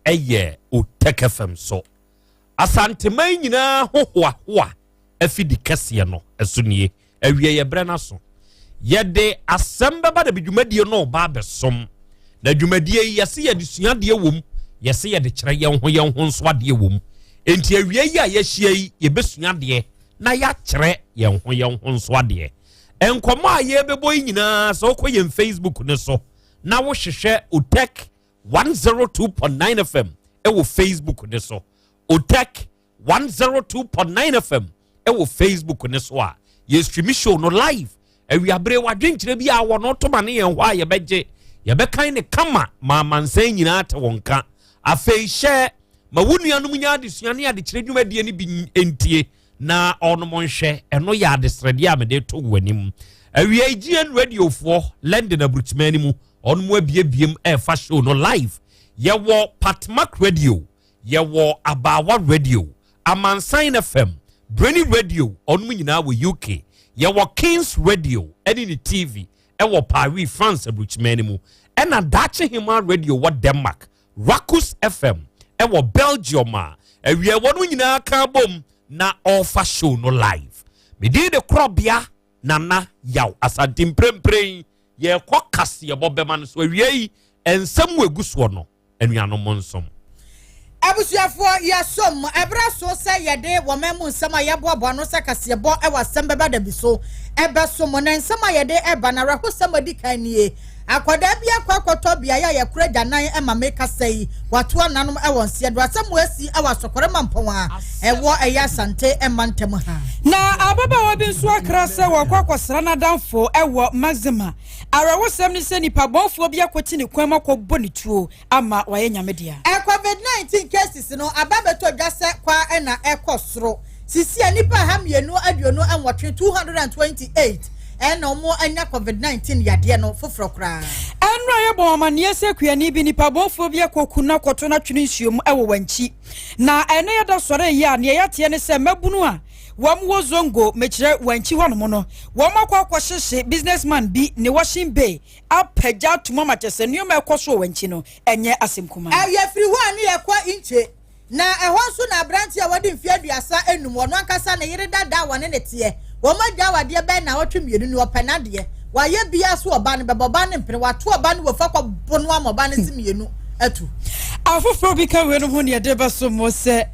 Ɛyɛ Otec FM so. Asanteman nyinaa ho hoahoa afidi kɛseɛ no ɛso nie. Awie yɛ berɛ no so. Yɛde asɛm bɛba da bi dwumadie no ba abɛsom. Na dwumadie yi yɛse yɛde suadeɛ wɔ mu, yɛse yɛde kyerɛ yɛn ho yɛn ho nso adeɛ wɔ mu. Enti awie yi a yɛahyia yi, yɛbɛsua adeɛ na yɛakyerɛ yɛn ho yɛn ho nso adeɛ. Nkɔmmɔ a yɛbɛbɔ yi nyinaa, sɛ wokɔ yɛn Facebook no so na wohwehwɛ Otec 102.9 FM ɛwɔ Facebook ne so, Otec 102.9 FM ɛwɔ Facebook ne so a, yɛ stream show no live. Awiabere wadwenkyerɛ bi a wɔ no toma ne yɛn hɔ a yɛbɛgye, yɛbɛkan ne kama ma amansan nyinaa te wɔn ka. Afei hyɛ ma wo nuanom nya adesua ne adekyerɛ dwumadie no bi ntie na ɔnom nhwɛ. Ɛno yɛ adesrɛdeɛ a mede to wɔ anim. Awia GN Radiofoɔ London aburukyima no mu, ɔnom abiebiem ɛɛfa show no live. Yɛwɔ Patmak Radio, yɛwɔ Abawa Radio, Amansan FM, Brainy Radio, ɔnom nyinaa wɔ UK. Yɛwɔ Kings Radio ɛne ne TV ɛwɔ Paris, France aburukyima no mu, ɛna Daakye Hema Radio wɔ Denmark, Rakus FM ɛwɔ Belgium. A awia wɔn nyinaa ka bom na ɔrefa show no live. Medin de Korɔbea Nana Yaw Asante. Mprempren yɛrekɔ kaseɛbɔ bɛma no so. Awia yi nsɛm wɔ egu soɔ no, anuanom nsom. Abusuafoɔ, yɛsom ɛberɛ so sɛ yɛde wɔn mu nsɛm a yɛboaboa no sɛ kaseɛbɔ ɛwɔ asɛm bɛba da bi so ɛbɛso mo. Na nsɛm a yɛde ɛba na awerɛhosɛm adi kan nie: akwadaa bi akɔ akɔtɔ beaeɛ a yɛkora gyanan ɛma mekasa yi, wato ananom ɛwɔ nseɛ do. Asɛm wɔ asi ɛwɔ Asɔkɔrɛ Mampɔn a ɛwɔ ɛyɛ Asante ɛma ntɛm ha. Na ababaawa bi nso akra sɛ wɔkɔ akɔsra n'adamfo ɛwɔ Maxima. Awerɛhosɛm ne sɛ nipa bɔnfoɔ bi akɔkyi ne kwan mu akɔbɔ ne tuo ama wayɛ Nyame dea. Covid 19 cases no aba bɛtɔ dwa sɛ kwa ɛna ɛkɔ soro. Sisi a nipa 228, 228, ɛna wɔn anya COVID 19 yadeɛ no foforɔ koraa. Ɛno a yɛbɔ amanneɛ sɛ kuani bi, nipa bɔnfoɔ bi akɔku no akɔto no atwene nsuom ɛwɔ Wankyi. Na ɛno yɛda sɔre yi a, neɛ yɛateɛ ne sɛ mmabunu a wɔn wɔ Zongo, mekyerɛ Wankyi hɔnom no, wɔn akɔ akɔhyehye businessman bi ne washing bay apagya atom ama kyɛ sɛ nneɛma ɛkɔ so wɔ Wankyi no ɛnyɛ asɛm kuma. Ɛyɛ firi hɔ a ne yɛkɔ Nkye, na ɛhɔ nso na aberante a wɔde mfeɛ 35, ɔno ankasa ne yere dada a wɔne ne teɛ, wɔn agya awadeɛ bɛn na wɔtwe mmienu ni, ɔpɛ n'adeɛ wayɛ bia so ɔba no bɛbɔ ɔba no mpene, wato ɔba no wɔ fa kɔ bo no ama ɔba no si mmienu atu. Afoforɔ bi ka wei no ho ne yɛde bɛso mo sɛ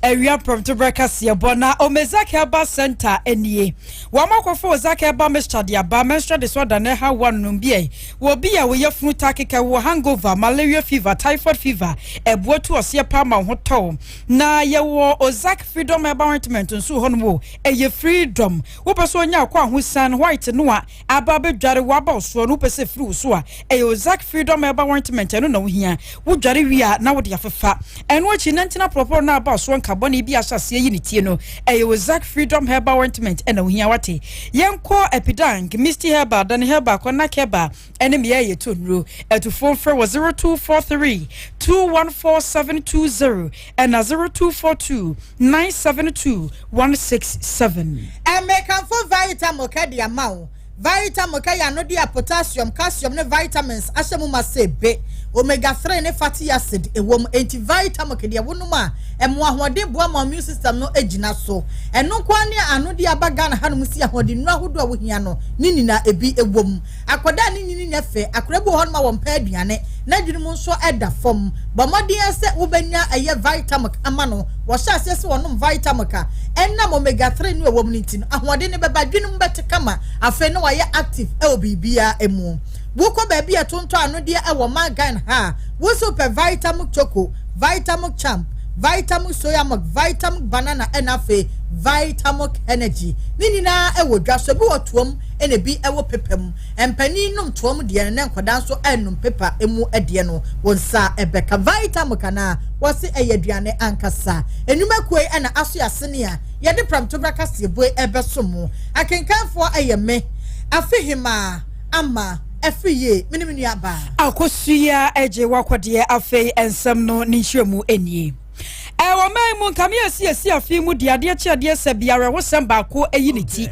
awia prɔmtoberɛ kaseɛbɔ. Na Omezak Herbal Center nie, wɔn akɔfo Ozak Herbal Mixture de aba. Menstrual disorder na ɛha wa nom bi ɛ wɔ bi a wɔyɛ funu ta keka wɔ hangover, malaria fever, typhoid fever, ɛboa tu ɔseɛ pa ma wo ho tɔw. Na yɛwɔ Ozak Freedom Herbal Ointment nso wɔ hɔnom o. Ɛyɛ freedom, wopɛ sɛ onya akɔ ahosan white no a aba abɛdware waba wo soɔ no, wopɛ sɛ firi wo so a, ɛyɛ Ozak Freedom Herbal Ointment ɛno na wohia. Wodware wie a na wode afefa. Ɛno akyi nantina pɔrɔpɔrɔ no aba soɔ nkabɔne bi ahyɛ aseɛ yi ne tie no, ɛyɛ Ozak Freedom Herbal Ointment ɛna wohia. Wate, yɛnkɔ Epidank, Misty Herbal, Dane Herbal, Kɔnak Herbal ɛne mmea yɛ to nnuro. Atufoɔ mfrɛ wɔ 0243 214720 ɛna 0242 972 167. Ɛmɛkanfo Vitamilk de ama wo. Vitamilk yɛ ano de a potassium, calcium ne vitamins ahyɛ mu ma sɛ be omega 3 ne fatty acid ɛwɔ mu. Enti Vitamilk deɛ, wonom a ɛmo ahoɔden boa ma immune system no gyina so. Ɛno nkoa ne ano de aba Ghana hanom si ahoɔden nnuro ahodoɔ a wohia no ne nyinaa ebi ɛwɔ mu. Akwadaa ne nyini nyɛ fɛ, akwadaa bi wɔ hɔnom a wɔmpɛ aduane na adwene mu nso ɛda fam, bɔ mmɔden sɛ wobɛnya ɛyɛ Vitamilk ama no. Wɔhyɛ aseɛ sɛ wɔnom Vitamilk a, ɛnam omega 3 no ɛwɔ mu no nti no, ahoɔden no bɛba, adwene mu bɛte kama, afei na wayɛ active ɛwɔ biribiara mu. Wokɔ baabi a ɛtontɔ anodeɛ ɛwɔ man Ghana ha a, wosi pɛ Vitamilk Choco, Vitamilk Champ, Vitamilk Soya Milk, Vitamilk Banana, ɛna afei Vitamilk Energy ne nyinaa ɛwɔ dwa so. Ebi wɔ toam ɛna ebi ɛwɔ pepa mu. Mpanin nom toam deɛ no, ne nkwadaa nso ɛnum pepa emu deɛ no. Wɔn nsa ɛbɛka Vitamilk anaa wɔsi ɛyɛ aduane ankasa. Enyumakuo yi ɛna aso asene a yɛde pramtobra kaseɛbue ɛbɛso mu. Akenkanfoɔ ɛyɛ me Afihima Ama Ɛfiri yie, me ne me nua baa. Akosua agye wakɔdeɛ. Afei nsɛm no ne nhyerɛmu nie. Ɛwɔ man mu nkame asiesie afe mu de adeɛ kye adeɛ sɛ bi awerɛhosɛm baako ayi ne ti.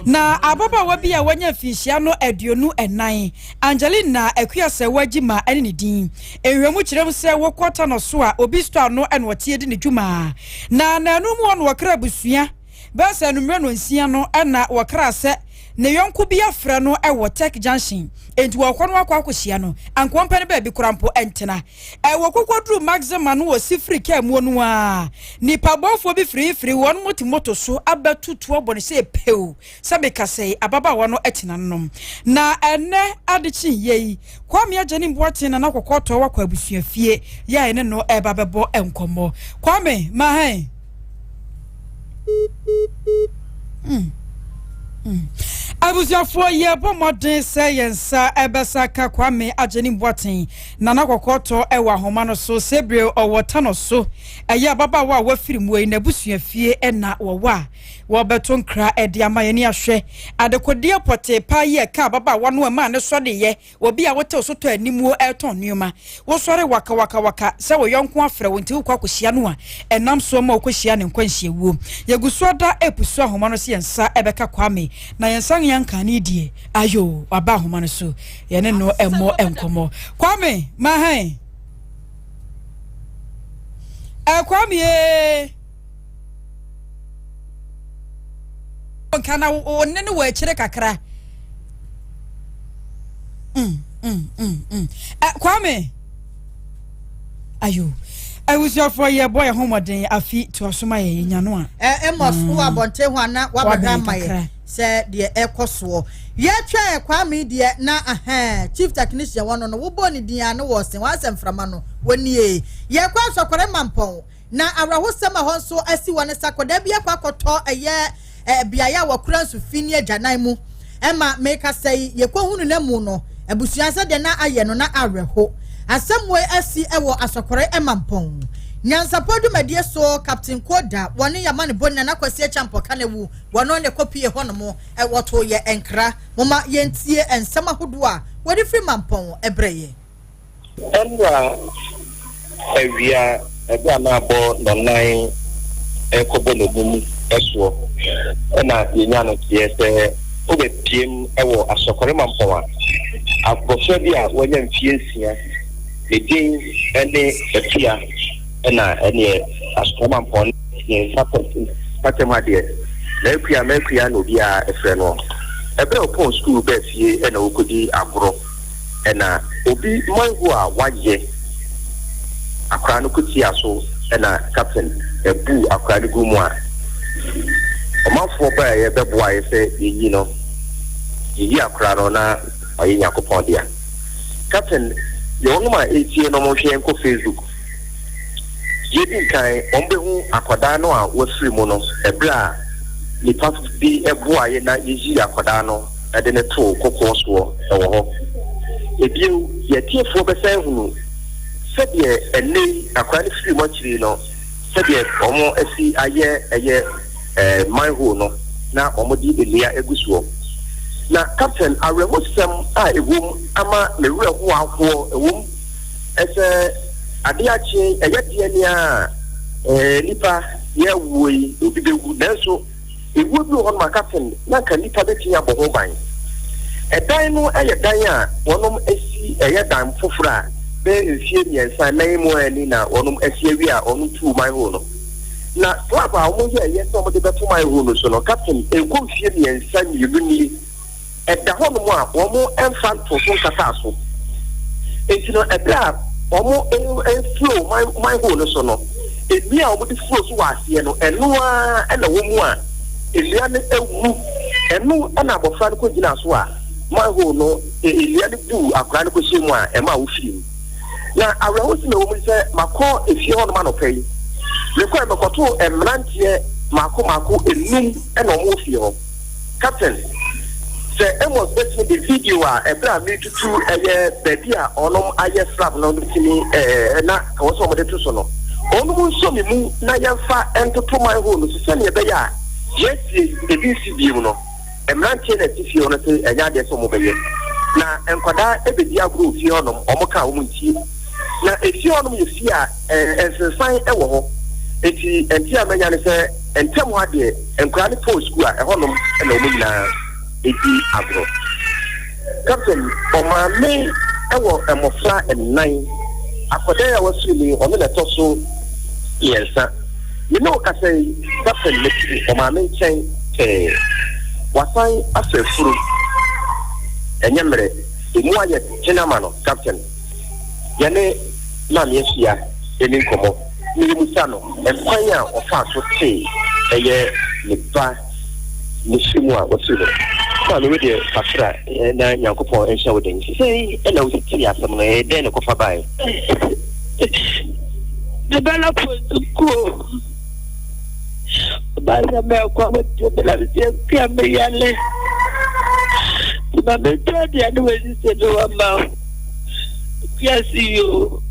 Na ababaawa bi a wanya mfinhyia no 24, Angelina Akuasɛwa Gyima ne ne din. Nhwɛmu kyerɛ mu sɛ wokɔ Tano so a, obi store ano na ɔteɛ di ne dwuma. Na nnanu mu hɔ na wɔkra abusua. Bɛyɛ sɛ anwummerɛ nnɔnsia no na wɔkraa sɛ ne yɔnko bi afrɛ no wɔ Tech Junction, enti wɔrekɔ no akɔ akɔhyia no. Anka ɔmpɛ no baabi koraa mpo ntena. Ɛwɔ kɔkɔduru Maxima no wɔsi firi kaa muo no ara, nnipa bɔnfoɔ bi firifiri wɔn mote moto so abɛto tuo abɔ no sɛ pew sɛ mekasa yi ababaawa no tena nom. Na ɛnnɛ adekyeeɛ yi, Kwame Agyenim Boateng Nana Kɔkɔɔtɔ wakɔ abusuafie yɛ a yɛne no reba abɛbɔ nkɔmmɔ. Kwame, ma hɛn. Mm. Mm. Abusuafoɔ yɛbɔ mmɔden sɛ yɛn nsa ɛbɛsa ka Kwame Agyenim Boateng Nana Kɔkɔɔtɔ ɛwɔ ahoma no so sɛbire ɔwɔ Tano so ɛyɛ ababaawa a wafiri mu yi n'abusuafie ɛna wɔwɔ a wɔbɛto nkra ɛde ama yɛn ahwɛ adekodeɛ pɔtee paa yi ɛka ababaawa no ɛmaa ne sɔreyɛ Obi a wotew so tɔ animuo retɔn nneɛma. Wosɔre wakawakawaka sɛ wo yɔnko afrɛ wo nti wokɔ akɔhyia no a, ɛnam soɔ ma wokɔhyia ne nkwanhyiawuo. Yɛgu so ada repusu ahoma no sɛ yɛn nsa bɛka Kwame na yɛn nsa nnya nkaa ne die. Ayoo, waba ahoma no so. Yɛne no mmɔ nkɔmmɔ. Kwame, ma hɛn. Eh, Kwame ee. Nka na wo ne no wɔ akyire kakra. Mm, mm, mm, mm. Eh, Kwame. Ayo. Abusuafoɔ yɛ bɔ yɛ ho mmɔden afi toa so ma yɛ yɛnya no a. Eh, Amos mm. wɔ abɔnten hɔ ana wabɛhwɛ ama yɛ sɛ deɛ ɛkɔ soɔ. Yɛtwɛ Kwame deɛ na ahɛn chief technician wɔn no no wobɔ ne din a no wɔ sen wɔasɛ mframa no wɔnie. Yɛkɔ asɔkɔrɛ mampɔn. Na awerɛhosɛm a ɛhɔ nso asi wɔ ne sɛ akwadaa bi akɔ akɔtɔ ɛyɛ beaeɛ a wɔkora nsu fi ne agyanan mu. Ɛma mekasa yi, yɛkɔhunu no amu no, abusua sɛdeɛ na ayɛ no na awerɛho. Asɛm wei asi wɔ Asɔkɔre Mampɔn. Nyansapɔ dwumadie so Captain Koda, wɔne Yamanebɔ Nana Kwasi Acheampong Kanawu, wɔno ne kɔpie hɔnom, wɔtoo yɛ nkra. Momma yɛntie nsɛm ahodoɔ a wɔde firi Mampɔn brɛ yɛn. Ɛnna awia ɛberɛ a na abɔ nnɔnnan rekɔbɔ nnɔnum soɔ na yɛnya no teɛ sɛ wobɛpiem wɔ Asɔkɔre Mampɔn a, abɔfra bi a wanya mfeɛ nsia, ne din ne Afia na ɛneɛ Asɔkɔre Mampɔn ne mpɔtam ha deɛ, M'Akua M'Akua na obiara frɛ noɔ. Ɛberɛ a ɔpɔn sukuu baa fie na ɔrekɔdi agorɔ. Ɛna obi mango a wayɛ akwadaa no kɔtia so ɛna captain buu akwadaa no guu mu a ɔmanfoɔ baeɛ bɛboaeɛ sɛ yɛnyi no, yɛyi akwadaa no na wayɛ Nyankopɔn dea. Captain deɛ wɔnom a ɛretie no monhwɛ yɛnkɔ Facebook. Deɛ ɛdi nkan wɔbɛhu akwadaa no a wafiri mu no ɛberɛ a nipa bi boaeɛ na yɛyii akwadaa no de no too kokoɔ soɔ wɔ hɔ. Ebio, yɛn atiefoɔ bɛsan ahunu sɛdeɛ ɛnnɛ yi akwadaa no firii mu akyiri no, sɛdeɛ wɔasi ayɛ ɛyɛ manhole no na wɔde nnua agu soɔ. Na Captain, awerɛhosɛm a ɛwom ama me werɛ ho ahoɔ, ɛwom sɛ adeɛ akye, ɛyɛ deɛ ni ara a nnipa yɛwuo yi, obi bɛwu, nanso Ewuo bi wɔ hɔnom a captain na anka nnipa bɛtumi abɔ ho ban. Ɛdan no yɛ dan a wɔnom asi, ɛyɛ dan foforɔ a bɛyɛ mfie mmiɛnsa, nan mu ara ni na wɔnom asi awie a wɔnom tuu manhole no. Na slab a wɔn yɛɛyɛ sɛ wɔn de bɛto manhole no so no captain ɛnkɔ mfie mmiɛnsa mmienu nie. ɛda hɔnom a wɔmfa ntoo so nkataa so. Enti no, ɛberɛ a wɔreflow manhole no so no, nnua a wɔde flow so wɔ aseɛ no, ɛno ara na ɛwɔ mu a nnua no awu. Ɛno na abɔfra no kɔgyinaa so a manhole no, nnua no buu akwadaa no kɔhyɛɛ mu a ɛmaa ɔfirii mu. Na awerɛhosɛm a ɛwɔ mu ne sɛ, makɔ efie hɔnom anɔpa yi. Mekɔɛ mekɔtoo mmeranteɛ mmaako mmaako nnum na wɔwɔ fie hɔ. Captain, sɛ Amos bɛtumi de video a ɛberɛ a meretutu ɛyɛ baabi a wɔnom ayɛ slab no bɛtumi ɛɛ na ɛwɔ sɛ wɔde to so no, wɔnom nsɔ me mu na yɛmfa ntoto manhole no so sɛdeɛ ɛbɛyɛ a yɛasie yi ebi nsi biom no. Mmeranteɛ na ɛte fie hɔ no se ɛnyɛ adeɛ sɛ wɔbɛyɛ. Na nkwadaa ɛbɛdi agorɔ wɔ fie hɔnom, wɔka a wɔntie. Na efie hɔnom yɛ fie a nsensan wɔ hɔ. Enti nteɛ a manya ne sɛ ntɛm hɔ ara deɛ nkwadaa no pɔn sukuu a, ɛhɔnom na wɔn nyinaa di agorɔ. Captain, ɔmaame wɔ mmɔfra nnan. Akwadaa yi a wafiri mu yi, ɔno na ɛtɔ so mmiɛnsa. Me ne wo kasa yi, Captain, mete ɔmaame nkyɛn pɛɛ. Wasan afa afuru. Ɛnyɛ mmerɛ. Emu ayɛ den ama no, Captain. Yɛne Maame Afia redi nkɔmmɔ na yɛmmisa no ɛkwan a ɔfaa so tee ɛyɛ ne ba ne firi mu a wafiri mu no. Maame wo deɛ kakra na Nyankopɔn nhyɛ wo den. Sɛn na wosi tee asɛm no? Ɛyɛ dɛn na ɛkɔfa baeɛ? Me ba no kɔ sukuu. Ɔbaa sɛ mɛkɔ abɔnten bi na mesɛ akua meyale. Nti ma mentɔ aduane wɔ sisi no hɔ ma wo. Akua si yoo.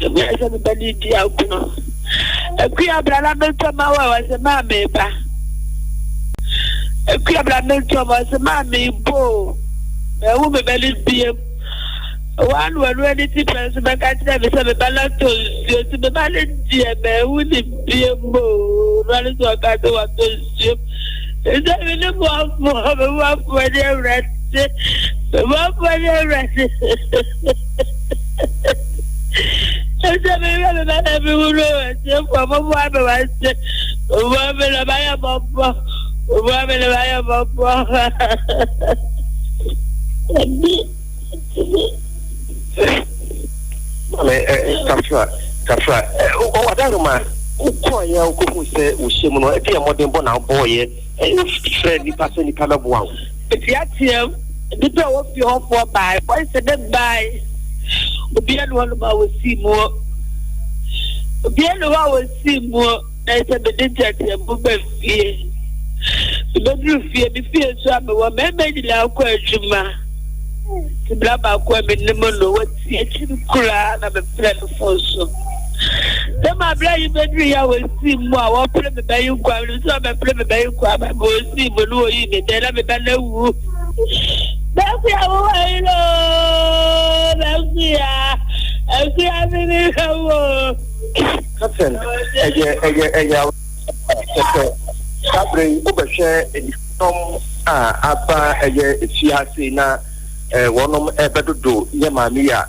Akua sɛ me ba ne di agorɔ. Akua bra na mentɔ ma wo a wɔsɛ maa meba. Akua bra mentɔ ma wɔsɛ maa mebo. Mahu me ba ne biem. Wɔn wɔn ani ti pɛ nso bɛka kyerɛ me sɛ me ba no atɔ nsuo nti me ba no deɛ mahu ne biem o. Ɔno ano sɛ ɔka sɛ watɔ nsuo. Sɛ me ne boafoɔ me boafoɔ ne awurade me boafoɔ ne awurade. Sɛ me hwɛ me ba na me hunu atiefoɔ moboa me wase moboa me na mayɛ mmɔbɔ moboa me na mayɛ mmɔbɔ. Maame Kafra, Kafra, ɔwadaroma, wokɔeɛ a wokɔhu sɛ wohyɛ mu no, ɛdeɛ mmɔden bɔ na wobɔɔyɛ, wofrɛ nnipa sɛ nnipa bɛboa wo? Meteateam, nnipa a wɔfie hɔfoɔ bae, voice ne bae, obiara ne hɔnom a wɔsii muo, obiara ne hɔ a wɔsii muo. Na sɛ mede nteateamu ba fie, mebɛduru fie, me fie nso a mewɔ mmarima nyinaa kɔ adwuma. Nti bra baako a menim no, wɔte akyiri koraa na mefrɛ no fon so. Sɛ ma bra yi bɛduru yi a wɔsii mu a wɔpere me bɛyi nkwa, menim sɛ wɔbɛpere me bɛyi nkwa ama me, wɔsii mu no wɔyii me dɛn na me bɛ no awu. Bɛkuya wo wɔ yi no, bɛkuya, ɛkuya me ne wo. Captain, ɛyɛ ɛyɛ ɛyɛ awerɛhosɛm sɛ saa berɛ yi wobɛhwɛ nnipadɔm a aba ɛyɛ efie ha sei na wɔnom ɛbɛdodo yɛ maame yi a,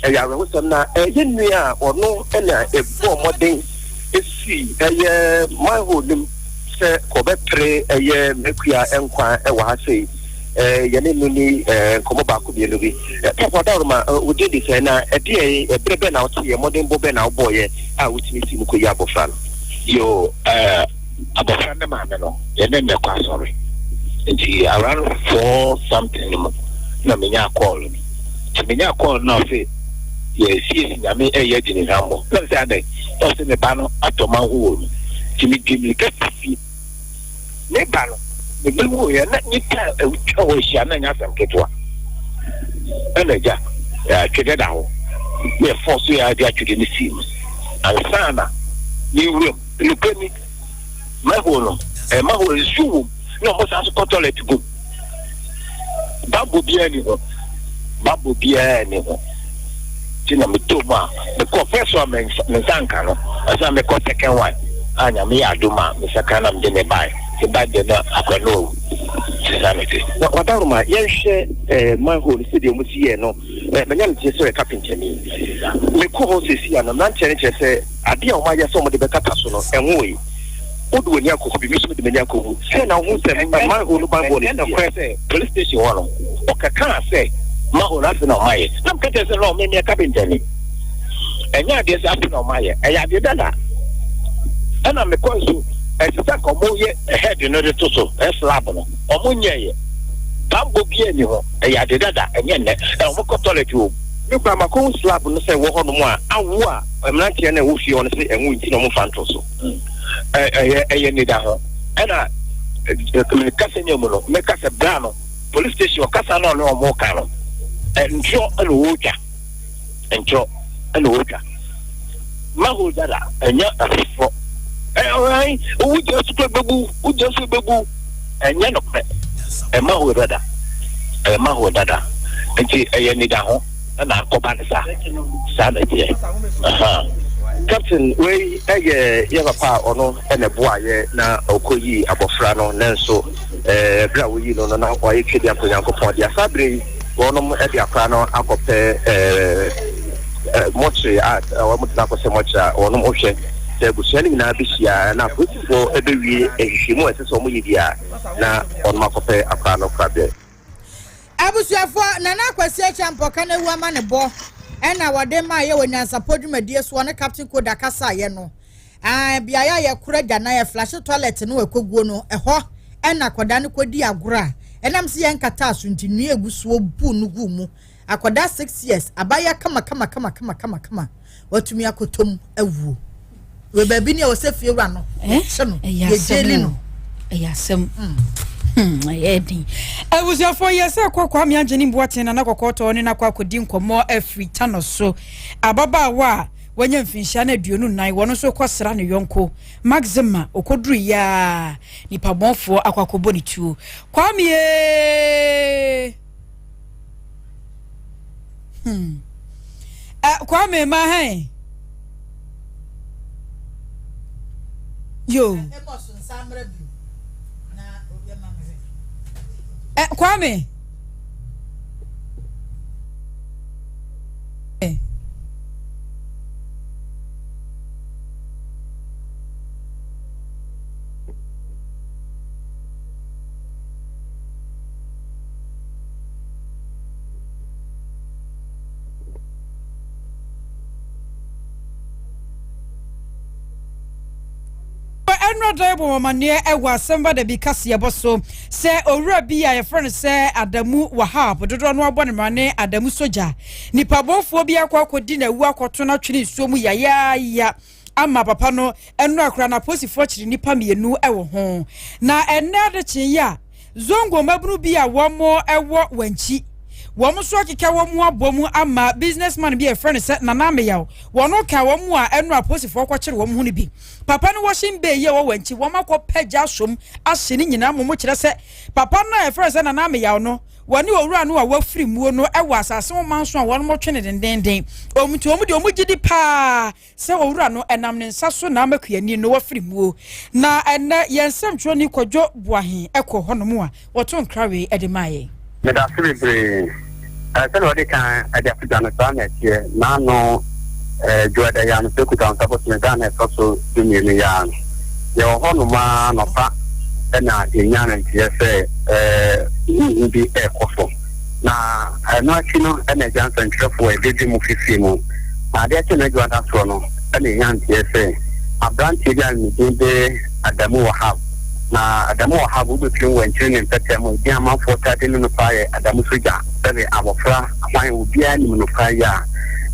ɛyɛ awerɛhosɛm na ɛyɛ nua a ɔno na ɛbɔɔ mmɔden sii ɛyɛ manhole no mu sɛ kɔbɛpere ɛyɛ Makua nkwa ɛwɔ ha sei. Yɛne no ni nkɔmmɔ baako mmienu bi. Papa Ɔdawuruma, wo din de sɛn, na ɛdeɛn, ɛberɛ bɛn na woteeɛ, mmɔdenbɔ bɛn na wobɔeɛ a wotumi sii mu kɔyii abɔfra no? Yoo, abɔfra no maame no, yɛne no na ɛkɔ asɔre. Nti around four something no mu na menyaa call no. Nti menyaa call no na ɔse yɛsiesie Nyame ɛyɛ agye ne hwammɔ. Na mesɛ adɛn? Na ɔse ne ba no atɔ manhole mu. Nti medi mmirika si fie. Ne ba no, mebɛhuiɛ na nnipa a atwa hɔ ahyia na ɛnyɛ asɛm ketewa. Ɛna agya, atwɛdeɛ da hɔ. Na ɛfɔɔ so yɛ de atwɛdeɛ no sii mu. Ansa na ne wuram, nokorɛ ni, maho no, maho nsuo wom na wɔn san so kɔ toilet gum. Bammɔ biara ni ho. Bammɔ biara ni ho. Nti na metɔ mu a, mekɔ first one me nsa nka no, ɛsan mekɔ second one a Nyame yɛ adom a me nsa ka na mede ne bae. Nti ba deɛ na akora no awu. Nti saa na ɛte. Na Wadaroma, yɛnhwɛ eh, manhole no sɛdeɛ wɔn si yɛɛ no. Eh, manya no teɛ sɛ ɔyɛ kapentani. Mekɔ hɔ seesei a, na mmeranteɛ no kyerɛ sɛ adeɛ a wɔayɛ sɛ wɔde bɛkata so no, ɛnwoe. Wode w'ani akɔ hɔ bi, me nso mede m'ani akɔ hu. Sɛn na wohu sɛ manhole no banbɔ no Ɛnyɛ nokorɛ sɛ police station hɔ no ɔkɛkaa sɛ manhole no afei na ɔmayɛ. Na meka kyerɛ sɛ no me meyɛ kapentani. Ɛnyɛ adeɛ sɛ afei na ɔmayɛ, ɛyɛ adeɛ dada. Ɛna mekɔ nso ɛsɛ sɛ nka ɔmo yɛ head no de to so, ɛyɛ slab no, ɔmo nyɛɛyɛ. Banbɔ biara nni ho, ɛyɛ ade dada, ɛnyɛ nnɛ. Ɛ ɔmo kɔ toilet wɔ mu. Me koraa makɔhu slab no sɛ ɛwɔ hɔnom a awo a mmeranteɛ no a ɛwɔ fie hɔ no se ɛnwo nti na wɔmfa nto so. Ɛyɛ ɛyɛ nidaho. Ɛna me kasa nya mu no, mɛka sɛ bra no police station ɔkasa na ɔne ɔmo ka no, ntorɔ ɛna ɔretwa, ntorɔ ɛna ɔretwa. Maho dada ɛnyɛ afoforɔ. Ɛɛ owu gyina so kura bɛbu, wo gyina so bɛbu, ɛnyɛ nokorɛ. Ɛma ho dada, ɛma ho dada. Nti ɛyɛ nidaho. na akɔba no saa. Saa na ɛteɛ. Ahaa. Captain, wei yɛ yɛ papa a ɔno na ɛboa yɛ na ɔkɔyii abɔfra no, nanso berɛ a wɔyii no no na wayɛ twedeɛ ampa Onyankopɔn dea. Saa berɛ yi wɔnom de akora no akɔpɛ mɔkyere a wɔn de no akɔhyɛ mɔkyere a wɔnom hwɛ sɛ abusua no nyinaa bɛhyia na apolisifoɔ bɛwie nhwehwɛmu a ɛsɛ sɛ wɔyɛ biara na wɔnom akɔpɛ akora no korabea. Abusuafoɔ, Nana Akwasi Acheampong ka n'awu amanebɔ ɛna wɔde maeɛ wɔ nyansapɔ dwumadie so ɔne Captain Koda kasaeɛ no. Ae, beaeɛ a yɛkora agyanan, yɛflashe toilet no ɛkɔguo no, ɛhɔ ɛna akwadaa no kɔdi agorɔ a ɛnam sɛ yɛnkataa so nti nnua ɛgu soɔ buu no guu mu. Akwadaa 6 years, abaayewa kama kama kama kama kama kama, watumi akɔtɔ mu awuo. Wɔ baabi ne a wɔsɛ fie wura no, yɛkye no, yɛgyeli no. Ɛyɛ asɛm. Ɛyɛ den. Abusuafoɔ yɛ sɛ kɔ Kwame Angyene Mboaten na nakɔkɔɔtɔ ne nakɔ akɔdi nkɔmmɔ afiri Tano so. Ababaawa a wanya mfinhyia no 24, wɔno nso kɔsra ne yɔnko Maxima, ɔkɔduru yia nipa bɔnfoɔ akɔ akɔbɔ ne tuo. Kwame ee! Kwame ma hɛn. Yo. Kwame. Ɛnora da bɔ amanneɛ ɛwɔ asɛm ba da bi kaseɛbɔ so sɛ owura bi a yɛfrɛ no sɛ Adamu Wahab, dodoɔ no abɔ ne mmara Adamu Sogya, nipa bɔnfoɔ bi akɔ akɔdi n'awu akɔto no atwene nsuo mu yayaaya ama papa no. Ɛnora koraa na apolisifoɔ kyere nnipa mmienu wɔ ho. Na ɛnɛ adekye yi a Zongo mmabunu bi a wɔn wɔ Wankyi, wɔn nso akeka wɔn ho abɔ mu ama businessman bi a yɛfrɛ no sɛ Nana Ameyaw. Wɔn ka wɔn a ɛnora apolisifoɔ kɔkyere wɔn ho no bi. Papa no wɔhyen bay yi a ɛwɔ Wankyi, wɔn akɔ pɛgya asom ahye ne nyinaa mmom kyerɛ sɛ papa no a yɛfrɛ no sɛ Nana Ameyaw no, wɔne owura no a wafiri muo no wɔ asase ho manso a wɔn twe no dendenden. Wɔn nti wɔn deɛ wɔn gye di paa sɛ owura no ɛnam ne nsa so na ama kuani no wafiri muo. Na ɛnɛ yɛn nsɛmtwerɛni Kwadwo Boahen ɛkɔ hɔnom a wɔto nkrawee ɛde maa yɛn. Medase bebree. Sɛdeɛ wɔde kan de ato dwa no, saa na ɛteɛ. N'ano Dwoada yi ano, sɛ ɛkuta nsa bosome da a na ɛtɔ so 12 yi ara no, yɛwɔ hɔnom ara anɔpa na yɛnyaa no nteɛ sɛ huhu bi rekɔ so. Na ɛno akyi no na agya nsɛntwerɛfoɔ a ɛdwadwa mu fifiri mu. Na adeɛ kyee n'adwoada soɔ no na yɛnyaa nteɛ sɛ aberanteɛ bi a ne din de Adamu Wahab. Na Adamu Wahab wobɛpue wɔ nkyene ne mpɛtɛ mu. Edin a amanfoɔ taa de no no paa yɛ Adamu Sogya. Sɛbe abɔfra hwan obiara nim no paa yi a,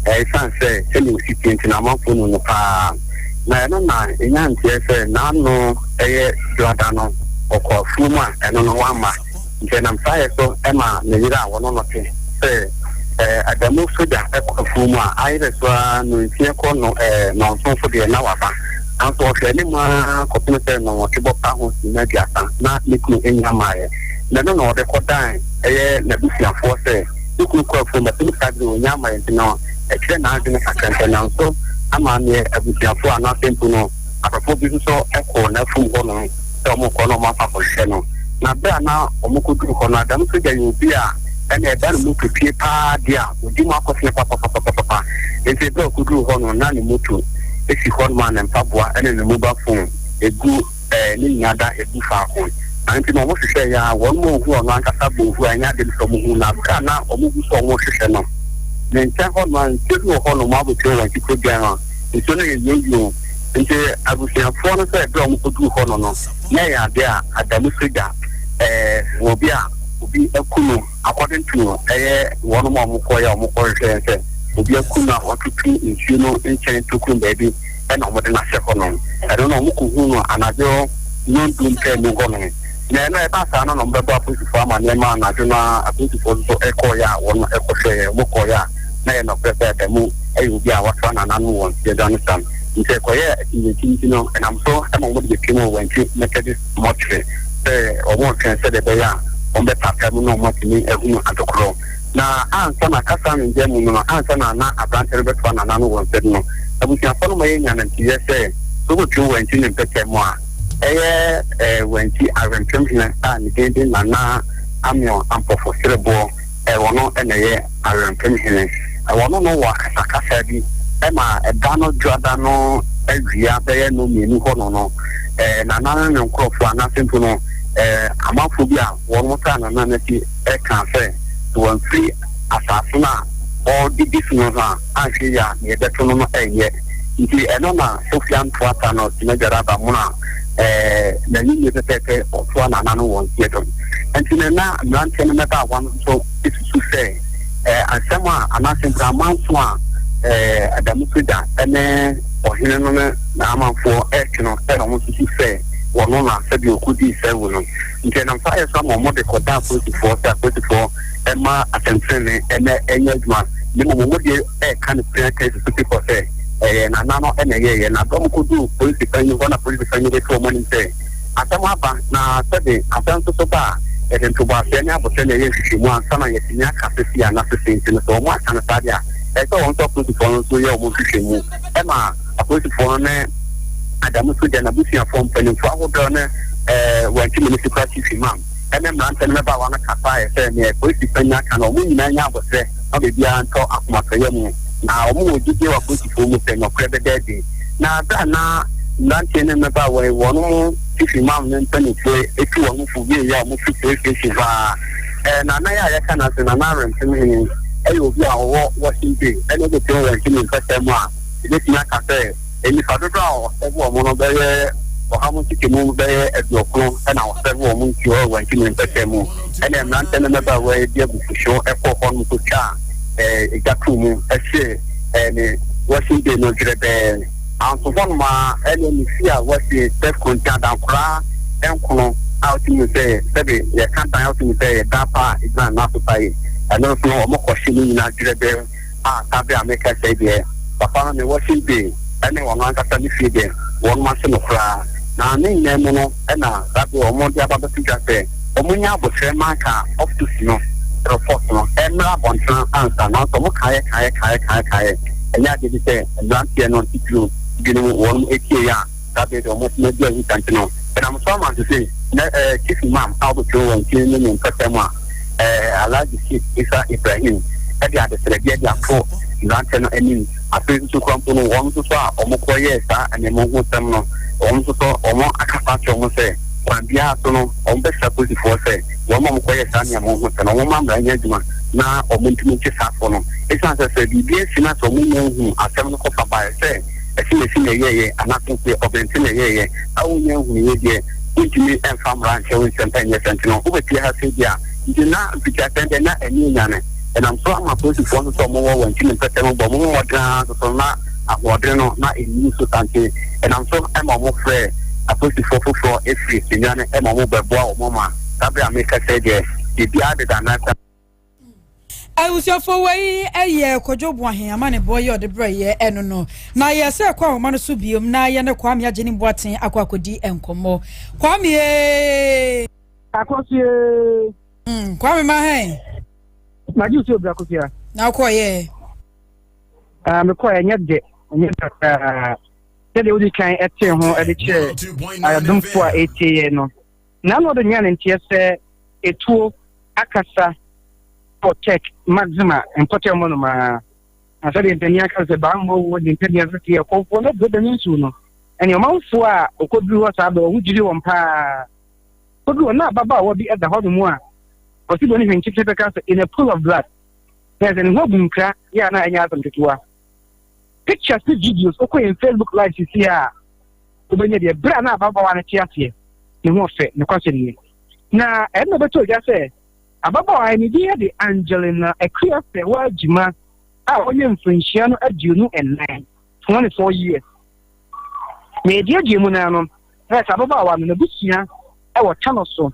ɛsiane sɛ sɛnea ɔsi teɛ nti no amanfoɔ nim no paa. Na ɛno na yɛnyaa nteɛ sɛ n'ano yɛ dwoada no ɔkɔ afuom a ɛno no wamma. Nti ɛnam saa yɛ so ma ne yere a wɔno no te sɛ Adamu sogya kɔ afuo mu a, ayerɛ so ara nnɔnsia kɔ nnɔnson so deɛ na waba. Nanso ɔhwɛɛ anim ara kɔpem sɛ nnɔnwɔtwe bɔ pa ho simma 30 na ne kunu nnya mmaeɛ. Na ɛno na ɔde kɔdan ɛyɛ n'abusuafoɔ sɛ ne kunu kɔ afuo mu bɛpem saa berɛ yi ɔnnya mmaeɛ nti no ɛkyerɛ n'adwene kakra nti ɛnam so ama neɛ abusuafoɔ anaasɛ mpo no adɔfoɔ bi nso kɔɔ n'afuom hɔnom. Sɛ wɔrekɔ na wɔakɔ akɔhwehwɛ no. Na berɛ a na wɔkɔduru hɔ no, Adamu Sogya yɛ obi a ɛna ɛda ne moto pie pa ara deɛ a, ɔdi mu akɔtene papapapapapa. Enti berɛ a ɔkɔduruu hɔ no, na ne moto si hɔnom a ne mpaboa ne ne mobile phone gu ɛɛ ne nyinaa da ɛgu faako. Na nti no wɔhwehwɛeɛ ara, wɔn ma ɔhuu ɔno ankasa bɔɔ hu a ɛnyɛ adeɛ bi sɛ wɔhuu no. Na berɛ a na wɔgu so a wɔrehwehwɛ no, ne nkyɛn hɔnom a nsuo bi wɔ hɔnom a wobɛtumi wɔ nkyekuro biara no, nsuo no yɛ yooyoo. Nti abusuafoɔ no sɛ berɛ a wɔkɔduu hɔ no no, na ɛyɛ adeɛ a Adamu Sogya ɛɛ wɔ bi a obi aku no according to ɛyɛ wɔnom a wɔkɔeɛ a wɔkɔhwehwɛɛ sɛ obi aku no a wɔatutu nsuo no nkyɛn tokuro baabi ɛna wɔde no ahyɛ hɔ no. Ɛno no wɔkɔhuu no anadwo nnɔndu mpaa mu hɔ nom. Na ɛno ɛbaa saa no na wɔbɛbɔ apolisifoɔ amaneɛ ma anadwo no ara apolisifoɔ nso kɔeɛ a wɔn kɔhwɛeɛ. Wɔkɔeɛ a na ɛyɛ nɔkorɛ sɛ Adamu yɛ obi a wasra nananom wɔ Nseɛdwa no sam. Nti ɛkɔyɛɛ akyinnyegye nti no, ɛnam so ma wɔde bepue mu wɔ Wantwi Methodist Mortuary sɛ wɔretwɛn sɛdeɛ ɛbɛyɛ a wɔbɛpaapae mu na wɔatumi ahunu adekorɔ. Na ansa na kasa no ngya mu no, ansa na na aberante no bɛtoa nana no wɔ nsam no, abusuafoɔ no ma yɛnya no nteyɛ sɛ, sɛ wobɛtwe Wanti ne mpɛtɛ mu a, ɛyɛ Wanti Awɛmpem hene a ne din de Nana Ameon Ampɔfo Sereboɔ, ɔno na ɛyɛ Awɛmpem hene. Wɔne no wɔ akasakasa bi ma ɛda no dwoada no awia bɛyɛ nnɔnmienu hɔ no no, Nana ne ne nkorɔfoɔ anaasɛ mpo no amanfoɔ bi a wɔtaa Nana no akyi kaa sɛ, sɛ wamfiri asase no a ɔredidi so no ho a, anhwɛ yie a nea ɛbɛto no no nyɛ. Nti ɛno na Sophia Ntoata no Tena-Dwaraba mono a n'ani nnye pɛpɛɛpɛ ɔtoa Nana no wɔ nseɛ do. Nti no na mmeranteɛ no mmabaawa no nso susu sɛ asɛm a anaasɛ mpo amanso a Adamu Sogya ne ɔhene no ne n'amanfoɔ retwe no na wɔn susu sɛ wɔno na sɛdeɛ ɔkɔdii saa wu no. Nti ɛnam saa yɛ so ama wɔde kɔdaa apolisifoɔ sɛ apolisifoɔ mma asɛmtenenee ɛnɛ ɛnyɛ adwuma na mmom wɔn deɛ ɛreka no pia ka susu pepɔ sɛ ɛyɛ nana no na ɛyɛɛyɛ. Na berɛ a wɔkɔduu polisi panyin hɔ na polisi panyin bɛto wɔn anim sɛ asɛm aba na sɛbe asɛm nso so ba a yɛde ntoboaseɛ ne abotire na ɛyɛ nhwehwɛmu ansa na yɛatumi aka sese anaa sese nti no sɛ wɔn aka no saa deɛ a ɛsɛ sɛ wɔn nso apolisifoɔ no nso yɛ wɔn nhwehwɛmu ɛma apolisifoɔ no ne Adamu Sogya n'abusuafoɔ mpanimfoɔ ahodoɔ ne Wantwi Municipal Chief Imam ne mmeranteɛ ne mmabaawa no kasaeɛ sɛ neɛ polisi panin aka no wɔn nyinaa nya aboterɛ ma biribiara ntɔ akomatɔyɛ mu na wɔn wɔ gyidie wɔ apolisifoɔ mu sɛ nɔkorɛ bɛda adi. Na berɛ a na mmeranteɛ ne mmabaawa yi wɔn mo Chief Imam ne mpanimfoɔ yi tu wɔn ho fo wieeɛ a wɔfiri police station hɔ ara Nana yi a yɛka n'asɛm Nana Arempem Hene yɛ obi a ɔwɔ Washing Bay ɛna ɔbɛpue wɔ Wantwi ne mpɛsɛɛ mu a yɛbɛtumi aka sɛ Nnipa dodoɔ a wɔsɛve wɔn no bɛyɛ ɔha mu nkyekyɛmu bɛyɛ 90 na wɔsɛve wɔn nsuo wɔ Wantumi mpɛsɛ mu. Ɛnna mmeranteɛ ne mmabaawa yi de abufuhyew kɔɔ hɔnom kɔtwaa gya too mu hyee ne washing bay no dwerɛbɛɛ. Anso hɔnom ara ɛne ne fie a wɔasi sɛ konti adankoraa nkono a wotumi hu sɛ sɛbe yɛka dan a wotumi hu sɛ ɛyɛ dan pa a egyina ne nan so pa yi, ɛno nso no wɔkɔhye ne nyinaa dwerɛbɛɛ. A Saa bere a merekasa yi deɛ, papa no ne washing bay ne ɔno ankasa ne fie deɛ, wɔnom ase no koraa. Na ne nyinaa mu no na saa bere wɔde aba abɛto dwa sɛ wɔnya aboterɛ ma anka autopsy no report no mmra abɔntene ansa. Nanso wɔkaeɛ kaeɛ kaeɛ kaeɛ kaeɛ, ɛnyɛ adeɛ bi sɛ mmeranteɛ no titiriw binom wɔnom tieeɛ a saa bere deɛ wɔatumi adi ahurusa nti no, ɛnam so ama sesei nɛ Chief Imam a wɔbɛtwerɛ wɔn ti ne ne mpɛsɛ mu a Alhaji Sheikh Isa Ibrahim de adesrɛdeɛ de ato mmeranteɛ no anim. Afei nso koraa mpo no, wɔn nso so a wɔkɔyɛɛ saa aniammɔnhosɛm no, wɔn nso so wɔakasa akyerɛ wɔn sɛ kwan biara so no wɔbɛsrɛ apolisifoɔ sɛ wɔn a wɔkɔyɛɛ saa aniammɔnhosɛm no wɔmma mmara nyɛ adwuma na wɔntumi nkye saafoɔ no. Ɛsiane sɛ sɛ biribi asi na sɛ wɔnnya nhuu asɛm no kɔfa baeɛ sɛ asimasi na ɛyɛeɛ anaasɛ sɛ ɔbɛnte na ɛyɛeɛ a wonnya nhunuiɛ deɛ, wontumi mfa mmara nhyɛ wo nsam nyɛ saa nti no wobɛpue ha sɛ bi a nti na mfitiaseɛ deɛ na ani anyane ɛnam so ama apolisifoɔ nso sɛ wɔwɔ wɔn akyi ne mpɛtɛ no bɔ wɔn ho mmɔden ara nso so na ahoɔden no na ɛnni so saa nti ɛnam so ma wɔfrɛ apolisifoɔ foforɔ ɛfiri Sunyani ma wɔbɛboa wɔn ma saa berɛ a mekasa yi deɛ biribiara deda nan kwan. Abusuafoɔ wei yɛ Kwadwo Boahen amanebɔ yi ɔde brɛ yɛ ɛno no na yɛ sɛ kɔ ahoma no so biom na yɛ ne Kwame Agyenim Boateng akɔ akɔdi nkɔmmɔ. Kwame ee. Akɔsie. Kwame ma hɛn. Magye nsuo bra Akosua. Na wokɔ yɛ. Ah, mekɔ ɛnyɛ dɛ, ɛnyɛ dɛ koraa. Sɛdeɛ wodi kan ɛtee ho ɛde kyerɛ adomfo a ɛretie yɛn no, na na ɔde nyaa ne nteɛ sɛ etuo akasa wɔ Tech Maxima mpɔtam hɔ nom ara. Na sɛdeɛ mpanin aka sɛ bammɔ wuo de mpanin ase teɛ kɔmfoɔ no brɛ bɛne nsuo no. Ɛne ɔmanfoɔ a ɔkɔduru hɔ saa berɛ wɔn ho dwiri wɔn paa. Kɔduru hɔ na ababaawa bi da hɔ nom a ɔsi bɔ ne hwɛ nkyekye bɛka sɛ in a pool of blood. Na sɛ ne ho abu nkra yɛ a na ɛnyɛ asɛm ketewa. Pictures ne videos wokɔ yɛn Facebook live sisi a wobɛnya deɛ berɛ a na ababaawa no te aseɛ ne ho ɔfɛ nokwasɛm nie. Na ɛno na ɛbɛtɔ dwa sɛ ababaawa yi ne din de Angelina Akua Serwaa Gyimah a ɔyɛ mfirinhyia no 24, 24 years. Na ɛduadua mu no ara no, na sɛ ababaawa no n'abusua wɔ Tano so,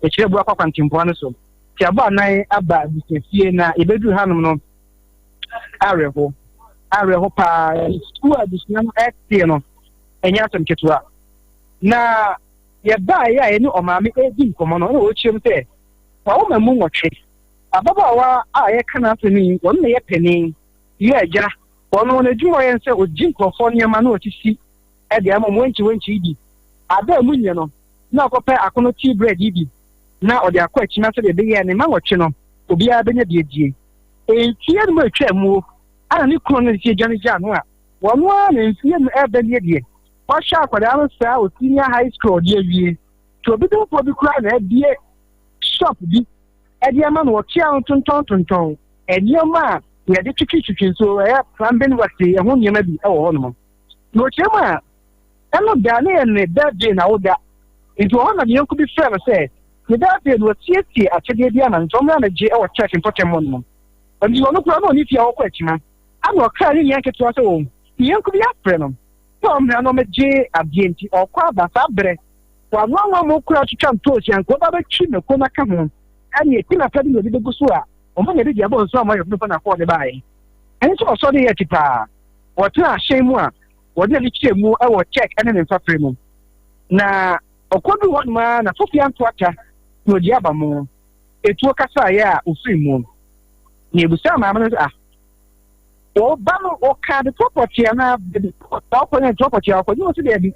ɛkyerɛ Abuakwa Kwantempɔn no so. Nti abɔ anan aba abusuafie na yɛbɛduru hanom no awerɛho, awerɛho paa. Sukuu a abusua no ɛteɛ no, ɛnyɛ asɛm ketewa. Na yɛbaeɛ a yɛne ɔmaame redi nkɔmmɔ no, ɛna ɔkyerɛ mu sɛ wawoma mu nwɔtwe. Ababaawa a yɛreka n'asɛm yi, ɔno na ɛyɛ panin, yɛ agya. Ɔno, n'adwuma a ɔyɛ ne sɛ ɔgye nkurɔfoɔ nneɛma na ɔsisi de ama wɔn, wenkye wenkye yi bi. Ada a emu nyɛ no, na ɔkɔpɛ akono tea bread yi bi na ɔde akɔ akyima sɛdeɛ ɛbɛyɛ a ne mma nwɔtwe no, obiara bɛnya bi adie. Mfeɛ no mu atwa muo a na ne kunu ne ne fie dwane gyaa no a, ɔno ara na mfeɛ mu ɛreba nie deɛ, wahwɛ akwadaa no saa wɔ senior high school a ɔde awie. Nti obi domfoɔ bi koraa na abue shop bi de ama no, ɔtua no tontɔn tontɔn nneɛma a yɛde twitwitwitwi nso, ɛyɛ plumbing works ɛho nneɛma bi wɔ hɔnom. Na ɔkyerɛ mu a, ɛno da ne yɛ ne birthday na woda. Nti wɔ hɔ na ne yɔnko bi frɛ no sɛ ne birthday no wasiesie akyɛdeɛ bi ama no nti ɔmmra mmɛgye wɔ church mpɔtam hɔ nom. Nti ɔno koraa na ɔne fie a ɔkɔ akyima. Ana ɔkraa ne nua nketewa sɛ o ne yɔnko bi afrɛ no sɛ ɔmmra na ɔmmɛgye adeɛ nti ɔkɔ aba saa berɛ Wɔanoanoa mo kora twitwa ntoosi anka wɔba bɛtwi mako no aka ho ɛne eti na pɛ bi na wɔde bɛgu so a wɔn na ɛde duaba nso ama yɛfunu fa na kɔɔ de baeɛ. Ɛne sɛ ɔsɔ de yɛ ti paa. Wɔtena ahyɛn mu a wɔde n'ani kyerɛ mu wɔ Czech ne ne mfafere mu. Na ɔkɔduu hɔnom ara na Fofia Ntoata na ɔdi aba mo. Etuo kasaeɛ a ɔfiri mu. Na yɛbisaa maame no sɛ ah Wo ba no ɔka ade korɔ pɔtee anaa baabi a ɔkɔ ne ntorɔ pɔtee a ɔkɔ ne ɔsi daabi.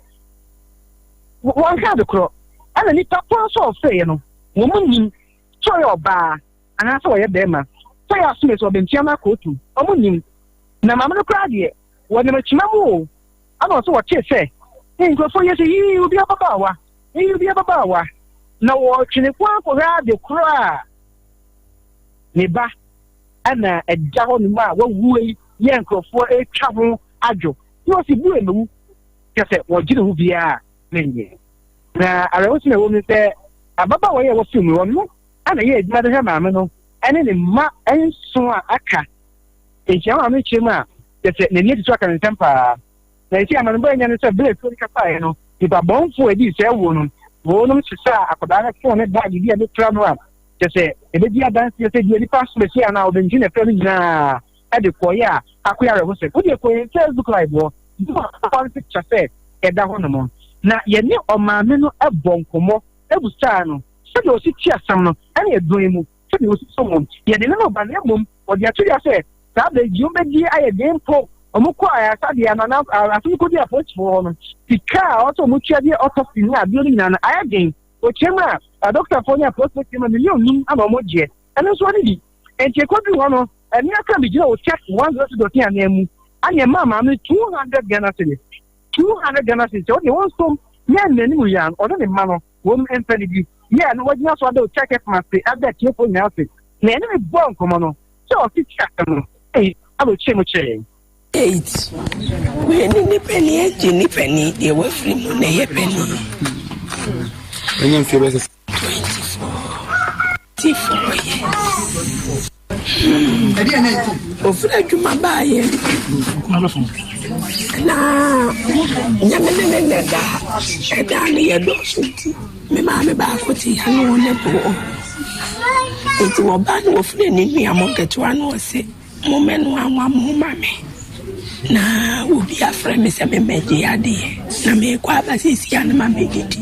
Wɔnka ade korɔ. Ɛna nipa korɔ nso a ɔfrɛeɛ no, wɔn mu nnim sɛ ɔyɛ ɔbaa anaasɛ ɔyɛ bɛrima, sɛ ɔyɛ asomasi, ɔbɛntua anaa kootu, wɔn nnim. Na maame no koraa deɛ, wɔnam akyima mu o, ɛna ɔsɛ wɔtee sɛ nkurɔfoɔ yɛ sɛ yii obi ababaawa, yii obi ababaawa. Na wɔtwe ne kɔn akɔhwɛ ade korɔ a ne ba na ɛda hɔ nom a wawuo yi yɛ nkurɔfoɔ retwa ho adwo na ɔsi bue mewu kyɛ sɛ wɔgyene ho biara na nyɛ na awerɛhosɛm a ɛwɔ mu ne sɛ ababaawa yi a wɔfiri mu ɔno ana yɛ adwuma de hwɛ maame no ɛne ne mma nson a aka nhyia maame kyerɛ mu a kyɛ sɛ n'ani atutu aka ne nsɛm paa na ɛsi amanebɔ anya ne sɛ berɛ atuo no kasaeɛ no nipa bɔnfoɔ a ɛdii sɛ wuo no wɔnom sesaa akwadaa no fon ne baage bi a ɛbɛkura no a Kyerɛ sɛ, ebedi adanseɛ sɛ deɛ nipa asomasi anaa ɔbɛnti na ɛfrɛ no nyinaa de kɔeɛ a akɔyɛ awerɛhosɛm. Wo deɛ kɔ yɛn Facebook live hɔ, na wafa no picture sɛ ɛda hɔ nom. Na yɛne ɔmaame no bɔ nkɔmmɔ busaa no sɛdeɛ ɔsi te asɛm no ne ɛdɔn yi mu sɛdeɛ ɔsi sɔ mu. Yɛde ne no ba na mmom ɔde ato dwa sɛ saa berɛ yi deɛ ɔbɛdie ayɛ den mpo. Wɔkɔɔ ayaresabea no anaa asɛm no kɔdii apolisifoɔ hɔ no, sika a ɔwɔ sɛ wɔtua de yɛ autopsy ne adeɛ no nyinaa no ayɛ den. Wɔkyerɛ mu a, adɔkotafoɔ ne apolisifoɔ kyerɛ mu a, milion num na wɔgyeɛ. Ɛno nso wɔde di. Enti ɛkɔduruu hɔ no, mmea kra bɛgyina wɔ Check 102 dɔte anan mu ɛna ɛmaa maame no 200 Ghana cedis. 200 Ghana cedis, sɛ wodeɛ wɔnsom yɛ nnanim yɛ a, ɔne ne mma no wɔn mfa ne bi. Yɛ na wɔagyina so ada Check FM ase, ada atiefoɔ nyinaa ase. Na yɛne no bɔɔ nkɔmmɔ no, sɛ ɔte kyerɛ asɛm no, ei, ɛna ɔkyerɛ mu kyerɛɛ yɛn. 8 wei ne ne panin agye ne panin deɛ wafiri mu na ɛyɛ panin. Ɛnyɛ mfeɛ bɛsɛ. 24 24 years. Ofiri adwuma baayɛ na nyame ne ne nɛ da ɛda no yɛ dɔɔso nti me maame baako te ya no ne boɔ nti wɔba no wɔfiri ne nua mo nketewa no ɔse Mommɛnoa anwa mo ma me, na obi afrɛ me sɛ memmɛgye adeɛ, na merekɔ aba seesei a na mabɛdidi.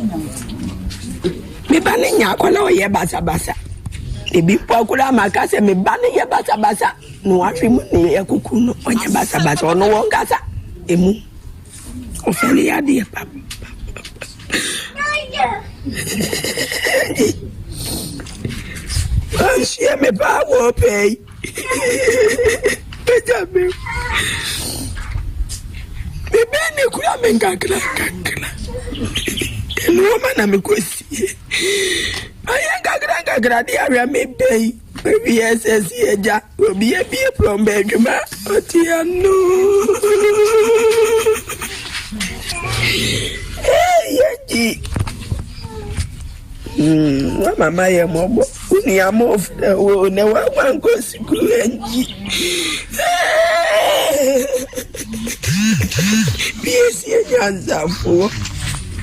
Me ba no nya akɔla ɔyɛ basabasa. Ebi mpo akora maka sɛ me ba no yɛ basabasa na wahwe mu ne yɛ kuku no ɔnyɛ basabasa ɔno wɔn kasa emu ɔfɛle adeɛ papa. Wanhyia me paa wɔ ɔpɛ yi. Pagya me. Biribi ne kura me nkakra nkakra. Nneɛma na mekɔsie. Ayɛ nkakra nkakra de ahwɛ me pɛ yi. Obi ɛsɛsi agya, obi abie plɔmba adwuma, ɔte ano. Ee, yɛgye. Hmm, wa mama yɛ mmɔbɔ. Wo nua mo frɛ wo na wakɔ ankɔ sukuu angyi. Biesie nyansafoɔ.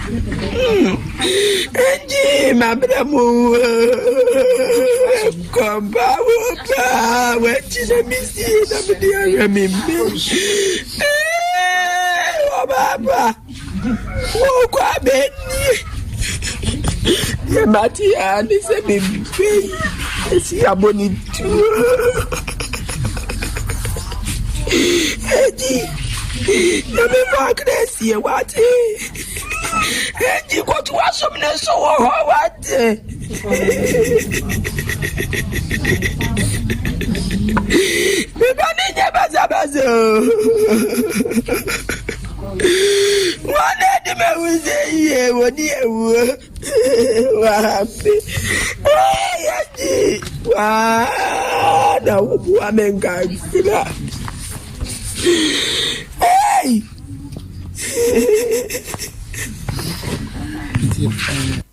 Hmm, angyi mabrɛ mo kɔmpa wo paa wakyi na mesie na mede ahwɛ me mma. Ɔbaapa. Wɔkɔ abɛnie. Deɛ mate ara ne sɛ mebɛ yi. Esi abɔ ne tuo. Eti nyame fa akra sie wate. Eti kɔto asom ne so wɔ hɔ wate. Me ba ne nyɛ basabasa o. Wɔn na ɛde ma wu sɛ yie wɔdi awuo. Waame. Yɛgye. Waa na woboa me nkakra. Hey!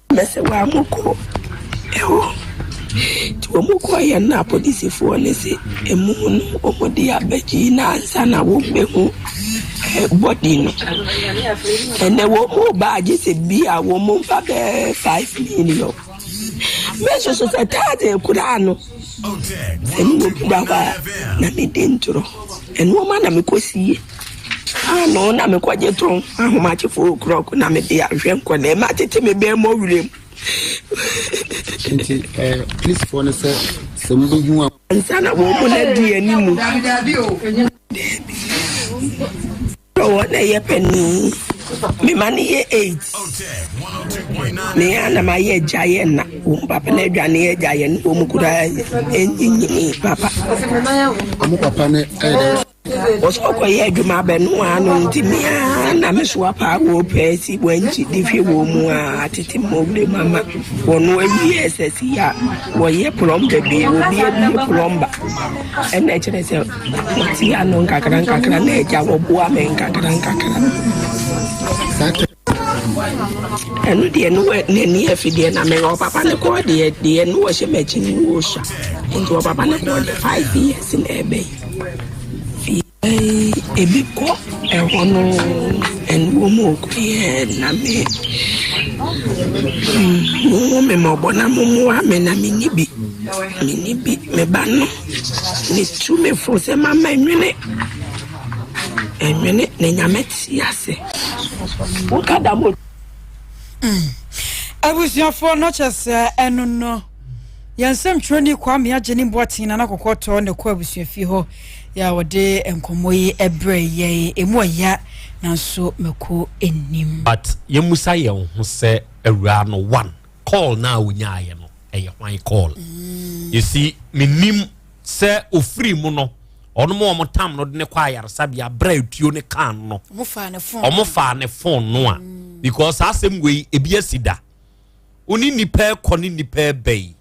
Mɛsɛ waa mo kɔ ɛhɔ. Nti wɔn kɔeɛ no na apolisifoɔ no se emu no wɔn de abɛgye na ansa na wɔn bɛhu body no. Ɛnɛ wɔn mu ba agye sɛ bi a wɔn mu mfa bɛɛ 5 million. Me nso so sɛ taade koraa no sɛ me wɔ bi da hɔ a na medi ntorɔ. Nneɛma na mekɔsie. Paanoo na mekɔgye tɔn ahomakye 4 o'clock na mede ahwɛ nkɔlaa ma tete me bɛn mɔ werɛ mu. Nti polisifoɔ no sɛ mobɛhu a ansa na wɔn mu no di anim. Wɔn na ɛyɛ panin. Mema no yɛ 8. Me a na mayɛ agya yɛ na wɔn papa no adwane agya yɛ no wɔn mu koraa ɛnyinyini papa. Ɔmo papa no ɛyɛ dɛ? Wɔsɛ ɔkɔyɛ adwuma abɛnoa no nti mea na mesoa paa wɔ pɛɛ si wankyi de hwɛ wɔ mu a atete mmɔwura mu ama wɔno awie sɛ si a wɔyɛ plumber bi, obi abie plumber, ɛna ɛkyerɛ sɛ wɔte ano nkakra nkakra na agya wɔboa me nkakra nkakra. Ɛno deɛ no n'ani afi deɛ na mewɔ ɔpapa ne kɔɔ deɛ no wɔhyɛ m'akyi no wɔ sua, nti ɔpapa ne kɔɔ deɛ 5 years na ɛbɛyi ebi kɔ ɛhɔ no ɛnuo mu ɔkɔyɛ na me mo me mɔbɔ na mo mmoa me na menni bi, menni bi. Me ba no ne tu me fo sɛ mama nwene ɛnwene na Nyame te ase woka da mo. Abusuafoɔ no kyɛ sɛ ɛno no yɛn nsɛmtwerɛni Kwame agye ne mboaten na nakɔkɔtɔ ne kɔ abusuafie hɔ yɛ a wɔde nkɔmmɔ yi ɛbrɛ yɛn ɛmu ɔya nanso mako anim. But yɛmusa yɛn ho sɛ awuraa no one call na a wonyaayɛ no ɛyɛ hwan call? You see, menim sɛ ofiri mu no ɔno mo ɔmo tam no de ne kɔ ayaresabea berɛ a etuo ne kan no ɔmo faa ne phone. Ɔmo faa ne phone no a because saa asɛm wei ebi asi da wo ne nipa ɛkɔ ne nipa ɛbɛ yi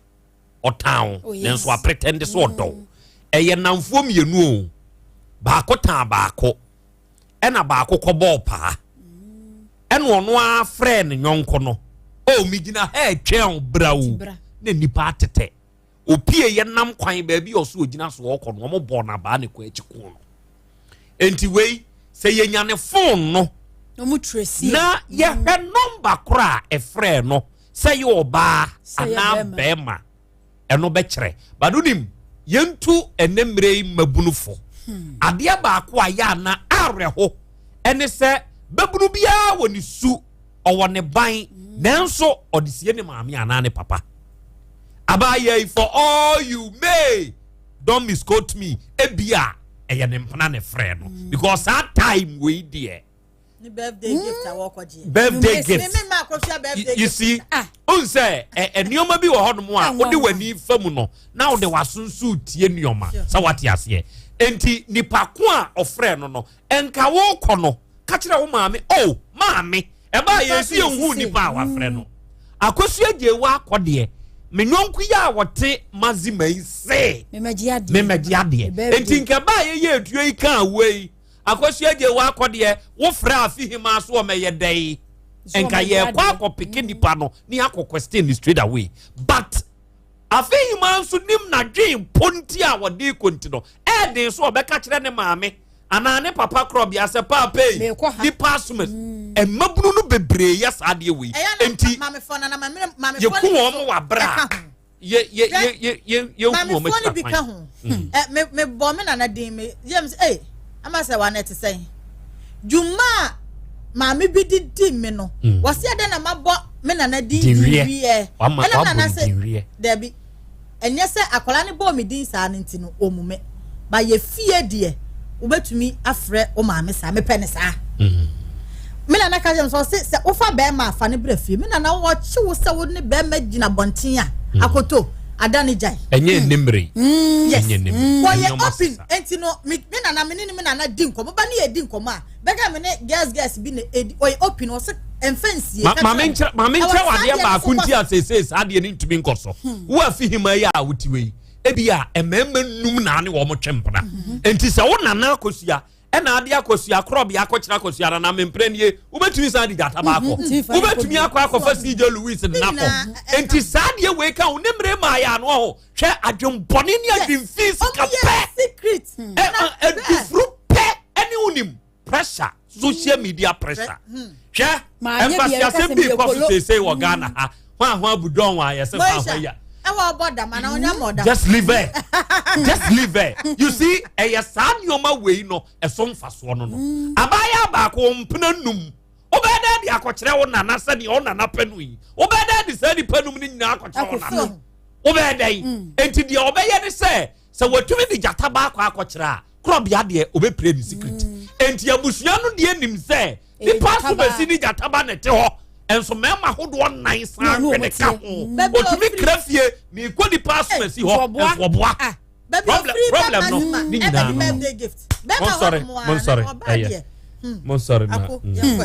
ɔtan wo nanso apretend sɛ ɔdɔ wo. Ɛyɛ namfoɔ mmienu o, baako tan baako ɛna baako kɔbɔɔ paa ɛna ɔno ara frɛ ne nyɔnko no o, megyina ha ɛtwɛn wo, bra o. Bra. Na nipa atetɛ opie yɛ nam kwan baabi a ɔso ogyina so ɔkɔ no ɔmo bɔɔ n'abaa ne kɔ akyi ko no. Nti wei sɛ yɛnya ne phone no ɔmo trace na yɛhwɛ number koro a ɛfrɛ no sɛ yɛ ɔbaa Sɛ yɛ anaa bɛrima. Bɛrima ɛno bɛkyerɛ bado nim yɛntu ɛnɛ mmerɛ yi mmabunufo. Adeɛ baako a yɛ ana awerɛho ɛne sɛ bɛbunu biara wɔ ne su, ɔwɔ ne ban, nanso ɔde sie ne maame anaa ne papa. Abaayɛ yi, for all you may don't misquote me, ebia ɛyɛ ne mpena ne frɛ no because saa time wei deɛ Ne birthday gift a wɔkɔgye. Birthday gift. Me ma akɔhwɛ birthday You gift. see, n sɛ ɛ nneɛma bi wɔ hɔnom a wode w'ani fa mu no na wode w'aso nso tie nneɛma sɛ wate aseɛ. Nti nipa ko a ɔfrɛ no no nka wokɔ no ka kyerɛ wo maame o, maame ɛbaa yɛn si yɛn hu nipa a wafrɛ no Akosua gye wa akɔ deɛ me nyɔnko yi a wɔte mazima yi se memɛgye adeɛ. Memɛgye adeɛ. Birthday. Nti nka baa yɛyɛ etuo yi kaa wo yi, Akosua gye wa akɔ deɛ wofrɛ afi hema so ɔmɛyɛ dɛ So nka ɔmɛgye yɛkɔ adeɛ. akɔpeke nipa no ne akɔ question ne straight away, but afei hema nso nim n'adwen mpo nti a wɔde kɔ nti no ɛɛden so ɔbɛka kyerɛ ne maame anaa ne papa korɔbea sɛ paapa yi Meekɔ ha. nipa asoma mmabunu no bebree yɛ saa adeɛ wei. Ɛyɛ na Nti maamefoɔ na na maame maamefoɔ yɛku no bi wɔn so wɔ abere a ɛka ho. yɛ yɛ yɛ yɛ yɛ yɛhu wɔn Maamefoɔ no bi akyira ka kwan. ho. Ɛ me me bɔ me nana din me yam sɛ ee ama sɛ wa na ɛte sɛn dwuma a maame bi di di me no wɔsi ɛdɛ na ma bɔ me nana din Dinwiɛ. dinwiɛ Wama ɛna wabɔ nana ne sɛ dinwiɛ. dɛbi. Ɛnyɛ sɛ akwadaa no bɔɔ me din saa no nti no ɔmmu me. But yɛ fie deɛ wobɛtumi afrɛ wo maame saa. Mepɛ no saa. Me nana ka kyerɛ me sɛ ɔse sɛ wofa bɛrima a fa no bra fie. Me nana ɔkye wo sɛ wo ne bɛrima gyina abɔnten a mm. akoto ada ne gyae. Ɛnyɛ mm. nimire. Mm. Yes. Wɔyɛ open nti no me nana me ne me nana di nkɔmɔ ba ne yɛ di nkɔmɔ a bɛka me ne girls girls bi na edi ɔyɛ open ɔsɛ mfɛ nsie. Maame nkyerɛ maame nkyerɛ wadeɛ baako nti a seesei saa adeɛ no ntumi nkɔ so. Hmm. Wo afi hima yi a wote wei ebi a mmarima num na ne wɔn twe mpena. Hmm. Nti sɛ wo nana akosua ɛna ade akosua korɔbea akɔkyerɛ akosua nana mempere nie wobɛtumi san de gyata baakɔ hmm. wobɛtumi akɔ akɔfa cj louis nnakɔ nti saa adeɛ wei ka wo ne mmere maa yɛ ano ho hwɛ adwembɔne ne adwemfii sika pɛ adufuru pɛ ɛne wonim pressure social media pressure hmm. hwɛ ɛnfasi asɛm bi kɔ so seesei wɔ ghana ha hwan ho abudɔn wɔn ayɛ sɛ hwan ho ya just leave her just leave her you see ɛyɛ saa nneɛma wei no ɛso nfasoɔ no no hmm. abaayewa baako mpena num wobɛyɛ dɛ de akɔkyerɛ wo nana sɛdeɛ wo nana pɛ no yi wobɛyɛ dɛ de saa nipa num no nyinaa akɔkyerɛ wo nana wobɛyɛ dɛ yi hmm. nti deɛ ɔbɛyɛ ne sɛ Sɛ watumi de gyata baako akɔkyerɛ a, korɔbea deɛ ɔbɛpire ne secret. Mm. Enti abusua no deɛ nim sɛ nipa so bɛsi ne gyata ba na ɛte hɔ. Nso mmarima ahodoɔ nan san hwene ka ho. Mm. Otumi kra fie meekɔ nipa asomasi hɔ nso ɔboa. Ah. Problem problem no ne nyinaa no. Monsɔre monsɔre ɛyɛ. Monsɔre na. Hmm.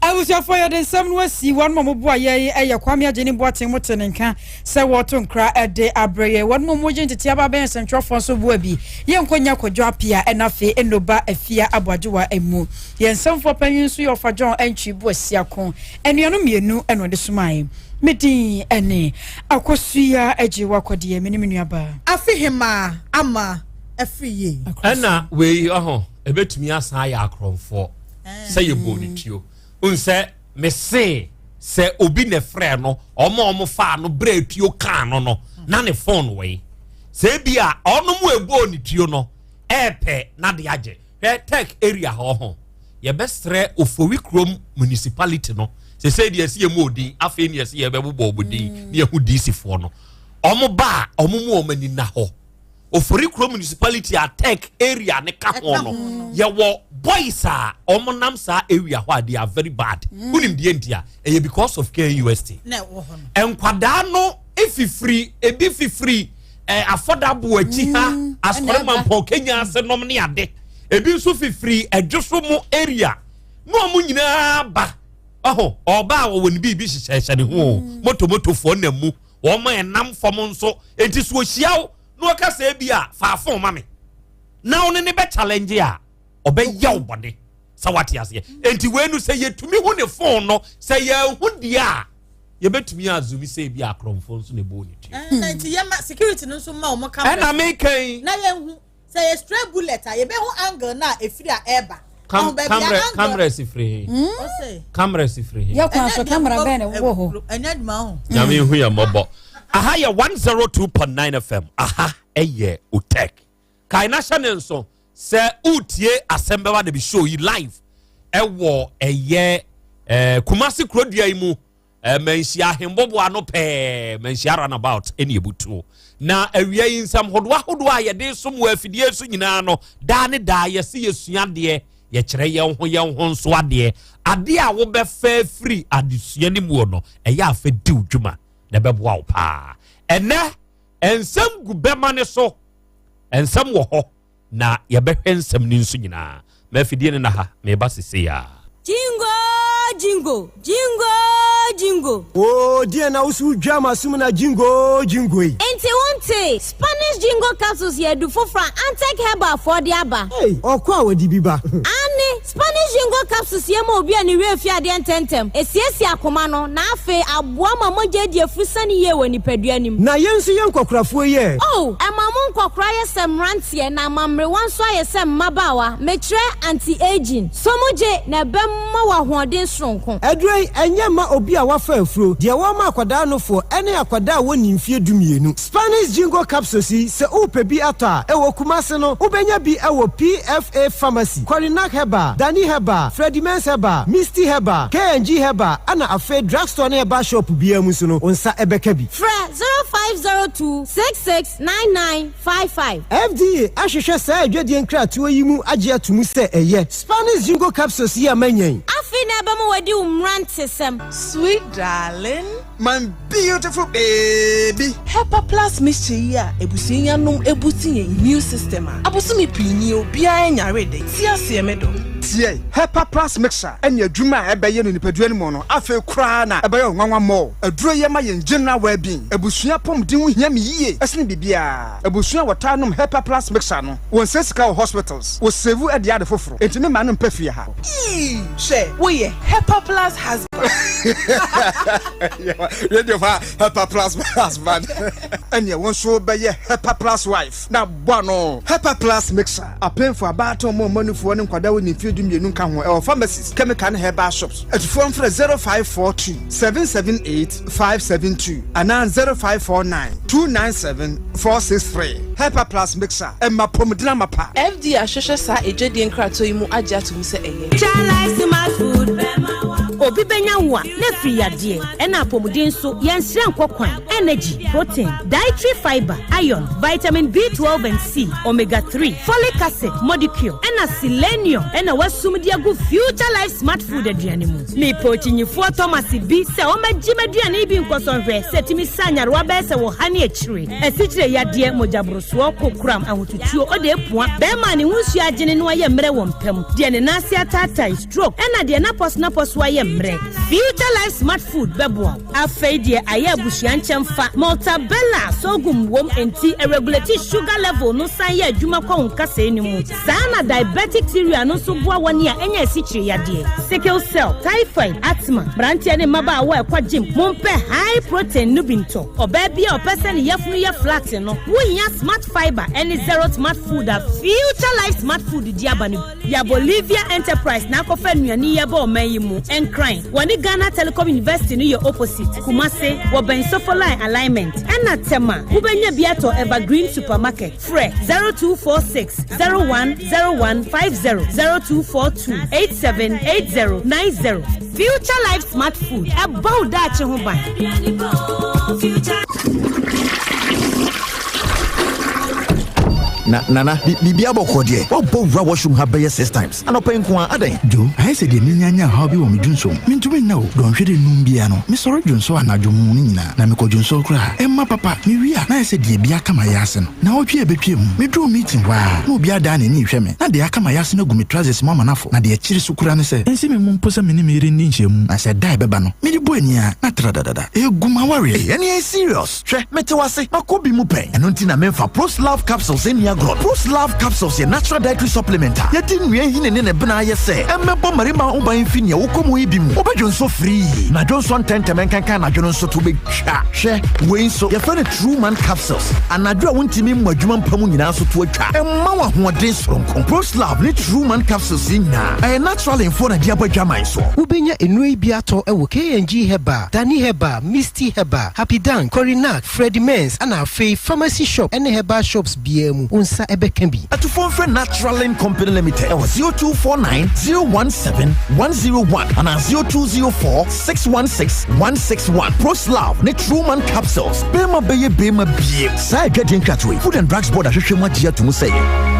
Abusuafoɔ yɛde nsɛm no asi wɔn ma moboa yɛn ɛyɛ Kwame Agyeni Boateng mo te ne nka sɛ wɔto nkra ɛde abrɛ yɛn wɔn mu mogye ntete aba bɛyɛ nsɛntwerɛfoɔ nso boa bi yɛnkɔ nya Kwadwo Apia ɛna afei Enoba Afia Aboagyewa emu yɛn nsɛmfoɔ panyin nso yɛ Ɔfa John Antwi Boasiako anuanom mmienu ɛna ɔde somae me din ɛne Akosua Agye Wakɔdeɛ me ne me nuabaa Afe hemaa ama afiri yie. Ɛna wei ɔho ɛbɛtumi asan ayɛ akorɔmfoɔ sɛ yɛbɔɔ ne tuo n sɛ mese sɛ obi na ɛfrɛ no ɔmo ɔmo faa no berɛ tuo kaa no no na ne phone wɔ yi sɛ ebi a ɔno mu ɛbɔɔ ne tuo no ɛɛpɛ na de agye hwɛ tech area hɔ ho yɛbɛsrɛ ofori kurom municipality no sɛ sɛ deɛ ɛsi yɛ mu odin afei ne ɛsi yɛ bɛbobɔ ɔmo din ne yɛho dc foɔ no ɔmo ba a ɔmo mu ɔmo ani na hɔ Oforikuro municipality a tech area ne ka ho no yɛwɔ boys a wɔn nam saa area hɔ a they are very bad mm. wonim deɛ nti a ɛyɛ because of KUST nkwadaa no efifiri ebi fifiri eh, afɔdabo akyi ha mm. asɔre mampɔn kenya ase nom ne ade ebi nso fifiri ɛdwoso mu area na wɔn nyinaa ba ɔho ɔbaa wɔwɔ ne biribi hyehyɛhyɛ ne ho o mm. motomotofoɔ nam mu. Wɔn a ɛnam fam nso, enti so ohyia wo na ɔka sɛ ebi a fa fon ma me na wo ne ne bɛ challenge a, ɔbɛyɛ wo bɔne sɛ wate aseɛ. Enti wei no sɛ yɛtumi hu ne fon no, sɛ yɛnhu deɛ a, yɛbɛtumi azumi sɛ ebi akorɔmfoɔ nso na ɛbɔɔ ne ti. Ɛna nti yɛma security no nso ma wɔn camera. Ɛna meka yi. Na yɛnhu. Sɛ yɛ stray bullet a yɛbɛhu angle no a ɛfiri a ɛreba. Cam camera camera si firi he. Hmm? Camera si firi he. Yɛ kwan so camera bɛn na ɛwɔ hɔ. Ɛnyɛ adwuma ho. Nyame hu yɛ mmɔbɔ. Aha yɛ 102.9 FM. Aha ɛyɛ Otek. Kae na hyɛ ne nso sɛ wotie asɛm bɛba de bi show yi live ɛwɔ ɛyɛ ɛɛ Kumasi kurodua yi mu. Eh, manhyia ahembobo ano pɛɛ, manhyia runabout ɛne ebutuo. Na awia yi nsɛm hodoɔ ahodoɔ a yɛde som wɔ afidie so nyinaa no, daa ne daa yɛse yɛsua adeɛ, yɛkyerɛ yɛn ho yɛn ho nso adeɛ. Adeɛ a wobɛfa afiri adesua no muo no, ɛyɛ afɛ di wo dwuma na ɛbɛboa wo paa. Ɛnɛ, nsɛm gu bɛma ne so, nsɛm wɔ hɔ. Na yɛbɛhwɛ nsɛm no nso nyinaa. M'afidie no na ha, mereba sesei ara. Jingo jingo jingo jingo. Oo deɛn na wo so wodwa m'asom na jingo jingo yi. Nti wontee? Spanish Jingo Capsules yɛ adu foforɔ a Antec Herbal foɔ de aba. Ei, ɔkɔ a wɔde bi ba. Aane, Spanish Jingo Capsules yɛ ma obi a ne werɛ fi adeɛ ntɛmntɛm, ɛsiesie akoma no, na afei aboa ma mogya adi afurusane yie wɔ nipadua no mu. Na yɛn nso yɛn nkɔkorafoɔ yi ɛ? Oh, ɛma mo nkɔkora yɛ sɛ mmeranteɛ na ama mmerewa nso ayɛ sɛ mmabaawa, mekyerɛ anti-aging. So mogye, na ɛbɛma wo ahoɔden soronko. Aduro yi, ɛnyɛ mma obi a wafa afuro, deɛ wɔma akwadaa nofoɔ, ɛne akwadaa a wɔnni mfeɛ dumienu. Spanish Jingo capsules yi, sɛ worepɛ bi atɔ a, ɛwɔ Kumasi no, wobɛnya bi wɔ PFA Pharmacy, Korinak Herbal, Dani Herbal, Freddie Mens Herbal, Misty Herbal, K&G Herbal, ɛna afei drugstore ne herbal shop biara mu nso no, wo nsa bɛka bi. Frɛ 0502 66 9955. FDA ahwehwɛ saa adwadie nkratoɔ yi mu agye ato mu sɛ ɛyɛ. Spanish Jingo capsules yi a manya yi. Afei na ɛbɛma wadi wo mmerantesɛm. Sweet darling. My beautiful baby. Hepa Plus mixture yi a abusua yi anom abusti yɛn immune system a abosome pii nie obiara nyaree da yi. Te aseɛ me dɔ. Tie! Hepa Plus mixture ne adwuma a ɛbɛyɛ no nipadua no mu no afei koraa na ɛbɛyɛ wo nwanwa more. Aduro yi ma yɛn general well being. Abusua apɔmuden ho hia me yie sene biribiara. Abusua a wɔtaa nom Hepa Plus mixture no, wɔnsɛe sika wɔ hospitals, wɔ save de ade foforo. Enti me mma no mpɛ fie ha. Eii hwɛ woyɛ Hepa Plus husband. Radio fa Hepa Plus husband. Ɛneɛ wo nso bɛyɛ Hepa Plus wife na bɔ ano. Hepa Plus mixer, apemfo, abaatan, ɔmo a ɔmo anufoɔ ne nkwadaa a wɔnni mfeɛ 12 nka ho, ɛwɔ pharmacies, chemical ne herbal shops. Atufoɔ mfrɛ 0542 778 572 anaa 0549 297 463. Hepa Plus mixer, ɛma apɔmuden amapa. FDA ahwehwɛ saa adwadie nkratoɔ yi mu agye ato mu sɛ ɛyɛ. Obi bɛnya wo a, na afiri yadeɛ, ɛna apɔmuden nso, yɛnsrɛ nkɔ kwan, energy, protein, dietary fiber, iron, vitamin B12 and C, omega 3, folic acid, modicure, ɛna selenium, ɛna wasum de agu Future Life Smart Food aduane mu. Mepɛ okyinyifoɔ Thomas bi sɛ ɔmmɛgye m'aduane yi bi nkɔsɔ nhwɛ sɛ ɛtumi sa nyarewa bɛyɛ sɛ wɔ ha ne akyire, asikyire yadeɛ, mogyaborosoɔ, kokoram, ahotutuo, ɔde apua, bɛrima a ne ho nsuo agyene no ayɛ mmerɛ wɔ mpam, deɛ ne nan ase ataatae, stroke, ɛna deɛ n'apɔso ayɛ mmerɛ. Future Life Smart Food bɛboa wo. Afei deɛ ayɛ abusua nkyɛn fa Maltabella sorghum wom nti ɛregulate sugar level no san yɛ adwuma kɔ wo nkasɛɛ no mu. Saa na diabetic cereal no nso boa wɔn a ɛnyɛ asikyire yadeɛ, sickle cell, typhoid, asthma, mmeranteɛ ne mmabaawa a ɛkɔ gym, mompɛ high protein no bi ntɔ. Ɔbaa bi a ɔpɛ sɛ ne yafunu yɛ flat no, wohia smart fiber ɛne zero smart food a Future Life Smart Food di aba no bi. Ya Bolivia Enterprise na akɔfa nnuane yi aba ɔman yi mu. Nkran, wɔne Ghana Telecom University no yɛ opposite. Kumase, wɔbɛn Sofoline alignment. Ɛna Tema, wobɛnya bi atɔ Evergreen Supermarket. Frɛ 0246 010150, 0242 878090. Future Life Smart Food, ɛbɔ wo daakye ho ban. Na nana, biribi abɔkɔ deɛ, woabɔ wura washroom ha bɛyɛ six times anɔpa yi nko ara, adɛn? Joe, ayɛ sɛ deɛ menyanya haw bi wɔ me dwonsɔ mu. Mentumi nna o. Dɔnhwere num biara no, mesɔre dwonsɔ anadwo mu no nyinaa, na mekɔ dwonsɔ koraa a, ɛmma papa. Mewie a, na ayɛ sɛ deɛ bi aka m'ayaase no. Naawɔtwe a ɛbɛtwaam mu, meduruu meeting hɔ ara, na obi adan n'ani rehwɛ me, na deɛ aka m'ayaase no agu me trousers mu ama no afɔ. Na deɛ ɛkyere so koraa ne sɛ, ɛnsi me mu mpo sɛ me ne me yere nni nhyiamu, na sɛ da a ɛbɛba no, mede bɔ ani a, na tradadada, ɛregu m'awareɛ. Ei, ɛnneɛ ɛyɛ serious. Hwɛ, mete wo ase, makɔ bi mu pɛn. Ɛno nti na memfa Proslove Capsules nni agorɔ no. Proslove Capsules yɛ natural dietary supplement a yɛde nnua nhini ne ne bena ayɛ sɛ ɛmmɛbɔ mmarima ho ban mfi nea wokɔ mu yi bi mu. Wobɛdwonsɔ firii, na dwonsɔ ntɛmntɛm nkanka anadwo no nso to bɛtwa. Hwɛ, wei nso, yɛfrɛ no True Man Capsules. Anadwo a wontumi mmɔ adwuma mpa mu nyinaa nso to atwa. Ɛmma wo ahoɔden soronko. Proslove ne True Man Capsules yi nyinaa, ɛyɛ Naturalingfoɔ na de abɔ adwaman soɔ. Wobɛnya nnuro yi bi atɔ wɔ K&G Herbal, Dani Herbal, Misty Herbal, Happy Dan, Corynac, Freddie Mens ɛna afei pharmacy shop ɛne herbal shops biara mu wo nsa ɛbɛka bi. Atufoɔ mfrɛ Naturalin Company Limited ɛwɔ 0249 017 101 anaa 0204 616 161. Proslav ne Truman Capsules, bɛrima bɛyɛ bɛrima biem. Saa adwadie nkratoɔ yi, Food and Drugs Board ahwehwɛ mu agye ato mu sɛ ɛyɛ.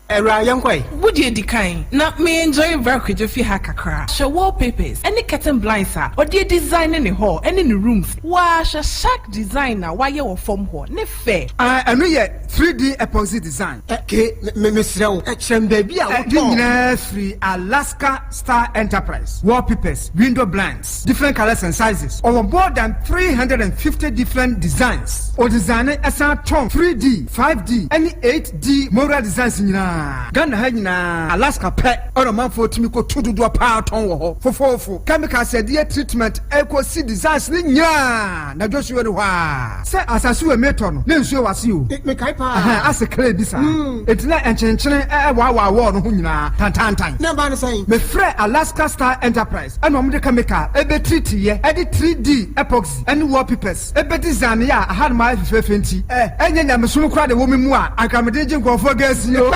Awuraa, yɛnkɔ ɛ. Wo deɛ di kan na me enjoy bra Kwadwo fie ha kakra. Hwɛ wallpapers ɛne curtain blinds a ɔde adesign ne hall ɛne ne rooms. Waa hwɛ shark design a wayɛ wɔ fam hɔ, ne fɛ. Ah, ɛno yɛ 3D epoxy design. Ke, me, mesrɛ wo, kyerɛ me baabi a wotɔɔ. Ne nyinaa firi Alaska Star Enterprise. Wallpapers, window blinds, different colours and sizes. Ɔwɔ more than 350 different designs. Ɔdesigne ɛsan tɔn 3D, 5D ɛne 8D mural designs nyinaa. paa. Ghana ha nyinaa, Alaska pɛ ɛna ɔmanfoɔ tumi kɔtu dodoɔ paa tɔn wɔ hɔ. Fofoofo, chemicals a yɛde yɛ treatment ɛkɔsi designs no nyinaa na Joshua ni hɔ ara. Sɛ asase wɔ metɔ no na nsuo wɔ ase o. Mekae paa. Ɛhɛn, ase clay bi saa. Enti na nkyenkyene ɛwaawaa wall no ho nyinaa tantaantan. Na ɛbaa no sɛn? Mefrɛɛ Alaska Star Enterprise ɛna wɔde chemical ɛbɛtreatiiɛ ɛde 3D epoxy ɛne wallpapers ɛbɛdesignee a ahanom ayɛ fɛfɛɛfɛ nti ɛnyɛ nyamesom koraa na ɛwɔ me mu a anka mede regye nkurɔfoɔ gas yi o.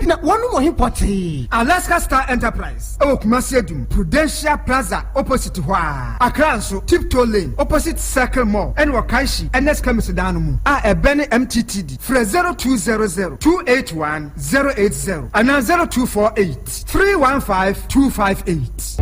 Na wɔnom wɔ he pɔtee? Alaska Star Enterprise ɛwɔ Kumasi Adum, Prudential Plaza opposite hɔ ara. Accra nso, Tiptoe Lane opposite Circle Mall ɛne wɔ Kanshi Ernest Chemist dan no mu a ɛbɛne MTTD. Frɛ 0200 281 080 anaa 0248 315 258.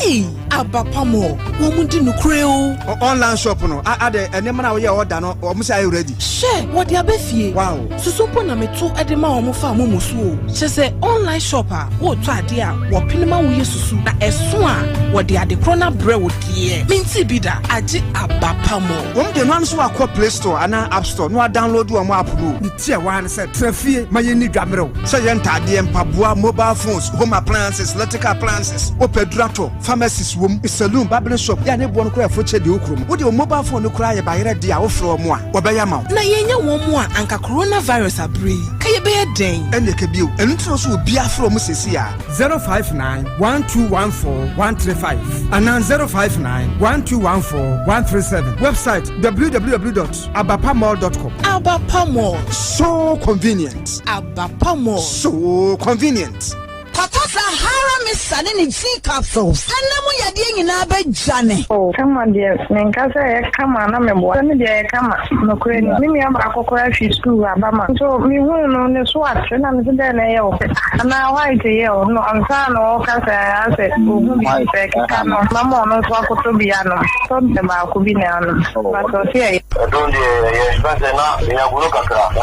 Ei aba pa mɔ wɔn di nokorɛ o. Online shop no adɛ nneɛma no a woyɛ order no wɔn sɛ ayɛ ready. Hwɛ wɔde aba fie. Wow. Susu mpo na meto de ma wɔn fa momo so o. Kyerɛ sɛ online shop a wotɔ adeɛ a wɔpene ma woyɛ susu na ɛso a wɔde ade korɔ no abrɛ wo deɛ mentee bi da agye aba pa mɔ. Wɔn deɛ no ara nso wakɔ play store anaa app store na wadownload wɔn app no o. Ne ti a ɛwɔ ara ne sɛ tra fie ma yɛnni dwa mmerɛw. Sɛ ɛyɛ ntaadeɛ, mpaboa, mobile phones, home appliances, electrical appliances, wopɛ aduru atɔ, pharmacies wom, saloon, barbering shop, yɛ a ne boɔ no koraa ɛfo kyɛ deɛ ɛwɔ kurom. Wode wo mobile phone no koraa yɛ bayerɛ deɛ a wofrɛ wɔn a, wɔbɛyɛ ama wo. Na yɛnnya wɔn mu a anka coronavirus aberɛ yi ka yɛbɛyɛ dɛn? Ɛnneɛ ka bio. Ɛno nti na ɔsɛ obiara frɛ wɔn seesei ara. 059 1214 135 anaa 059 1214 137. Website www.abapamall.com. Abapa Mall. So convenient. Abapa Mall. So convenient. Kɔtɔ Sahara Mixture ne ne Tea Capsules na mu yadeɛ nyinaa bɛdwane. Oh kama deɛ menka sɛ ɛyɛ kama na meboa sɛ me deɛ ɛyɛ kama nokorɛ ni me nua baako koraa firi sukuu aba ma nso mehuu no ne so ate na mese dɛn na ɛyɛ wo anaa white yɛ wo no ansa na ɔka sɛ asɛ ɔhu biribi sɛ ɛkeka no mama ɔno nso akɔtɔ bi anom tɔ baako bi na anom but ɔse ɛyɛ. Ɛdon deɛ ɛyɛ fɛn sɛ na menya gono kakra na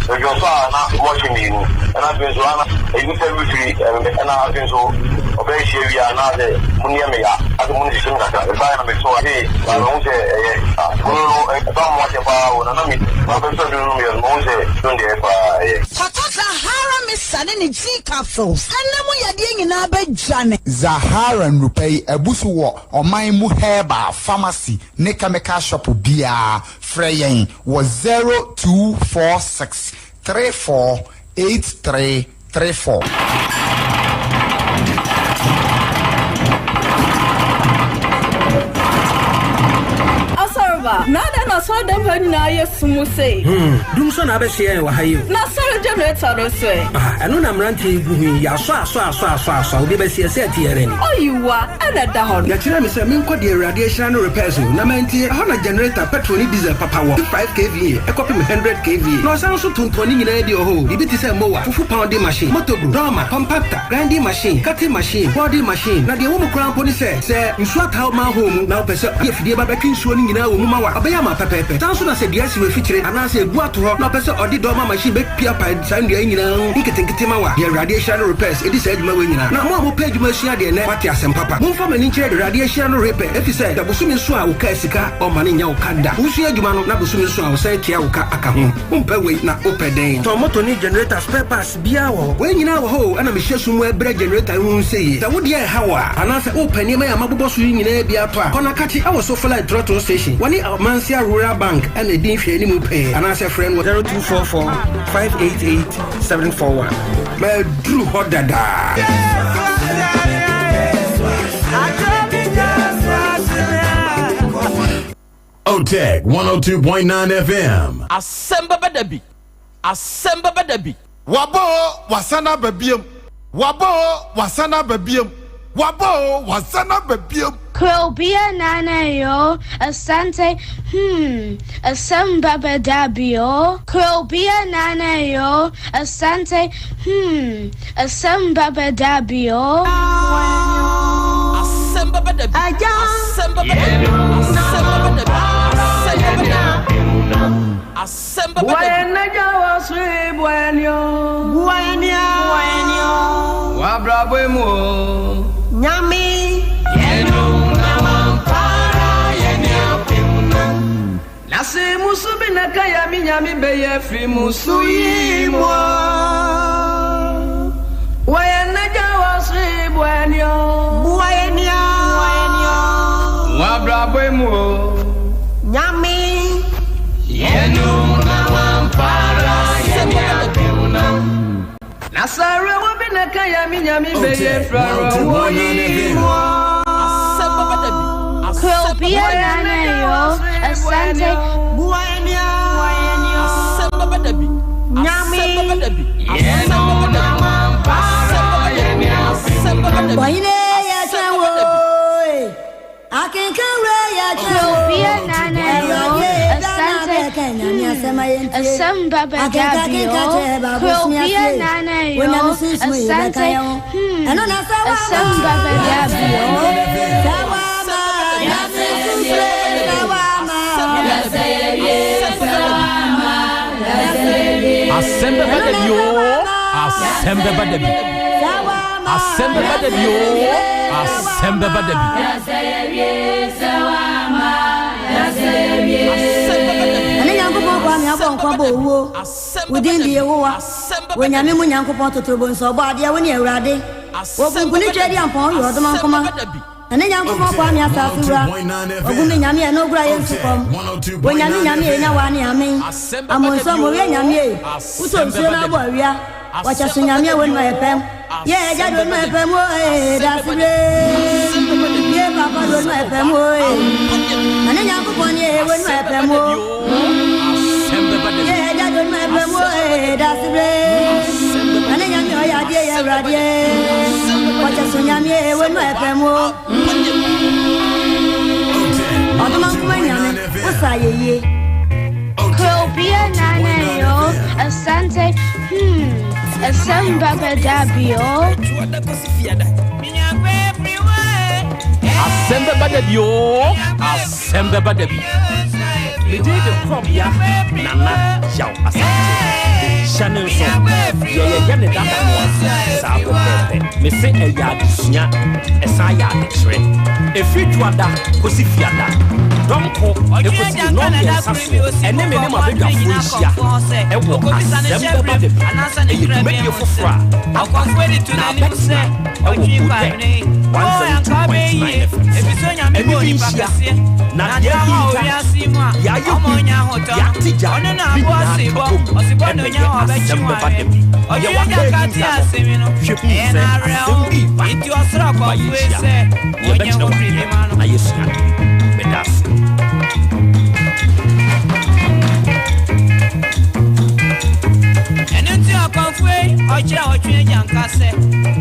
medwo nso a na mɔhye mmienu ɛna afei nso ana ɛyi sɛ mefiri ɛna afei nso ɔbɛyɛ hyia wie a na sɛ mo nneɛ me ya asɛ mo ne hyehyɛ me kakra mebaeɛ na meto a sei na mehu sɛ ɛyɛ gono no ɛba mo akyɛ paa o na na me mapɛ sɛ duro no meyɛ no mehu sɛ don deɛ paa ɛyɛ. Kɔtɔ Zahara Mixture ne ne Tea Capsules na mu yadeɛ nyinaa bɛdwane. Zahara nnurupɛ yi abu so wɔ ɔman mu herbal pharmacy ne chemical shop biara. Frɛ yɛn wɔ 0246 34 8334. Asɔreba, na adɛn na asɔredan ha nyinaa yɛ sum sei? Hmm, dum so na abɛhyɛ yɛn wɔ ha yi o. Na asɔre generator no nso ɛ? Ah, ɛno na mmeranteɛ yi gu ho yi, yɛasɔ asɔ asɔ asɔ asɔ a, obi bɛsi ɛsɛ ɛte yɛn ani. Oyiwa, ɛna ɛda hɔ no. Yɛkyerɛɛ me sɛ menkɔ deɛ Awurade ahyira no repairs o, na mantie. Ɛhɔ na generator, petrol ne diesel papa wɔ, fi 5 kva kɔpem 100 kva. Na ɔsan nso tontɔn ne nyinaa bi wɔ hɔ o, biribi te sɛ mower, fufu pounding machine, motobro, dɔɔma, compactor, grinding machine, cutting machine, boarding machine. Na deɛ ɛwɔ mu koraa mpo ne sɛ, sɛ nsuo ataa wo manhole mu na wopɛ sɛ ɔde afidie ba bɛtwe nsuo no nyinaa wɔ mu ma wo a, ɔbɛyɛ ama wo pɛpɛɛpɛ. Saa nso na sɛ dua si w'afikyire anaasɛ ɛbu ato hɔ na wopɛ sɛ ɔde dɔɔma machine bɛpiapae saa nnua yi nyinaa ho nketenkete ma wo a, deɛ Awurade ahyira no repairs ɛdi saa adwuma wei nyinaa. Na mo a mopɛ adwuma asua deɛ nnɛ moate asɛm papa. Momfa mo ani nkyerɛ deɛ Awurade ahyira no repɛ, efisɛ sɛ bosome so a wo kaa sika ɔmma no nyɛ wo ka da. Wosua adwuma no na bosome so a ɔsan tua wo ka aka ho. Wompɛ wei na wopɛ dɛn? Tɔn moto ne generator spare parts biara wɔ hɔ. Wei nyinaa wɔ hɔ o, ɛna mehyɛ sum mu ɛbrɛ generator yi ho sɛ yie. Sɛ wo deɛ ɛha wo a, anaasɛ wopɛ nneɛma yi a mabobɔ so yi nyinaa bi atɔ a, kɔ Nakakye ɛwɔ Sofoline Trɔtrɔ Station. Wɔne Amansia Rural Bank na ɛdi nhwɛanimu pɛɛ, anaasɛ frɛ no wɔ 0244 588 741. Maduru hɔ dada. Oteg 102.9 FM. Asɛm bɛba da bi. Asɛm bɛba da bi. Waba o, wasan aba biom. Waba o, wasan aba biom. Waba o, wasan aba biom. Krobea Nana yoo, Asante hmm, asɛm bɛba da bi o. Krobea Nana yoo, Asante hmm, asɛm bɛba da bi o. Asɛm bɛba da bi. Asɛm bɛba da bi. Asɛm bɛba da bi. Asɛm bɛba da bi. Asɛm bɛba da bi. Nyame. nyame bɛyɛ afiri mu so yi mu a Wɔyɛ n'agya wɔ soro boa yɛn o Boa yɛn o Wɔn abrabɔ mu o Nyame Yɛnum na wampara yɛn apem no Na sɛ awerɛhoɔ bi na ɛka yɛn me nyame bɛyɛ afiri awerɛhoɔ yi mu a Krobia Nana Yo, Asante. Ɔhene yɛ twɛn wo akenkan wura yɛ twɛn wo Krobia Nana Yo, Asante. Asɛm ba bɛda bio. Krobia Nana Yo, Asante. Asɛm ba bɛda bio. Asɛm bɛba da bi oo, asɛm bɛba da bi. Asɛm bɛba da bi oo, asɛm bɛba da bi. Ɛne Nyankopɔn kɔ ame abɔ nkwa bɔ owuo. Wo din de Yehowa. Wɔ Nyame mu Nyankopɔn totorobɔ nso ɔbɔ adeɛ wo ne Awurade. Wɔ kunkuni twɛ di ampɔn woyɛ ɔdoma nkoma. Ɛne Nyankopɔn kɔ ame asase wura. Ogu me Nyame ɛno ogura yɛ nsu kɔm. Wɔ Nyame Nyame enya wa ne amen. Amonso mo wie Nyame e. Wotɔ nsuo na abɔ awia. Wɔkyɛ so Nyame a wɔnum ayɛ pɛm. Yɛ agya de onum ayɛ pɛm o ee dase bre. Yɛ papa de onum ayɛ pɛm o ee. Ɛne Nyankopɔn ne ee wɔnum ayɛ pɛm o. Yɛ agya de onum ayɛ pɛm o ee dase bre. Ɛne Nyame ɔyɛ adeɛ yɛ awuradeɛ. Wɔkyɛ so Nyame ee wɔnum ayɛ pɛm o. Ɔdoma nkoma Nyame wosa ayɛ yie. Krobia Nana Yo, Asante. Asɛm ba bɛda bio. Asɛm bɛba da bi oo, asɛm bɛba da bi. Me din de Krɔbea Nana Yaw Asante. Hyɛ ne nso, deɛ yɛyɛ ne dada no a, saa pɛpɛɛpɛ. Mese ɛyɛ adesua, ɛsan yɛ adekyerɛ. Ɛfiri Dwoada kɔsi Fiada, dɔnko ɛkɔsi nnɔnmiɛnsa soɔ, ɛne me ne m'abadwafoɔ nhyia ɛwɔ Asɛm Bɛba Da Bi. Ɛyɛ dwumadie foforɔ a aba na abɛtena ɛwɔ Otec 102.9 FM so. Ɛne me nhyia na deɛ ahinta, deɛ ayɛ hu, deɛ ate gya ne nyinaa ka bom ɛbɛyɛ Asɛm Bɛba Da Bi. Deɛ waka ahinta no, hwɛ hu sɛ asɛm bi reba ma yɛnhyia. Yɛbɛkyerɛ wo adeɛ na yɛasua adeɛ. Meda ase. Ɛno nti ɔkɔmfoe ɔkyerɛ ɔtwe agyanka sɛ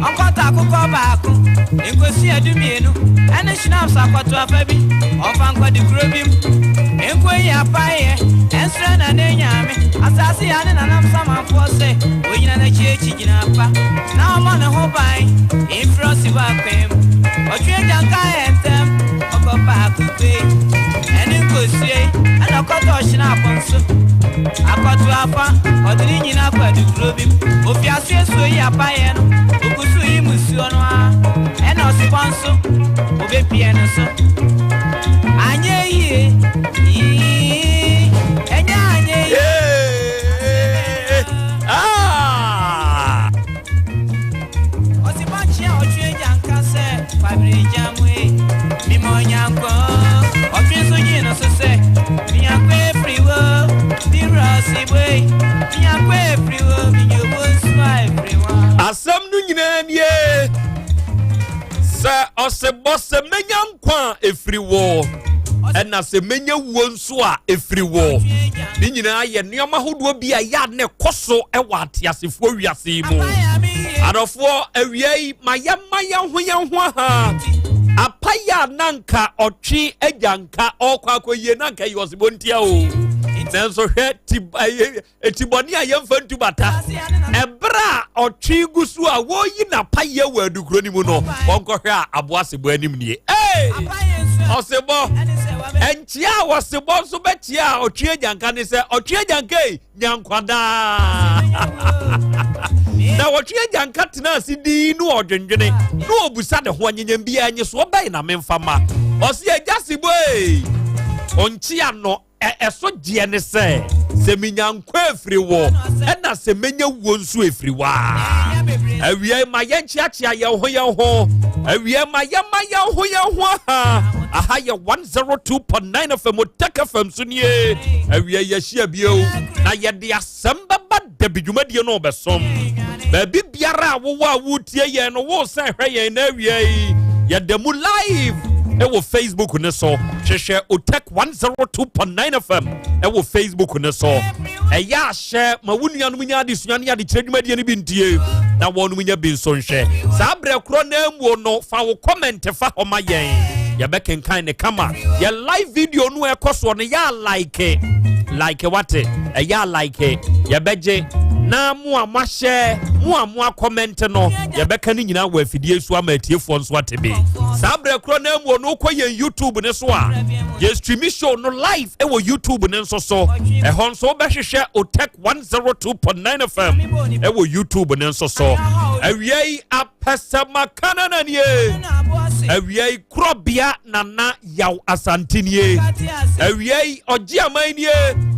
ɔnkɔtɔ akokɔ baako, nkosua 12, ɛne schnapps akɔto afa bi, ɔmfa nkɔde kuro bi mu. Nkoyi apaeɛ, ɛnsrɛ na ne nyame, asase ya ne nanam samanfoɔ sɛ ɔnyina n'akyi akyi gyina pa, na ɔmmɔ ne ho ban mfiri ɔsebɔ akwan mu. Ɔtwe agyanka yɛ ntɛm, ɔkɔfa akokɔ yi, ɛne nkosua yi, ɛna ɔkɔtɔ schnapps nso. Akɔto afa, ɔde ne nyinaa kɔ adukuro bi mu. Ofi aseɛ suo yi apaeɛ no, ogu so yi musuo no ara, ɛna ɔsebɔ nso, obepie no so. Anyɛ yie, yii, ɛnyɛ anyɛ yie. Ah! Ɔsebɔ kyea ɔtwe agya nka sɛ, Kwabere gya mu e, mimɔ nyanko. Ɔtwe nso gye no so sɛ, Minyanko efiri wo, mi wura ɔsebɔ e, minyanko efiri wo, minyobo nso a efiri wo. Asɛm no nyinaa nie, sɛ ɔsebɔ sɛ menya nkwa a ɛfiri wo, ɛna sɛ menya wuo nso a ɛfiri wo. Ne nyinaa yɛ nneɛma ahodoɔ bi a ɛyɛ a na ɛkɔ so wɔ ateasefoɔ wiase yi mu. Adɔfoɔ, awia yi ma yɛma yɛn ho yɛn ho aha. Apayɛ a na nka ɔtwe agya nka ɔrekɔ akɔyie na nka ɛyɛ ɔsebɔ ntia o. Nanso hwɛ ti ɛyɛ Etibɔne a yɛmfa ntu bata. Ɛberɛ a ɔtwe gu so a wɔreyi n'apayɛ wɔ adukuro no mu no, wɔnkɔhwɛ a aboa sebɔ anim nie. Ee! Ɔsebɔ! Nkyea a wɔsebɔ nso bɛkyea a ɔtwe agyanka ne sɛ, ɔtwe agyanka yi, nya nkwa daa. Na ɔtwe agyanka tena ase dinn na ɔdwendwene na ɔbusa ne ho anyenyem biara nyesoɔ bɛn na memfa ma. Ɔse agya sebɔ ee! Ɔnkyea no. Ɛ ɛso gyeɛ ne sɛ, Sɛ menya nkwa afiri wo, ɛna sɛ menya wuo nso afiri wo a. Awia ma yɛnkyeakyea yɛn ho yɛn ho. Awia ma yɛma yɛn ho yɛn ho aha. Aha yɛ 102.9 FM Otec FM so nie. Awia yɛahyia bio na yɛde asɛm bɛba dabi dwumadie no ɔbɛsom. Baabi biara a wowɔ a wotie yɛn no wo sɛ hwɛ yɛn na awia yi yɛda mu live ɛwɔ Facebook ne so. Hwehwɛ Otec 102.9 FM ɛwɔ Facebook ne so. Ɛyɛ ahyɛ ma wo nuanom nya adesua ne adekyerɛ dwumadie no bi ntie na wɔnom nya bi nso nhwɛ. Saa berɛ korɔ na amuo no fa wo comment fa hɔ ma yɛn. Yɛbɛkenkan ne kama. Yɛ live video no ɛkɔ soɔ no yɛ a like like wate ɛyɛ a like yɛbɛgye na mo a moahyɛ mo a mo akɔmɛnte no yɛbɛka ne nyinaa wɔ afidie so ama atiefoɔ nso ate bi. Saa berɛ korɔ na amuo no wokɔ yɛn YouTube ne so a yɛ stream show no live ɛwɔ YouTube ne nso so. Ɛhɔ nso wobɛhwehwɛ Otec 102.9 FM ɛwɔ YouTube ne nso so. Awia yi apɛsɛmaka na nie. Awia yi korɔbea Nana Yaw Asante nie. Awia yi ɔgye aman nie.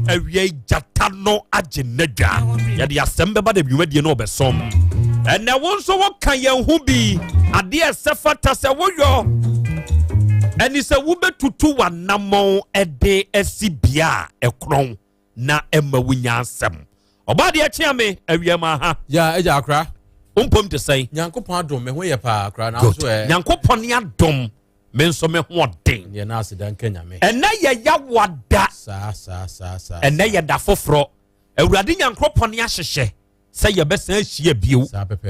Awia yi gyata no agye n'adwa. Yɛde asɛm bɛba da dwumadie no ɔbɛsom. Ɛnɛ wo nso woka yɛn ho bi. Adeɛ ɛsɛ fata sɛ woyɔ ɛne sɛ wobɛtutu w'anammɔn ɛde asi bea a ɛkorɔn na ɛma wonya asɛm. Ɔbaa deɛ kyea me awia ma ha. Ya agya akora. Wompom te sɛn? Nyankopɔn adom me ho yɛ paa akora na Good. nso ɛ. Nyankopɔn ne adom me nso me ho ɔden. Yɛ na aseda nka Nyame. Ɛnɛ yɛ yawa da. Saa saa saa saa. Ɛnɛ yɛ da foforɔ. Awurade Nyankopɔn ne ahyehyɛ sɛ yɛbɛsan ahyia bio.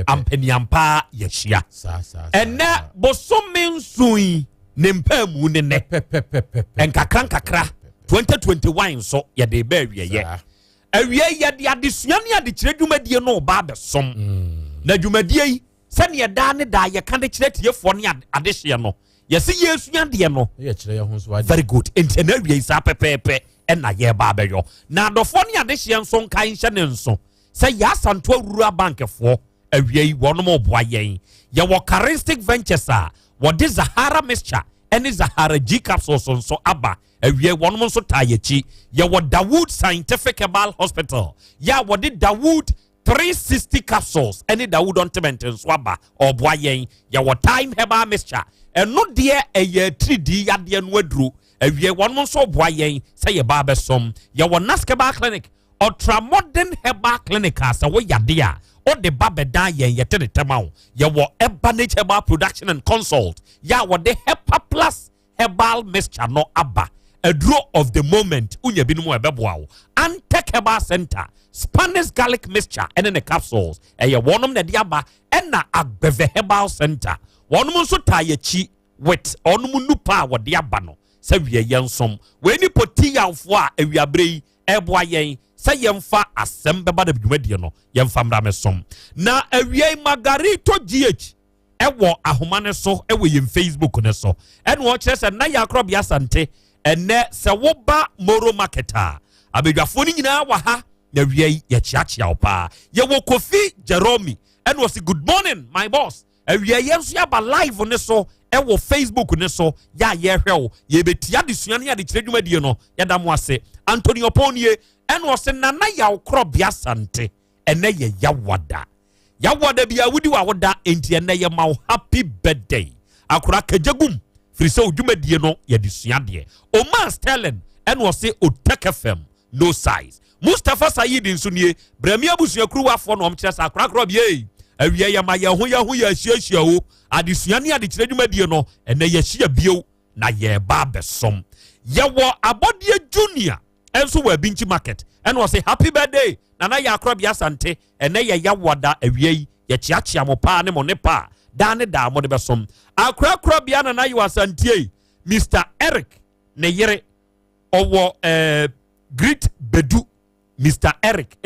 Ampaniampa yɛhyia. Saa saa. Ɛnɛ bosome nson yi ne mpaamu ne nɛ. Nkakra nkakra 2021 nso yɛde bɛ awieyɛ. Awie yɛde adesua ne adekyerɛ dwumadie no ba abɛsom. Na dwumadie yi sɛneɛ daa ne daa yɛka de kyerɛ tiefoɔ ne adehyeɛ no yɛsɛ yɛsua adeɛ no. Yɛ kyerɛ yɛn ho nso adeɛ. Very good. Nti ɛna awie yi saa pɛpɛɛpɛ ɛna yɛba abɛyɔ. Na adɔfoɔ ne adehyeɛ nso nkae nhyɛ ne nso sɛ yɛ Asantewa Rural Bankfoɔ awie yi wɔnom ɔboa yɛn. Yɛwɔ Charistic Ventures a wɔde Zahara mixture ɛne Zahara G capsules nso aba. Awie wɔnom nso taa yɛkyi. Yɛwɔ Dawood Scientific Herbal Hospital yɛ a wɔde Dawood 360 capsules ɛne Dawood ointment nso aba ɔboa yɛn. Yɛwɔ Time Herbal mixture ɛno deɛ ɛyɛ atiridii yadeɛ no aduro. Awie wɔnom nso boa yɛn sɛ yɛba abɛsom. Yɛwɔ Naskeba Clinic, Ultra Modern Herbal Clinic a sɛ woyade a wode ba bɛdan yɛn yɛte ne tɛma wo. Yɛwɔ Ebanage Herbal Production and Consult yɛ a wɔde Hepa Plus Herbal mixture no aba. Aduro of the moment wonya binom a ɛbɛboa wo. Antec Herbal Center Spanish garlic mixture ɛne ne capsules ɛyɛ wɔnom na ɛde aba. Ɛna Agbeve Herbal Center wɔnom nso taa yɛkyi with ɔnom nupa a wɔde aba no sɛ wie yɛn som. Wei ni poti yawfoɔ a awiaberɛ yi ɛboa yɛn sɛ yɛmfa asɛm bɛba da dwumadie no yɛmfa mmra me som. Na awia yi Margarito GH ɛwɔ ahoma ne so ɛwɔ yɛn Facebook ne so ɛna ɔkyerɛ sɛ na yɛ akorɔbea Asante ɛnɛ sɛ woba Moro Market a abadwafoɔ no nyinaa wɔ ha na awia yi yɛkyeakyea wo paa. Yɛwɔ Kofi Jerome ɛna ɔsi good morning my boss. Awia yɛn nso yɛaba live ne so ɛwɔ Facebook ne so yɛ a yɛhwɛ wo. Yɛbɛtia adesua ne adekyerɛ dwumadie no yɛda mo ase. Anthony Ɔpɔn ɛna ɔsɛ Nana Yaw Korɔbea Asante ɛnɛ yɛ yawada. Yawada bi a wodi wa woda enti ɛnɛ yɛ ma wo happy birthday. Akora kagyagum firi sɛ odwumadie no yɛde sua adeɛ. Omar Sterling ɛna ɔsɛ Otec FM no size. Mustapha Said nso nie Brɛmi abusuakuruwafoɔ na ɔmkyerɛ sɛ akora korɔ bie awia yɛ ma yɛn ho yɛn ho yɛ ahyiahyia o. Adesua ne adekyerɛ dwumadie no ɛnɛ yɛhyia bio na yɛreba abɛsom. Yɛwɔ Abɔdeɛ Junior ɛnso wɔ Abinkyi Market ɛna ɔsɛ happy birthday Nana yɛ akorɔbea Asante ɛnɛ yɛ yawada awia yi yɛkyeakyea mo paa ne mo ne paa daa ne daa mo de bɛsom. Akora korɔbea Nana yɛ Asante yi Mr Eric ne yere ɔwɔ Great Bedu Mr Eric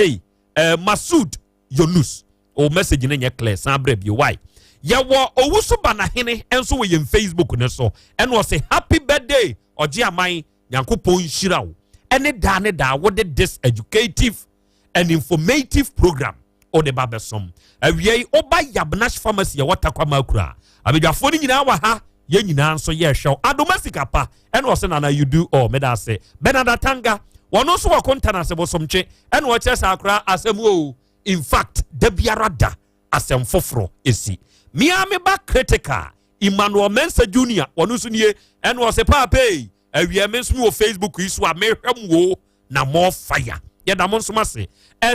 Masood Yonus o message ne nyɛ clear san brɛ bio why. Yɛwɔ Owusu Banahene nso wɔ yɛn Facebook ne so ɛna ɔsɛ happy birthday ɔgye aman Nyankopɔn nhyira wo ɛne daa ne daa wode this educative and informative program wode ba bɛsom. Awia yi woba Yabnash Pharmacy ɛwɔ Takwama Akura abadwafoɔ no nyinaa wɔ ha yɛn nyinaa nso yɛrehwɛ wo. Adoma sika pa ɛna ɔsɛ Nana you do all meda ase. Bernard Atanga Wɔn nso wɔ kontanase bosomtwe ɛna ɔkyerɛ sɛ akora asɛm o. In fact, da biara da asɛm foforɔ esi. Mia me ba critical Emmanuel Mensah Junior wɔn nso nie ɛna ɔsɛ paapee awia me nso wɔ Facebook yi so a mehwɛ mu o na more fire. Yɛda mo nso ase.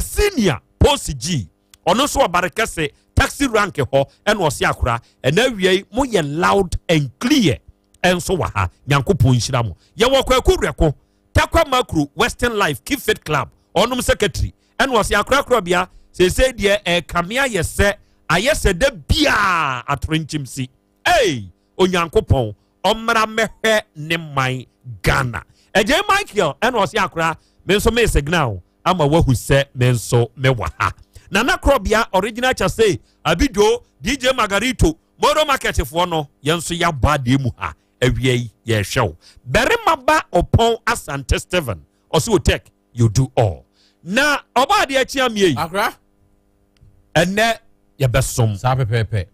Senior Post G ɔno nso ɔbare kɛse taxi rank hɔ ɛna ɔse akora ɛna awia yi mo yɛ loud and clear ɛnso wɔ ha. Nyankopɔn nhyira mo. Yɛwɔ Kwaku Rɛko Takwa Makro Western Life Keep Fit Club ɔnom secretary ɛna ɔse akorakora bia seesei deɛ ɛkame ayɛ sɛ ayɛ sɛ da biaa atorenkyem si. Ei, Onyankopɔn ɔmmra mmɛhwɛ ne man Ghana. Ɛgye Michael ɛna ɔse akora me nso me signal ama wahu sɛ me nso mewɔ ha. Nana Korɔbea original chase Abidjo DJ Margarito Moro Market foɔ no yɛn nso yɛabɔ adeɛ mu ha awia yi yɛrehwɛ wo. Barima ba Ɔpɔn Asante Steven ɔse Otek you do all. Na ɔbɔ adeɛ akyi amie yi. Akora. Ɛnɛ yɛbɛsom. Saa pɛpɛɛpɛ.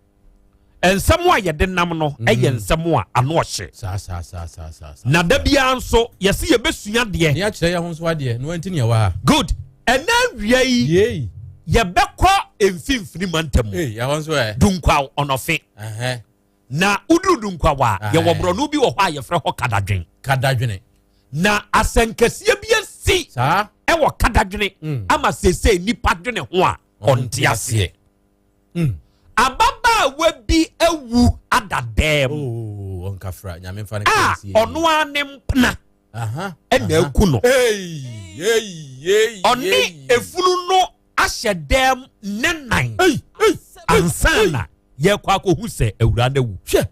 Nsɛm a yɛde nam no ɛyɛ nsɛm a ano ɔhye. Saa saa saa saa saa. Na da biara nso yɛsi yɛbɛsua deɛ. Ne akyerɛ yɛn ho nso adeɛ na wɔnti nea wɔ ha. Good. Ɛnɛ awia yi. Yɛbɛkɔ mfimfini mantam. Ee yɛhɔ nso ɛ. Dunkwaw ɔnɔfe. Na woduru Dunkwaw a yɛwɔ borɔno bi wɔ hɔ a yɛfrɛ hɔ Kadadwen. Kadadwene. Na asɛnkɛseɛ bi asi. Saa. Ɛwɔ Kadadwene. Ama seesei nipa dwene ho a ɔnte aseɛ. Ababaawa bi awu ada dɛm. Oh, ɔnkafra nyame nfa ne A ɔno ara ne mpena ɛna aku no. Ɔne efunu no ahyɛ dɛm ne nan ansa na yɛkɔ akɔhu sɛ awura no awu. Hwɛ.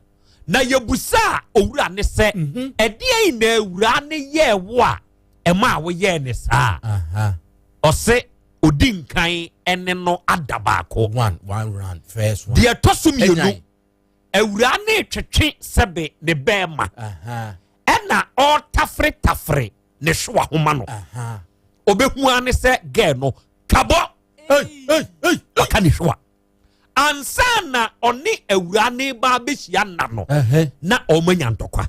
Na yɛbusa owura ne sɛ ɛdeɛn na awura ne yɛɛ wo a ɛma a woyɛɛ ne saa? Ɔse odi nkan ɛne no ada baako. One one round first one. Deɛ ɛtɔ so mmienu, awura ne twetwe sɛbe ne bɛɛma ɛna ɔretafere tafere ne hwewa homa no. Obehu ara ne sɛ gɛɛ no kabɔ waka ne hwewa. Ansa na ɔne awura ne ba abɛhyia nna no na ɔmo anya ntɔkwa.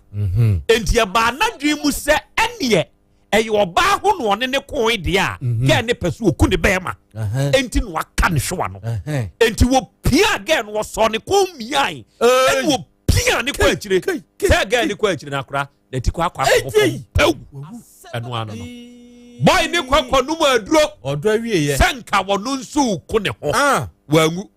Enti ɛbaa n'adwene mu sɛ ɛneɛ ɛyɛ ɔbaa ho na ɔne ne koe deɛ a gɛɛ ne pɛ so oku ne bɛɛma. Enti na waka ne hwewa no. Enti wɔpia gɛɛ no, wɔsɔɔ ne kɔn miae ɛna wɔpia ne kɔ akyire sɛ gɛɛ ne kɔ akyire no akora n'ati kɔ akɔ akɔbɔ fam pew. Ɛno ano no bɔe ne kɔ kɔ nom aduro ɔdɔ awieɛ sɛ nka wɔno nso ko ne ho. Wanwu,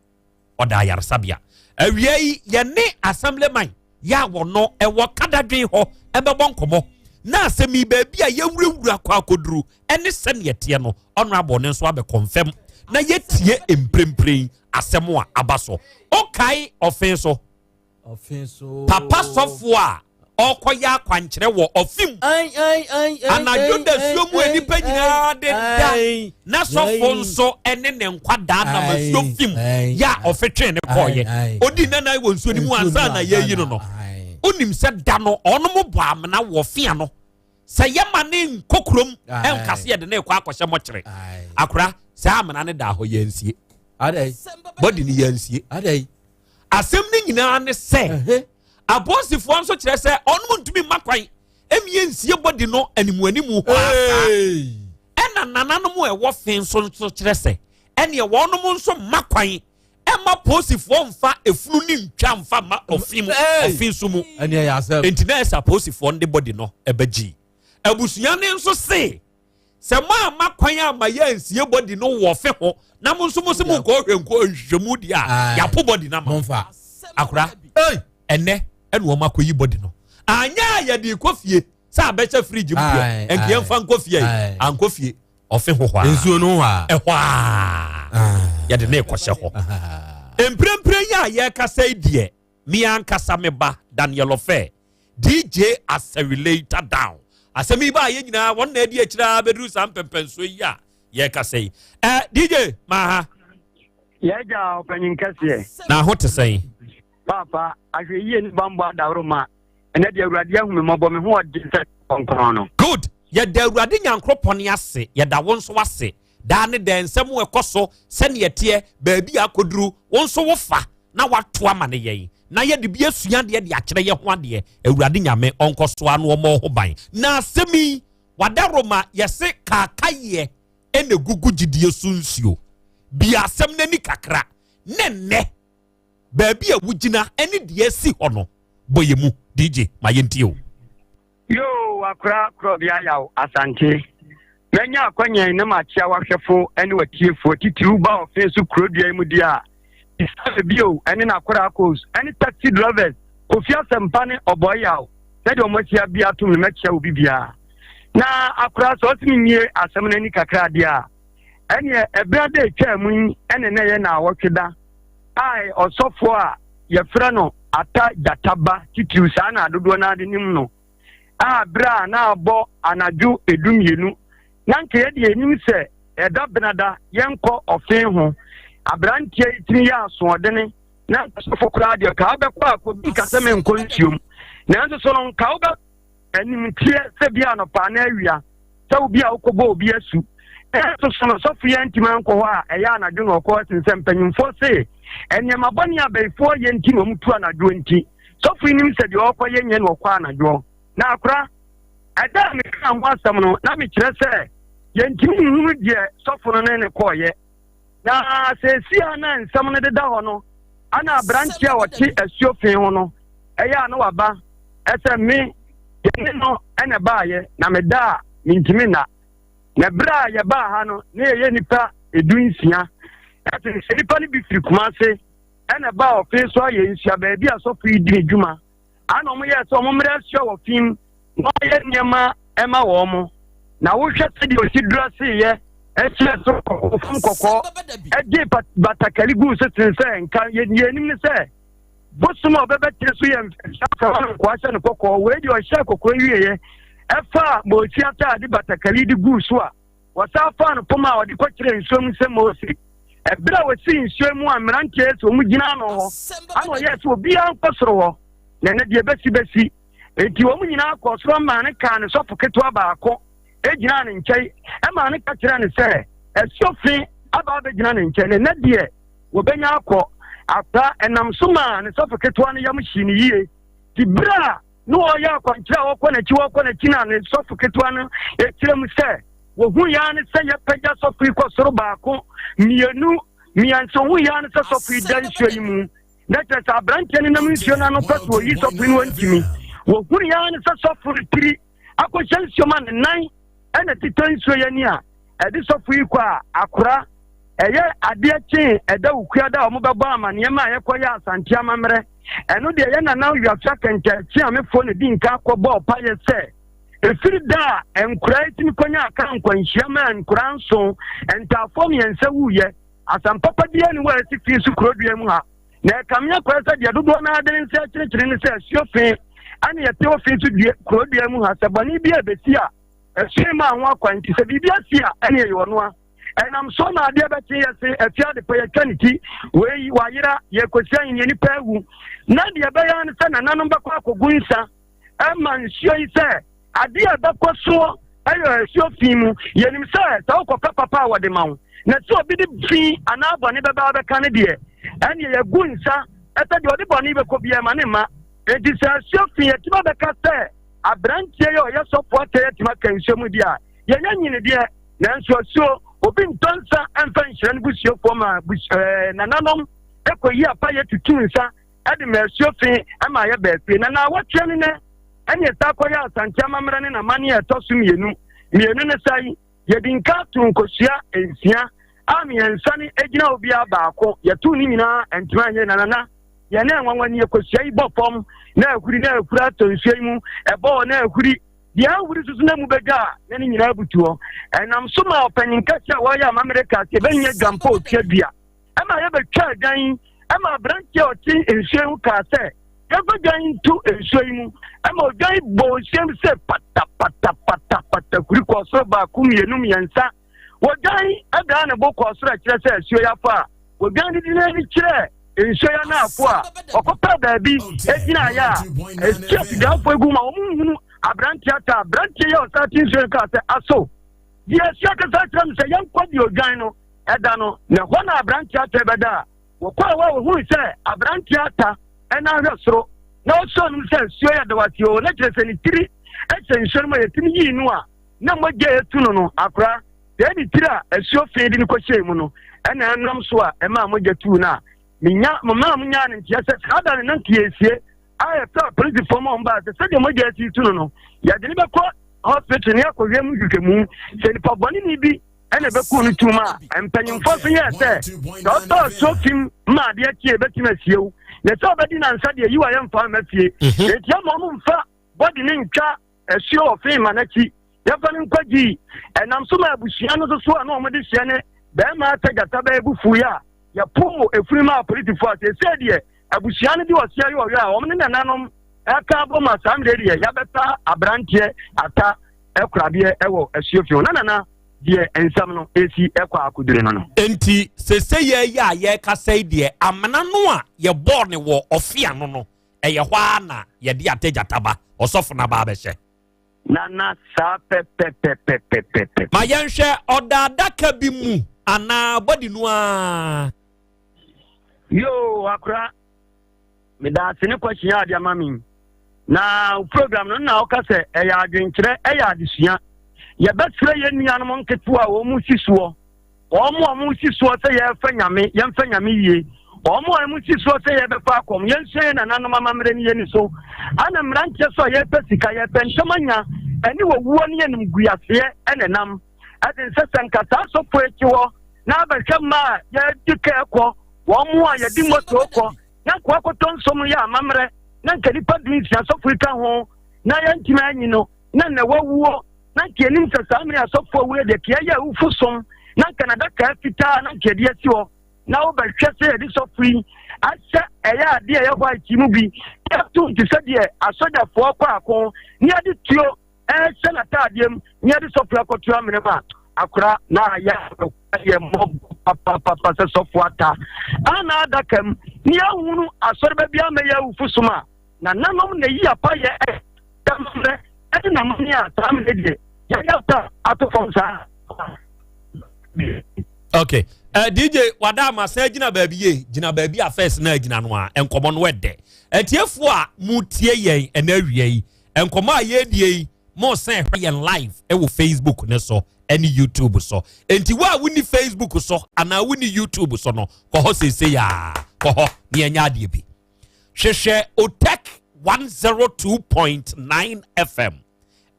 ɔda ayaresabea. Awia yi yɛne assemblyman yɛ a wɔno ɛwɔ Kadadwen hɔ ɛbɛbɔ nkɔmmɔ na asɛm yi baabi a yɛwurawura kɔ akɔduru ɛne sɛneɛ teɛ no ɔno ne nso abɛkɔnfɛm na yɛtie mprempren asɛm a aba so. Ɔkae ɔfen so papa sɔfoɔ a ɔkɔyɛ akwankyerɛ wɔ ɔfim anadwo da suo mu a nipa nyinaa de da na sɔfo nso ɛne ne nkwadaa nam asuo fim yɛ a ɔfetwee ne kɔɔyɛ odi nanan wɔ nsuo no mu ansa na yɛyi no no. Onim sɛ da no ɔnom bɔ amena wɔ fia no sɛ yɛma ne nkɔ kurom ɛnkase yɛde ne kɔ akɔhyɛ mɔkyerɛ akora saa amena ne da hɔ yɛnsie bɔdi ne yɛnsie. Asɛm no nyinaa ne sɛ apolisifoɔ nso kyerɛ sɛ ɔnom ntumi mma kwan ɛmi yɛnsie bɔdi no animuanimu hɔ asa. Ɛna nananom a ɛwɔ fe nso nso kyerɛ sɛ ɛneɛ wɔnom nso mma kwan ɛma polisifoɔ mfa efunu ne ntwa mfa ma ɔfe mu ɔfe nso mu. Enti na ɛsɛ apolisifoɔ de bɔdi no ɛbɛgye. Abusua ne nso se sɛ mo ama kwan ama yɛnsie bɔdi no wɔ fe ho na mo nso mo se mo nkɔ hwɛ nkɔ nhwehwɛmu deɛ a yɛapo bɔdi no ama akora. Ɛnɛ ɛna wɔn akɔyi bɔdi no anya a yɛde kɔ fie sɛ abɛhyɛ fridge mu deɛ ɛnka yɛmfa nkɔ fie yi ankɔ fie ɔfe ho hɔ a nsuo no hɔ a ɛhɔ a yɛde ne kɔhyɛ hɔ. Mprempren yi a yɛrekasa yi deɛ me ankasa me ba Daniel Ɔfɛ DJ Accelerator down asɛm yi ba a yɛn nyinaa wɔn na adi akyire a bɛduru saa mpɛmpɛnsoɔ yi a yɛrekasa yi. DJ maaha. Yɛgya ɔpanyin kɛseɛ. Na ho te sɛn? Paapa ahwɛ yie ne bambɔ adaworo ma ɛnɛ deɛ Awurade ahu me mmɔbɔ me ho ɔden sɛ kɔnkɔn no. Good. Yɛda Awurade Nyankoropɔn ase, yɛda wo nso ase. Daa ne dɛn nsɛm ɛkɔ so sɛneɛ teɛ baabi a akɔduru wo nso wofa na wato ama ne yɛn na yɛde bi asua adeɛ de akyerɛ yɛ ho adeɛ. Awurade Nyame ɔnkɔ so ano ɔmmɔ ho ban. Na asɛm yi Wadaroma yɛse kaakayɛ ɛna egugu gyidie so nsuo. Bia asɛm n'ani kakra ne nnɛ baabi a wogyina ɛne deɛ asi hɔ no bɔ yɛ mu DJ ma yɛntie o. Yoo akora korɔbea yaw Asante. Manya akwanya yi na makyea w'ahwɛfo ne w'atiefoɔ titiriw ba ɔfe so kurodua yi mu deɛ a Isave bio ne n'akora Akos ne taxi drivers Kofi Asɛmpa ne Ɔbɔe Yaw sɛdeɛ wɔn asi abia atom no mɛkyea obi biara. Na akora sɛ ɔse menwie asɛm no ani kakra deɛ a ɛneɛ ɛberɛ da ɛtwaa mu yi ɛne na ɛyɛ naawɔtwe da a ɔsɔfoɔ a yɛfrɛ no Ata Gyata Ba titiriw saa na dodoɔ no ara de nim no a berɛ a na abɔ anadwo edumienu na nka yɛde yɛnim sɛ ɛda benada yɛnkɔ ɔfe ho aberanteɛ yi tumi yɛ asoɔdene na sɔfo koraa deɛ ka wobɛkɔ a kɔbi nka sɛ menkɔ nsuom nanso so no nka wobɛ animteɛ sɛ bi anɔpa na awia sɛ obi a wokɔbɔ obi asu nanso so no sɔfo yɛ ntumi ankɔ hɔ a ɛyɛ anadwo na ɔkɔ sen sɛ mpanyimfoɔ se nneɛma bɔne abayifoɔ yɛ nti na ɔmutu anadwo nti sɔfo yi nim sɛ deɛ ɔkɔ yɛ nyɛ na ɔkɔ anadwo na akora ɛda a meka ho asɛm no na mekyerɛ sɛ yɛntumi nhunu deɛ sɔfo no ne ne kɔɔyɛ na seesie a na nsɛm no deda hɔ no ana aberanteɛ a ɔte asuo fe ho no ɛyɛ a na waba ɛsɛ me yɛne no ɛna ɛbaayɛ na meda a mentumi nna na berɛ a yɛbaa ha no na yɛyɛ nnipa 16 ɛte sɛ nnipa no bi firi Kumase ɛna ɛbaa ɔfe so ayɛ nsua baabi a sɔfo yi di ne dwuma ana wɔn yɛ sɛ wɔn mmerɛ asua wɔ fim na wɔyɛ nneɛma ɛma wɔn mo na wohwɛ sɛdeɛ ɔsi dura seeyɛ ɛkyerɛ so kɔkɔɔ fam kɔkɔɔ ɛgye batakari gu so sen sɛ nka yɛnim ne sɛ bosom a ɔbɛbɛte so yɛ mfɛfɛ nkoa hyɛ no kɔkɔɔ wei deɛ ɔhyɛ kɔkɔɔ wieɛ ɛfa Mose ataade batakari de guu so a wɔsan faa no poma a ɔde kɔkyerɛ nsuo mu sɛ Mose ɛberɛ a wɔsii nsuo mu a mmeranteɛ sɛ wɔn gyina ano hɔ ana ɔyɛɛ sɛ obiara nkɔ soro hɔ na ɛnɛ deɛ bɛsi bɛsi enti wɔn nyinaa kɔɔ soro maa no kaa ne sɔfo ketewa baako gyinaa ne nkyɛn ɛmaa no ka kyerɛɛ no sɛ asuo fe aba abɛgyina ne nkyɛn na ɛnɛ deɛ wɔbɛnya akɔ akora ɛnam so maa ne sɔfo ketewa no yam hyii ne yie ti berɛ a na ɔreyɛ akwankyerɛ a ɔkɔ n'akyi ɔkɔ n'akyi na ne sɔfo ketewa no kyerɛ mu sɛ wɔhu ya ne sɛ yɛpagya sɔfo yi kɔ soro baako mmienu mmiɛnsa ohun ya ne sɛ sɔfo yi da nsuo yi mu na kyerɛ sɛ aberanteɛ no nam nsuo no ano pɛ sɛ ɔyi sɔfo yi no ɔntumi wɔhunu ya ne sɛ sɔfo no tiri akɔhyɛ nsuo ma ne nan ɛna titɔ nsuo yi ani a ɛde sɔfo yi kɔ a akora ɛyɛ adeɛ kyee ɛda wukua da a wɔbɛbɔ amaneɛ ma yɛkɔyɛ asante amammerɛ ɛno deɛ yɛ nana wiafia kɛntɛ kyeamefoɔ na di nka kɔbɔ ɔpayɛ sɛ ɛfiri da a nkora yi tumi kɔnya aka nkwanhyia ma nkora nson ntaafoɔ mmiɛnsa wuyɛ asɛmpapa biara ne wɔ asi fie so kurodua mu ha na ɛkame akɔɛ sɛ deɛ dodoɔ no ara de ne nsa akyerɛkyerɛ ne sɛ asuo fe ɛne yɛte wɔ fe so dua kurodua mu ha sɛ bɔne bi a ɛbɛsi a asuo ma ho akwan nti sɛ biribi asi a ɛne ɛyɛ ɔno a ɛnam so na adeɛ bɛkye yɛ se afie ade pɛ yɛtwa ne ti wei wayera yɛkɔsi ahenni nipa awu na deɛ ɛbɛyɛ ne sɛ nananom bɛkɔ akɔgu nsa ɛma nsuo yi sɛ adeɛ a ɛbɛkɔ soɔ ɛyɛ asuo fi mu yɛnim sɛ sɛ wokɔpɛ papa a wɔde ma wo na sɛ obi de fi anaa bɔne bɛba bɛka no deɛ ɛneɛ yɛgu nsa ɛsɛ deɛ ɔde bɔne bɛkɔ biara ma ne mma enti sɛ asuo fi yɛtumi bɛka sɛ aberanteɛ yɛ ɔyɛ sɔfoɔ atɛ yɛtumi aka nsuo mu deɛ a yɛnyɛ nyini deɛ nanso asuo obi ntɔ nsa mfa nhyira no busuafoɔ ma bus ɛɛ nananom ɛkɔyi apa yɛ tutu nsa ɛde ma asuo fi ɛma ayɛ bɛɛfie na naawɔtweɛ no nɛ ɛne ɛsa akɔyɛ asante amammerɛ ne n'amanneɛ a ɛtɔ so mmienu mmienu ne sɛn yɛde nka to nkosua nsia a mmiɛnsa no gyina obiara baako yɛto ne nyinaa ntoma nyɛ nanana yɛn na nwanwa ni kosua yi bɔ fam na ahuri na ahuri atɔ nsuo yi mu ɛbɔ na ahuri deɛ ahuri soso na mu bɛdwa a na ne nyinaa butu hɔ ɛnam so ma ɔpanyin kɛse a wɔyɛ amammerɛ kaa sɛ ɛbɛnyɛ dwampɔ otua dua ɛma yɛbɛtwa dwan yi ɛma aberanteɛ a ɔte nsuo yi ho kaa sɛ yɛmfa dwan yi nto nsuo yi mu ɛma odwan yi bɔ nsuo mu sɛ patapatapatapata kuri kɔɔ soro baako mmienu mmiɛnsa wɔdwan ɛdaa ne bo kɔɔ soro ɛkyerɛ sɛ asuo yi afa a wɔdwan didi n'ani kyerɛ nsuo yi anaafo a ɔkɔpɛ baabi egyinaeɛ a esi atigafoɔ egu ma wɔn nhunu aberanteɛ ata aberanteɛ yi a ɔsan te nsuo yi kaa sɛ aso deɛ asuo akasa kyerɛ mi sɛ yɛnkɔ deɛ odwan no ɛda no na ɛhɔ na aberanteɛ ata bɛda a wɔkɔɔ hɔ a wɔhui sɛ aberanteɛ ata ɛna ahwɛ soro na ɔsɔɔ no sɛ nsuo yɛ dawase o na kyerɛ sɛ ne tiri ɛhyɛ nsuo no mu a yɛtumi yii no a. na mogya a etu no no akora sɛɛ ne tiri a asuo fee de no kɔhyɛɛ mu no ɛna ɛnam so a ɛmaa mogya tuu no a menya mmaa mo nyaa no nteɛ sɛ saa da no na nka yɛsie a yɛfrɛ apolisifoɔ ma wɔn baa sɛ sɛdeɛ mogya asi tu no no yɛde no bɛkɔ hospital ne akɔhwɛ mu nhwehwɛmu sɛ nipa bɔneni bi ɛna ɛbɛku no tum a mpanyimfoɔ nso yɛɛ sɛ sɛ ɔtɔ asuo fim ma adeɛ kye ɛbɛtumi asie wo na sɛ ɔbɛdi nansa deɛ yiwa yɛmfa mma fie mhm. enti ama ɔmo mfa bɔde ne ntwa asuo wɔ fee ma n'akyi yɛmfa no nkɔ gyii ɛnam so ma abusua no soso a na wɔde hyɛ ne bɛrima atɛ gyata bɛyɛ bufuo a yɛpoo efunu ma apolisifoɔ a seesei deɛ abusua no de ɔseɛ yɛ ɔyɔ a wɔn ne nananom ɛka abɔ ma saa mmerɛ deɛ yɛabɛta aberanteɛ ata ɛkoradeɛ ɛwɔ asuo fi ho na nana deɛ nsɛm no ɛsi ɛkɔ akodure no no. Enti sese yɛ yɛ a yɛrekasa yi deɛ amena no a yɛbɔɔ ne wɔ ɔfe ano no ɛyɛ hɔ ara na yɛde atɛgyataba ɔsɔfo no aba abɛhyɛ. Nana saa pɛpɛpɛpɛpɛpɛ. Ma yɛnhwɛ ɔda adaka bi mu anaa bɔdi no ara. Yoo akora meda ase ne question a ade ama me na program no na ɔka sɛ ɛyɛ adwenkyerɛ ɛyɛ adesua yɛbɛsrɛ yɛn nuanom nketewa a wɔn si soɔ wɔn a wɔn si soɔ sɛ yɛrefa nyame yɛmfa nyame yie wɔn a wɔn si soɔ sɛ yɛbɛfa akɔm yɛnsua yɛn nananom amammerɛ ne yɛn so ana mmeranteɛ so a yɛpɛ sika yɛpɛ ntɛm anya ɛne wɔwuo ne yɛn guaseɛ ɛna nam ɛde nsɛ sɛ nka saa asɔfo akyi hɔ na abɛhwɛ mma a yɛde kɛɛ kɔ wɔn mu a yɛde moto kɔ na nkoa kɔtɔ nsom yɛ amammerɛ na nka nipa du nsia asɔfo yi ka ho na yɛntumi anyi no na na wawuo na nka yɛnim sɛ saa mmere asɔfo awuo deɛ ka yɛyɛ awufo som na nka n'adaka fitaa na nka yɛde asi hɔ na wobɛhwɛ sɛ yɛde sɔfo yi ahyɛ ɛyɛ adeɛ ɛyɛ white mu bi yɛto te sɛ deɛ asogyafoɔ kɔ ako ne yɛde tuo ɛhyɛ n'ataadeɛ mu ne yɛde sɔfo akɔto amena mu a akora na ayɛ yɛ mmɔbɔ papapapa sɛ sɔfo ata ana adaka mu ne yɛahunu asɔreba bi amɛyɛ awufo som a nananom na yi apa yɛ ɛmmerɛ ɛde namane a saa mmerɛ deɛ yɛyɛ ata ato fam saa. Okay. Uh, eh, DJ wada ama sɛ gyina baabi ye gyina baabi a first na gyina no a nkɔmɔ no ɛdɛ atiefoɔ a mo tie yɛn ɛna awia yi Nkɔmmɔ a yɛredie yi, moresan hwɛ yɛn live wɔ Facebook no so ne YouTube so. Enti wo a wonni Facebook so anaa wonni YouTube so no, kɔ hɔ seesei a, kɔ hɔ na yɛnyɛ adeɛ bi. Hwehwɛ Otec 102.9 FM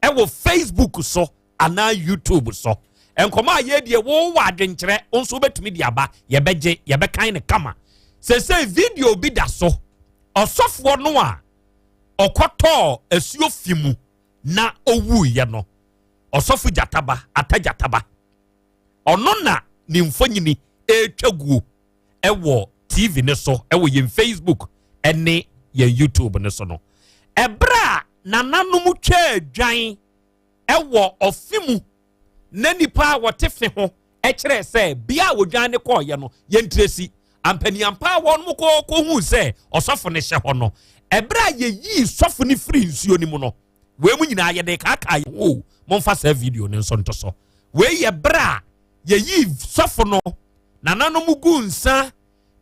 ɛwɔ Facebook so anaa YouTube so. Nkɔmmɔ a yɛredie, wowɔ adwenkyerɛ, wo nso wobɛtumi de aba, yɛbɛgye, yɛbɛkan no kama. Seesei video bi da so, ɔsɔfoɔ no a ɔkɔtɔɔ asuo fi mu na ɔwuiɛ no, ɔsɔfo Gyataba, Ata Gyataba, ɔno na ne mfonyini ɛretwa guo ɛwɔ TV no so, ɛwɔ yɛn Facebook ɛne yɛn YouTube no so no. Ɛberɛ a nananom twaa dwan ɛwɔ ɔfe mu na nnipa a wɔte fe ho kyerɛɛ sɛ bea a wɔdwan no kɔeɛ no, yɛntrɛsi. Ampaniampa a wɔn kɔ kɔhuu sɛ ɔsɔfo no hyɛ hɔ no, ɛberɛ a yɛyii sɔfo no firii nsuo no mu no, wei mu nyinaa yɛde kaakaa yɛn ho o, momfa saa video no nso nto so. Wei yɛ berɛ a yɛyii sɔfo no, nananom guu nsa,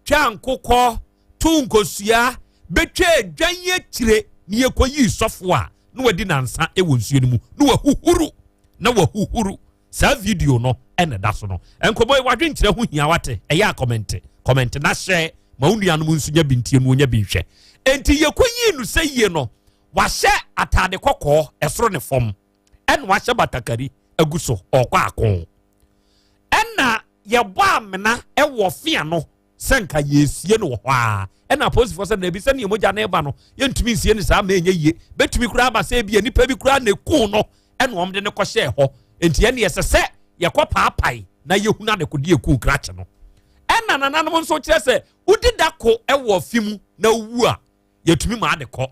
twaa nkokɔ, too nkosua, bɛtwaa dwan akyire na yɛkɔyii sɔfo a na wadi nansa wɔ nsuo no mu na wahuhuru na wahuhuru saa video no ɛna ɛda so no nkɔmɔ yi wadwenkyerɛ ho hia wate ɛyɛ a kɔmɛnte kɔmɛnte na hyɛ ma wo nuanom nso nya bi ntie no nya bi nhwɛ enti yɛkɔyii no sɛ yie no wahyɛ ataade kɔkɔɔ ɛsoro ne fam ɛna wahyɛ batakari agu so ɔkɔ ako ɛna yɛbɔ amena ɛwɔ fea no sɛ nka yɛresie no wɔ hɔ a ɛna apolisifoɔ sɛ daabi sɛdeɛ mogya no reba no yɛntumi nsie no saa ma ɛnyɛ yie bɛtumi koraa aba sɛ ebia nipa bi koraa na ɛkuu no ɛna wɔn de no kɔhyɛɛ hɔ nti ɛne ɛsɛ sɛ yɛkɔ paapae na yɛhunu adekodeɛ ɛkuu krakye no ɛna nananom nso kyerɛ sɛ wodi da ko ɛwɔ ɔfe mu na wowu a yɛtumi ma ade kɔ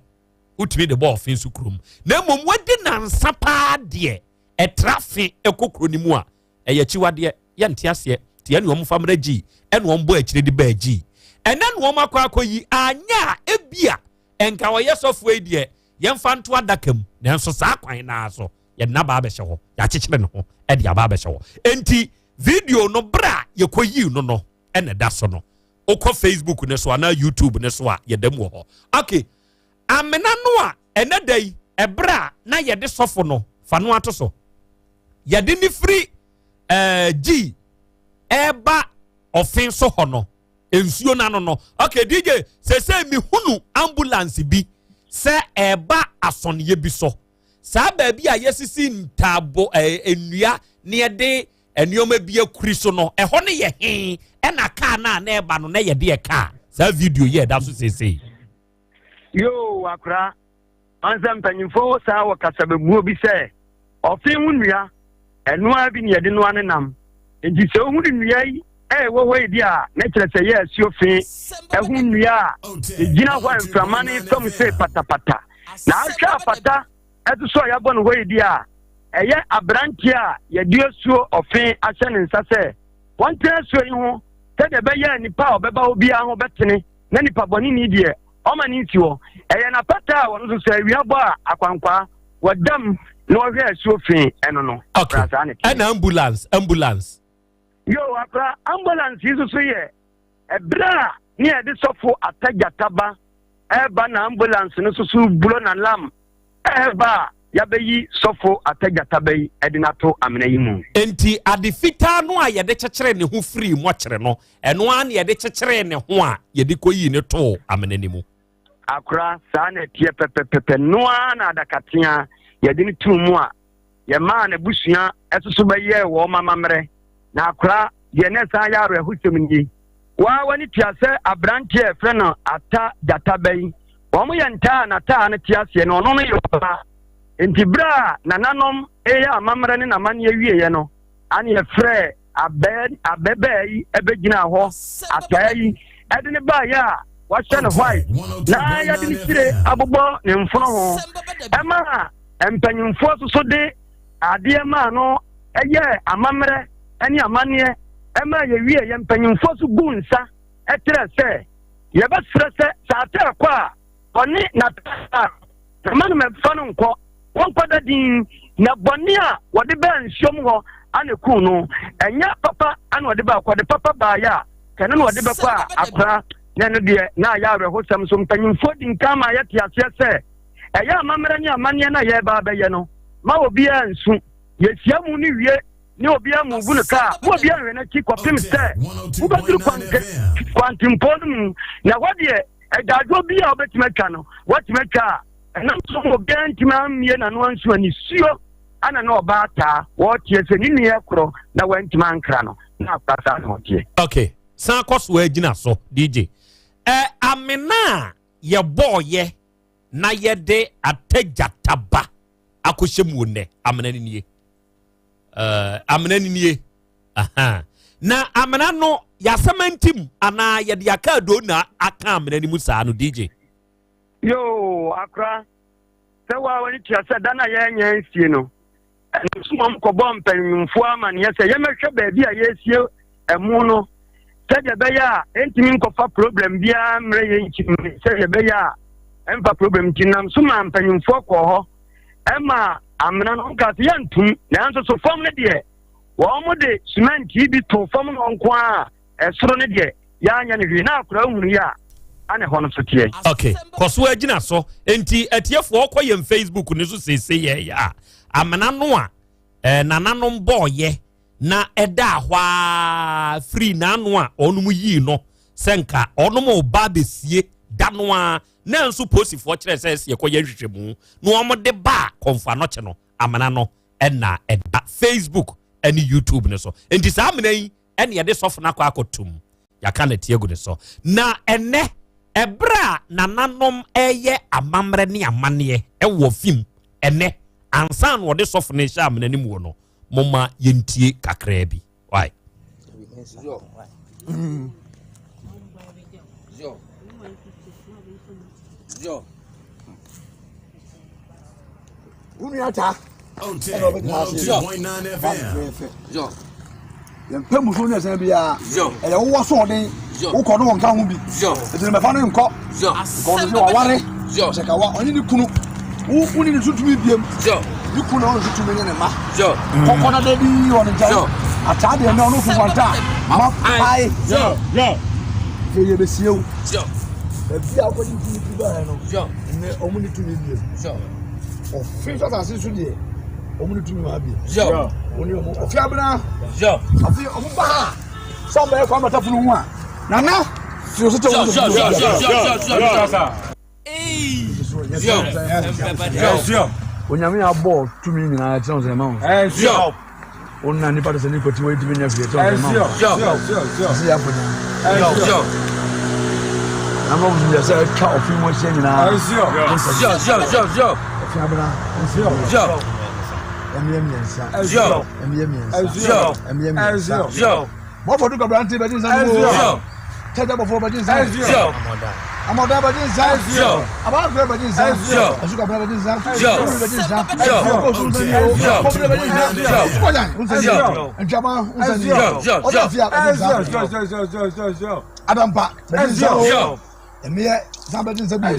wotumi de bɔ ɔfe nso kurom na mmom wadi nansa paa deɛ ɛtra fe ɛkɔ kuro no mu a ɛyɛ akyiwadeɛ yɛnte aseɛ nti ɛne wɔn fa mmra gyii ɛne wɔn bɔ akyire de baa gyii ɛnɛ ne wɔn akɔ akɔ yi anyɛ a ebia ɛnka ɔyɛ sɔfoɔ yi deɛ yɛmfa nto adaka mu nanso saa kwan naa so yɛde n'aba abɛhyɛ hɔ yɛakyekyere ne ho ɛde aba abɛhyɛ hɔ enti video no berɛ a yɛkɔ yii no no ɛna ɛda so no wokɔ facebook ne so anaa youtube ne so a yɛda mu wɔ hɔ okay amena no a ɛnɛ da yi ɛberɛ a na yɛde sɔfo no fa no ato so. yɛde ne firi ɛɛ G ɛreba ɔfen so hɔ no nsuo no ano no ok dj sese mehunu ambulance bi sɛ ɛreba asɔneɛ bi so saa baabi a yɛsisi ntaabo ɛɛ nnua ne yɛde nneɛma bi akuri so no ɛhɔ no yɛ he ɛna kaa no a na ɛba no na yɛde yɛ kaa saa video yi ɛda so sese. Yoo akora Ansa mpanyimfo saa wɔ kasabebuo bi sɛ, Ɔfe ho nnua, ɛno ara bi na yɛde noa ne nam. Enti sɛ wohunu nnua yi a ɛwɔ hɔ yi di a, na kyerɛ sɛ ɛyɛ asuo fe ho nnua a ɛgyina hɔ a mframa no refa mu sei patapata. Na ahwɛ apata ɛso so a yɛabɔ no hɔ yi di a, ɛyɛ aberanteɛ a yɛde asuo ɔfe ahyɛ ne nsa sɛ wɔntena asuo yi ho sɛdeɛ ɛbɛyɛ a nipa a ɔbɛba hɔ biara ho bɛtene na nipa bɔneni deɛ ɔma ne nsi hɔ. Ɛyɛ n'apata a ɔno nso sɛ awia bɔ a akwankwaa wɔda mu na ɔhwɛ asuo fi ɛno no. Okay. Akora saa ne teɛ. Ɛna ambulance ambulance. Yo akora ambulance yi nso so yɛ ɛberɛ a ne yɛde sɔfo atagyata ba ɛreba na ambulance no nso so bulo na lam ɛreba a yɛabɛyi sɔfo atagyata ba yi ɛde no ato amena yi mu. Enti ade fitaa no a yɛde kyekyeree ne ho firii mɔkyere no, ɛno ara na yɛde kyekyeree ne ho a yɛde kɔyii no too amena no mu. Akora, saa na ɛteɛ pɛpɛpɛpɛ. No ara na adakatea yɛde no too mu a yɛmaa n'abusua ɛsoso bɛyɛɛ wɔn amammerɛ. Na akora, deɛ na ɛsan yɛ awerɛhosɛm nie. Waa w'ani tua sɛ aberanteɛ a yɛfrɛ no Ata Gyata ba yi, wɔn yɛ ntaa a n'ataa no te aseɛ no, ɔno no yɛ ɔbaa. Enti berɛ a nananom reyɛ amammerɛ ne n'amanneɛ wieeɛ no, ane yɛfrɛɛ abɛ abɛbaa yi bɛgyinaa hɔ, ataa yi, ɛde no baeɛ a wahyɛ no white na yɛde ne tire abobɔ ne mfono ho. Ɛma mpanyimfoɔ soso de adeɛ maa no yɛɛ amammerɛ ne amanneɛ ma yɛwie yɛn mpanyimfoɔ so guu nsa kyerɛ sɛ yɛbɛsrɛ sɛ sɛ atɛ kɔ a ɔne n'ataa na no mɛmfa no nkɔ wɔnkɔda din na bɔne a wɔde baa nsuom hɔ ana kuu no ɛnyɛ papa ana wɔde baa kɔde papa baayɛ a kɛne na wɔde bɛkɔ a akora na ɛno deɛ na ayɛ awerɛhosɛm so mpanyimfoɔ di nkan ma yɛte aseɛ sɛ ɛyɛ amammerɛ ne amanneɛ no a yɛreba abɛyɛ no ma obiara nsu yɛhyia mu no wie ne obiara mu bu no kaa ma obiara nhwɛ n'akyi kɔpem sɛ wobɛduru kwantempɔn no mu na hɔ deɛ agyaadwoɔ bi a wobɛtumi atwa no woatumi atwa a ɛnam so ma obiara ntumi ammie n'ano ansu anisuo ana na ɔbaa taa wɔteɛ sɛ ne nua korɔ na wantumi ankra no na akora saa na ɔteɛ. Okay, san kɔ so agyina so DJ. Ɛ amena a yɛbɔɔyɛ na yɛde atagyata ba akɔhyɛ mu nnɛ amena no nie uh, amena no nie Aha. na amena no yɛasɛm ntim anaa yɛde aka ado na aka amena no mu saa no dj yoo akora sɛ woa w'ani tua sɛ da no a yɛnyɛ nsie no Ɛno nso wɔn kɔbɔɔ mpanyimfoɔ amanneɛ sɛ yɛmmɛhwɛ baabi a yɛresie ɛmo no sɛdeɛ ɛbɛyɛ a ɛntumi nkɔfa problem biara mmerɛ yɛn nkyiri sɛdeɛ ɛbɛyɛ a ɛmfa problem nti nam so maa mpanyimfoɔ kɔɔ hɔ ɛma amena no nka sɛ yɛntum nanso so fam no deɛ wɔn de cement bi to fam no nko a ɛsoro no deɛ yɛanyɛ no hwee na akora hunu yɛ a ana ɛhɔ no so teɛ. ok kɔ so agyina so nti atiefoɔ kɔ yɛn facebook no so seesei yɛ yɛ a amena no a eh, nananom bɔɔyɛ na ɛda hɔ a firi n'ano a ɔnom yii no sɛ nka ɔnom ba abɛsie da no a na nso posifoɔ kyerɛ sɛ ɛsɛ yɛkɔyɛ nhwehwɛmu na wɔn de ba a kɔnfa nɔkye no amena no ɛna ɛda facebook ɛne youtube no so nti saa amena yi ɛne yɛde sɔfo no akɔ akɔtum yɛaka no atie agu ne so na ɛnɛ ɛberɛ a nananom ɛyɛ amammerɛ ne amanneɛ ɛwɔ fim ɛnɛ ansa na wɔde sɔfo no hyɛ amena no mu no moma yɛntie kakraa bi why Yo. Wo nua taa. Ɛna ɔbɛtena ase. Yɛmpɛ musuo ne ɛsɛn biara. Ɛyɛ wowɔ so ɔden. Wokɔ no wɔnka ho bi. Ɛti no mɛfa no nkɔ. Nkɔ no sɛ waware. Sɛ ka wa ɔne ne kunu. Wo wo ne ne so tumi biem. Ne kunu na ɔne so tumi ne ne ma. Kɔkɔ na da bi wɔ ne nkyɛn. Ataa deɛ na ɔno fufuanta. Ma pae. Afei yɛbɛsie wo. Baabi a wokɔgye tumi firi baeɛ no, nnɛ wɔn ne tumi bio. Ɔfe nso asase so deɛ, Ɔmo ne tumi wɔ ha bi. Wɔn ne ɔmo ɔfi abena. Afi ɔmo ba ha. Sɛ ɔmo bɛyɛ kwan bata funu ho a. Nana fi osu tɛ wɔn so. Onyame abɔ tumi nyinaa kyerɛ wɔn sɛ ɛma wɔn. Wɔn na nipa de sɛ nipa ti wɔn etimi nya fi kyerɛ wɔn sɛ ɛma wɔn. Ɛsɛ yɛ afɔ nyinaa. Na mo yɛ sɛ atwa ɔfi mu ahyia nyinaa. Ɔfi abena. Ɛmeyɛ mmiɛnsa. Ɛmeyɛ mmiɛnsa. Ɛmeyɛ mmiɛnsa. Bɔfɔ du kabrante bɛgye nsa no mu. Tɛtɛ bɔfɔ bɛgye nsa. Amɔda bɛgye nsa. Abankura bɛgye nsa. Ɛsu kabra bɛgye nsa. Ɛsu bɛgye nsa. Ɛkɔ nsa ni o. Kɔfiri bɛgye nsa. Sukɔjan nsa ni o. Ntwama nsa ni o. Ɔdɔ fia bɛgye nsa. Adampa bɛgye nsa o. Ɛmeyɛ san bɛgye nsa bi.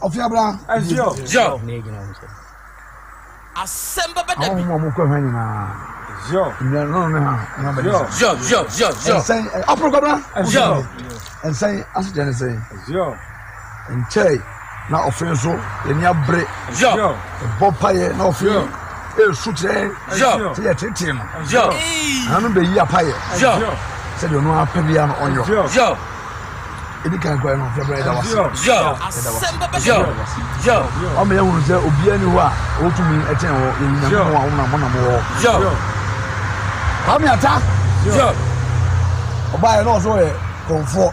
Ɔfiabra. Asɛm bɛba da bi. Ahonhom a wɔkɔ hwɛ nyinaa. Nnua no ne ha na bɛgye nsa. Nsɛn aporo kɔbra. Nsɛn asekyerɛ ne sɛn. Nkyɛe na ɔfe nso yɛni abere. Ɛbɔ payɛ na ɔfe esu kyerɛ sɛ yɛtetee no. Nananom bɛyi apayɛ sɛdeɛ ɔno apɛ biara no ɔnyɔ. Ebi kan kura no fɛ bɛrɛ yɛda wase. Yɛda wase. Wama yɛhunu sɛ obiara ni hɔ a ɔtumi ɛkyɛn wɔ yɛn Nyankopɔn a wɔnam wɔnam wɔ. Kwame Ata. Ɔbaa yɛ na ɔsɔ yɛ kɔnfoɔ.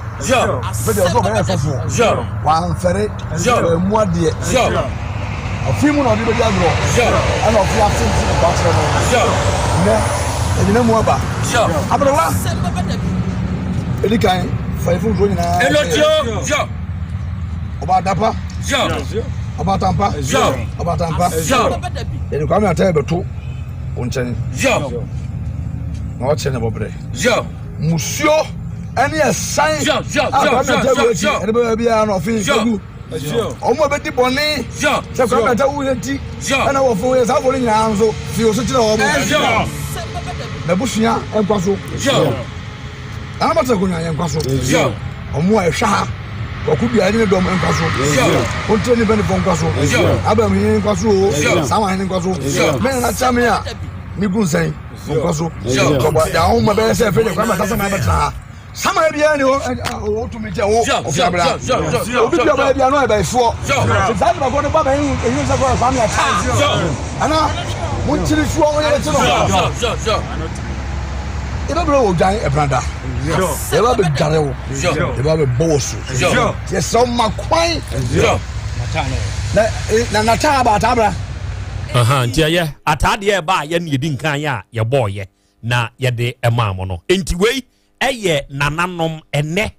Bɛde ɔsɔ ɔbɛyɛ sɔfoɔ. Wamfɛre. Wammu adeɛ. Ɔfe mu na ɔde bɛdi agorɔ. Ɛna ɔfe ase nti na ɔkyerɛ no. Nnɛ, ɛgyina mu aba. Aberewa. Ɛdi kan, fa yɛ mfomsoɔ nyinaa. Ɔba adapa. Ɔba atampa. Ɔba atampa. Yɛde Kwame Ata bɛto wo nkyɛn. Na ɔkyerɛ ne bɔberɛ. Musuo ɛne ɛsan a Kwame Ata wu akyi ɛde bɛba biara na ɔfe gu. Wɔn a bɛdi bɔne sɛ Kwame Ata wu yɛ nti ɛna wɔfo yɛ saa afɔ no nyinaa nso fi oso kyerɛ wɔn. N'abusua nkwa so. Nana Bata Konwa yɛ nkwa so. Wɔn a ɛhwɛ ha Kwaku Dua ne ne dɔm nkwa so. Ontre ne mpanimfoɔ nkwa so. Abraham hene nkwa so o. Sama hene nkwa so. Me nana Kyame a megu nsɛn nkwa so. Kɔbɔ da ahoma bɛyɛ sɛ afei de Kwame Ata sɛ mabɛtena ha. Sama biara ni hɔ ɔtumi kyɛ wo ɔfi abira. Obi bi ɔbɛyɛ bi ano ɛbɛyifoɔ. Saa nipa kɔ ne ba bɛyi eyi sɛ kɔ Kwame Ata. Ana mo nkyiri soɔ mo yɛrɛ kyi no. Yɛbɛbrɛ wɔ dwan ɛbrada. Yɛbɛ bɛdware wo. Yɛbɛ bɛbɔ wɔ so. Yɛsrɛ wo ma kwan. Na nataa aba ataa bra. Nti ɛyɛ ataa deɛ ɛba a yɛne yɛdi nkan a yɛbɔɔyɛ na yɛde ɛmaa mo no. Nti wei ɛyɛ nananom ɛnɛ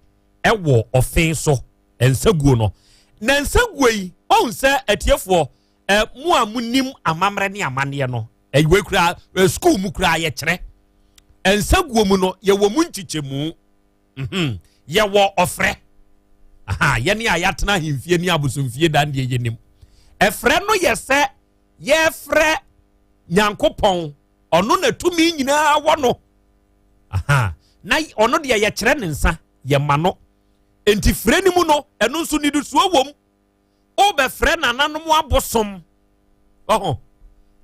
ɛwɔ ɔfe so nsaguo no. Na nsaguo yi, ɔhu sɛ atiefoɔ ɛ mo a monim amammerɛ ne amanneɛ no, ɛwei koraa sukuu mu koraa yɛkyerɛ. Nsaguo mu no yɛwɔ mu nkyekyɛmu. Mhm. Yɛwɔ ɔfrɛ. Aha, yɛne a yɛatena ahemfie ne abosomfie dan deɛ yɛnim. Ɛfrɛ no yɛ sɛ yɛfrɛ Nyankopɔn, ɔno na tumi nyinaa wɔ no. Aha, na ɔno deɛ yɛkyerɛ ne nsa, yɛma no. Enti frɛ no mu no, ɛno nso nidisoɔ wom. Wobɛfrɛ nananom abosom. Ɔho,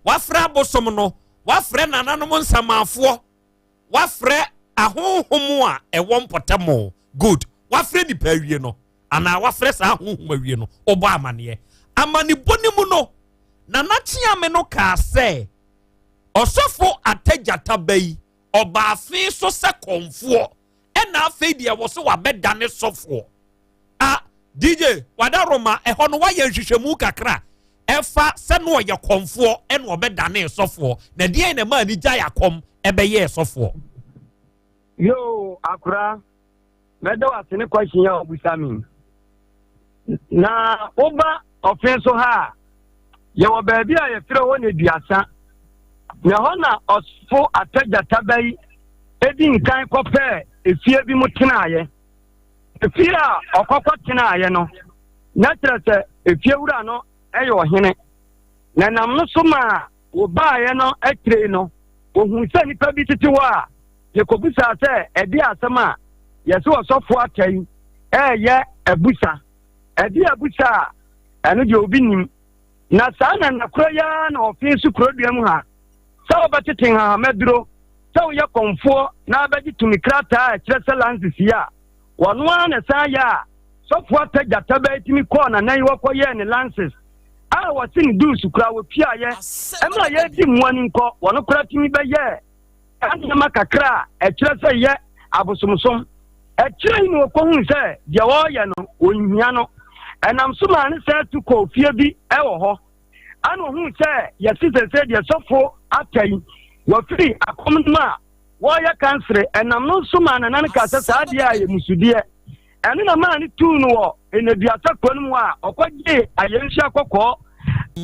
wafrɛ abosom no, wafrɛ nananom nsamanfoɔ, wafrɛ ahonhom a ɛwɔ mpɔtam. Good. Wafrɛ nipa awie no, anaa wafrɛ saa ahonhom awie no, wobɔ amaneɛ. Amanebɔ no mu no, Nana Kyeame no kaa sɛ, ɔsɔfo Atagyata ba yi, ɔbaa afe so sɛ kɔmfoɔ, ɛna afei deɛ wɔ so wabɛdane sɔfoɔ. A DJ Wadaroma, ɛhɔ no wayɛ nhwehwɛmu kakra ɛfa sɛ no ɔyɛ kɔmfoɔ ɛna ɔbɛdane sɔfoɔ, na deɛn na ɛmaa ne gyae akɔm ɛbɛyɛɛ sɔfoɔ? Yoo, akora, mɛda wo ase ne question a wobusa me. Na woba ɔfe so ha a, yɛwɔ baabi a yɛfrɛ hɔ Neduasa. Na ɛhɔ na ɔsofo Atagyataba yi edi nkan kɔpɛɛ efie bi mu tenaeɛ. Efie a ɔkɔkɔ tenaeɛ no, na kyerɛ sɛ efiewura no yɛ ɔhene. Na ɛnam no so maa wɔbaeɛ no akyire no, wɔhuu sɛ nnipa bi tete hɔ a yɛkɔbisaa sɛ ɛde asɛm a yɛse ɔsɔfo ata yi ɛreyɛ abusa. Ɛde abusa a ɛno deɛ obi nim. Na saa nana korɔ yi ara na ɔfee so kurodua mu ha sɛ wobɛtete nhahammaduro, sɛ woyɛ kɔmfoɔ na abɛgye tumi krataa a ɛkyerɛ sɛ lances yi a wɔno ara na ɛsan yɛ a sɔfoɔ Atta Gyata bɛɛ tumi kɔɔ nana yi hɔ kɔyɛɛ ne lances a wɔse ne dues koraa wɔtuaeɛ ɛmerɛ a yɛredi mmoa no nkɔ wɔno koraa tumi bɛyɛɛ saa nneɛma kakra a ɛkyerɛ sɛ yɛ abosomsom. Akyire yi na ɔkɔhuu sɛ deɛ ɔreyɛ no ɔnhia no. Ɛnam so maa ne san tu kɔɔ fie bi wɔ hɔ. Ana ɔhuu sɛ yɛse sɛsɛ deɛ sɔfo ata yi wafiri akɔm no mu a wɔreyɛ kansere. Ɛnam no nso maa nana no kaa sɛ saa adeɛ a ɛyɛ musudeɛ. Ɛno na maa no tuu no wɔ nneduasa kuro no mu a ɔkɔgyee ayɛnhyia kɔkɔɔ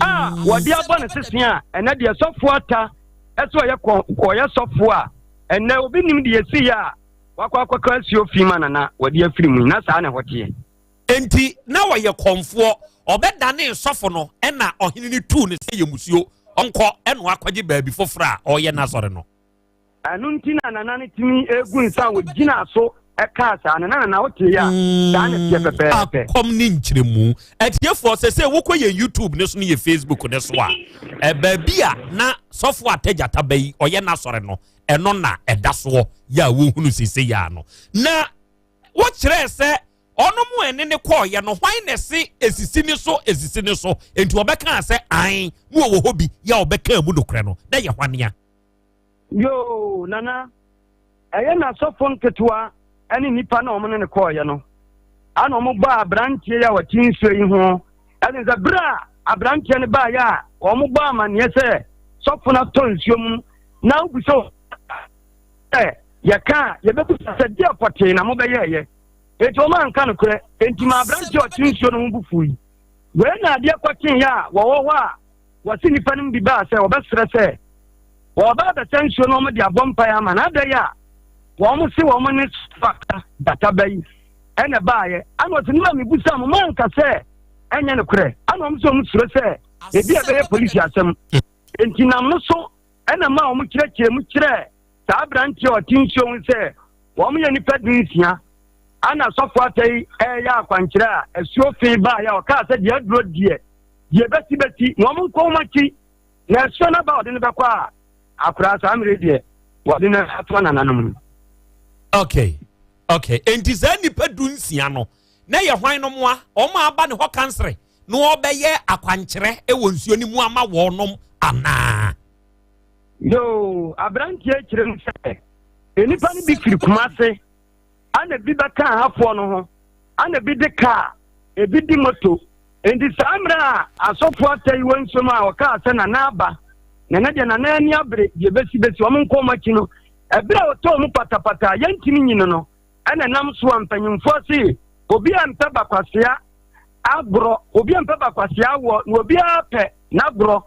a wɔde abɔ ne sese a ɛnɛ deɛ sɔfo ata ɛsɛ ɔyɛ kɔ ɔyɛ sɔfo a ɛnɛ obi nim deɛ esi yɛ a wakɔ akɔka asuo fi ma nana wɔde afiri mu na saa na ɛhɔ teɛ. Enti na ɔyɛ kɔmfoɔ, ɔbɛdanee sɔfo no ɛna ɔhene no tuu no sɛ yɛ musuo ɔnkɔ ɛna wakɔgye baabi foforɔ a ɔreyɛ n'asɔre no. Ɛno nti na Nana no tumi gu nsa a ɔgyinaa so kaa saa no. Na Nana wote yɛ a, saa na ɛteɛ pɛpɛɛpɛ. Akɔm ne nkyerɛmu. Atiefoɔ, sɛsɛ wokɔ yɛn YouTube ne so ne yɛ Facebook ne so a, baabi a na sɔfo Atagyata ba yi ɔyɛ n'asɔre no, ɛno na ɛda soɔ yɛ a wohunu sese yɛ ano. Na wokyerɛɛ sɛ ɔno mu ɛne ne kɔɔyɛ no, hwan na ɛse esisi ne so, esisi ne so, enti ɔbɛkaa sɛ ae, na ɔwɔ hɔ bi yɛ a ɔbɛkaa mu nokorɛ no, na yɛ hwanea? Yoo, Nana, ɛyɛ n'asɔfo nketewa ne nnipa na wɔn ne no kɔɔeɛ no, ana wɔn baa aberanteɛ yi a wɔte nsuo yi ho. Ɛne sɛ berɛ a aberanteɛ no baeɛ a wɔn bɔ amanneɛ sɛ sɔfo no atɔ nsuo mu na wobisa sɛ yɛka a yɛbɛbisa sɛ deɛ pɔtee na mobɛyɛɛyɛ. Enti wɔn anka nokorɛ, enti ma aberanteɛ a ɔte nsuo no ho bo fui. Wei na adeɛ kɔkyeeɛ a wɔwɔ hɔ a wɔse nnipa no mu bi baa sɛ wɔbɛsrɛ sɛ wɔba abɛsa nsuo no wɔn de abɔ mpaeɛ ama no adɛn a wɔn se wɔn ne fata gyata ba yi ɛna baayɛ ana ɔse no ma mebusa mo manka sɛ ɛnyɛ nokorɛ ana wɔn sɛ wɔn suro sɛ ebi a ɛbɛyɛ polisi asɛm enti nam no so ɛna ma wɔn kyerɛkyerɛ mu kyerɛ saa aberanteɛ a ɔte nsuo ho sɛ wɔn yɛ nnipa dunsia ana sɔfo ata yi ɛyɛ akwankyerɛ a asuo fe baayɛ a ɔkaa sɛ deɛ aduro deɛ Deɛ ɛbɛsi bɛsi, na wɔn nkɔ wɔn akyi, na asuo no aba a wɔde no bɛkɔ a, akoraa saa mmerɛ deɛ wɔde no ato anananom no. Okay, okay. Enti saa nnipa du nsia no, na yɛ hwan no moa? Wɔn a aba ne hɔ kansere na wɔbɛyɛ akwankyerɛ wɔ nsuo no mu ama wɔnom anaa? Yoo, aberanteɛ kyerɛ mu sɛ nnipa no bi firi Kumase, ana bi bɛka ahafoɔ no ho, ana bi de kaa, ebi di moto. Enti saa mmerɛ a asɔfoɔ ata yi wɔ nsuo mu a wɔkaa sɛ Nana aba, na ɛnɛ deɛ Nana ani abere, deɛ bɛsi bɛsi, wɔn nkɔ wɔn akyi no, ɛberɛ a wɔtɔɔ mu patapata a yɛntumi nyi no no, ɛna ɛnam so a mpanyimfoɔ se obiara mpɛ bakwasea agorɔ, obiara mpɛ bakwasea awoɔ, na obiara pɛ n'agorɔ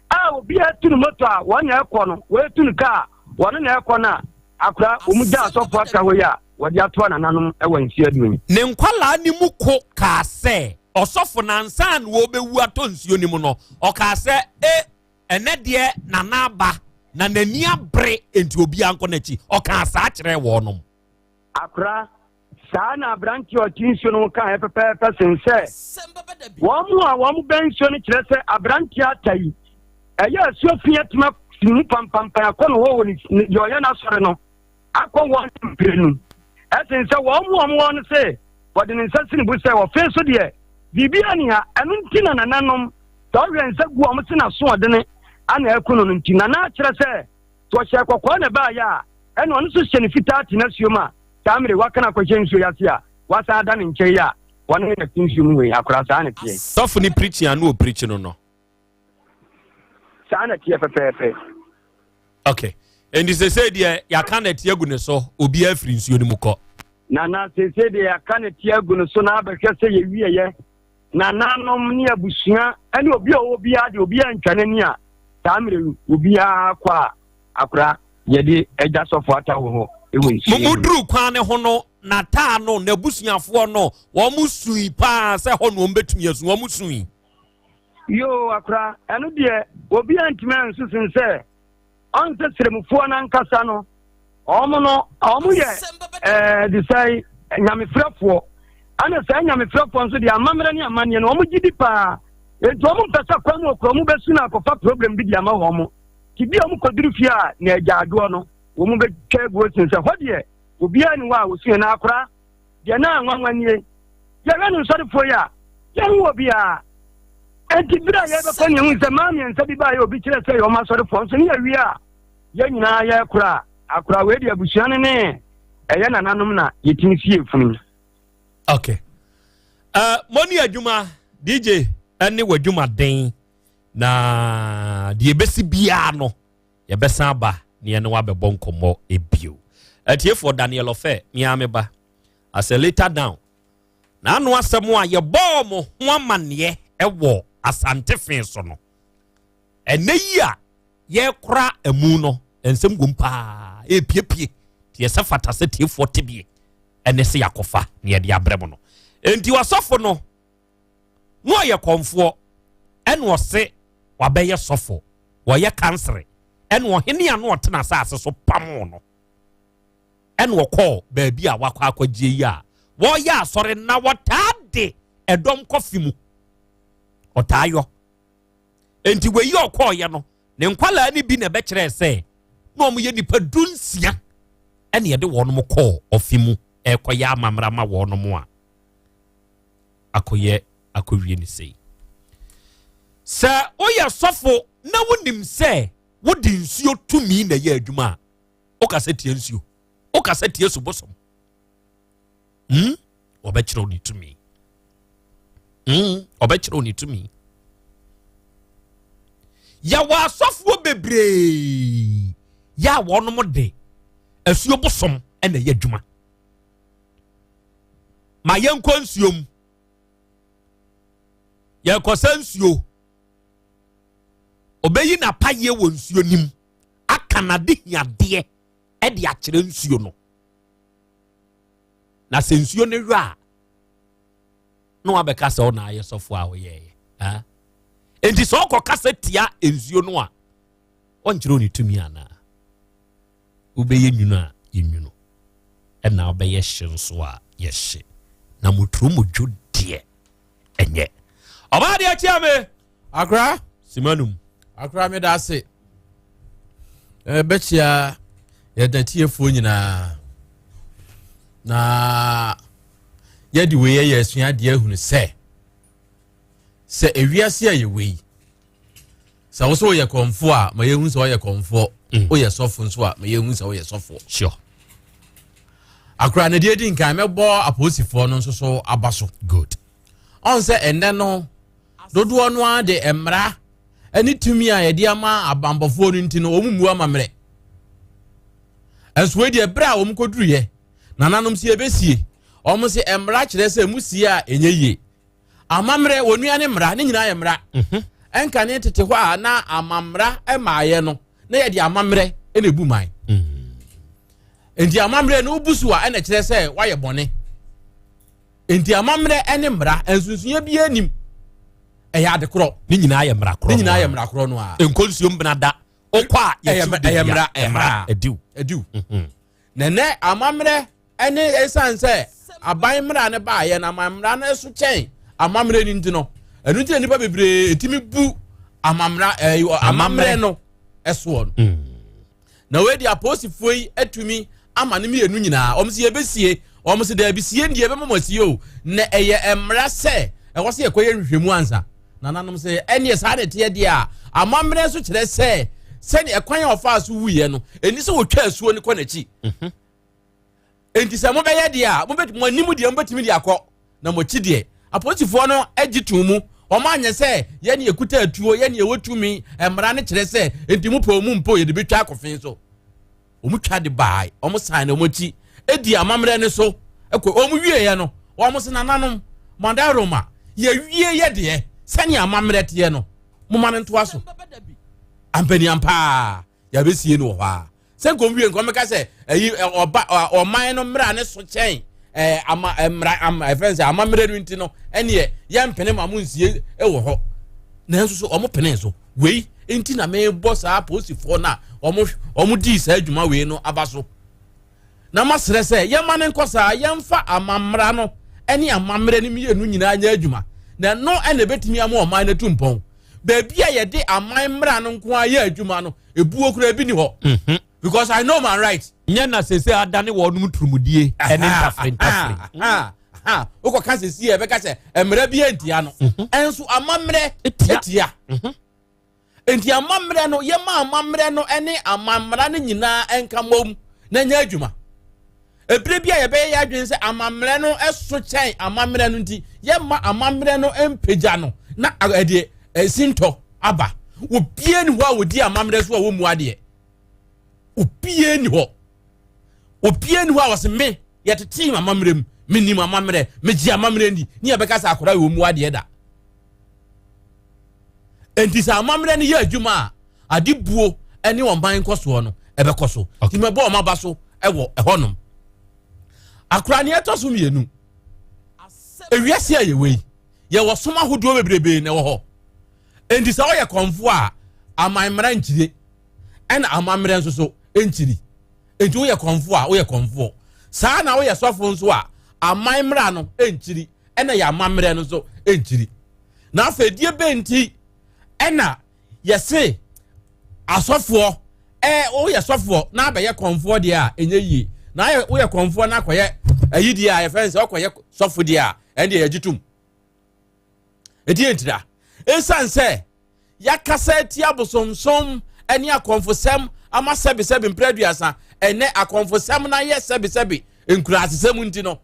a obiara tu no moto a wɔn na ɛkɔ no, wɔatu no kaa wɔn na ɛkɔ no a, akora wɔn gya asɔfoɔ ata hɔ yi a wɔde ato anananom wɔ nsuo aduo yi. Ne nkwadaa no mu ko kaa sɛ, Ɔsɔfo no ansa na ɔrebɛwu atɔ nsuo no mu no, ɔkaa sɛ, E, ɛnɛ deɛ Nana aba, na n'ani abere, enti obiara nkɔ n'akyi. Ɔkaa saa kyerɛɛ wɔnom. Akora, saa na aberanteɛ a ɔte nsuo no ho kaeɛ pɛpɛɛpɛ sen sɛ wɔn a wɔn bɛn nsuo no kyerɛ sɛ aberanteɛ ata yi, ɛyɛ asuo fi atumi afiri mu pampampan akɔ ne hɔ wɔ ne deɛ ɔyɛ n'asɔre no akɔ wɔn mprenu ɛsen sɛ wɔn mu wɔn wɔn no se wɔde ne nsa si ne bo sɛ wɔfee so deɛ biribiara ni ha. Ɛno nti na nananom sɛ ɔhwɛ nsa gu wɔn se n'asoɔdene ana ɛko no no nti nana akyerɛ sɛ sɛ ɔhyɛ kɔkɔɔ na ɛbaayɛ a ɛna ɔno nso hyɛ ne fitaa te n'asuo mu a saa mmere waka no akɔhyɛ nsuo yi ase a wasan ada ne nkyɛn yi a wɔne ne te nsuo mu wei akora saa na teɛ. Sɔfo ne pirikyi ano ɔpirikyi no no. Saa na teɛ pɛpɛɛpɛ. Okay. Enti sese deɛ yɛaka na ɛte agu ne so, obiara firi nsuo no mu kɔ. Nana sese deɛ yɛaka na ɛte agu ne so na abɛhwɛ sɛ yɛwieɛ. Nananom ne abusua ne obi a ɔwɔ biara deɛ obiara ntwa n'ani a saa mmerɛ yi obiara kɔ a akora yɛde agya sɔfo ata wɔ hɔ wɔ nsuo mu. Moduru kwan ne ho no, n'ataa no, n'abusuafoɔ no, wɔn sui paa sɛ hɔ na wɔn bɛtumi asu, wɔn sui. Yoo, akora, ɛno deɛ obiara ntumi ansu sen sɛ ɔn sɛ srɛmufoɔ no ankasa no, wɔn no, wɔn yɛ ɛɛ de sɛ nyamefrɛfoɔ. Ɛna saa nyamefrɛfoɔ nso deɛ amammerɛ ne amanneɛ no wɔn gye di paa. Enti wɔn mpɛ sɛ kwan mu okura wɔn bɛsu na akɔfa problem bi de ama wɔn. Ti bi a wɔn kɔduru fie a na agya adoɔ no, wɔn bɛtwa agu osin sɛ hɔ deɛ obiara ni hɔ a osu yɛn akora deɛ na anwanwa nie. Yɛhwɛ no nsɔrefoɔ yi a, yɛnhu obiara. Enti bere a yɛbɛkɔ ne yɛhu sɛ mmaa mmiɛnsa bi baeɛ obi kyerɛ sɛ yɛ wɔn asɔrefoɔ nso ne yɛwie a yɛn nyinaa yɛkora akora wei deɛ abusua no ne ɛyɛ nananom na yɛtumi sie funu. Okay. Uh, mɔni adwuma DJ ɛne w'adwuma den na deɛ ɛbɛsi biara no yɛbɛsan aba ne yɛne wabɛbɔ nkɔmmɔ ebio. Atiefoɔ Daniel Ɔfɛ mea me ba as a later down na ano asɛm a yɛbɔɔ mo ho amanneɛ ɛwɔ Asante fe so no ɛnɛ yi a yɛkora amu no nsɛm gom paa ɛrepiepie nti ɛsɛ fata sɛ tiefoɔ te bie ɛne sɛ yɛakɔfa ne yɛde abrɛ mu no enti wasɔfo no na ɔyɛ kɔmfoɔ ɛna ɔse wabɛyɛ sɔfo wɔyɛ kansere ɛna ɔhene a na ɔtena asase so pamoo no ɛna ɔkɔɔ baabi a wakɔ akɔgye yi a wɔyɛ asɔre na wɔtaa de ɛdɔm kɔfe mu ɔtaa yɔ Enti wei a ɔkɔɔyɛ no, ne nkwalaa no bi na ɛbɛkyerɛɛ sɛ na wɔyɛ nipa dunsia ɛna yɛde wɔn kɔɔ ɔfe mu ɛrekɔyɛ amammerɛ ama wɔn a akɔyɛ akɔwie ne sei. Sɛ woyɛ sɔfo na wonim sɛ wode nsuo tumi na ɛyɛ adwuma a, wokasa tia nsuo, wokasa tia subosom. Hmm? Wɔbɛkyerɛw ne tumi. Hmm? Ɔbɛkyerɛw ne tumi. Yɛwɔ asɔfoɔ bebree yɛ a wɔnom de asuo bosom na ɛyɛ adwuma. Ma yɛnkɔ nsuo mu. Yɛkɔsɛ nsuo. Ɔbɛyi n'apayɛ wɔ nsuo nim aka n'adehiadeɛ de akyerɛ nsuo no. Na sɛ nsuo no yɔ a, na wabɛka sɛ ɔna ayɛ sɔfo a ɔyɛɛyɛ. Enti sɛ ɔkɔ kasa tia nsuo no a, ɔnkyerɛ ne tumi anaa? Wobɛyɛ nwunu a yɛnwunu, ɛna wobɛyɛ hye nso a yɛhye. Na moturo modwo deɛ ɛnyɛ. Ɔbaa deɛ kyia me. Akora. Simanum. Akora meda ase. Bɛkyia yɛda tiefoɔ nyinaa. Na yɛde wei yɛ asuadeɛ ahunu sɛ sɛ ewiase a yɛwɔ yi sɛ wo sɛ woyɛ kɔmfoɔ a ma yɛhu sɛ woyɛ kɔmfoɔ mm. woyɛ sɔfo nso a ma yɛhu sɛ woyɛ sɔfoɔ sure. akora ne deɛ di nkan mɛbɔ apolisifoɔ no nso so aba so good ɔn sɛ ɛnnɛ no dodoɔ no ara de mmara ne tumi a yɛde ama abanbɔfoɔ no nti no wɔn mmu amammerɛ nso wei deɛ berɛ a wɔn kɔduruyɛ nananom sɛ yɛbɛsie wɔn sɛ mmara kyerɛ sɛ mu sie a ɛnyɛ yie amammerɛ wɔn nua ne mmara ne nyinaa yɛ mmara mhm. ɛnka ne tete hɔ a na amammara maayɛ no na yɛde amammerɛ na ebu man mhm. nti amammerɛ no wobu so a ɛna kyerɛ sɛ woayɛ bɔne Enti amammerɛ ne mmara, nsonsonoeɛ biara nnim. Ɛyɛ ade korɔ. Ne nyinaa yɛ mmara korɔ. Ne nyinaa yɛ mmara korɔ no ara. Nkɔ nsuo mbena da. Okɔ a yɛkyiw de bia. Ɛyɛ mmara. Ɛdiw. Ɛdiw. Mhm. Na nɛ amammerɛ ne ɛsiane sɛ aban mmara no baayɛ na aman mmara no so kyɛn amammerɛ no nti no, ɛno nti na nnipa bebree ɛtumi bu amammerɛ ɛɛ amammerɛ no ɛsoɔ no. Mm. Na wei deɛ apolisifoɔ yi atumi ama no mmienu nyinaa wɔn sɛ yɛbɛsie wɔn sɛ daabi sie deɛ ɛbɛma mo asie o na ɛyɛ mmara sɛ ɛwɔ sɛ yɛkɔyɛ nhwehwɛmu ansa nananom sɛ ɛneɛ saa na ɛteɛ deɛ a amammerɛ nso kyerɛ sɛ sɛdeɛ ɛkwan a ɔfaa so wuiɛ no ɛni sɛ wɔtwa asuo no kɔ n'akyi mhm. Enti sɛ mobɛyɛ deɛ a, mobɛtumi, mo anim deɛ mobɛtumi de akɔ, na mo akyi deɛ. Apolisifoɔ no gye too mu. Wɔn anyɛ sɛ yɛne yɛkuta atuo, yɛne yɛwɔ tumi, mmara no kyerɛ sɛ, enti mopɛ o mompɛ o, yɛde bɛtwa akɔ fe so. Wɔn twa de baae, wɔn san wɔn akyi, di amammerɛ no so kɔ. Wɔn wieɛ no, wɔn se nananom, mo adaworoma, yɛwie yɛ deɛ, sɛnea amammerɛ teɛ no, momma no ntoa so. Ampaniampaa, yɛabɛsie no wɔ hɔ ara. Sɛ nkɔm wie nkɔm ka sɛ ɛyi ɔba ɔman no mmara ne so kyɛn ɛɛ ama mmara ama ɛfɛn sɛ amammerɛ no nti no ɛneɛ yɛmpene ma mo nsie wɔ hɔ nanso so wɔn pene so wei nti na mebɔ saa apolisifoɔ no a wɔn wɔn dii saa adwuma wei no aba so na masrɛ sɛ yɛma no nkɔ saa yɛmfa amammara no ne amammerɛ no mmienu nyinaa nyɛ adwuma Na ɛno na ɛbɛtumi ama ɔman no atu mpɔn. Baabi a yɛde aman mmara no nko ara yɛ adwuma no, ebuo koraa bi ni hɔ. Mhm. Because I know my right. Nyɛ na sese adane wɔnom turumudie ɛne ntafere ntafere. Wokɔka sesi a ɛbɛka sɛ mmara bi antia no. Mhm. Ɛnso amammerɛ etia. Mhm. Enti amammerɛ no, yɛma amammerɛ no ne amammara no nyinaa nka mmom na nyɛ adwuma. Ebere bi a yɛbɛyɛ yɛ adwene sɛ amammerɛ no so kyɛn amammerɛ no nti, yɛmma amammerɛ no mpagya no na ɛde sintɔ aba. Obiara ni hɔ a wɔdi amammerɛ so a wɔmmu adeɛ. Obiara ni hɔ. Obiara ni hɔ a wɔse me yɛtetee amammerɛ mu, menim amammerɛ, megye amammerɛ ni, ne yɛbɛka sɛ akwadaa wɔ mu adeɛ da. Enti sɛ amammerɛ no yɛ adwuma a, ade buo ne ɔman nkɔsoɔ no ɛbɛkɔ so. Nti mɛbɔ wɔn aba so wɔ ɛhɔnom. Akora nea ɛtɔ so mmienu, ewiase a yɛwɔ yi, yɛwɔ som ahodoɔ bebrebe na ɛwɔ hɔ. Enti sɛ ɔyɛ kɔnfoɔ a, aman mmara nkyire, ɛna amammerɛ nso so nkyiri. Enti woyɛ kɔnfoɔ a, woyɛ kɔnfoɔ. Saa na woyɛ sɔfo nso a, aman mmara no nkyiri, ɛna yɛ amammerɛ no nso nkyiri. Na afei deɛ bɛn nti ɛna yɛse asɔfoɔ ɛɛ woyɛ sɔfoɔ na abɛyɛ kɔnfoɔ deɛ a ɛnyɛ yie na ayɛ woyɛ kɔnfoɔ na akɔyɛ ayi deɛ a yɛfrɛ no sɛ ɔkɔyɛ sɔfo deɛ a ɛn deɛ yɛgye tom ɛdeɛ ntira ɛsiane sɛ yɛakasa atia abosomsom ne akɔnfosɛm ama sɛbesɛbe mprɛ aduasa ɛnɛ akɔnfosɛm no ayɛ sɛbesɛbe nkuraasesɛm nti no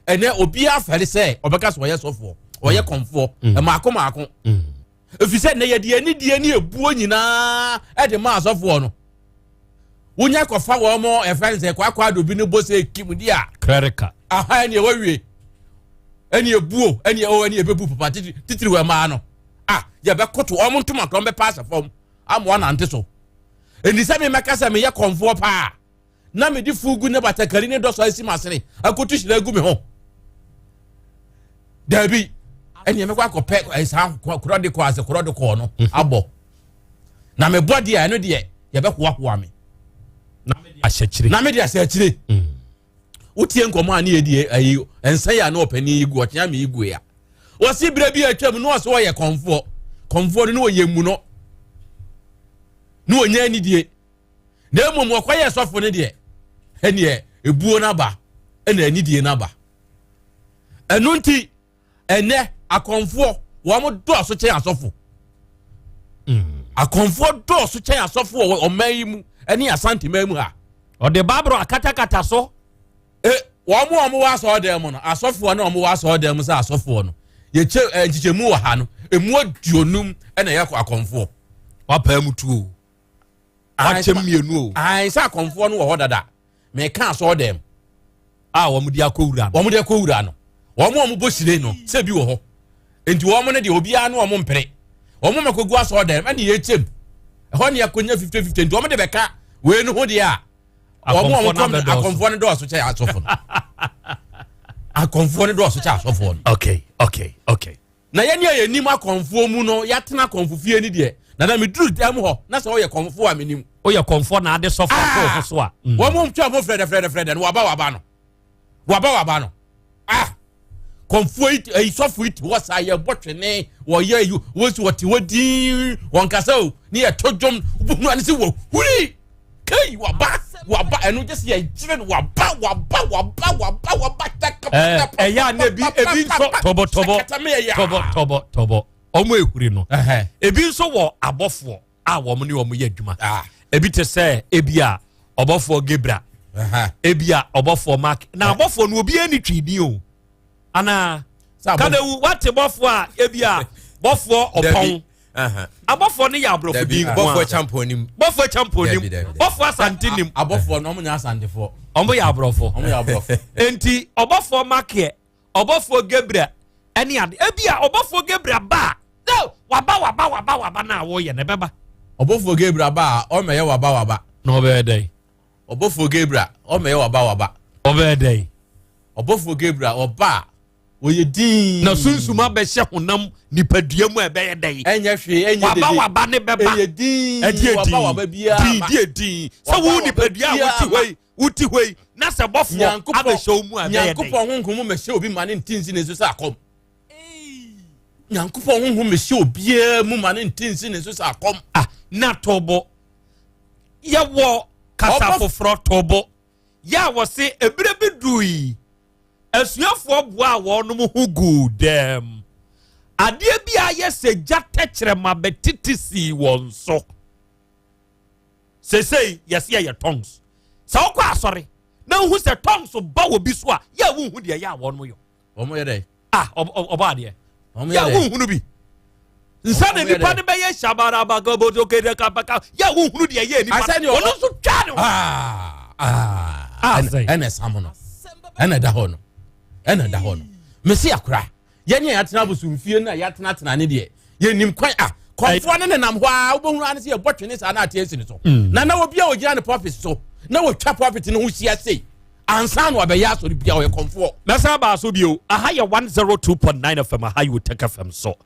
ɛnɛ obiara fɛre sɛ ɔbɛka sɛ ɔyɛ sɔfoɔ ɔyɛ kɔnfoɔ mm. mmaako mmaako mm. ɛfiri sɛ nnɛ yɛde anidie ne ebuo nyinaa ɛde ma asɔfoɔ no wonya kɔfa wɔn mo ɛfɛ nsɛ kwakwa adobi ne bɔ sɛ kim di a clerical aha ɛne ɛwɔ wie ɛne ebuo ɛne ɛwɔ ɛne ebebu papa titiri wɔ mmaa no a yɛbɛkoto wɔn ntoma kɔn bɛpa asɛ fam ama wɔn anante so ɛni sɛ mi mɛka sɛ meyɛ kɔnfoɔ paa. na mede fugu ne batakari ne dɔsɔ asi m'asene akoto hyira agu me ho daabi ɛnneɛ mɛkɔ akɔpɛ eh, saa korɔ de kɔ ase korɔ de kɔɔ no mhm. abɔ na mebɔ deɛ ɛno deɛ yɛbɛhoahoa me na mede ahyɛ akyire mm. wotie nkɔmmɔ a ne yɛdi ayi nsa yi a na ɔpanin yi gu ɔkyea me yi gu ya wɔsi berɛ bi atwam na ɔsɛ ɔyɛ kɔnfoɔ kɔnfoɔ no na ɔyɛ mu no na ɔnya anidie na mmom wɔkɔyɛ sɔfo no deɛ ɛneɛ ebuo no aba ɛna anidie no aba ɛno nti ɛnɛ akɔnfoɔ wɔn dɔɔso kyɛn asɔfo mm. akɔnfoɔ dɔɔso kyɛn asɔfo wɔ ɔman yi mu ɛne asanteman mu ha ɔde baaburo akatakata so e wɔn a wɔwɔ asɔɔdan mu no asɔfoɔ no a wɔwɔ asɔɔdan mu sɛ asɔfoɔ no yɛkyɛ nkyekyɛmu wɔ ha no emu aduonum ɛna ɛyɛ akɔnfoɔ wapaa mu tuo akyɛm mmienu o. Ayi sɛ akɔnfoɔ no wɔ hɔ dada mɛka asɔɔ dɛm. A wɔn de akɔ wura no. Wɔn de akɔ wura no wɔn a wɔn bɔ sire no sɛ bi wɔ hɔ nti wɔn no deɛ obiara no wɔn mpere wɔn ma kɔgu asɔɔ dɛm ɛna yɛ kyɛm ɛhɔ ne akɔnya fifty fifty nti wɔn de bɛka wei no ho deɛ a wɔn a wɔn kɔm akɔnfoɔ no dɔɔso kyɛ asɔfo no akɔnfoɔ no dɔɔso kyɛ asɔfoɔ no. okay okay okay. Na yɛn a yɛnim akɔmfoɔ mu no, yɛatena akɔmfo fie no deɛ, na na meduru dan mu hɔ, na sɛ ɔyɛ kɔmfoɔ a menim. Woyɛ kɔmfoɔ na ade sɔfo ato wo ho so a. Mm. Wɔn mu twa mo frɛdɛ frɛdɛ frɛdɛ no, waba waba no. Waba waba no. Ah! Kɔmfoɔ yi, ɛyi sɔfo yi te hɔ saa, yɛbɔ twene, wɔyɛ yi, wɔsi wɔte hɔ dinn, wɔn kasa o, ne yɛto dwom, wobɛhunu ane sɛ wɔhuri. Kei waba waba ɛno gye sɛ yɛgyere no waba waba waba waba waba ɛyɛ a na ebi ebi nso tɔbɔ tɔbɔ tɔbɔ tɔbɔ tɔbɔ wɔn ehuri no ebi nso wɔ abɔfoɔ a wɔn ne wɔn yɛ adwuma ah. ebi te sɛ ebi a ɔbɔfoɔ Gabriel ebi a ɔbɔfoɔ Mark na abɔfoɔ no obi ani twi din o anaa kadawu wate bɔfoɔ a ebi a bɔfoɔ ɔpɔn. Abɔfoɔ no yɛ aborɔfo din nko bɔfoɔ kyampɔn nim. Bɔfoɔ kyampɔn nim. Bɔfoɔ asante nim. Abɔfoɔ no wɔn nyɛ asantefoɔ. Wɔn yɛ aborɔfo. Wɔn yɛ aborɔfo. Nti ɔbɔfoɔ Makeɛ, ɔbɔfoɔ Gabriel ɛne ade. Ebi a ɔbɔfoɔ Gabriel ba a, waba waba waba waba na wɔyɛ na ɛbɛba. Ɔbɔfoɔ Gabriel ba a ɔmɛyɛ waba waba. Na ɔbɛyɛ dɛn? Ɔbɔfoɔ Gabriel ɔmɛyɛ waba waba. Ɔbɛyɛ dɛn? Ɔbɔfoɔ Gabriel ɔba a Wɔyɛ dinn. Na sunsum abɛhyɛ honam nipadua mu a ɛbɛyɛ dɛn? Ɛnyɛ hwee, ɛnyɛ dede. Waba waba ne bɛba. Ɛyɛ dinn. Ɛdeɛ waba waba biara ma. Dinn deɛ dinn. Sɛ wo nipadua a wote hɔ yi, wote hɔ yi, na sɛ bɔfoɔ abɛhyɛ wo mu a ɛbɛyɛ dɛn? Nyankopɔn honhom mu mɛhyɛ obi ma ne nti nsi ne so sɛ akɔm. Nyankopɔn honhom mɛhyɛ obiara mu ma ne nte nsi ne so sɛ akɔm. Ah, na tobo. Yɛwɔ kasa foforɔ tobo. Yɛ a wɔse ebire bi dui. Asuafoɔ boaa wɔnom ho guu dɛm. Adeɛ bi a ayɛ sɛ gya tɛkyerɛma bɛtete sii wɔn so. Seesei yɛse yɛyɛ tongues. Sɛ wokɔ asɔre na wohu sɛ tongues ba wɔ bi so a, yɛ a wonhu deɛ ɛyɛ a wɔnom yɔ. Wɔn yɛ dɛ. Ah, ɔbɔ adeɛ. Yɛ a wonhunu bi. Nsa na nipa no bɛyɛ shabarabagabotokedekabaka yɛ a wonhunu deɛ ɛyɛ nipa no. Ɔno nso twa ne ho. Ah, ah, ɛna ɛsam no. Ɛna ɛda hɔ no. Ɛna ɛda hɔ no. Mesi akora. Yɛn a yɛatena abosomfie no a yɛatenatena ne deɛ yɛnim kwan a kɔnfoɔ no nenam hɔ a wobɛhunu ano sɛ yɛbɔ twene saa na ate asi ne so mm. na na obi a ɔgyina ne pulpit so na wɔtwa pulpit no ho hyia sei ansa na wabɛyɛ asɔre bia ɔyɛ kɔnfoɔ. Mɛsan baa so bio. Aha yɛ 102.9 FM, aha yɛ Otec FM so.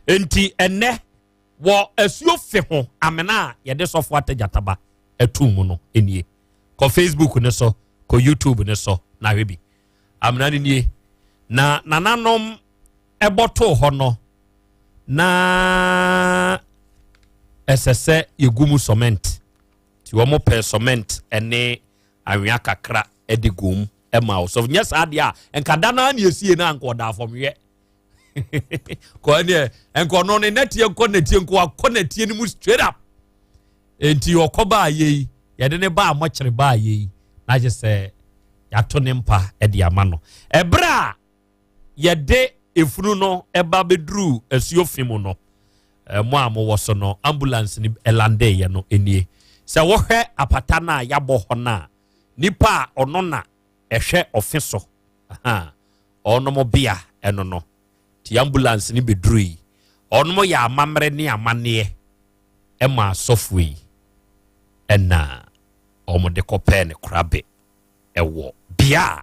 Enti ɛnɛ wɔ asuo fe ho amena a yɛde sɔfo atagyataba atum mu no nie. Kɔ Facebook ne so, kɔ YouTube ne so na hwɛ bi. Amena no nie. Na nananom ɛbɔ too hɔ no na ɛsɛ sɛ yɛgu mu cement. Nti wɔn pɛɛ cement ne anwea kakra de guu mu ma ɔsɔfo. Nyɛ saa deɛ a, nka da no ara na esie no a nka ɔda afɔmyɛ. Kɔ ɛneɛ, nka ɔno ne nɛteɛ nkɔ nɛteɛ nkɔ akɔ nɛteɛ no mu straight up. Enti ɔkɔ baa yɛ yi, yɛde ne baa mɔkyere baa yɛ yi, na agye sɛ yɛato ne mpa de ama no. Ɛberɛ a yɛde efunu no ba bɛduruu asuo fi mu no, mo a mowɔ so no, ambulance no landeeɛ no nie. Sɛ wohwɛ apata no a yɛabɔ hɔ no a, nipa a ɔno na ɛhwɛ ɔfe so, ɔnom bea ɛno no, nti ambulance no bɛdurui. Ɔnom yɛ amammerɛ ne amanneɛ ɛma asɔfoɔ yi ɛna wɔde kɔpɛɛ ne korabe ɛwɔ bea a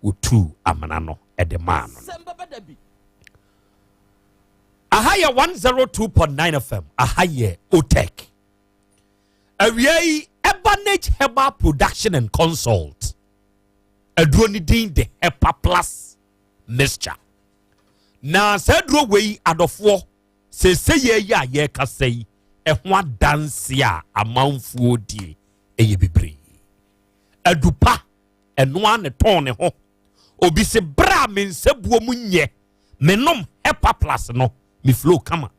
wotuu amena no de maa no no. Aha yɛ 102.9 FM, aha yɛ OTEC. Awia yi, Ebanage Herbal Production and Consult. Aduro ne din de Hepa Plus Mixture. Na saa aduro wei adɔfoɔ, sese yɛ yi a yɛrekasa yi, ɛho adanse a amanfoɔ die ɛyɛ bebree. Adupa ɛno ara na ɛtɔn ne ho. Obi se berɛ a me nsabuo mu nyɛ, menom Hepa Plus no, me flow kama.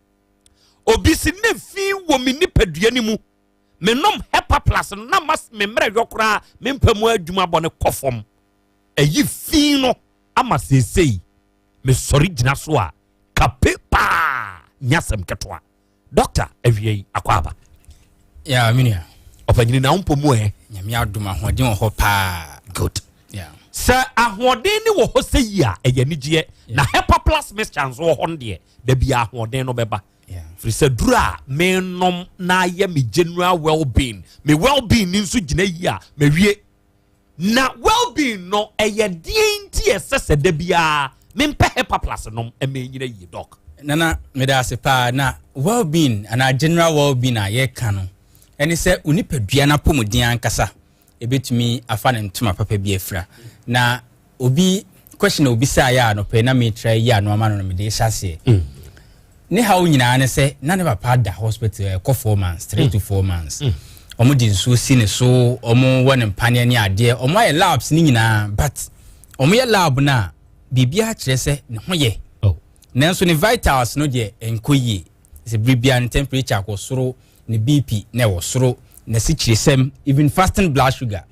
Obi se na fi wɔ me nipadua no mu, menom Hepa Plus no, na mas me mmerɛ yɔ koraa, me mpa mu adwuma bɔ no kɔ fam. Ɛyi fi no ama seesei mesɔre gyina so a, kape paa, nyɛ asɛm ketewa. Doctor awia yi akɔ aba. Yeah, me nua. Ɔpanyini na wompɔ mu ɛ. Nyame adom ahoɔden wɔ hɔ paa. Good. Yeah. Sɛ ahoɔden ne wɔ hɔ sɛ yi a ɛyɛ anigyeɛ na Hepa Plus mixture nso wɔ hɔ no deɛ da bi ahoɔden no bɛba. Firi sɛ duru a menom na ayɛ me general well being me well being ni nso gyina yi a mawie. Na well-being no ɛyɛ deɛn nti ɛsɛ sɛ da biara mempɛ Hepa Plus nom ɛma ɛnyina yie doc? Nana meda ase paa na well-being anaa general well-being a yɛka no ɛne sɛ wo nipadua no apɔmuden ankasa ɛbɛtumi afa ne ntoma papa bi afira na obi question a obisaeɛ a anɔpa yi na metra yi ano ama no no mede hyɛ aseɛ mm. ne haw nyinaa ne sɛ na ne papa da hospital ɛkɔ 4 months 3 mm. to 4 months mm. Wɔn de nsuo si ne so, wɔn wɔ ne mpaneɛ ne adeɛ, wɔn ayɛ labs ne nyinaa but wɔn yɛ lab no a biribiara kyerɛ sɛ ne ho yɛ. Oh. Nanso ne vitals no deɛ ɛnkɔ yie. Sɛ biribiara ne temperature kɔ soro, ne BP na ɛwɔ soro, n'asikyiresɛm, even fasting blood sugar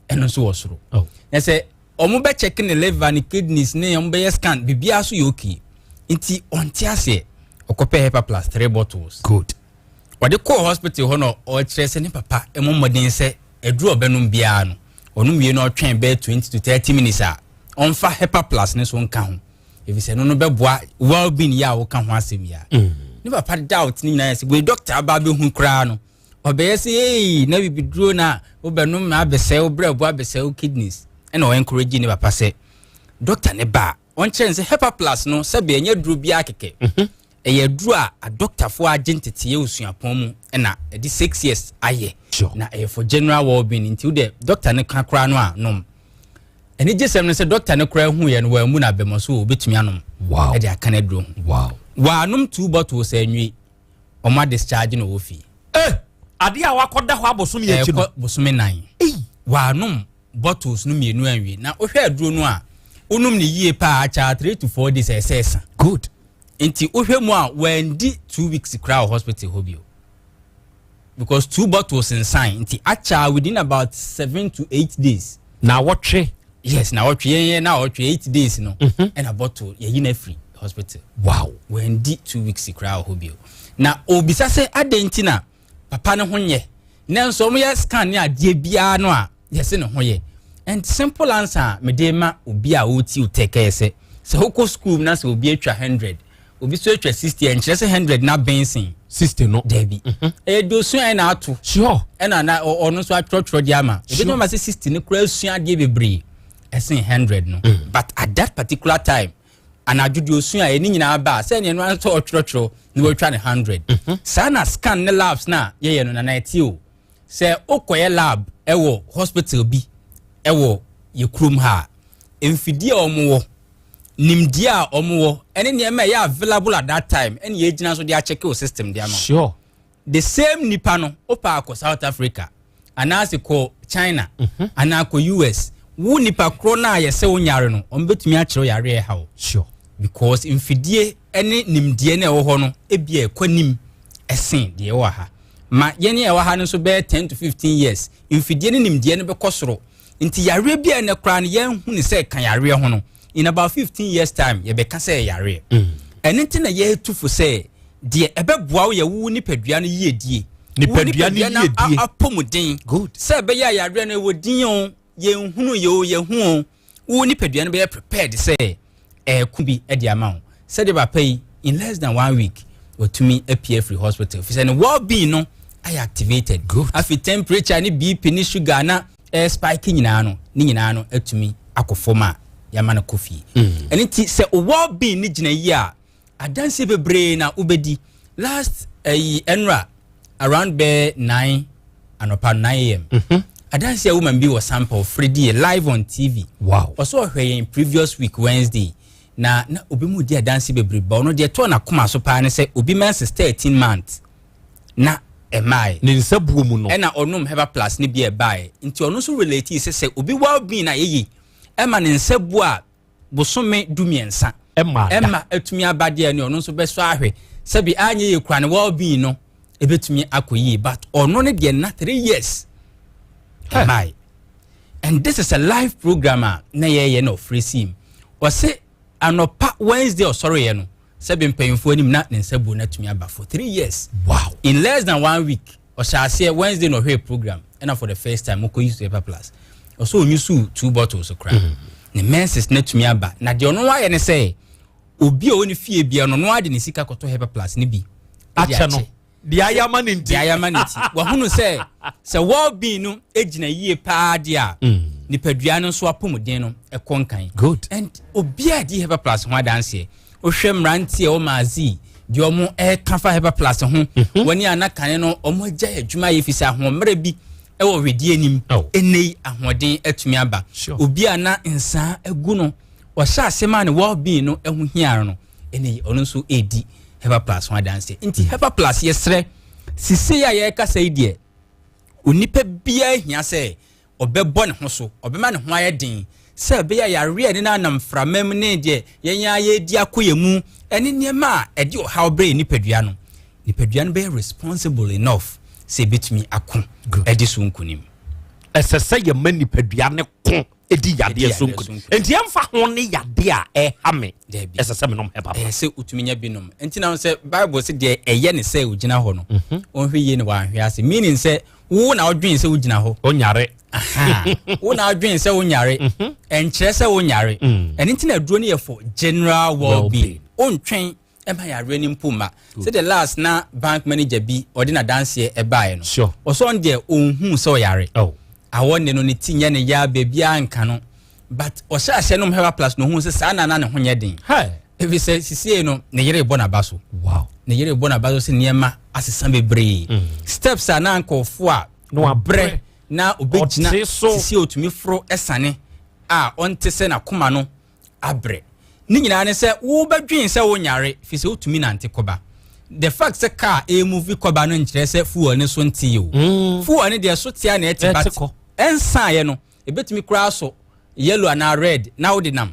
ɛno nso wɔ soro. Oh. Na sɛ wɔn bɛ check ne liver ne kidneys ne wɔn bɛyɛ scan biribiara so yɛ okay. Nti ɔnte aseɛ ɔkɔpɛ Hepa plus three bottles. Good. Ɔde kɔɔ hospital hɔ na ɔkyerɛ sɛ ne papa mmɔ mmɔden sɛ aduru a ɔbɛnom biara no, ɔnom wie na ɔtwɛn bɛyɛ 20 to 30 minutes a, ɔmfa Hepa Plus no so nka ho, efisɛ ɛno no bɛboa well-being yi a woka ho asɛm yi a. Mm. Ne papa doubt ne nyinaa yɛ sɛ wei doctor aba abɛhu koraa no, ɔbɛyɛ sɛ ei na bibiduro na wobɛnom na abɛsɛe wo brɛbo abɛsɛe wo kidneys. Ɛna ɔ encourage ne papa sɛ doctor ne ba a ɔnkyerɛ no sɛ Hepa Plus no sɛbe ɛnyɛ aduro biara kɛkɛ. Mhm. Ɛyɛ aduru a adɔktafoɔ a agye nteteeɛ wɔ suapɔn mu na ɛde 6 years ayɛ. Na ɛyɛ for general well-being nti wo deɛ dɔkta no ka koraa no a nom. Anigyesɛm no sɛ dɔkta no koraa huiɛ no wammu no abam ɔso obɛtumi anom Wow. ɛde aka no aduro ho. Wow. Wɔanom two bottles anwie, wɔn adischarge no wɔ fie. Eh, adeɛ a wakɔda hɔ abosome akyi no. Ɛkɔ bosome nan. Wɔanom bottles no mmienu anwie. Na wohwɛ aduro no a, wonom ne yie paa akyɛ 3 to 4 days ɛsɛ ɛsa. Good. Nti wohwɛ mu a, wɔandi 2 weeks koraa wɔ hospital hɔ bio. Because two bottles nsan nti akyɛ within about 7 to 8 days. Na wɔtwe. Yes, na wɔtwe yɛn yɛn na wɔtwe 8 days no. Ɛna bottle yɛyi na afiri hospital. Wɔandi 2 weeks koraa wɔ hɔ bio. Na obisa sɛ adɛn nti na papa ne ho nyɛ, nanso wɔn yɛ scan ne adeɛ biara no a yɛsɛ ne ho yɛ. And simple answer a mede ma obi a ɔreti otɛ kɛyɛ sɛ wokɔ school na sɛ obi atwa 100, obi so atwa 60, ɛnkyerɛ sɛ 100 na bɛn sen 60 no. Dabi, ɛyɛ de osua ɛna ato. Ɛna na ɔno nso atwerɛtwerɛ de ama ebi Sure. ma sɛ 60 no kura asua adeɛ bebree ɛsen 100 no. But at that particular time, anadwo deɛ osua a ɛne nyinaa ba a sɛ ɛneɛ no nso ɔtwerɛtwerɛ na watwa ne 100. Saa na scan ne labs na yɛyɛ no nana ɛte o. Sɛ wokɔyɛ lab ɛwɔ hospital bi ɛwɔ yɛ kurom ha a, mfidie a wɔwɔ, nimdeɛ a wɔwɔ, ɛne nneɛma a ɛyɛ available at that time ɛne yɛgyina so de akyɛke o system de ama wo. The same nipa no, wopɛ akɔ South Africa anaasɛ kɔ China anaa kɔ US, wo nipa korɔ no a yɛsɛ wo nyare no, ɔmo bɛtumi akyerɛ wo yareɛ ɛha wo. Because mfidie ne nimdeɛ no a ɛwɔ hɔ no ebi a ɛkɔ nim ɛsen deɛ ɛwɔ ha. Ma yɛn a ɛwɔ ha no nso bɛyɛ 10 to 15 years, mfidie ne nimdeɛ no bɛkɔ soro. Nti yareɛ bi a ɛnɛ koraa no yɛnhu ne sɛ ɛka yareɛ ho no, in about 15 years time yɛbɛka sɛ ɛyɛ yareɛ. Ɛno nti na yɛretu fo sɛ deɛ ɛbɛboa wo yɛ wo nipadua no yiedie. Nipadua no yiedie. Apɔmuden. Good. Sɛ ɛbɛyɛ a yareɛ no ɛwɔ din o, yɛnhunu yɛ o, yɛhu o, wo nipadua no bɛyɛ prepared sɛ ɛɛko bi de ama wo. Sɛdeɛ papa yi, in less than one week watumi apue afiri hospital fi sɛ ne well being no ayɛ activated. Good. Afei temperature ne BP ne sugar na ɛɛ spike nyinaa no, ne nyinaa no atumi akɔ fam a yɛama no kɔ fie. Ɛno nti sɛ o well being ne gyina yie a, adanseɛ bebree na wobɛdi. Last ɛyi ɛnra around bɛɛ 9 anɔpa, 9 a.m., adanseɛ woman bi wɔ sample fredi yɛ live on TV. Ɔsɛ ɔhwɛ yɛn previous week Wednesday na obi mu di adanse bebree ba. Ɔno deɛ tɔɔ n'akoma so paa ne sɛ obi menses 13 months na ɛmae. Ne nsa buo mu no. Ɛna ɔnom Hepa Plus ne bi ɛbaeɛ. Nti ɔno nso relate sɛ obi well being a yɛyi ɛma ne nsa bu a bosome 13 ɛma da. Ɛma atumi aba deɛ ne ɔno nso bɛsɔ ahwɛ sɛbi anyɛ yɛ kura ne well being no ebɛtumi akɔ yie. But ɔno ne deɛ na 3 years ɛmae. And this is a live program a na yɛyɛ na ɔfrɛ sim. Ɔse anɔpa Wednesday ɔsɔreɛ no, sɛbi mpanyinfoɔ anim na ne nsa buo no atumi aba for 3 years. In less than one week, ɔhyɛ aseɛ Wednesday na ɔhwɛ program ɛna for the first time ɔkɔ use Hepa Plus. Ɔsɛ ɔnyu so two bottles koraa, ne menses no atumi aba. Na deɛ ɔno ayɛ ne sɛ obi a ɔwɔ ne fie bia no, ɔno ade ne sika kɔtɔ Hepa Plus ne bi ɛde akyɛ no deɛ ayɛ ama ne nti. Deɛ ayɛ ama ne ti, wahunu sɛ well being no gyina yie paa deɛ a, nipadua no nso apɔmuden no ɛkɔ nkan. And obiara di Hepa Plus ho adanseɛ. Wohwɛ mmeranteɛ a wɔn azi deɛ wɔn ɛreka fa Hepa Plus ho, wɔne anakane no wɔn agya adwuma yɛ fi sɛ ahoɔmmerɛ bi ɛwɔ wedeɛ nim. Ɛnɛ yi ahoɔden atumi aba. Obi a na nsaa agu no, ɔhyɛ ase ma ne well being no ɛho hia no, ɛnɛ yi ɔno nso ɛredi Hepa Plus ho adanseɛ. Nti Hepa Plus, yɛsrɛ, sisei a yɛrekasa yi deɛ, onipa biara hia sɛ ɔbɛbɔ ne ho so, ɔbɛma ne ho ayɛ den sɛ ɛbɛyɛ yareɛ ne nanam mframa mu ne deɛ yɛn a yɛredi akɔ yɛn mu ɛne nneɛma a ɛde ɔhaw brɛ yɛn nipadua no, nipadua no bɛyɛ responsible enough sɛ ebɛtumi ako ɛde so nkonim. Ɛsɛ sɛ yɛma nipadua ne ko ɛdi yadeɛ so yadeɛ nkonim. Nti yɛmfa ho ne yadeɛ a ɛha me, ɛsɛ sɛ menom Hepa Ɛyɛ sɛ wotumi nya binom. Nti na sɛ Bible sɛ deɛ ɛyɛ ne sɛ ogyina hɔ no, ɔnhwɛ yie na wanhwɛ ase, meaning sɛ wo na wodwen sɛ wogyina hɔ. Onyare. Wo na wodwen sɛ wonyare, ɛnkyerɛ sɛ wonyare. Ɛno nti na aduro no yɛ for general well-being. Wontwɛn ɛma yareɛ no mpo ma sɛdeɛ last na bank manager bi ɔde n'adanseɛ ɛbaeɛ no, ɔsɔ ɔno deɛ ɔnhuu sɛ ɔyare. Awɔ ne no ne ti nyɛ ne ya, baabiara nka no, but ɔhyɛ ahyɛ nom Hepa Plus na ohun sɛ saa nana ne ho nyɛ den, efi sɛ sisie no ne yere bɔ n'aba so. Ne yere bɔ n'aba so sɛ nneɛma asesa bebree. Steps a na nkɔɔfo a Na wabrɛ. Na obɛgyina Ɔte so. Sisie otumi foro ɛsane a ɔnte sɛ n'akoma no abrɛ. Ne nyinaa ne sɛ wobɛdwen sɛ wonyare firi sɛ wotumi nante kɔba. The fact sɛ car ɛremovi kɔba no nkyerɛ sɛ fuel no so nte o. Mm. Fuel no deɛ so tea na ɛte but ɛnsaeɛ no ɛbɛtumi koraa so yellow anaa red na wode nam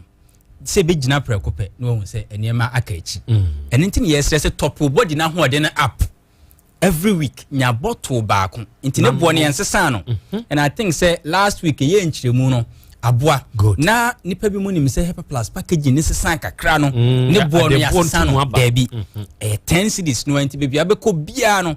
sɛ ɛbɛgyina prɛko pɛ na wahu sɛ nneɛma aka akyi. Mm. Ɛno nti ne yɛsrɛ sɛ tɔpo body no ahoɔden no up. Every week nya bottle baako nti ne boɔ no yɛn sesa no mhm. And I think sɛ last week ɛyɛ nkyerɛmu no aboa na nipa bi mu nim sɛ Hepa Plus packaging ne sesa kakra no mm, ne boɔ no yɛasesa no daabi mhm. Ɛyɛ 10 cedis no nti baabi abɛkɔ biara no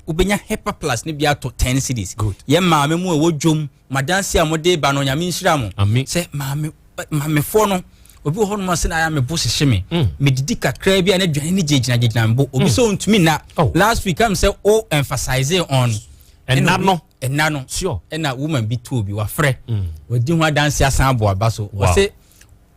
wobɛnya Hepa Plus ne bi atɔ 10 cedis. Yɛ maame mu a ɛwɔ dwom madanse a mode ba no, Nyame nhyira mo sɛ maame maamefoɔ no obi wɔ hɔnom ase na ayɛ mebo hyehye me mm. Medidi kakra bi a na aduane no gyinagyina gyinagyina mbo obi mm. sɛ ɔntumi nna oh. Last week am sɛ o emphasize on ɛna no. Ɛna no ɛna woman bi to obi wafrɛ mm. Wadi ho adanse asan aboa ba so wɔse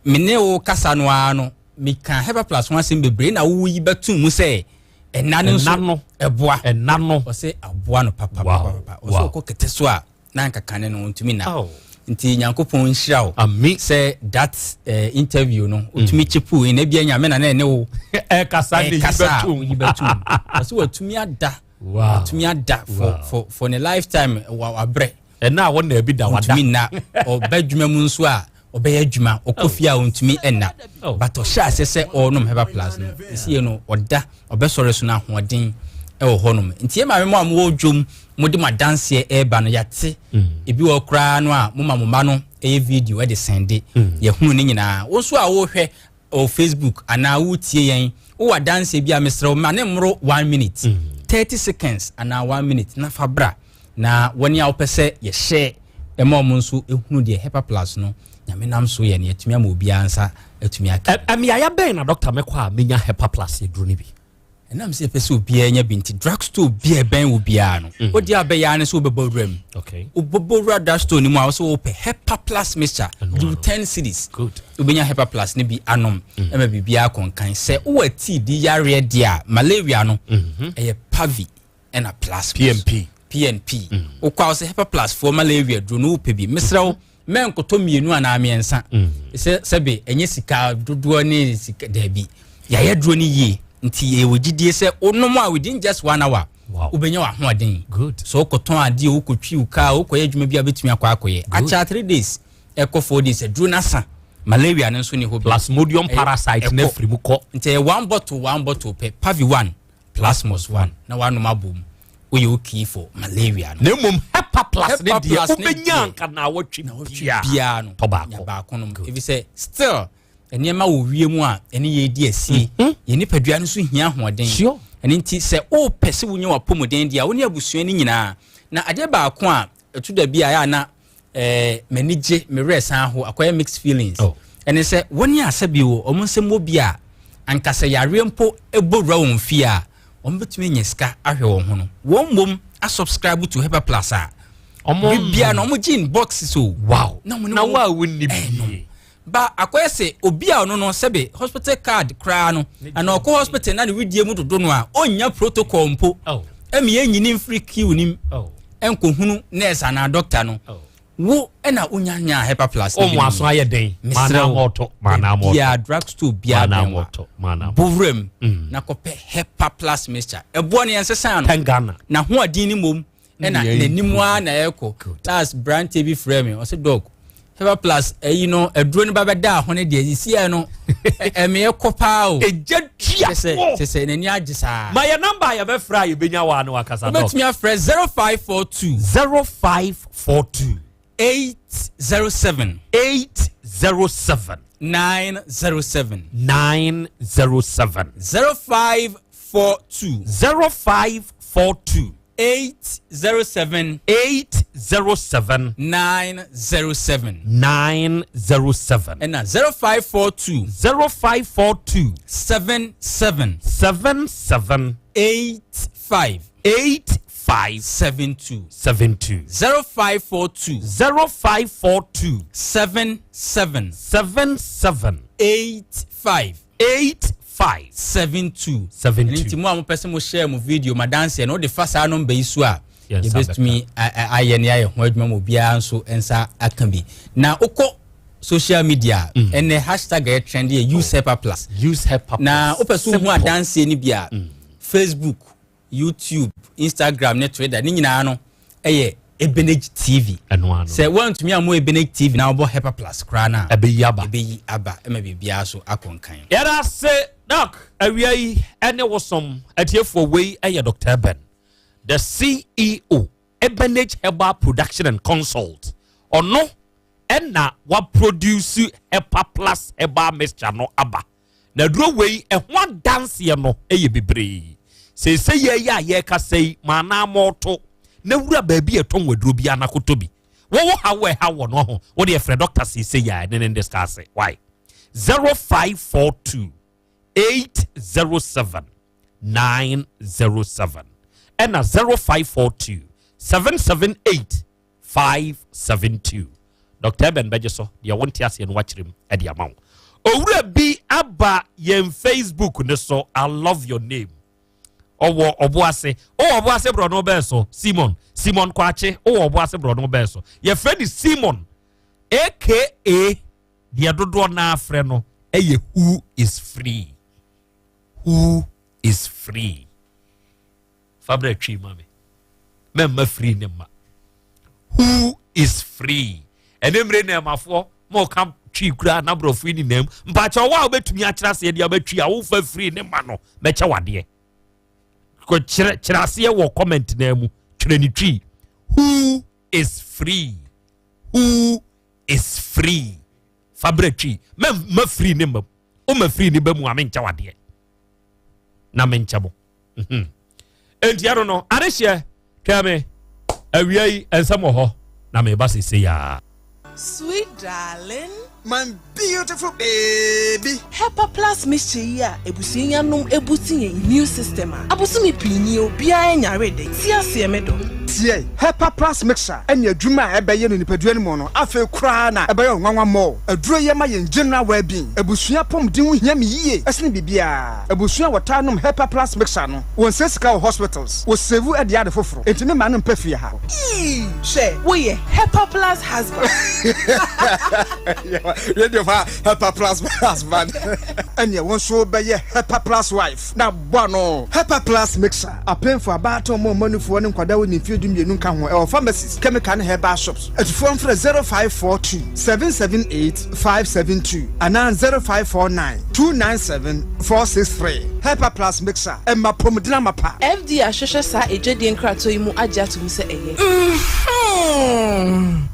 me ne wo kasa no ara no meka Hepa Plus ho asɛm bebree na woyi bɛto mu sɛ ɛna no nso ɛboa. Ɛna no. Ɔsɛ aboa no papapapa ɔsɛ ɔkɔ kɛtɛ so a na anka kane no ɔntumi na oh. Nti Nyankopɔn nhyira wo sɛ that uh, interview no ɔtumi mm. chipu in ebia Nyame na na ɛne wo ɛkasa de yi bɛtum ɔsɛ watumi ada watumi ada for for for ne lifetime wabrɛ. Ɛna a wɔn na ebi da wada. Ɔntumi nna ɔba adwuma mu nso a ɔbɛyɛ adwuma ɔkɔ fie a ɔntumi nna oh. But ɔhyɛ ase sɛ ɔrenom Hepa Plus no esie no ɔda ɔbɛsɔre so no ahoɔden ɛwɔ hɔnom. Nti yɛ maame mo a mowɔ dwom mode mo adanseɛ ɛreba no yɛate mm. Ebi wɔ koraa no a moma mo mma no ɛyɛ video ɛde sɛnde mm. Yɛhunu ne nyinaa. Wo nso a wohwɛ wɔ Facebook anaa wotie yɛn wowɔ adanseɛ bi a mesrɛ wo ma ne mmoro one minute mm. 30 seconds anaa one minute na fa bra na wɔne a wopɛ sɛ yɛhyɛ ɛma wɔn nso ehunu deɛ Hepa Plus no Nyame nam so yɛ no yɛtumi ama obiara nsa atumi aka. Mmeaeɛ bɛn na dɔkta mɛkɔ a menya Hepa Plus aduro no bi? Ɛnam sɛ yɛpɛ sɛ obiara nya bi nti drug store biara ɛbɛn wo biara no mm. wode abɛyɛ ara ne sɛ wobɛbɔ wura mu wobɛbɔ wura drug store no mu a wo sɛ wopɛ Hepa Plus mixture do 10 cedis wobɛnya Hepa Plus no bi anom mm. Ɛma biribiara kɔnkan sɛ wowɔ tii di yareɛ deɛ a malaria no mm-hmm. ɛyɛ Pavi ɛna Plus PMP PNP mm. Wokɔ a wo sɛ Hepa Plus foɔ malaria duro no wopɛ bi mesrɛ wo mɛnkɔtɔ mmienu anaa mmiɛnsa mm. Sɛ sɛbe ɛnyɛ sika dodoɔ ne sika daabi yɛayɛ duro no yie nti yɛwɔ gyidie sɛ wonom a within just one hour wobɛnya w'ahoɔden so wokɔtɔn adeɛ wokɔtwi wo kaa wokɔyɛ adwuma bi a wobɛtumi akɔ akɔyɛ akyɛ 3 days ɛkɔ 4 days aduro no asa malaria no nso ne hɔ. Plasmodium parasite na afiri mu kɔ. Nti ɛyɛ one bottle one bottle pɛ, Pavi one Plasmos one na wanom abom woyɛ okay for malaria no. Na mmom Hepa Plus ne deɛ wobɛnya anka naawɔtwe biara no tɔ baako baako nom ebi sɛ still nneɛma wɔ wie mu a ɛne yɛ di asie mhm. Yɛn nipadua no nso hia ahoɔden ɛno nti sɛ wopɛ sɛ wonya w'apɔmuden deɛ a wo ne abusua no nyinaa na adeɛ baako a ɛto da bi a ɛyɛ a na ɛɛ m'ani gye me werɛ san ho akɔyɛ mixed feelings oh. Ɛne sɛ wɔn a sɛbi wɔ wɔn nsɛm wɔ bi a ankasa yareɛ mpo bɔ wura wɔn fie a wɔn bɛtumi anya sika ahwɛ wɔn ho no wɔn mmom asubscribe to Hepa Plus a wɔn bibia na wɔn gye in boxes o. Wow na wɔn na wo a wɔnni bi. Ba akɔyɛ sɛ obi a ɔno no sɛbe hospital card koraa no ana ɔkɔ hospital na ne widie mu dodo no a ɔnnya protocol mpo oh. Ɛmi yɛn nyini mfiri queue nim oh. Ɛnkɔhunu nurse anaa doctor no oh. Wo ɛna wonya nya Hepa Plus. Ɔmo aso ayɛ den. Mesrɛ wo bia drug store bia bɛn wa bowura mu mm. na kɔpɛ Hepa Plus mixture ɛboɔ no yɛn sesa no na hoɔden ne mmom ɛna n'anim ara na ɛrekɔ. Last branteɛ bi frɛ me ɔsɛ doc Hepa Plus ɛyi no aduro no ba bɛda ho no deɛ sisi no ɛmɛ ɛkɔ paa o. Egya tua kyesɛ kyesɛ n'ani agye saa. Ma yɛ namba a yɛbɛfrɛ a yɛbɛnya wa no akasa doc. Wobɛtumi afrɛ 0542. 0542. 807. 807. 907. 907. 0542. 0542. 807. 807. 907. 907. Ɛna 0542. 0542. 77. 77. 85. 85. 72. 72. 0542. 0542. 77. 77. 85. 85. 72. 72. Nti mo a mopɛ sɛ mo share mo video ma danseɛ no wode fa saa nɔmba yi so a yɛbɛtumi ayɛ ne ayɛ ho adwuma ma obiara nso nsa aka bi na wokɔ. social media a, ɛnɛ hashtag a ɛyɛ trend yɛ use Hepa Plus. Use Hepa Plus. Na wopɛ so wohu Simple. adanseɛ no bi a, Facebook, YouTube, Instagram ne Twitter ne nyinaa no ɛyɛ Ebenage TV. Sɛ woantumi ammɔ Ebenage TV na wobɔ Hepa Plus koraa no a, ɛbɛyi aba. Ɛbɛyi aba ma biribiara so akɔ nkan. Yɛda ase Doc, awia yi ɛne wo som atiefoɔ. Wei ɛyɛ Dr. Eben, the CEO, Ebenage Herbal Production and Consult. Ɔno ɛna waproduce Hepa Plus herbal mixture no aba. Na aduro wei ɛho adanseɛ no ɛyɛ bebree. Seesei yɛ yɛ a yɛrekasa yi, maanaa mɔɔto na wura baabi a ɛtɔn aduro bi anakotɔ bi. Wɔwɔ ha wɔ ɛha wɔ no ho, wode ɛfrɛ doctor seesei yɛ a ɛne ne discuss. Why 0542 807 907 ɛna 0542 778 572. Dr. Eben bɛgye so deɛ wonte aseɛ no wakyerɛ mu ɛde ama wo. Owura bi aba yɛn Facebook ne so, I love your name. Ɔwɔ Ɔboase, ɔwɔ Ɔboase borɔno bɛɛ so. Simon, Simon Kwakye, ɔwɔ Ɔboase borɔno bɛɛ so. Yɛfrɛ no Simon aka deɛ dodoɔ naa frɛ no ɛyɛ who is free, who is free. Fabra twi ma me mɛmma free ne ma who is free. Ɛne mmere na ɛmafoɔ ma ɔka twi kura na borɔfo yi nyinaa mu mpakyɛ ɔwɔ a wobɛtumi akyerɛ aseɛ deɛ wobɛtwi a wofa free ne ma no mɛkyɛ wadeɛ. Kyerɛ kyerɛ aseɛ wɔ comment naa mu, twerɛ ne twi, who is free, who is free. Fabra twi mɛmma free ne ma woma free ne ba mu a menkyɛ wadeɛ na menkyɛ mo. Enti ɛno no adehyeɛ twɛ me awia yi nsɛm wɔ hɔ na meba sese yaa. Sweet darling. My beautiful baby. Hepa Plus mixture yi a abusua yi anom ebuti yɛn immune system a abosome pii nie obiara nyare de ti aseɛ me dɔ. Tie, Hepa Plus mixture ɛne adwuma a ɛbɛyɛ no nipadua no mu no afei koraa na ɛbɛyɛ nwanwa mɔ. Aduro yɛ ma yɛn general well-being. Abusua apɔmuden ho hia me yie ɛsene biribiara. Abusua a wɔtaa nom Hepa Plus mixture no, wɔnsɛ sika wɔ hospitals, wɔsave ɛde ade foforɔ. Enti me ma no mpɛ fie ha. Ii, hwɛ, woyɛ Hepa Plus husband. Radio fa Hepa Plus husband. Ɛneɛ wo nso bɛyɛ Hepa Plus wife na bɔ ano. Hepa Plus mixture, apemfo, abaatan, ɔmo ɔmanufoɔ ne nkwadaa wɔ ne mfeɛ 12 nka ho. Ɛwɔ pharmacies, chemical ne herbal shops. Atufoɔ mfrɛ 0542 778 572 anaa 0549 297 463. Hepa Plus mixture, ɛma pomuden amapa. FDA ahwehwɛ saa adwadie nkratoɔ yi mu agye ato mu sɛ ɛyɛ.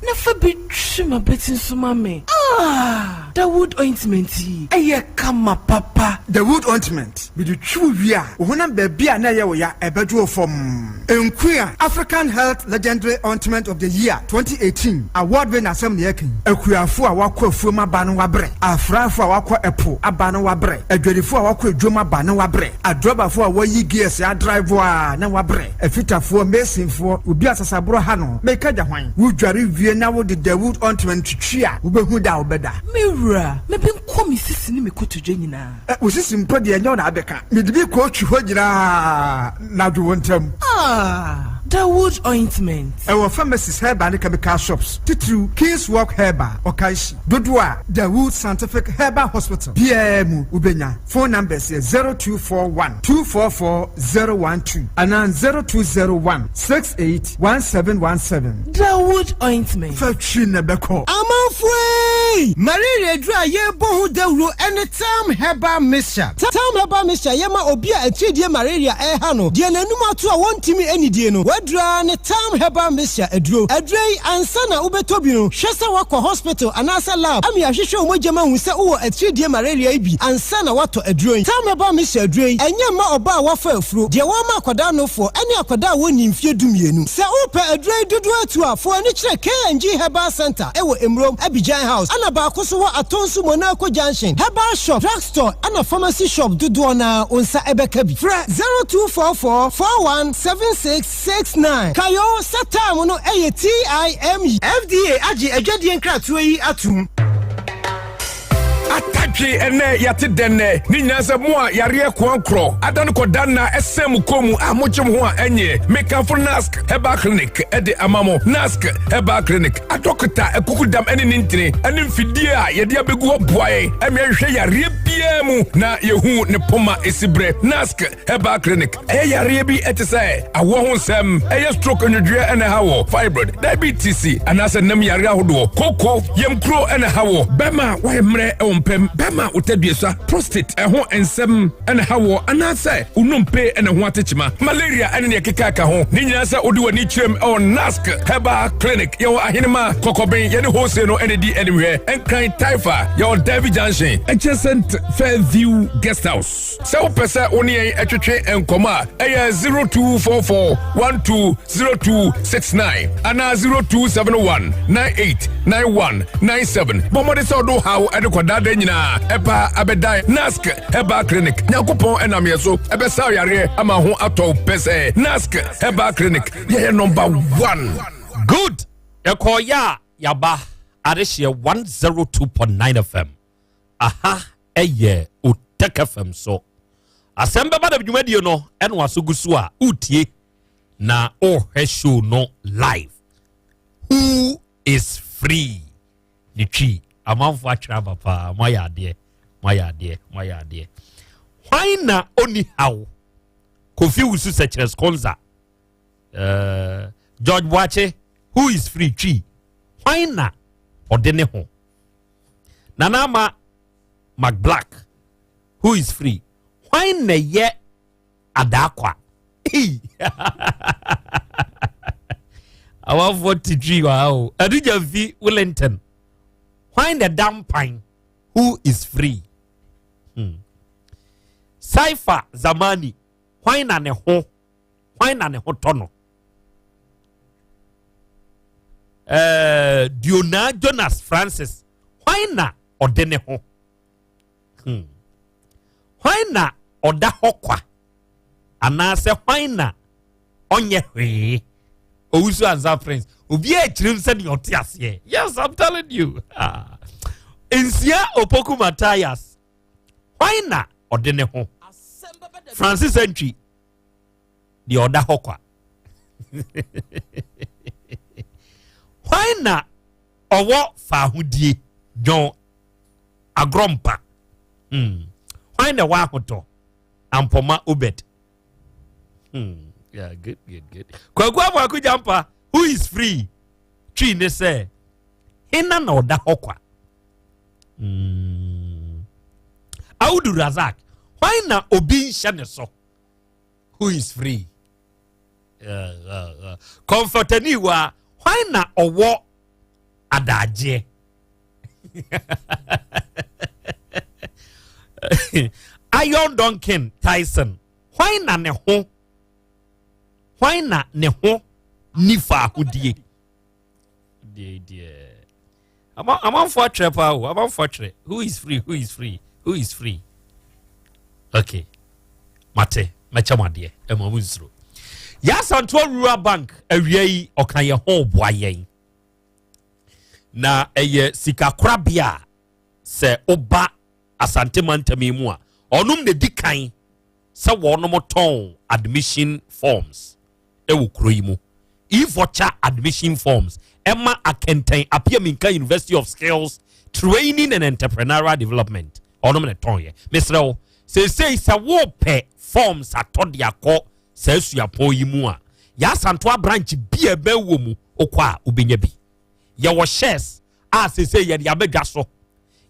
Na fa bi twi m'abati nso ma me. Ah, Dawood ointment yi ɛyɛ kama papa. Dawood ointment mede twi wo wie a, wo honam baabi a na ɛyɛ wo ya ɛbɛdwo wo fam. Nkua African Health Legendary Ointment of the Year 2018 award winner asɛm na yɛka yi. Akuafo a wakɔ afuom aba no wabrɛ, afrafo a wakɔ ɛpo aba no wabrɛ, adwadifo a wakɔ adwom aba no wabrɛ, adrɔbafo a wɔyi gears adrive a na wabrɛ, afitafoɔ, masonfoɔ, obi a sasaborɔ ha no, meka gya hwan. Wodware wie na wode Dawood ointment twitwi a, wobɛhu da a wobɛda. Me wura, mebe nkɔ me sisi ne me kotodwe nyinaa. Wo sisi mpo deɛ ɛnyɛ wo na abɛka. Mede bi kɔɔtwi hɔ nyinaa na adwo wo ntam. Ah, Dawood ointment. Ɛwɔ pharmacies, herbal ne chemical shops, titiriw King's Walk Herbal, Okaishie. Dodoɔ a Dawood Scientific Herbal Hospital biara mu wobɛnya. Phone numbers yɛ 0241 244 012 anaa 0201 68 1717. Dawood ointment. Fa twi na bɛkɔ. Amanfoɔ malaria aduru a yɛrebɔ ho dawuro ne Tam Herbal Mixture. Tam Herbal Mixture yɛ ma obi a atiridie malaria ɛreha no, deɛ n'anum ato a wɔntumi nnidie no, waduru ara ne Tam Herbal Mixture aduro. Aduro yi, ansa na wobɛtɔ bi no, hwɛ sɛ woakɔ hospital anaasɛ lab ama yɛahwehwɛ wo mogya mu ahu sɛ wowɔ atiridie malaria yi bi ansa na woatɔ aduro yi. Tam Herbal Mixture aduro yi, ɛnyɛ mma ɔbaa a wafa afuro, deɛ wɔama akwadaa nofoɔ ne akwadaa a wɔnnii mfeɛ 12. Sɛ wopɛ aduro yi dodoɔ atu a, fa w'ani kyerɛ K&G Herbal Center wɔ Emurom, Abidjan House, ɛna baako nso wɔ Atonsu Monaco Junction. Herbal shop, drugstore ɛna pharmacy shop dodoɔ no ara wo nsa ɛbɛka bi. Frɛ 0244 41 76 69. Kae o sɛ time no yɛ TIME. FDA agye adwadie nkratoɔ yi atom. Atadwe. Nantwi ɛnɛ yɛate dɛn nnɛ? Ne nyinaa sɛ mo a yareɛ koankorɔ ada no kɔda nna ɛsɛn mo kɔn mu a mogye mo ho a ɛnyɛ. Mekamfo Nask Herbal Clinic ɛde ama mo. Nask Herbal Clinic adɔkota akukudam ɛne ne ntini ɛne mfidie a yɛde abɛgu hɔ boa yɛn ɛma yɛhwehwɛ yareɛ biara mu na yɛhu ne poma ɛsi berɛ. Nask Herbal Clinic ɛyɛ yareɛ bi ɛte sɛ awoɔ ho nsɛm, ɛyɛ stroke nwodwoeɛ ɛna ɛha wɔ, fibroid, diabetes anaasɛ nam yareɛ ahodoɔ, koko, yamkuro ɛna ɛha wɔ, bɛrima a wayɛ mmerɛ ɛwɔ mpam, bɛrima a wotadua prostate ɛho nsɛm ɛna ɛha wɔ, anaasɛ wonompe ɛna ho atekyema, malaria ɛne neɛ ɛkeka ka ho. Ne nyinaa sɛ wode w'ani kyerɛm ɛwɔ Nask Herbal Clinic. Yɛwɔ Ahenema Kɔkɔben, yɛne Hose no ɛne di animhwɛ. Nkran Taifa, yɛwɔ Davy Junction adjacent Fairview Guest House. Sɛ wopɛ sɛ wo ne yɛn ɛtwetwe nkɔmmɔ a, ɛyɛ 0244 120269 anaa 0271 989197. Bɔ mmɔde sɛ ɔde wo haw ɛde kɔdaadaa nyinaa ɛpa abɛdan Nask Herbal Clinic. Nyankopɔn ɛnam yɛ so ɛbɛsa yareɛ ama ho atɔ wo pɛ sɛ Nask Herbal Clinic yɛyɛ number one. Good. Yɛkɔɔyɛ a yaba Adehyeɛ 102.9 FM. Aha ɛyɛ Otec FM so. Asɛm bɛba da dwumadie no ɛna waso gu so a wotie na wohwɛ show no live. Who is free? Ne Twi amanfo atwerɛ aba paa. Moayɛ adeɛ, moayɛ adeɛ, moayɛ adeɛ. Hwan na ɔni haw? Kofi Wusu Sɛkyerɛ Skonza, George Boakye, who is free? Twi, hwan na ɔde ne ho? Nana Ama McBlack, who is free? Hwan na ɛyɛ adaakwa? Amanfoɔ te twi wɔ ha o. Adugya fi Wellington, hwan na ɛda mpan? Who is free? Saifa Zamani, hwan na ne ho, hwan na ne ho tɔ no? Diona Jonas Francis, hwan na ɔde ne ho? Hwan na ɔda hɔ kwa? Anaasɛ hwan na ɔnyɛ hwee? Owusu Ansa Prince, obi a akyerɛm sɛdeɛ ɔte aseɛ. Yes, I'm telling you. Nsia Opoku Matthias, hwan na ɔde ne ho? Francis Antwi, deɛ ɔda hɔ kwa. Hwan na ɔwɔ faahodie? John Agrɔmpa. Hwan na ɛwɔ ahotɔ? Ampɔma Obed. Yeah, good, good, good. Kwaku Amoako Jampa, who is free? Twi ne sɛ, hena na ɔda hɔ kwa? Audu Razak, hwan na obi nhyɛ ne so? Who is free? Comfortani wa, hwan na ɔwɔ adagyeɛ? Iron Duncan Tyson, hwan na ne ho, hwan na ne ho ni faahodie? Deɛ deɛ amanfoɔ atwerɛ paa o, amanfoɔ atwerɛ. Who is free? Who is free? Who is free? Okay, mate, mɛkyɛ mo adeɛ ɛma mo nsuro. Yɛasantoa Rural Bank awia yi ɔka yɛn ho boa yɛn na ɛyɛ sikakorabea a sɛ woba Asante mantam yi mu a ɔnom na di kan sɛ wɔnom tɔn admission forms ɛwɔ kuro yi mu. E-voucher admission forms ɛma Akɛntɛn Apiaminka University of Skills Training and Entrepreneurial Development ɔnom na tɔn yɛ. Mesrɛ wo, seesei sɛ wopɛ forms atɔ de akɔ saa suapɔn yi mu a, Yɛasantoa branch bi a ɛbɛn wɔ mu wokɔ a wobɛnya bi. Yɛwɔ shares a seesei yɛde abɛdwa so.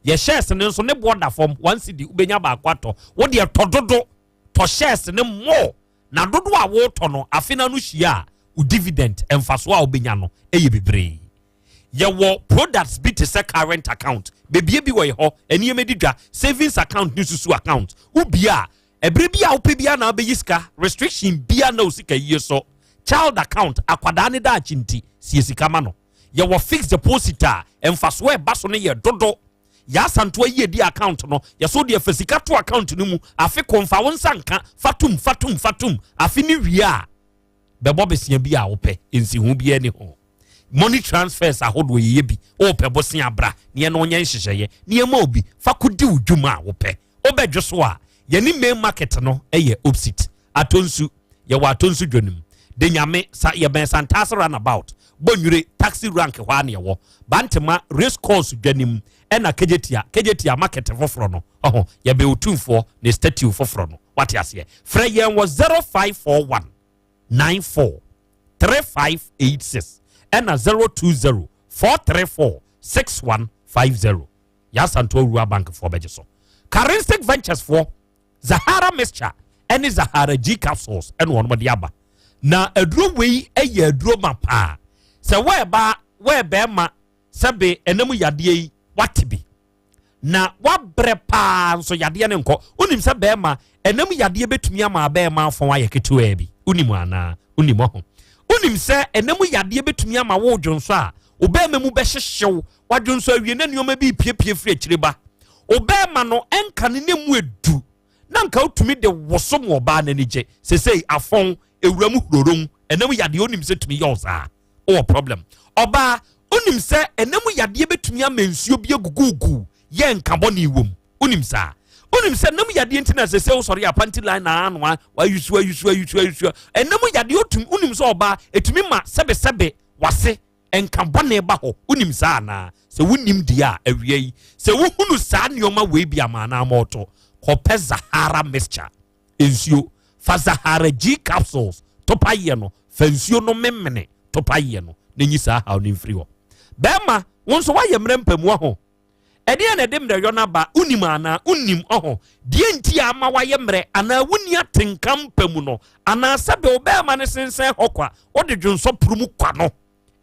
Yɛ shares no nso ne boɔ da fam, 1 cedi wobɛnya baako atɔ. Wo deɛ tɔ dodo, tɔ shares no more, na dodo a wotɔ no afe no ano hyia a, wo dividend mfasoɔ a wobɛnya no ɛyɛ bebree. Yɛwɔ products bi te sɛ current account, bebie bi wɔ yɛ hɔ, nneɛma di dwa, savings account ne susu account. Wobie a, ɛberɛ bi a wopɛ biara na wobɛyi sika, restriction biara na wo sika yie so. Child account, akwadaa ne daakye nti, sie sika ma no. Yɛwɔ fixed deposit a mfasoɔ ɛba so no yɛ dodo. Yɛasantoa yie di account no, yɛso deɛ fa sika to account no mu, afe ko mfa wo nsa nka, fatum fatum fatum, afe ne wie a bɛbɔ besia bi a wopɛ, nsiho biara ni ho. Money transfers ahodoɔ yɛyɛ bi. Wopɛ bosea bra na yɛne wo nyɛ nhyehyɛeɛ na yɛma wo bi fa kɔdi wo dwuma a wopɛ. Wobɛdwo so a, yɛne main market no yɛ opposite. Atonsu, yɛwɔ Atonsu dwa no mu. De Nyame sa, yɛbɛn Santase runabout, Bonwire taxi rank hɔ ara na yɛwɔ. Bantema race course dwa no mu ɛna Kejetia, Kejetia market foforɔ no, ɔho, yɛbɛn Otumfoɔ ne statue foforɔ no. Wate aseɛ? Frɛ yɛn wɔ 0541 94 3586 ɛna 020 434 6150. Yɛasanto Awura Bank foɔ bɛgye so. Karinstick Ventures foɔ, Zahara mixture ɛne Zahara G capsules ɛna wɔn de aba. Na aduro wei ɛyɛ aduro ma paa. Sɛ wɔɛbaa wɔɛbɛɛma sɛbe ɛnam yadeɛ yi wate bi. Na wabrɛ paa nso yadeɛ no nkɔ. Wonim sɛ bɛrima ɛnam yadeɛ bɛtumi ama bɛrima afɔn ayɛ ketewaa bi? Wonim anaa? Wonim ɔho? Wonim sɛ ɛnam yadeɛ bɛtumi ama wo dwonso a wo bɛrima mu bɛhyehyew, wadwonso awie na nneɛma bi repiepie firi akyire ba. Wo bɛrima no ɛnka ne ne mu edu na nka wotumi de wosom wɔ ɔbaa n'ani gye. Sesei afɔn ewura mu huroron ɛnam yadeɛ wonim sɛ tumi yɛ wo saa? Wowɔ problem. Ɔbaa, wonim sɛ ɛna mu yadeɛ bɛtumi ama nsuo bi agugugu yɛ nka bɔne wom? Wonim saa? Wonim sɛ ɛna mu yadeɛ nti na sɛ sɛ wosɔre a panty line na ano a wayusu ayusu ayusu ayusu. Ɛna mu yadeɛ otum. Wonim sɛ ɔbaa ɛtumi ma sɛbesɛbe wase nka bɔne ba hɔ? Wonim saa anaa? Sɛ wonim deɛ a, awia yi sɛ wohunu saa nneɛma wei bi ama anaa mɔɔtɔ kɔpɛ Zahara mixture nsuo, fa Zahara G capsules topa yɛ no, fa nsuo no memene topa yɛ no na nyi saa haw no mfiri hɔ. Bɛrima, wo nso woayɛ mmerɛ mpamua ho. Ɛdeɛ na ɛde mmerɛyɔ no aba, wonim anaa? Wonnim ɔho deɛ nti a ama woayɛ mmerɛ anaa wonni atenka mpa mu no, anaa sɛbe wo bɛrima no sensɛn hɔ kwa, wode dwonsɔ puru mu kwa no,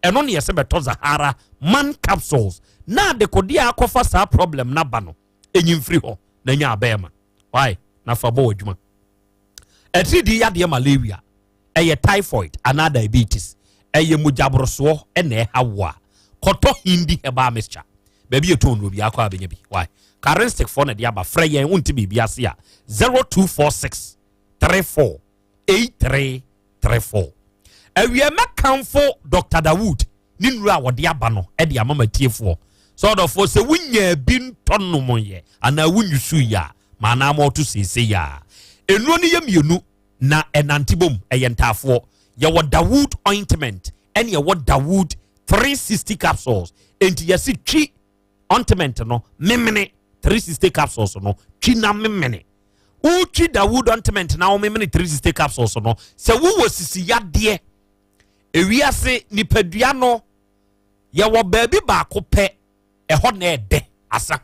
ɛno ne yɛsɛ bɛtɔ Zahara man capsules na adekodeɛ a akɔfa saa problem no aba no ɛnyi mfiri hɔ na nya abɛɛma. Why na fa bɔ w'adwuma. Atiridii yadeɛ, malaria, ɛyɛ typhoid anaa diabetes, ɛyɛ mogyaborosoɔ ɛna ɛha wo a, kɔtɔ Hindi herbal mixture. Baabi yɛ tɔn no obi akɔ abɛnya bi. Why Karenstick foɔ na de aba. Frɛ yɛn, wonte biribi ase a, 0246 34 8334. Awie, mɛkamfo Dr Dawood ne nnuro a wɔde aba no de ama matiefoɔ sɛ ɔdɔfoɔ, sɛ wonya bi ntɔ nom yɛ anaa wonyusu yɛ a, ma anaa ma ɔto seesei a nnuro no yɛ mmienu na ɛnante bom, ɛyɛ ntaafoɔ. Yɛwɔ Dawood ointment ɛne yɛwɔ Dawood 360 capsules. Enti yɛsi twi ointment no memene, 360 capsules no twi na memene. Wotwi Dawood ointment na womemene 360 capsules no, sɛ wowɔ sisi yadeɛ. Ewiase nipadua no, yɛwɔ baabi baako pɛ ɛhɔ na ɛdɛ asa.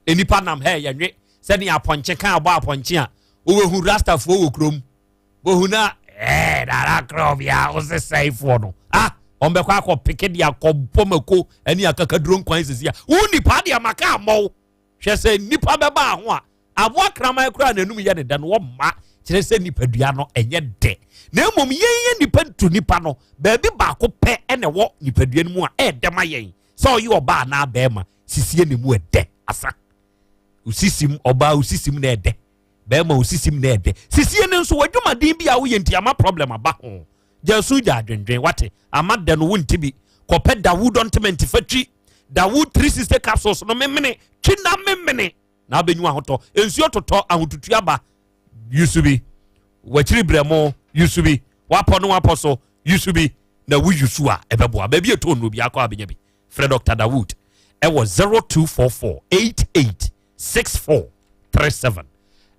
Nipa nam ha yɛnwe sɛdeɛ apɔnkye kan abɔ apɔnkye a wobɛhu rastafoɔ wɔ kurom bohu na ɛɛ dara korɔ bia wosesɛefoɔ no ah, wɔn bɛkɔ akɔ peke de akɔ mpɔmako ne akakaduro nkwan sisi a wo nipa deɛ maka amɔw. Hwɛ sɛ nipa bɛba ho a, aboa kraman koraa n'anum yɛ ne dɛ no wɔmma kyerɛ sɛ nipadua no ɛnyɛ dɛ, na mmom yɛn yɛ nipa ntu nipa no baabi baako pɛ ɛna ɛwɔ nipadua no mu a ɛɛdɛ ma yɛn, sɛ ɔyɛ ɔbaa anaa bɛrima, sisie ne mu ɛdɛ asa. Osisim ɔbaa, osisim na ɛdɛ, bɛrima, osisim na ɛdɛ. Sisie no nso, w'adwumaden bi a woyɛ nti ama problem aba ho, gyasu gya adwendwen wate ama dɛ no wonti bi. Kɔpɛ Dawood ointment fa twi, Dawood 360 capsules no memene, twi na memene na abɛnyu ahotɔ. Nsuo totɔ ahotutu aba, yusu bi. Wakyiri brɛmo, yusu bi. Wapɔ no wapɔ so, yusu bi. Na wo yusu a, ɛbɛboa. Baabi ɛtɔ nnuro bi akɔ abɛnya bi. Frɛ Dr Dawood ɛwɔ 0244 88 64 37.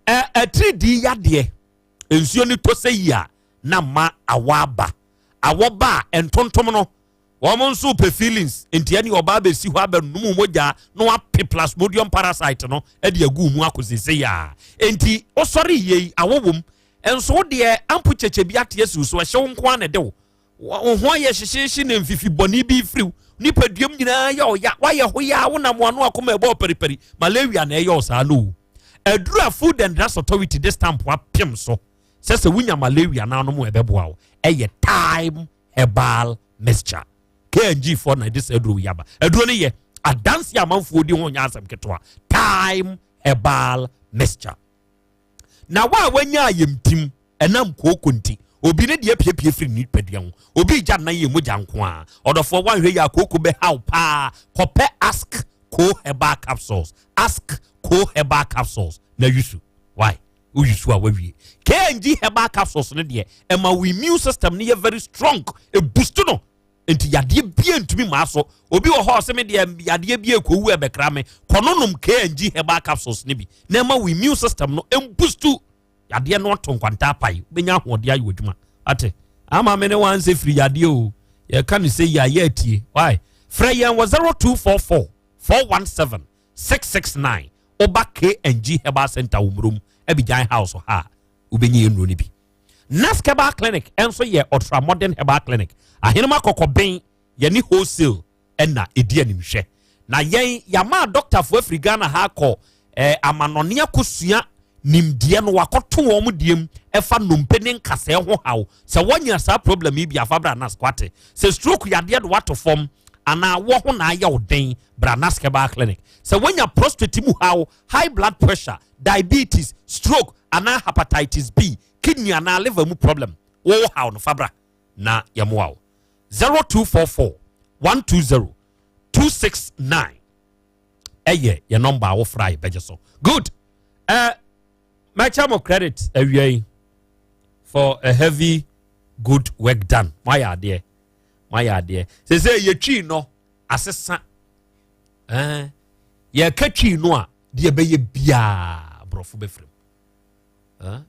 Ɛ atiridii yadeɛ, nsuo no tɔ sɛ yi a na ma awɔ aba. Awɔ ba a, ntontom no wɔn nso pɛ feelings, nti ɛne ɔbaa bɛsi hɔ abɛnum mogya na wape plasmodium parasite no de agu mu akɔ sese ya. Nti wosɔre yie yi, awɔ wom nso wo deɛ ampo kyɛkyɛ bi ate asi so, ɛhyɛ wo nko ara na ɛde wo wo ho ayɛ hyehyehye na mfifi bɔne bi firiw nipaduam nyinaa yɛ ɔya, wayɛ ho ya, wonam ano akoma ɛbɔ paripari, malaria na ɛyɛ ɔsaa no. Aduru a Food and Drugs Authority de stamp apem so sɛ wonya malaria na anom ɛbɛboa wo ɛyɛ Time herbal mixture. KNG foɔ na ɛde sɛ aduro yi aba. Aduro no yɛ adanse amanfoɔ di ho nyɛ asɛm ketewa. Time herbal mixture na wa a wanya ayɛmtim ɛnam kooko nti. Obi ne deɛ apiepie firi ne nipadua ho. Obi regya nan yɛ mogya nko ara. Ɔdɔfoɔ woanhwɛ yie a kooko bɛha wo paa. Kɔpɛ Ask Co Herbal Capsules. Ask Co Herbal Capsules na yusu. Why? Woyusu a wawie. KNG Herbal Capsules no deɛ ɛma wo immune system no yɛ very strong. Ɛboost no. Nti yadeɛ bia ntumi maa so. Obi wɔ hɔ ɔsɛ me deɛ yadeɛ bi ɛkɔwu ɛbɛkra me. Kɔnonom KNG Herbal Capsules no bi na ɛma wo immune system no ɛmboost. Yadeɛ no ato nkwanta apae. Wobɛnya ahoɔden ayɛ w'adwuma. Ate? Ama me ne wansɛ firi yadeɛ o. Yɛka ne sɛ yi a yɛ atie. Why? Frɛ yɛn wɔ 0244 417 669. Woba KNG Herbal Center wɔ Murom, Abidjan House ha a, wobɛnya yɛn nnuro no bi. Nask Herbal Clinic nso yɛ ultra modern herbal clinic. Ahenema kɔkɔben yɛne wholesale ɛna ɛdi animhwɛ. Na yɛn yɛama adɔktafoɔ afiri Ghana ha akɔ eh, amanɔne akɔsua nimdeɛ no wakɔto wɔn deɛ ɛfa nnompe ne nkasɛɛ ho haw. Sɛ wɔnya saa problem yi bi afa bra Nask wate. Sɛ stroke yadeɛ de wato fam anaa wɔ ho na ayɛ wo den bra Nask Herbal Clinic. Sɛ woanya prostate mu haw, high blood pressure, diabetes, stroke anaa hepatitis B, kidney anaa liver mu problem, wɔwɔ haw no fa bra na yɛmmoa wo. 0244 120 269 ɛyɛ yɛ nɔmba a wofra a yɛbɛgye so. Good. Mɛkyɛ mo credit awia yi for a heavy good work done. Moayɛ adeɛ. Moayɛ adeɛ. Sɛ sɛ yɛtwii no asesa. Yɛka twii no a deɛ ɛbɛyɛ biaa borɔfo bɛfiri mu.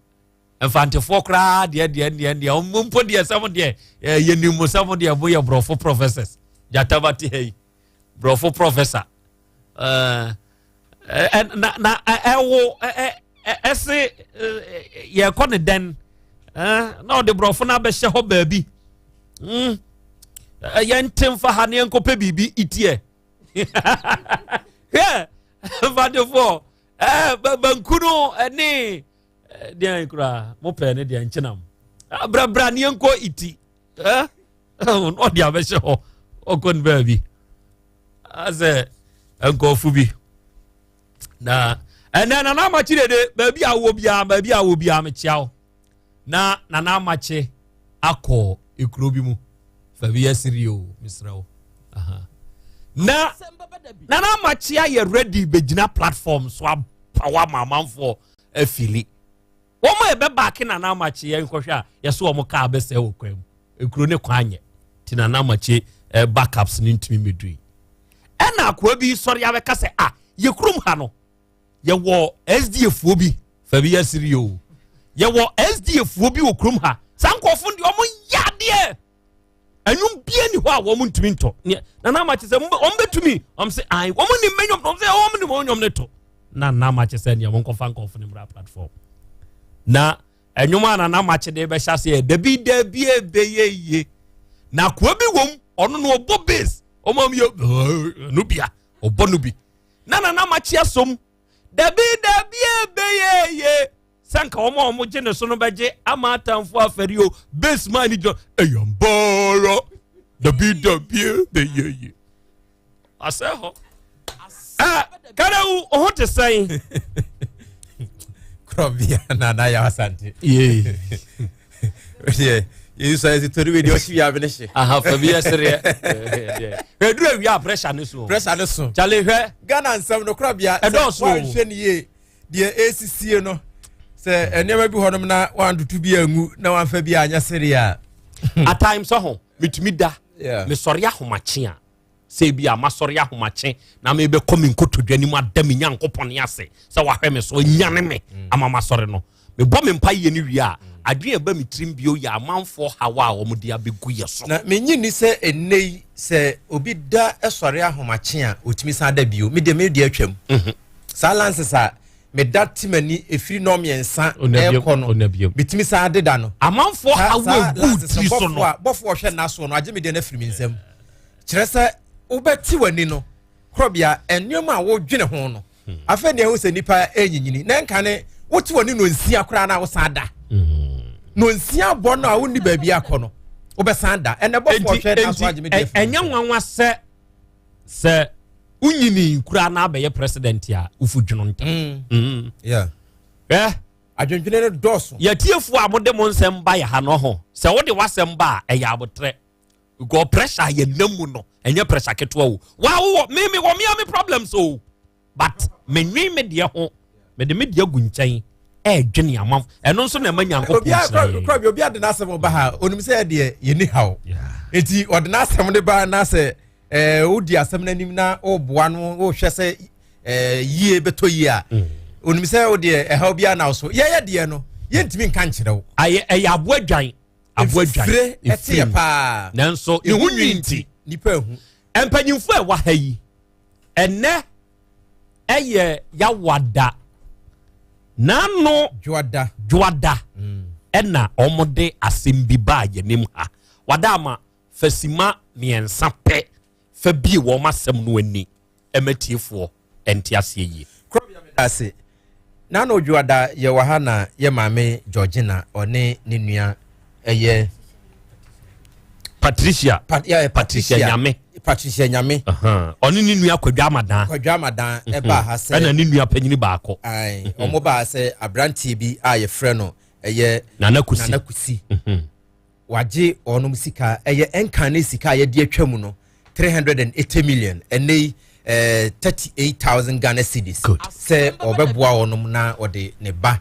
Mfantefoɔ koraa deɛ deɛ deɛ deɛ ɔmo mpo deɛ sɛ mo deɛ yɛnim mo sɛ mo deɛ mo yɛ borɔfo professors. Gyataba te ha yi borɔfo professor. Na na ɛwo ɛse yɛkɔ ne dɛn na ɔde borɔfo no abɛhyɛ hɔ baabi. Yɛnte mfa ha ne yɛnkɔpɛ biribi itiɛ. Hwɛ mfantefoɔ banku no ne deɛ koraa mopɛ ne deɛ nkyenam brabra ne yɛnkɔ iti na ɔde abɛhyɛ hɔ ɔkɔ ne baabi asɛ nkɔɔfo bi na ɛnɛ Nana Amakye dede baabi a wɔ biara baabi a wɔ biara mekyia wo na Nana Amakye akɔ ekuro bi mu fa bi asiri o mesrɛ wo na Nana Amakye ayɛ ready bɛgyina platform so apawa ma amanfoɔ afili wɔn a yɛbɛbaake Nana Amakye yɛn nkɔhwɛ a yɛso wɔn kaa bɛsɛ wɔ kwan mu ekuro ne kwan nyɛ ti Nana Amakye backups ne ntumi mmɛduru yi ɛna akoa bi sɔre abɛka sɛ a yɛ kurom ha no yɛwɔ SDA foɔ bi fa bi asiri o yɛwɔ SDA foɔ bi wɔ kurom ha saa nkɔfo deɛ wɔn yɛ adeɛ ɛnwom bie ni hɔ a wɔn ntumi ntɔ Nana Amakye sɛ wɔn bɛtumi wɔn sɛ ayi wɔn nim mɛnyɔm wɔn sɛ wɔn nim wɔn nyɔm ne to na Nana Amakye sɛ nea wɔn nkɔfa nkɔfo ne mmra platform na ɛnwom a Nana Amakye de bɛhyɛ aseɛ dabi dabi ebɛyɛ yie na akoa bi wɔm ɔno no ɔbɔ bass wɔn a yɛ no bia ɔbɔ no bi na Nana Amakye asom dabi dabi ebɛyɛ yie sɛ nka wɔn a wɔn gye ne so no bɛgye ama atamfo afɛri o bass man ni gyina ɛyɛ mbɔɔrɔ dabi dabi ebɛyɛ yie asɛ hɔ ɛ kɛrɛwu ɔho te sɛn. Kurɔbea Nana Yaw Asante. Yee. Deɛ yɛyi sɔ yɛsi tori wei deɛ ɔhye wia abene hye. Aha fa bi ɛsereɛ. Ɛduru awia pressure ne so. Pressure ne so. Kyale hwɛ. Ghana nsɛm no korɔbea. Ɛdɔɔso. Wɔnhwɛ ne yie deɛ ɛsisie no sɛ nneɛma bi hɔnom na wantoto bi angu na wanfa bi anyɛ sereɛ a. At times ɔho metumi da. Mesɔre ahomakye a sɛ ebi a masɔre ahomakye na mebɛkɔ me nkotodwe anim ada me Nyankopɔn ase sɛ wahwɛ me so anyane me ama masɔre no mebɔ me mpa yie no wie a adwene ɛba me tirim bio yɛ amanfoɔ hawa a wɔde abɛgu yɛ so. Na menyi ni sɛ ɛnnɛ yi sɛ obi da sɔre ahomakye a ɔtumi san da bio. Me deɛ me deɛ atwam. Saa lances a meda te m'ani ɛfiri nnɔn mmiɛnsa ɛrekɔ no metumi san deda no. Amanfoɔ hawa egu tiri so no. Bɔfoɔ ɔhwɛ nna soɔ no agye me deɛ no afiri me nsam. Kyerɛ sɛ wobɛte w'ani no korɔbea nneɛma a wodwene ho no afei deɛ ɛho sɛ nipa ɛnyinyini na nka ne wote w'ani no nsia koraa na wosan da no nsia bɔ no a wonni baabi akɔ no wobɛsan da ɛnɛ bɔfoɔ hwɛ na so agye me deɛ ɛnyɛ nwanwa sɛ sɛ wonyini koraa na abɛyɛ president a wofu dwono ntam. Yeah. Ɛ. Adwendwene no dɔɔso. Yɛtiefoɔ a mode mo nsɛm ba yɛ ha no ho, sɛ wode w'asɛm ba a, ɛyɛ abotrɛ. Because pressure a yɛnam mu no, ɛnyɛ pressure ketewa o. Wa wowɔ, me me wɔ me a me problems o. But menwen me deɛ ho, mede me deɛ gu nkyɛn ɛredwene amanfo. Ɛno nso na ɛma Nyankopɔn hyira yɛn. Obi obi ade n'asɛm ba ha, onim sɛ ɛdeɛ yɛni haw. Eti ɔde n'asɛm de ba na sɛ ɛɛ wodi asɛm n'anim na woboa no wohwɛ sɛ ɛɛ yie bɛtɔ yie a onim sɛ wodeɛ ɛhaw bi anaw so. Yɛyɛ deɛ no yɛntumi nka nkyerɛ wo. Ayɛ ɛyɛ aboa dwan. Aboa dwan. Efire ɛte yɛ paa. Nanso ne ho nwi nti. Nipa ehu. Mpanyinfo a ɛwɔ ha yi ɛnɛ ɛyɛ yawada n'ano dwoada dwoada ɛna wɔde asɛm bi baa yɛn anim ha wada ama fasima mmiɛnsa pɛ fa bie wɔn asɛm no ani ɛma tiefoɔ ɛnte aseɛ yie. Ase n'ano dwoada yɛwɔ ha na yɛ maame Georgina ɔne ne nua ɛyɛ Patricia. Pat, yeah, Patricia Nyame. Patricia Nyame. Ɔne ne nua Kwadwo Amadan. Kwadwo Amadan ɛbaa ha sɛ. Ɛna ne nua panyini baako. Ayi, wɔn baa sɛ aberanteɛ bi a yɛfrɛ no ɛyɛ. Nana Kusi. Nana Kusi. Wagye wɔn sika ɛyɛ ɛnkan ne sika a yɛde atwa mu no 380 million ɛnɛ yi 38,000 Ghana cedis. Sɛ ɔbɛboa wɔn na ɔde ne ba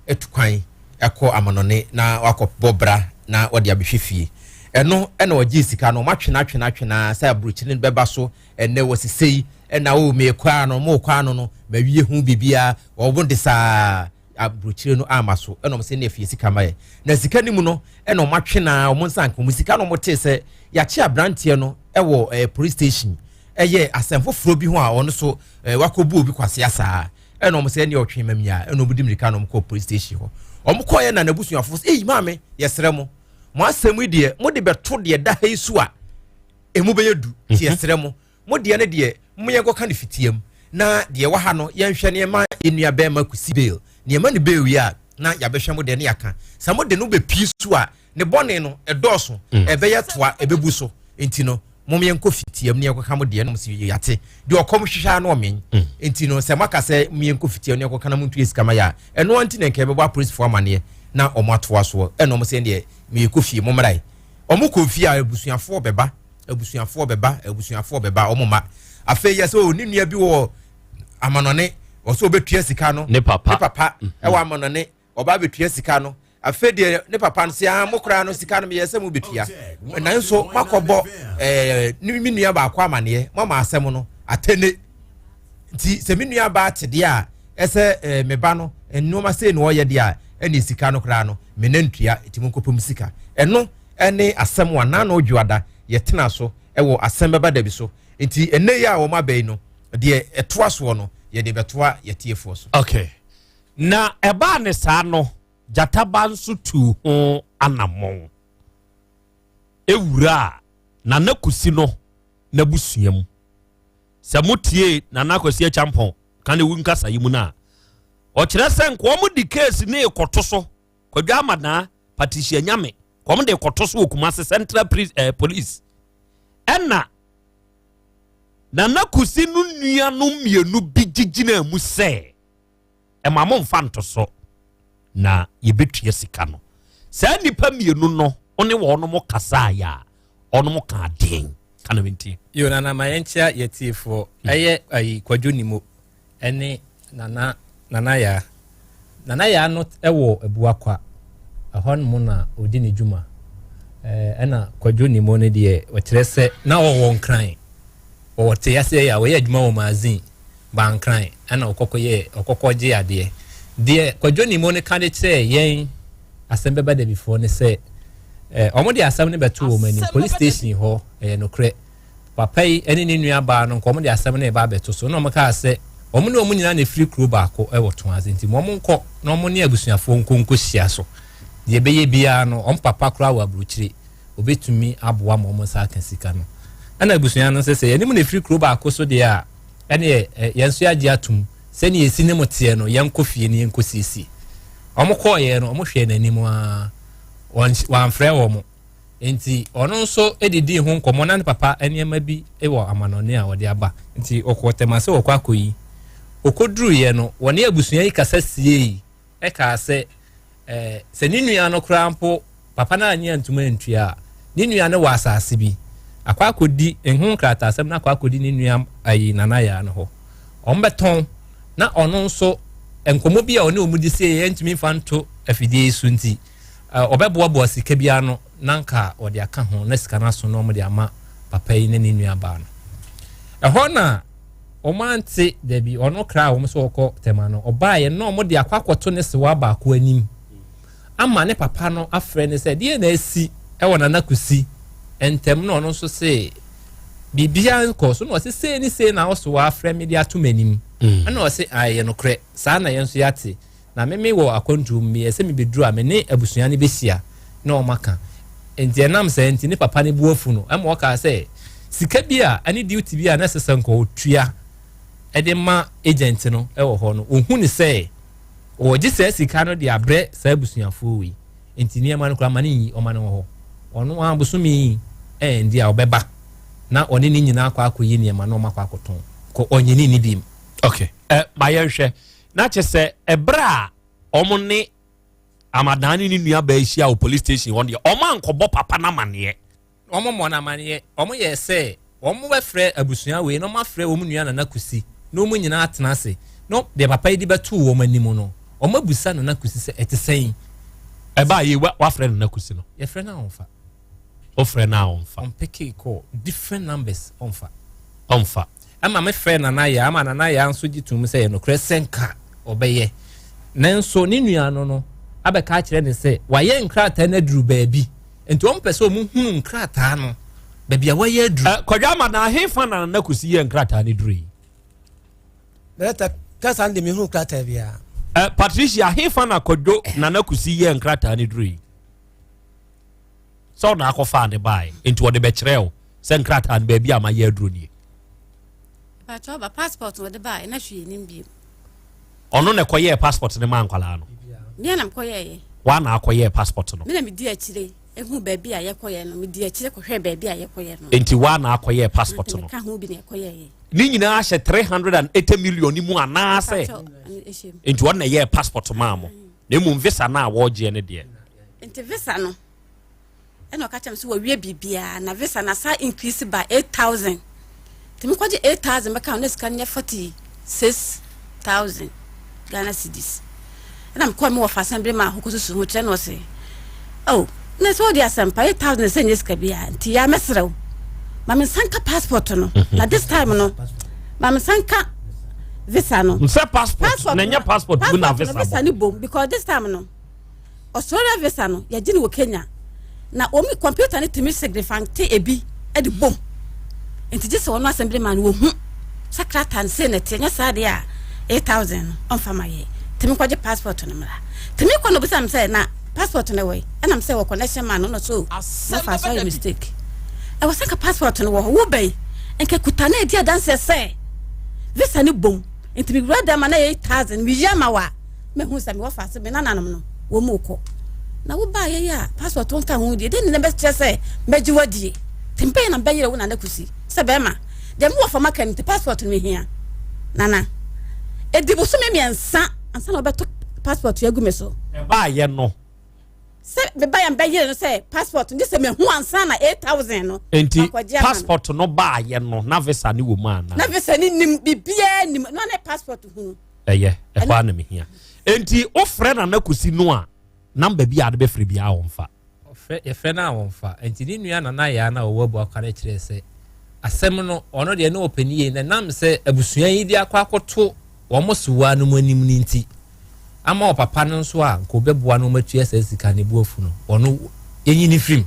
atu kwan ɛkɔ amanɔne na wakɔ bɔ bra na ɔde abɛhwɛ fie. Ɛno ɛna ɔgye sika no, ɔmo atwena atwena atwena sɛ aburokyire no bɛba so ɛnɛ wɔ sise yi ɛna o meekɔ ano mo kɔ ano no mawie ho biribiara ɔmo de saa aburokyire no ama so ɛna ɔmo sɛ ne afie sika ma yɛ na sika no mu no ɛna ɔmo atwena ɔmo nsa nka ɔmo sika no ɔmo tee sɛ yɛakye aberanteɛ no ɛwɔ police station ɛyɛ asɛm foforɔ bi ho a ɔno so wakɔbu obi kwasea saa ɛna ɔmo sɛ ɛne ɔtwe ma mia ɛna ɔmo di mirika na ɔmo kɔ police station hɔ ɔmo kɔɛ na n'abusuafo sɛ eyi maame yɛsrɛ mo mo asɛm yi deɛ mo de bɛto deɛ da ha yi so a emu bɛyɛ du ti yɛsrɛ mo mo deɛ ne deɛ mo yɛn kɔka ne fitia mu na deɛ wɔ ha no yɛnhwɛ nneɛma yɛn bɛrima Kusi bail nneɛma ne bail yi a na yɛabɛhwɛ mo deɛ ne yɛaka sɛ mo de no bɛpie so a ne bɔne no ɛdɔɔso ɛbɛyɛ toa ɛbɛbu so nti no mo yɛn kɔ fitia mu ne yɛkɔka mo deɛ no mo si yɛate deɛ ɔkɔm hwehwɛ ano ɔmɛn nti no sɛ maka sɛ mo yɛn kɔ fitia mu ne yɛkɔka na mo ntua sika ma yɛ a ɛno nti na nka ɛbɛbɔ apolisifoɔ amaneɛ na ɔmo atoa soɔ ɛna ɔmo sɛ deɛ mo yɛ kɔ fie mo mmra yi ɔmo kɔ fie a abusuafoɔ bɛba abusuafoɔ bɛba abusuafoɔ bɛba ɔmo ma afei yɛ sɛ o ne nua bi wɔ amanɔne ɔsɛ ɔbɛtua sika no ne papa ne papa ɛwɔ amanɔne ɔba abɛtua sika no afei deɛ ne papa no sɛ ah mo koraa no sika no meyɛ sɛ mo bɛtua nanso makɔbɔ ne me nua baako amaneɛ mama asɛm no atene nti sɛ me nua baa te deɛ a ɛsɛ me ba no nneɛma sei na ɔyɛ deɛ a ɛne sika no koraa no me na ntua nti mo nkɔpɛ mu sika ɛno ɛne asɛm a nana odwoada yɛtena so ɛwɔ asɛm bɛba dabi so nti ɛnɛ yi a wɔn aba yi no deɛ ɛtoa soɔ no yɛde bɛtoa yɛtiefoɔ so. Okay. Na ɛbaa ne saa no gyataba nso tuu ho anammɔn ewura a Nana Kusi no n'abusua mu sɛ motie Nana Kwasi Acheampong ka ne wu nkasa yi mu no a ɔkyerɛ sɛ nka wɔn de case ne kɔto so Kwadwo Amadaa Patricia Nyame wɔn de kɔto so wɔ Kumasi Central Police ɛna Nana Kusi no nuanom mmienu bi gyegyina mu sɛ ɛma mo mfa nto so na yɛbɛtua sika no saa nnipa mmienu no ne wɔn kasaeɛ a wɔn ka adeɛn ka na mentie. Yo nana ma yɛnkyea yɛtiefoɔ ɛyɛ ayi Kwadwo Nimo ɛne nana nana yaa nana yaa no ɛwɔ Abuakwa ɛhɔ nom na ɔdi ne dwuma ɛna Kwadwo Nimo no deɛ ɔkyerɛ sɛ na ɔwɔ Nkran ɔwɔ te aseɛ yɛ a ɔyɛ adwuma wɔ magazine Bankran ɛna ɔkɔkɔ yɛ ɔkɔkɔ gye adeɛ deɛ Kwadwo Nimo no ka de kyerɛ yɛn asɛm bɛba dabifoɔ ne sɛ ɔmo de asɛm no bɛto wɔn anim police station hɔ ɛyɛ nokorɛ papa yi ɛne ne nua baa no nka ɔmo de asɛm no ɛba abɛto so na ɔmo kaa sɛ ɔmo ne ɔmo nyinaa na efiri kuro baako ɛwɔ to ase nti ɔmo nkɔ na ɔmo ne abusuafoɔ nko nko hyia so deɛ ɛbɛyɛ biara no ɔmo papa koraa wɔ aburokyire obetumi aboa ma ɔmo nsa aka sika no ɛna abusua no sɛ sɛ yɛne mu na efiri kuro baako so deɛ a ɛne yɛn nso yɛagye atum sɛnea esi ne mo teɛ no yɛnkɔ fie ne yɛnkɔ siesie ɔmo kɔɔyɛ no ɔmo hwɛ n'anim aa wɔamfrɛ wɔn nti ɔno nso didi ho nkɔmɔ na ne papa nneɛma bi wɔ amanɔne a wɔde aba nti ɔkɔ tɛma sɛ ɔkɔ akɔyi ɔkɔduruiɛ no wɔne abusua yi kasa siei. kaa sɛ eh, sɛ ne nua no koraa mpo papa no annye antuma antua a, ne nua no wɔ asase bi akɔ akɔdi nho nkrataasɛm no akɔ akɔdi ne nua ayi Nana Yaa no hɔ. Wɔbɛtɔn na ɔno nso nkɔmmɔ bi a ɔne wɔn di sɛ yɛntumi mfa nto afidie yi so nti ɔbɛboaboa sika bi ano na nka ɔde aka ho na sika no aso na wɔde ama papa yi ne ne nua baa no. Ɛhɔ na wɔn ante dabi ɔno kra a wɔn sɛ ɔkɔ tɛma no ɔbaeɛ na wɔn de akɔ akɔto ne sewa baako anim ama ne papa no afrɛ ne sɛ deɛ na asi ɛwɔ Nana Kusi ntɛm na ɔno nso se biribiara nkɔ so na ɔse sei ne sei na ɔso afrɛ me de ato m'anim mm. ɛna ɔse ayɛ nokorɛ saa na yɛn nso yɛate Na me me wɔ akwantuo mu, meyɛɛ sɛ mebɛduru a, me ne abusua no bɛhyia na wɔn aka. Enti ɛnam saa nti, ne papa no bo afu no, ɛma ɔkaa sɛ, sika bi a ɛne duty bi a na ɛsɛ sɛ nka ɔtua de ma agent no wɔ hɔ no, ɔhu no sɛ ɔregye saa sika no de abrɛ saa abusuafoɔ wei. Enti nneɛma no koraa ma no nyi, ɔma no wɔ hɔ. Ɔno ara bosome yi ɛndi a ɔbɛba na ɔne ne nyinaa akɔ akɔyi nneɛma na wɔn akɔ akɔtɔn. Kɔ ɔnye ne nni bi mu. Okay, eh, ma yɛnhwɛ. Na kyerɛ sɛ ɛberɛ a wɔn ne Amadan ne ne nua baa hyia wɔ police station hɔ deɛ wɔn ankɔbɔ papa no amaneɛ. Wɔn mmɔ no amaneɛ. Wɔn yɛɛ sɛ wɔn bɛfrɛ abusua wei na wɔn afrɛ wɔn nua Nana Kusi na wɔn nyinaa atena ase na deɛ papa yi de bɛtoo wɔn anim no wɔn abusa Nana Kusi sɛ ɛte sɛn. Ɛbaa yei wafrɛ Nana Kusi no. Yɛfrɛ no a ɔmfa. Wofrɛ no a ɔmfa. Ɔmpeke call different numbers ɔmfa. Ɔmfa. Ɛma me frɛɛ Nana Yaa ma Nana Yaa nso gye toom sɛ ɛyɛ nokorɛ sɛ nka ɔbɛyɛ. Nanso ne nua no no abɛka akyerɛ no sɛ wayɛ nkrataa no aduru baabi nti wɔn pɛ sɛ wɔn hunu nkrataa no baabi a wayɛ aduru. Ɛ Kwadwo Ama na hefa na Nana Kusi yɛɛ nkrataa no duru yi? Director, kasa no de mehunu krataa biara. Ɛ Patricia, hefa na Kwadwo Nana Kusi yɛɛ nkrataa no duru yi? Sɛ ɔna akɔfaa ne baeɛ nti ɔde bɛkyerɛ wo sɛ nkrataa no baabi a mayɛ aduro nie. Patrɔ ba passport na ɔde baeɛ na hwee nim bio. Ɔno na ɛkɔyɛɛ passport no maa nkwadaa no. Mea na mekɔyɛeɛ. Waa na akɔyɛɛ passport no. Me na medi akyire ehu baabi a yɛkɔyɛ no medi akyire kɔhwɛ baabi a yɛkɔyɛ no. Nti waa na akɔyɛɛ passport no. Meka ho bi na ɛkɔyɛeɛ. Ne nyinaa hyɛ 380 million mu anaasɛ. Nti ɔno na ɛyɛɛ passport maa mo. Na mmom visa no a wɔregyeɛ no deɛ. Nti visa no ɛna ɔka kyerɛ me sɛ wɔawie biribiara na visa no asa increase by 8000 nti mekɔgye 8000 bɛka ho na sika no nyɛ 46000 Ghana cedis ɛna mekɔɔ me wɔfa asɛm bere ma ahokɔsusu ho kyerɛ no ɔse oh na sɛ wode asɛmpa 8000 sɛ nyɛ sika biara nti yɛ mɛserɛ wo ma me nsa nka passport no mhm. na this time no ma me nsa nka visa no sɛ passport na nyɛ passport mu na visa visa no bom because this time no Australia visa no yɛgye no wɔ Kenya na wɔn computer no tumi signifante ebi de bom nti gye sɛ wɔn assembly man wɔhu sɛ krataa no sei na ɛteɛ nyɛ saa deɛ a 8000 no ɔmfa ma yɛ tumi kɔgye passport no mmra tumi kɔ na obisa me sɛ na passport no wɔ yi ɛnam sɛ wɔ connection man no na so wɔfa so ayɛ mistake ɛwɔ sɛ nka passport no wɔ hɔ wo bɛyi nka kuta na ɛdi adanseɛ sɛ visa no bom nti mewura dɛm a na yɛ 8000 meyi ama wa Mehu sɛ mewɔ faase me nananom no wɔn mu kɔ na wo baa yɛyɛ a passport nka ho deɛ dɛn na bɛkyerɛ sɛ mɛgye wadie te mpɛn na bɛyerɛ wo nana kusi sɛ bɛrima deɛ mewɔ fam aka no nti passport no mehia nana ɛdi bosome mmiɛnsa ansa na wɔbɛto passport agu me so ɛbaayɛ no sɛ meba yɛ mbɛyere no sɛ passport no sɛ mehu ansa na 8000 no nti passport no baayɛ no na visa ne wɔ mu ana na visa ne nim biribiara nim na ne passport hunu Ɛyɛ, ɛhɔ ara na mehia. Enti wofrɛ Nana Kusi no a, namba bi a ade bɛfrɛ biara wɔmfa. Ɔfrɛ, yɛfrɛ no a wɔmfa. Enti ne nua Nana Yaa no a ɔwɔ Abuakwa no kyerɛɛ sɛ asɛm no, ɔno deɛ na ɔpɛ no yie, na ɛnam sɛ abusua yi de akɔ akɔto wɔn sewaa no mu anim no nti, ama ɔpapa no nso a nka ɔbɛboa no wɔatua saa sika no bo afu no, ɔno yɛnyi no firim.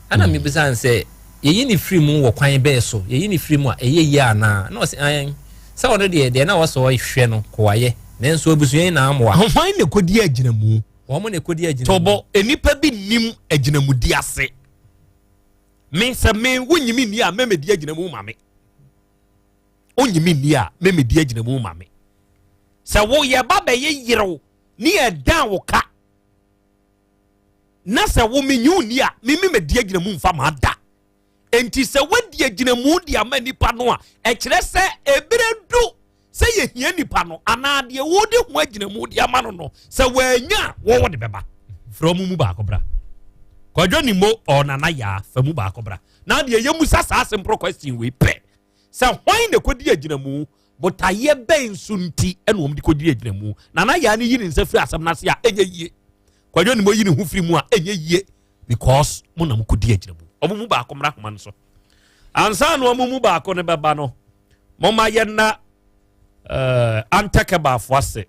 Ɛna hmm. mebisa no sɛ yɛyi ne firi mu wɔ kwan bɛɛ so yɛyi ne firi mu a ɛyɛ yie anaa na ɔsɛ ɛn sɛ ɔno deɛ deɛ na ɔsɛ ɔhwɛ no kɔ wayɛ nanso abusua yi na amoa. Hwan na ɛkɔdi agyinamu? Wɔn na ɛkɔdi agyinamu. Tɔbɔ nnipa bi nim agyinamudi ase. Me sɛ me wonyimi nni a mɛmɛdi agyinamu ma me. Wonyimi nni a mɛmɛdi agyinamu ma me. Sɛ wo yɛ ba bɛyɛ yerew ne yɛ dan wo ka na sɛ wo menye wo nni a meme mɛdi agyinamu mfa ma da enti sɛ woadi agyinamu de ama nipa no a ɛkyerɛ sɛ ebere du Sɛ yɛhia nipa no anaa deɛ wode ho agyinamu de ama no no, sɛ wɔanya a wɔwɔ de bɛba. Frɛ ɔmo mu baako bra. Kwadwo Nimo or Nana Yaa, fa mu baako bra. Na deɛ yɛmusa saa simple question wei pɛ. Sɛ hwan na ɛkɔdi agyinamu, botaeɛ bɛn nso nti ɛna wɔn de kɔdi agyinamu? Nana Yaa no yi ne nsa firi asɛm no ase a, ɛnyɛ yie. Kwadwo Nimo yi ne ho firi mu a, ɛnyɛ yie. Because mo na mokɔdi agyinamu. Ɔmo mu baako mmra homa no so. Ansa na ɔmo mu baako no bɛba no, momma yɛnna uh, antɛkɛbaafo ase.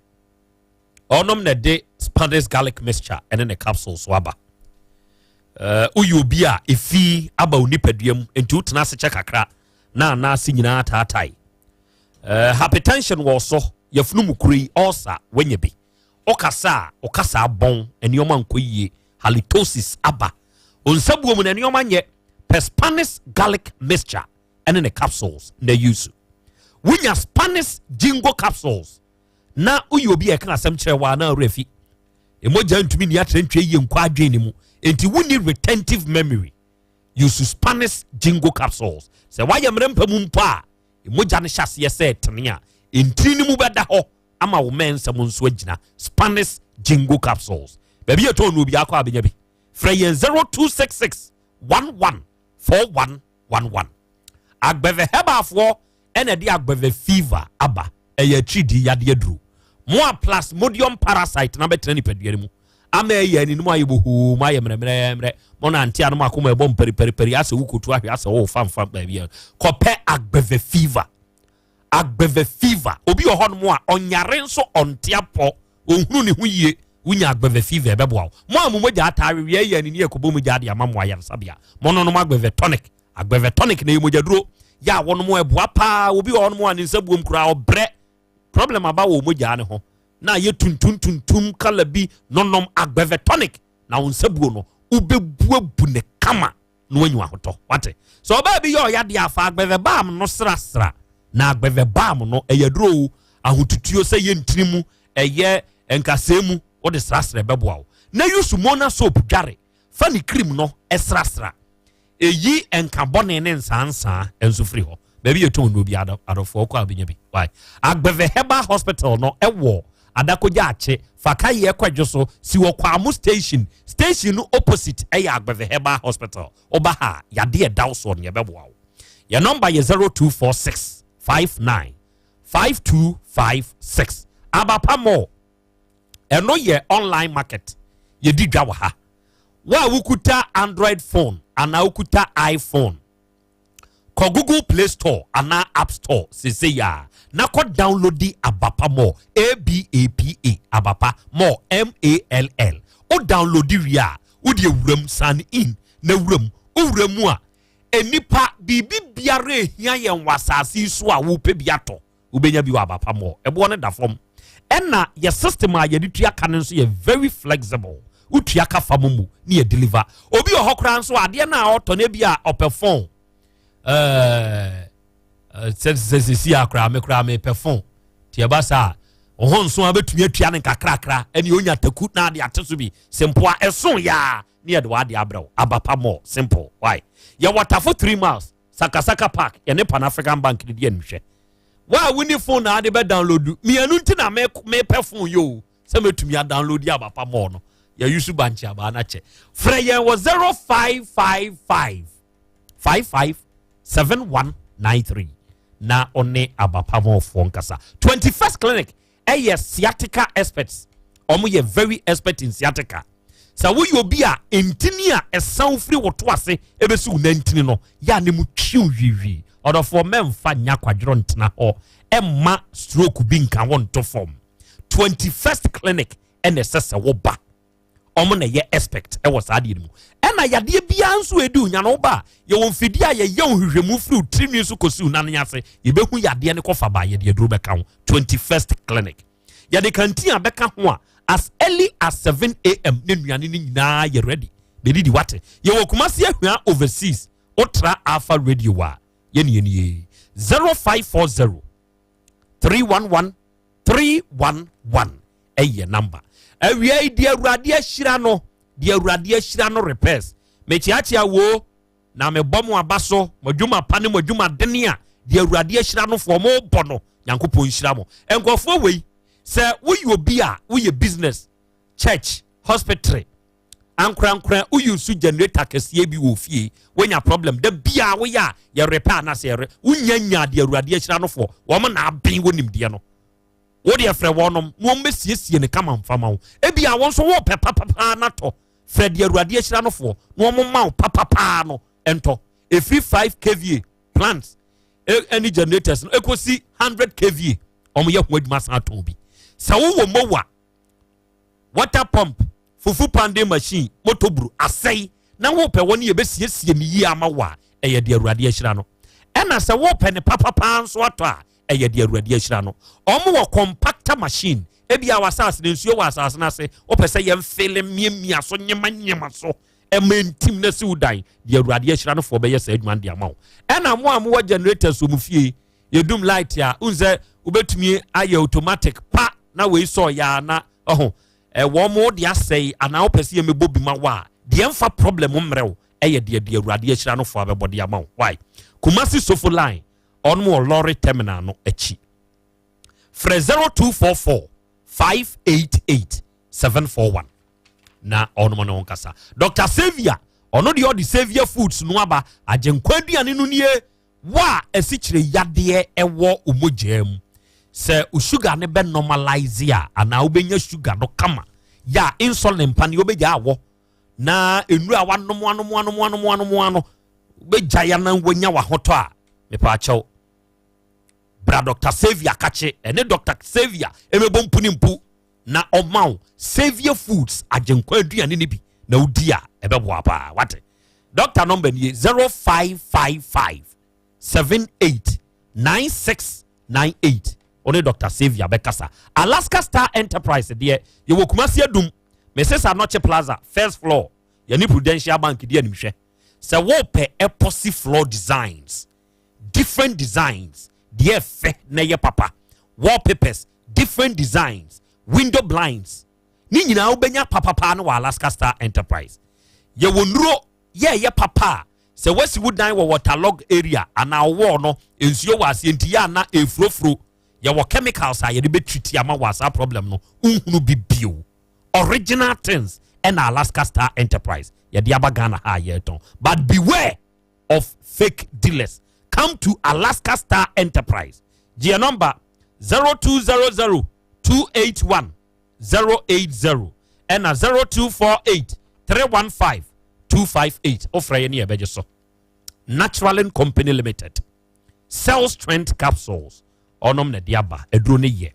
Ɔnom na ɛde Spanish garlic mixture ɛne ne capsule so aba. Woyɛ obi a efi aba wo nipadua mu nti wotena ase kyɛ kakra na anaase nyinaa taatae. Hypertension wɔ so, yɛfunu mu kuro yi, ulcer wanya bi. Ɔkasa a ɔkasa abɔn, nneɛma nkɔ yie, halitosis aba. Onsabuo mu na nneɛma nyɛ pɛ. Spanish garlic mixture ɛne ne capsules na use. Wonya Spanish jingo capsules na woyɛ obi a ɛka asɛm kyerɛ waa na awura fi mogya ntumi ni atrɛntwɛ yie nkɔ adwene ne mu nti wonni retentive memory, use Spanish jingo capsules. Sɛ woayɛ mmerɛ mpa mu mpo a, mogya no hyɛ aseɛ sɛ ɛtene a, ntini no mu bɛda hɔ ama wo mɛ nsɛm nso agyina. Spanish jingo capsules, baabi yɛ tɔn no obi akɔ abɛnya bi. Frɛ yɛn 0266 11 4111. Agbɛvɛ herbal ɛna ɛde Agbɛvɛ Fever aba. Ɛyɛ akyiridi yadeɛ duro mo a plasmodium parasite na bɛtena nipadua no mu ama ɛyɛ aninum ayɛ bohoo mu ayɛ mmerɛmmerɛmmerɛ mo nante ano akoma ɛbɔ mpɛripɛripɛri asɛ wokotu ahwɛ asɛ wɔwɔ famfam baabi a kɔpɛ Agbɛvɛ Fever. Agbɛvɛ Fever, obi wɔ hɔnom a ɔnyare nso ɔnte apɔ, ɔnhunu ne ho yie, wonya Agbɛvɛ Fever, ɛbɛboa wo. Mo a mo mogya ataare wia yɛ anini ɛkɔbɔ mu gya de ama mo ayaresabea, mo nonom Agbɛvɛ Tonic. Agbɛvɛ Tonic na ɛyɛ mogyaduro yɛ a wɔnom ɛboa paa. Obi wɔ hɔnom a ne nsa buom koraa ɔbrɛ, problem aba wɔ mogyaa ne ho na ayɛ tuntum tuntum kala bi, nonom Agbɛvɛ Tonic na wo nsa buo no wobɛbuabu ne kama na wanyi ahotɔ. Wate sɛ ɔbaa bi yɛ ɔyadeɛ afa Agbɛvɛ Balm no srasra na Agbɛvɛ Balm no ɛyɛ duro ahotutuo sɛ yɛ ntini mu, ɛyɛ nkasɛɛ mu, wode srasra ɛbɛboa wo. Na use Mona soap dware, fa ne cream no ɛsrasra, ɛyi nka bɔne ne nsansaa nso firi hɔ. Baabi yɛ tɔn no bi adɔfoɔ kɔ a bɛnya bi. Why Agbɛvɛ Herbal Hospital no ɛwɔ Adakogya Akye Fakayɛ Kwadwo so si wɔ Kwamo station, station no opposite ɛyɛ Agbɛvɛ Herbal Hospital. Ɔba ha yadeɛ ɛda wo soɔ no, yɛbɛboa wo. Yɛ number yɛ 0246 59 5256. Abapa Mall, ɛno yɛ online market, yɛdi dwa wɔ ha. Wo a wokuta Android phone anaa wokuta iPhone, kɔ Google Play Store anaa App Store sese ya na kɔ download Abapa Mall, ABAPA, Abapa Mall, MALL. O download wie a, wode awuram, sign in na wuram. Wowura mu a, enipa biribi biara ehia yɛn wɔ asase yi so a wopɛ bi atɔ, wobɛnya bi wɔ Abapa Mall. Ɛboɔ no da fam, ɛna yɛ system a yɛde tua ka no nso yɛ very flexible. Wotua ka fa mu mu ne yɛ deliver. Obi wɔ hɔ koraa nso adeɛ no a ɔtɔ no bi a ɔpɛ phone, sɛ sɛ sisi a koraa me koraa mepɛ phone nti ɛba saa ɔho nso a bɛtumi atua no nkakrakra ɛne onya taku na ade ate so bi simple a ɛso yaa ne yɛde wade abrɛ wo. Abapa Mall, simple. Why yɛwɔ Tafo 3 Miles, Sakasaka Park, yɛne Pan African Bank ne di animhwɛ. Wa a woni phone na ade bɛ download mmienu nti na mepɛ phone yi o sɛ mɛtumi a download Abapa Mall no. Yɛyi so bankye abaa no akyɛ. Frɛ yɛn wɔ 0555 55 7193 na ɔne Abapa Mallfoɔ nkasa. 21st Clinic ɛyɛ sciatica experts. Ɔmo yɛ very expert in sciatica. Sɛ woyɛ obi a ntini a ɛsan firi wo to ase ɛbɛsi wo nantini no yɛ a ne mu twiw wiwi, ɔdɔfoɔ, mɛmfa nya kwadworɔ ntena hɔ ɛmma stroke bi nka wo nto fam. 21st Clinic ɛna ɛsɛ sɛ woba. Ɔmo na ɛyɛ expert ɛwɔ saa adeɛ no mu. Ɛna yadeɛ biara nso edi onya no woba a, yɛwɔ mfidie a yɛyɛ nhwehwɛmu firi wo tirinwi so kɔsi wo nan ase, yɛbɛhu yadeɛ no kɔfa ba, yɛde aduro bɛka ho. 21st Clinic, yɛde canteen a bɛka ho a as early as 7 a.m. ne nnuane no nyinaa yɛ ready bɛdidi. Wate, yɛwɔ Kumasi Ahwea Overseas. Wotra Alpha Radio a yɛne yɛnie 0540 311 311 ɛyɛ number. Awia yi, deɛ Awurade ahyira no, deɛ Awurade ahyira no repairs, mekyeakyea wo na mebɔ mo aba so mo adwuma pa ne mo adwuma dene a deɛ Awurade ahyira no foɔ mo bɔ no. Nyankopɔn nhyira mo. Nkurɔfoɔ wei, sɛ woyɛ obi a woyɛ business, church, hospital, ankorankora, wo use generator kɛseɛ bi wɔ fie, wonya problem da biaa woyɛ a yɛ repair anaasɛ yɛre wonya nya deɛ Awurade ahyira no foɔ, wɔn na aben wɔ nimdeɛ no. Wo deɛ frɛ wɔnom na wɔn bɛsiesie ne kama mfama wo. Ebia wɔn nso wɔpɛ papapaa na tɔ, frɛ deɛ Awurade ahyira no foɔ na wɔn ma wo papapaa no ntɔ. Ɛfiri 5 kva plants ɛne generators no ɛkɔsi 100 kva, wɔn yɛ ho adwuma san atɔn bi. Sɛ wowɔ mowa, water pump, fufu pounding machine, motoburu asɛe na wopɛ wɔn yɛbɛsiesie ne yie ama wo a, ɛyɛ deɛ Awurade ahyira no. Ɛna sɛ wopɛ ne papapaa nso atɔ a, ɛyɛ deɛ Awurade ahyira no. Ɔmo wɔ compactor machine. Ebi a wɔ asase no, nsuo wɔ asase no ase, wopɛ sɛ yɛmfele mmiamia so, nyema nyema so ɛma ntim na si wo dan, deɛ Awurade ahyira no foɔ bɛyɛ saa adwuma no de ama wo. Ɛna mo a mowɔ generators wɔ mo fie, yɛdum light a, wohu sɛ wobɛtumi ayɛ automatic pa na wei sɔ yɛ na ɔho ɛwɔ mo de asɛe, anaa wopɛ sɛ yɛmɛbɔ bi ma wo a, deɛ mfa problem mmerɛ wo, ɛyɛ deɛ Awurade ahyira no foɔ abɛbɔ de ama wo. Why Kumasi Sofo Line, ɔnom wɔ lorry terminal no akyi. Frɛ 0244 588 741 na ɔnom ne ho nkasa. Dr Saviour, ɔno deɛ ɔde Saviour Foods no aba, Agyenkwa aduane no nie. Wa a asikyire yadeɛ ɛwɔ omogyaa mu, sɛ o sugar ne bɛ normalise a, anaa wobɛnya sugar no kama yɛ a, insulin mpa ne wobɛgya awɔ na nnura a wanom anom anom anom anom ano wobɛgya ya na wanya wahotɔ a, mepaakyɛw, bra Dr Saviour kakye. Ɛne Dr Saviour ɛmɛbɔ mpu ne mpu na ɔma wo Saviour Foods Agyenkwa aduane no bi na wodi a, ɛbɛboa paa. Wate? Doctor number nie: 0555 78 9698. Ɔne Dr Saviour bɛkasa. Alaska Star Enterprise deɛ, yɛwɔ Kumasi Adum, Mrs Anɔkye Plaza, first floor, yɛne Prudential Bank di animhwɛ. Sɛ wɔpɛ epoxy floor designs, different designs, deɛ ɛfɛ na ɛyɛ papa, wallpapers, different designs, window blinds, ne nyinaa wobɛnya papapaa no wɔ Alaska Star Enterprise. Yɛwɔ nnuro yɛɛyɛ papa a sɛ wasi wo dan wɔ waterlog area anaa wall no nsuo wɔ aseɛ nti yɛ ana efurofuro, yɛwɔ chemicals a yɛde bɛtreat ama wɔ asa problem no nhunu bi bio. Original things ɛna Alaska Star Enterprise yɛde aba Ghana ha a yɛretɔn, but beware of fake dealers. Come to Alaska Star Enterprise. Gye number 0200 281 080 ɛna 0248 315 258. Wofrɛ yɛ ne yɛbɛgye so. Naturalin Company Limited, Cell Strength capsules, ɔnom na de aba. Aduro no yɛ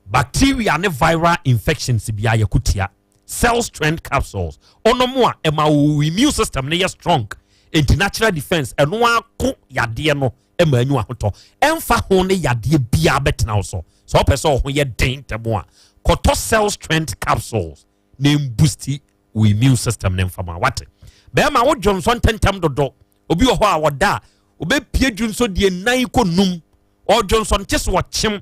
bacteria ne viral infections bi a yɛko tia. Cell Strength capsules, ɔnom a, ɛma wo immune system no yɛ strong, enti natural defense ɛno ako yadeɛ no ɛma anyu ahotɔ, ɛmfa ho ne yadeɛ biara bɛtena wo so. Sɛ wopɛ sɛ ɔho yɛ den ntɛm a, kɔtɔ Cell Strength capsules na mboost wo immune system ne mfama. Wate? Bɛrima, wodwo nsɔ ntɛntɛm dodo. Obi wɔ hɔ a wɔda a, obɛpie dwo nso deɛ nan kɔ num ɔdwo nsɔ nte so, wɔkyem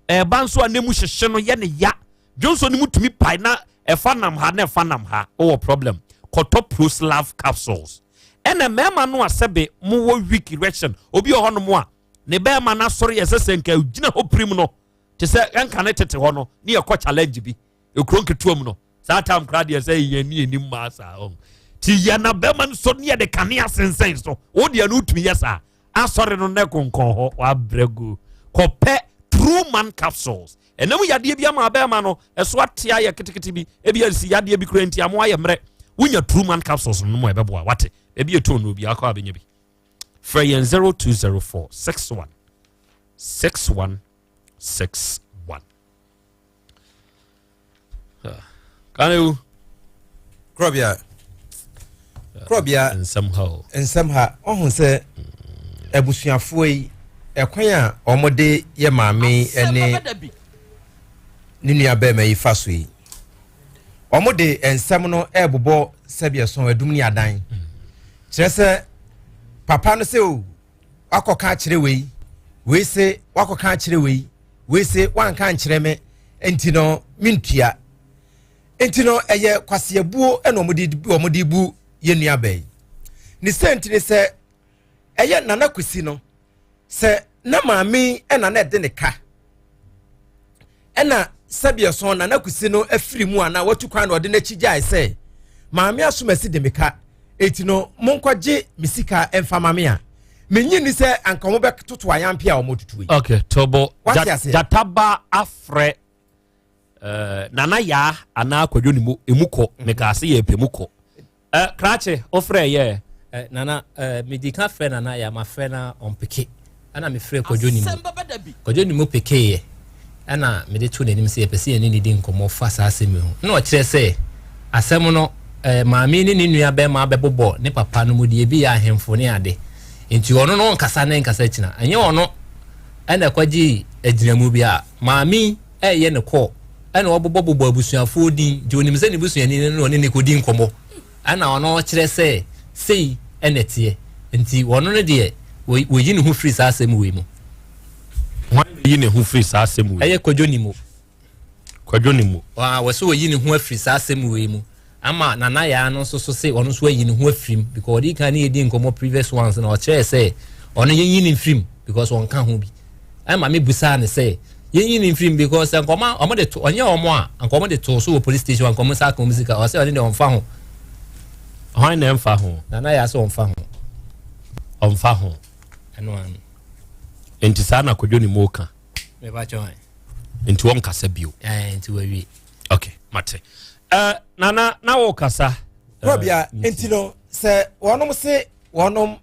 ɛɛba nso a, ne mu hyehye no yɛ ne ya, dwo nso ne mu tumi pae na ɛfa nam ha na ɛfa nam ha, wowɔ problem, kɔtɔ Proslav capsules. Ɛna mmarima no a sɛbe mowɔ weak erection, obi wɔ hɔnom a ne bɛrima no asɔre yɛ sɛ sɛ nka gyina hɔ pirim no te sɛ ɛnka ne tete hɔ no ne yɛkɔ challenge bi ekuro nketewa mu no, saa time koraa deɛ sɛ yɛn ni anim maa saa ɔn ti yɛ na bɛrima no so ne yɛde kanea sensɛn so, wo deɛ no wotumi yɛ saa asɔre no ne konkɔn hɔ, wabrɛ gu. Kɔpɛ True Man capsules. Ɛnam yadeɛ bi ama bɛrima no ɛso ate ayɛ ketekete bi, ebi asi yadeɛ bi kura nti amo ayɛ mmerɛ, wonya True Man capsules no mu a, ɛbɛboa. Wate? Ebi etu no obi akɔ abɛnya bi. Frɛ yɛn 0204 61 61 61. Kanewu. Kurɔbea, kurɔbea. Nsɛm ha o. Nsɛm ha. Ɔho sɛ abusuafoɔ yi, ɛkwan a wɔde yɛ maame ne ne nua bɛrima yi fa so yi, wɔde nsɛm no ɛrebobɔ sɛbi ɛsɔn adum ne adan kyerɛ sɛ papa no sɛ o wakɔka akyerɛ wei, wei se wakɔka akyerɛ wei, wei se wanka nkyerɛ me, nti no mentua. Nti no ɛyɛ kwaseabuo ɛna wɔde bu yɛn nua bɛyi ne sɛ. Nti ne sɛ ɛyɛ Nana Kwesi no sɛ na maame yi ɛna na ɛde ne ka ɛna sɛbi ɛsɔn Nana Kusi no afiri mu anaa watu kwan na ɔde n'akyi gyae sɛ maame asomasi de me ka eti no monkɔgye me sika ɛmfa ma me a menyi ni sɛ anka wɔn bɛtoto ayampe a wɔn tutu yi. Ok tobo jataba afrɛ uh, Nana Yaa anaa Kwadwo ne mu emu kɔ mhm. mekaa se yɛ pɛ mu kɔ uh, krakye wofrɛ yɛ uh, Nana uh, medi ka frɛ Nana Yaa mafrɛ na ɔmpeke ɛna mefrɛ Kwadwo ne mu Kwadwo ne mu pekeeɛ ɛna mede to n'anim sɛ yɛpɛ sɛ yɛne ne di nkɔmmɔ fa saa asɛm yi ho na ɔkyerɛ sɛ asɛm no eh, maame ne ne nua bɛrima bɛbobɔ ne papa no mu deɛ ebi yɛ ahemfo ne ade nti ɔno no ɔnkasa ne nkasa kyina ɛnyɛ ɔno ɛna ɛkɔgye agyinamu bi a maame yi reyɛ ne kɔɔ ɛna ɔbobɔbobɔ abusuafoɔ din nti onim sɛ ne busuani no na ɔne ne kɔdi nkɔmmɔ ɛna ɔno ɔkyerɛ sɛ sei ɛna ɛteɛ nti ɔno no deɛ wɔyi ne ho firi saa asɛm wei mu. Hwan na yi ne ho firi saa asɛm wei? Ɛyɛ Kwadwo Nimo. Kwadwo Nimo. Wɔ sɛ wɔyi ne ho afiri saa asɛm wei mu ama Nana Yaa no nso so se ɔno nso ayi ne ho afiri mu because ɔde kan ne yɛdi nkɔmmɔ previous ones na ɔkyerɛɛ sɛ ɔno yɛnyi ne mfiri mu because ɔnka ho bi. Ɛma me busaa no sɛ yɛnyi no mfiri mu because sɛ nkɔmɔ ɔmo de to ɔnyɛ ɔmo a nka ɔmo de too so wɔ police station nka ɔmo nsa aka ɔmo sika ɔsɛ ɔne deɛ ɔnfa ho. Hwan na ɛnfa ho? Nana yɛ asɛ ɔnfa ho. Ɔnfa ho. Ɛno ano. Nti saa na Kwadwo ne mu ka. Meba kyɛ hwan. Nti wɔn kasa bio. Ɛɛ nti wɔawie. Okay, mate. Uh, nana na wɔ kasa. Rɔbia nti no sɛ wɔnom se wɔnom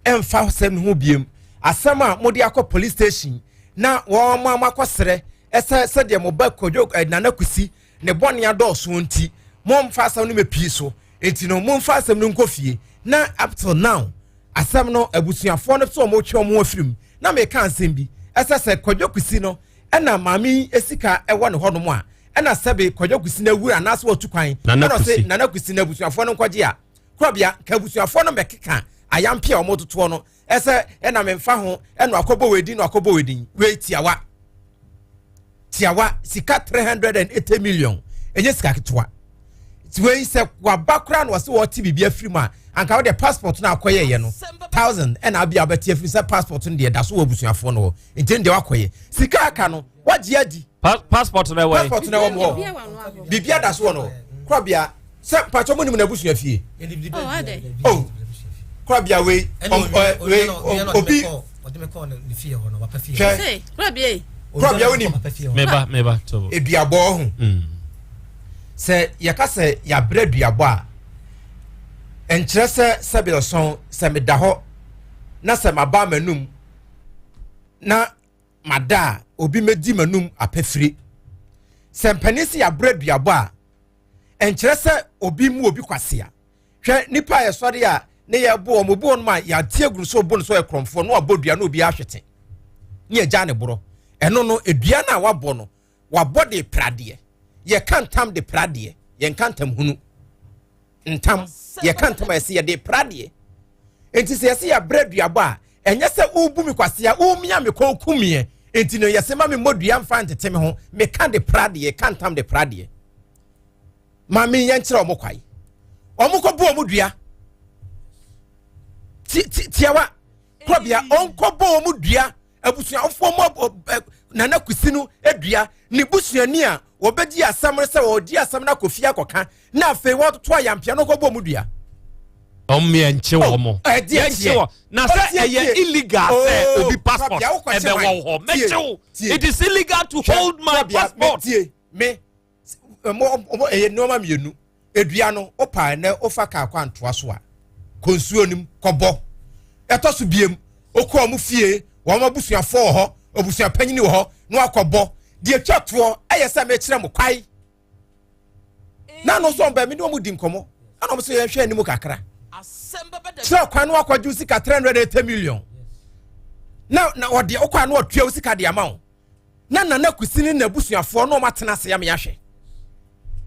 ɛmfa asɛm no ho biem asɛm a mode akɔ police station na wɔn a moakɔsrɛ ɛsɛ sɛdeɛ mo ba kwadwo eh, nana kusi ne bɔne adɔɔso nti momfa asɛm no mɛpii so nti no momfa asɛm no nkɔ fie na up till now asɛm no abusuafoɔ no so wɔn retwe wɔn afiri mu na meka asɛm bi ɛsɛ sɛ kwadwo kusi no ɛna maame yi sika ɛwɔ ne hɔnom a ɛna sɛbe kwadwo kusi no awura anaasɛ wɔtu kwan ɛna ɔse nana kusi no abusuafoɔ no nkɔgye a Korabea, nka abusuafoɔ no mmɛkeka ayampe a wɔtotoɔ no sɛ ɛna memfa ho ɛna akɔbɔ wei din na akɔbɔ wei din wei tiawa tiawa sika 380 million ɛnyɛ sika ketewa wei sɛ waba koraa na wɔsɛ wɔte biribi afiri mu a anka wode passport no akɔyɛyɛ no thousand ɛna abia wobɛte afiri sɛ passport no deɛ da so wɔ abusuafoɔ no hɔ nti deɛ wakɔyɛ sika aka no wagye adi passport no ɛwɔ passport no ɛwɔ mu hɔ biribi ada so wɔ no korabea sɛ mpatsɔ mu nim na abusua fie oh korabea wei wei obi hwɛ korabea wo nim meba meba to eduabɔ ho mm. sɛ yɛka sɛ yɛabrɛ aduabɔ a nkyerɛ sɛ sɛbi ɔsɔn sɛ meda hɔ na sɛ maba m'anum na mada a obi mɛdi m'anum apɛfire sɛ mpanin sɛ yɛabrɛ aduabɔ a ɛnkyerɛ sɛ obi mu obi kwasea hwɛ nipa a yɛsɔre a ne yɛbo wɔn obi wɔn a yɛate aguru so obo no so yɛ korɔmfoɔ no abɔ dua no obi ahwete ne yɛgya ne borɔ ɛno no edua no a wabɔ no wabɔ de pradeɛ yɛka ntam de pradeɛ yɛnka ntam hunu ntam yɛka ntam a yɛsɛ yɛde pradeɛ nti sɛ yɛsɛ yɛabrɛ duabɔ a ɛnyɛ sɛ wobu me kwasea womia me kɔn kumiɛ nti no yɛsɛ ma me mmɔ dua mfa ntete me ho meka de pradeɛ ka ntam de pradeɛ ma me yɛnkyerɛ ɔmo kwae ɔmo kɔbɔ ɔmo dua tiawa kɔbea ɔnkɔbɔ ɔmo dua abusuafoɔ mu nana kusi no dua ne busuani a wɔbɛgye asɛm no sɛ wɔgye asɛm no akɔ fie akɔka na afei wɔatoto ayampea no kɔbɔ mu dua. ɔmo yɛn nkye wɔn mo yɛn nkye wɔn na sɛ ɛyɛ illegal sɛ oh, obi passport ɛbɛ wɔ hɔ mɛkye wo it is illegal to hold my passport. Me ɔmo ɔmo ɛyɛ nneɛma mmienu edua no ɔpa ɛnɛ ɔfa kaa kɔ antoa so a kɔ nsuo no mu kɔbɔ ɛtɔ so biem okɔ ɔmo fie wɔn abusuafoɔ wɔ hɔ abusua panyin wɔ hɔ na wakɔbɔ deɛ twa toɔ ɛyɛ sɛ mekyerɛ mo kwae na ano nso ɔmo bɛn mi ne ɔmo di nkɔmɔ ɛna ɔmo nso yɛn hwɛ anim kakra kyerɛ kwan no akɔgye sika 380 million na na ɔde ɔkɔ ano ɔtua sika de ama wo. na Nana Kwesi ne n'abusuafoɔ na wɔn atena ase ama yɛahwɛ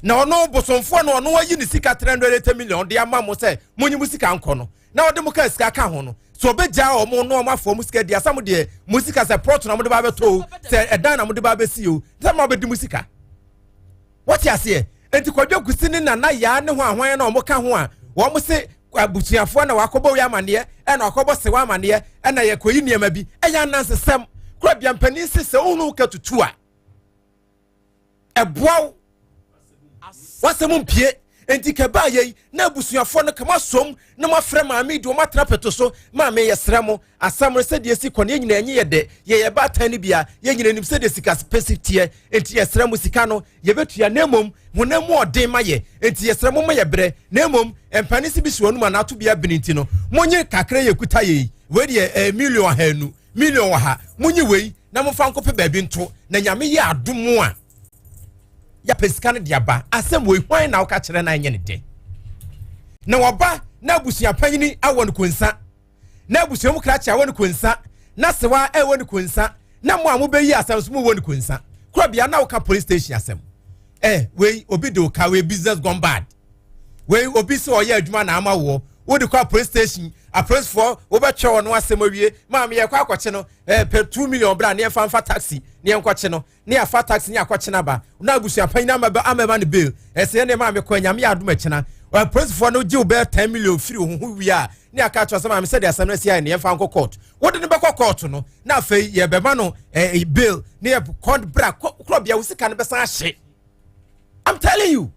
na ɔno bosomfoɔ no ɔno ayi ne sika 380 million de ama mo sɛ monyi mo sika nkɔ no na ɔde mo ka sika ka ho no so ɔbɛgyaa wɔn na wɔn afɔ mo sika di asa mo deɛ mo sika sɛ prɔto na mo de ba abɛtɔ o sɛ ɛdan na mo de ba abɛsi o sɛ mo abɛdi mo sika wɔte aseɛ nti Kwadwo Kusi ne Nana Yaa ne ho ahwan na wɔn ka ho a wɔn se abusuafoɔ na wakɔbɔ wei amaneɛ ɛna wakɔbɔ sewa amaneɛ ɛna yɛkɔyi nneɛma bi ɛyɛ anansesɛm kura bia mpanin se sɛ wohunu wo ka tutu a ɛboa wo wasɛm mpie nti kɛbaa yei na abusuafoɔ no kama som na moafrɛ maame de wɔn atena pɛto so maame yɛsrɛ mo asɛm no sɛdeɛ si kɔ no yɛn nyinaa nye yɛ dɛ yɛyɛ baatan no bia yɛn nyinaa nim sɛdeɛ sika pɛsi teɛ nti yɛsrɛ mo sika no yɛbɛtua na mmom honam mu ɔden ma yɛ nti yɛsrɛ mo ma yɛ berɛ na mmom mpane si bi si wɔn mu anaato bi abene nti no monye kakra yɛ kuta yɛ yi wei deɛ ɛɛ million ahanu million wɔ ha monye wei na momfa nkɔpɛ baabi nto na nyame yɛ adom a yɛpɛ sika no de aba asɛm wei hwan na woka kyerɛ no anyɛ ne dɛ na wɔba na abusua panyini awɔ no konsa na abusua mu krakye awɔ no konsa na sewa ɛwɔ no konsa na mo a mobɛyi asɛm so mowɔ no konsa kora bia na woka police station asɛm eh wei obi de wo ka wei business gone bad wei obi sɛ ɔyɛ adwuma na ama woɔ wode kɔ police station apolisifoɔ wobɛtwɛ wɔn asɛm awie maame yɛkɔ akɔkye no eh, pɛ 2 million bra ne yɛmfa mfa taxi ne yɛnkɔkye no ne afa taxi ne akɔkyena ba na abusua panyin ama amɛma no bail ɛsɛ yɛn ne maame kɔ nyame yɛ adom ɛkyena apolisifoɔ no gye wo bɛyɛ 10 million firi wo ho wie a ne aka akyerɛ sɛ maame sɛdeɛ asɛm no asi ayɛ ne yɛmfa nkɔ court wode no bɛkɔ court no na afei yɛbɛma no eh, bail ne yɛ kɔ bra korɔbea wo sika no bɛsan ahye I'm telling you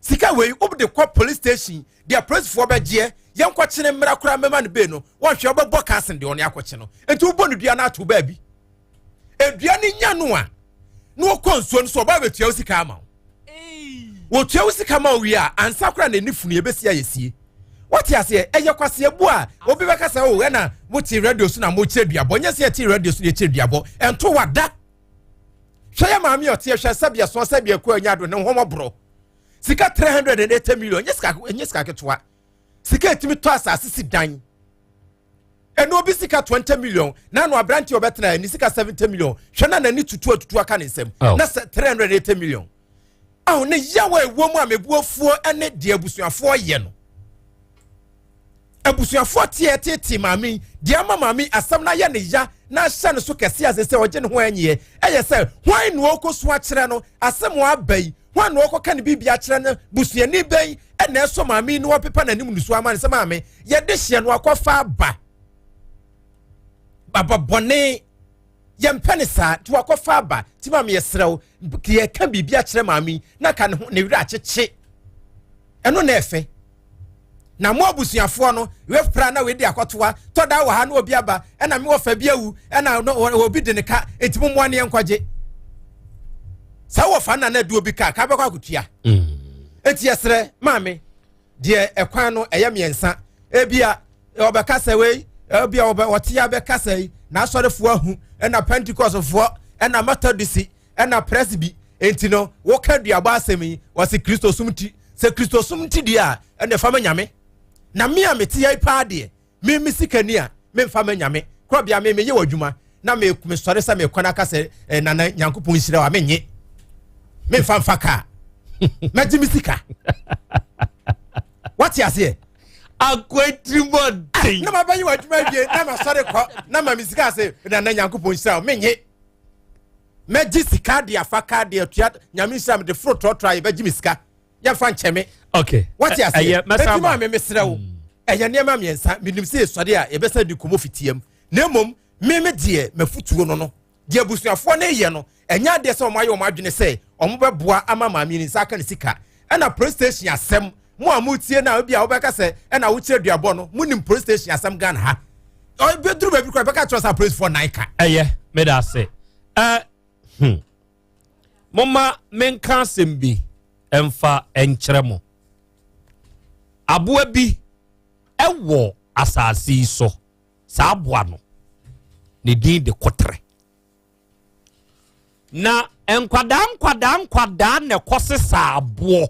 sika wei wode kɔ police station deɛ apolisifoɔ bɛgyeɛ yɛnkɔkyene mmara koraa mɛma no bail no wɔnhwɛ wobɛbɔ kasen deɛ ɔne akɔkye no nti wobɔ no dua no ato baabi edua no nya no a na wɔkɔ nsuo no so ɔba bɛtua wo sika ama wo wɔtua wo sika ma wo wie a ansa koraa na ɛni funu yɛbɛsi ayɛ sie wɔte aseɛ ɛyɛ kwaseɛ bu a obi bɛka sɛ o ɛna mote radio so na mokyerɛ duabɔ nyɛ sɛ yɛte radio so na yɛkyerɛ duabɔ ɛnto wada hwɛ yɛ maame ɔteɛ hwɛ sɛdeɛ soɔ sɛdeɛ kɔ anya do ne ho sika 380 million nyɛ sika ketewa sika ɛtumi tɔ asase si dan ɛna obi sika 20 million na ano aberante ɔbɛtena ne sika 70 million hwɛ na n'ani tutu atutu aka ne nsam oh. na sɛ 380 million aho ne yaw a ɛwɔ mu a mebuafoɔ ne deɛ abusuafoɔ yɛ no abusuafoɔ teɛ tete maame deɛ ama maame asɛm no ayɛ ne ya na ahyɛ no so kɛse ase sɛ ɔgye ne ho anyiɛ ɛyɛ sɛ hwan na ɔkɔ so akyerɛ no asɛm aba yi hwan na ɔkɔka ne biribi akyerɛ no busuani bɛn ɛna ɛsɔ maame yi na wapepa n'anim nusu ama no sɛ maame yɛde hyɛ no akɔfa aba aba bɔne yɛmpɛ ne saa nti wakɔfa aba nti maame yɛserɛ wo yɛka biribi akyerɛ maame yi na ka ne ho ne werɛ akyekye ɛno na ɛfɛ na mo abusuafoɔ no wefra na wedi akɔtoa tɔda wɔ ha na obi aba ɛna me wɔfa bi awu ɛna obi de ne ka enti mo mmoa ne yɛnkɔgye sɛ wɔfa na na adu obi ka ka bɛkɔ akotua mm. enti yɛsrɛ maame deɛ ɛkwan no ɛyɛ mmiɛnsa ebia ɔbɛka sɛ wei ebia ɔbɛ ɔte abɛka sɛ yi n'asɔrefoɔ ahu ɛna pentecostfoɔ ɛna methodist ɛna presby enti no woka duabɔ asɛm yi wɔsi kristosom ti sɛ kristosom ti deɛ a ɛna ɛfa ma nyame na me a mete yɛ paa deɛ me me sikani a memfa ma nyame korɔbea me meyɛ wɔ adwuma na me mesɔre sɛ mekɔ no aka sɛ eh, nana nyankopɔn nhyira wa menye memfa mfa kaa mɛgye me sika wate aseɛ akwatirimɔden ah, na mabɛyɛ wɔ adwuma awie na masɔre kɔ na ma me sika sɛ nana nyankopɔn nhyira wa menye mɛgye sika de afa kaa de atua nyame nhyira me de foro trɔtrɔ a yɛbɛgye me sika yɛmfa nkyɛ me okay wate aseɛ ɛti maa me mesrɛ wo mm. ɛyɛ nneɛma mmiɛnsa menim sɛ yɛsɔre a yɛbɛsɛ de nkɔmmɔ fitiam na mmom me me deɛ mafutuo no no deɛ abusuafoɔ no yɛ no ɛnyɛ adeɛ sɛ wɔn ayɛ wɔn adwene sɛ wɔn bɛboa ama maame ne nsa aka ne sika ɛna police station asɛm mo a motie no a obi a wobɛka sɛ ɛna wokyerɛ duabɔ no monim police station asɛm Ghana ha ɛbɛduru baabi koraa bɛka kyerɛ sɛ apolicefoɔ nan ka ɛyɛ meda ase ɛ hmm momma menka asɛm bi ɛmfa ɛnkyerɛ mo aboa bi ɛwɔ asase yi so saa aboa no ne din de koterɛ na nkwadaa nkwadaa nkwadaa na ɛkɔ sesa aboɔ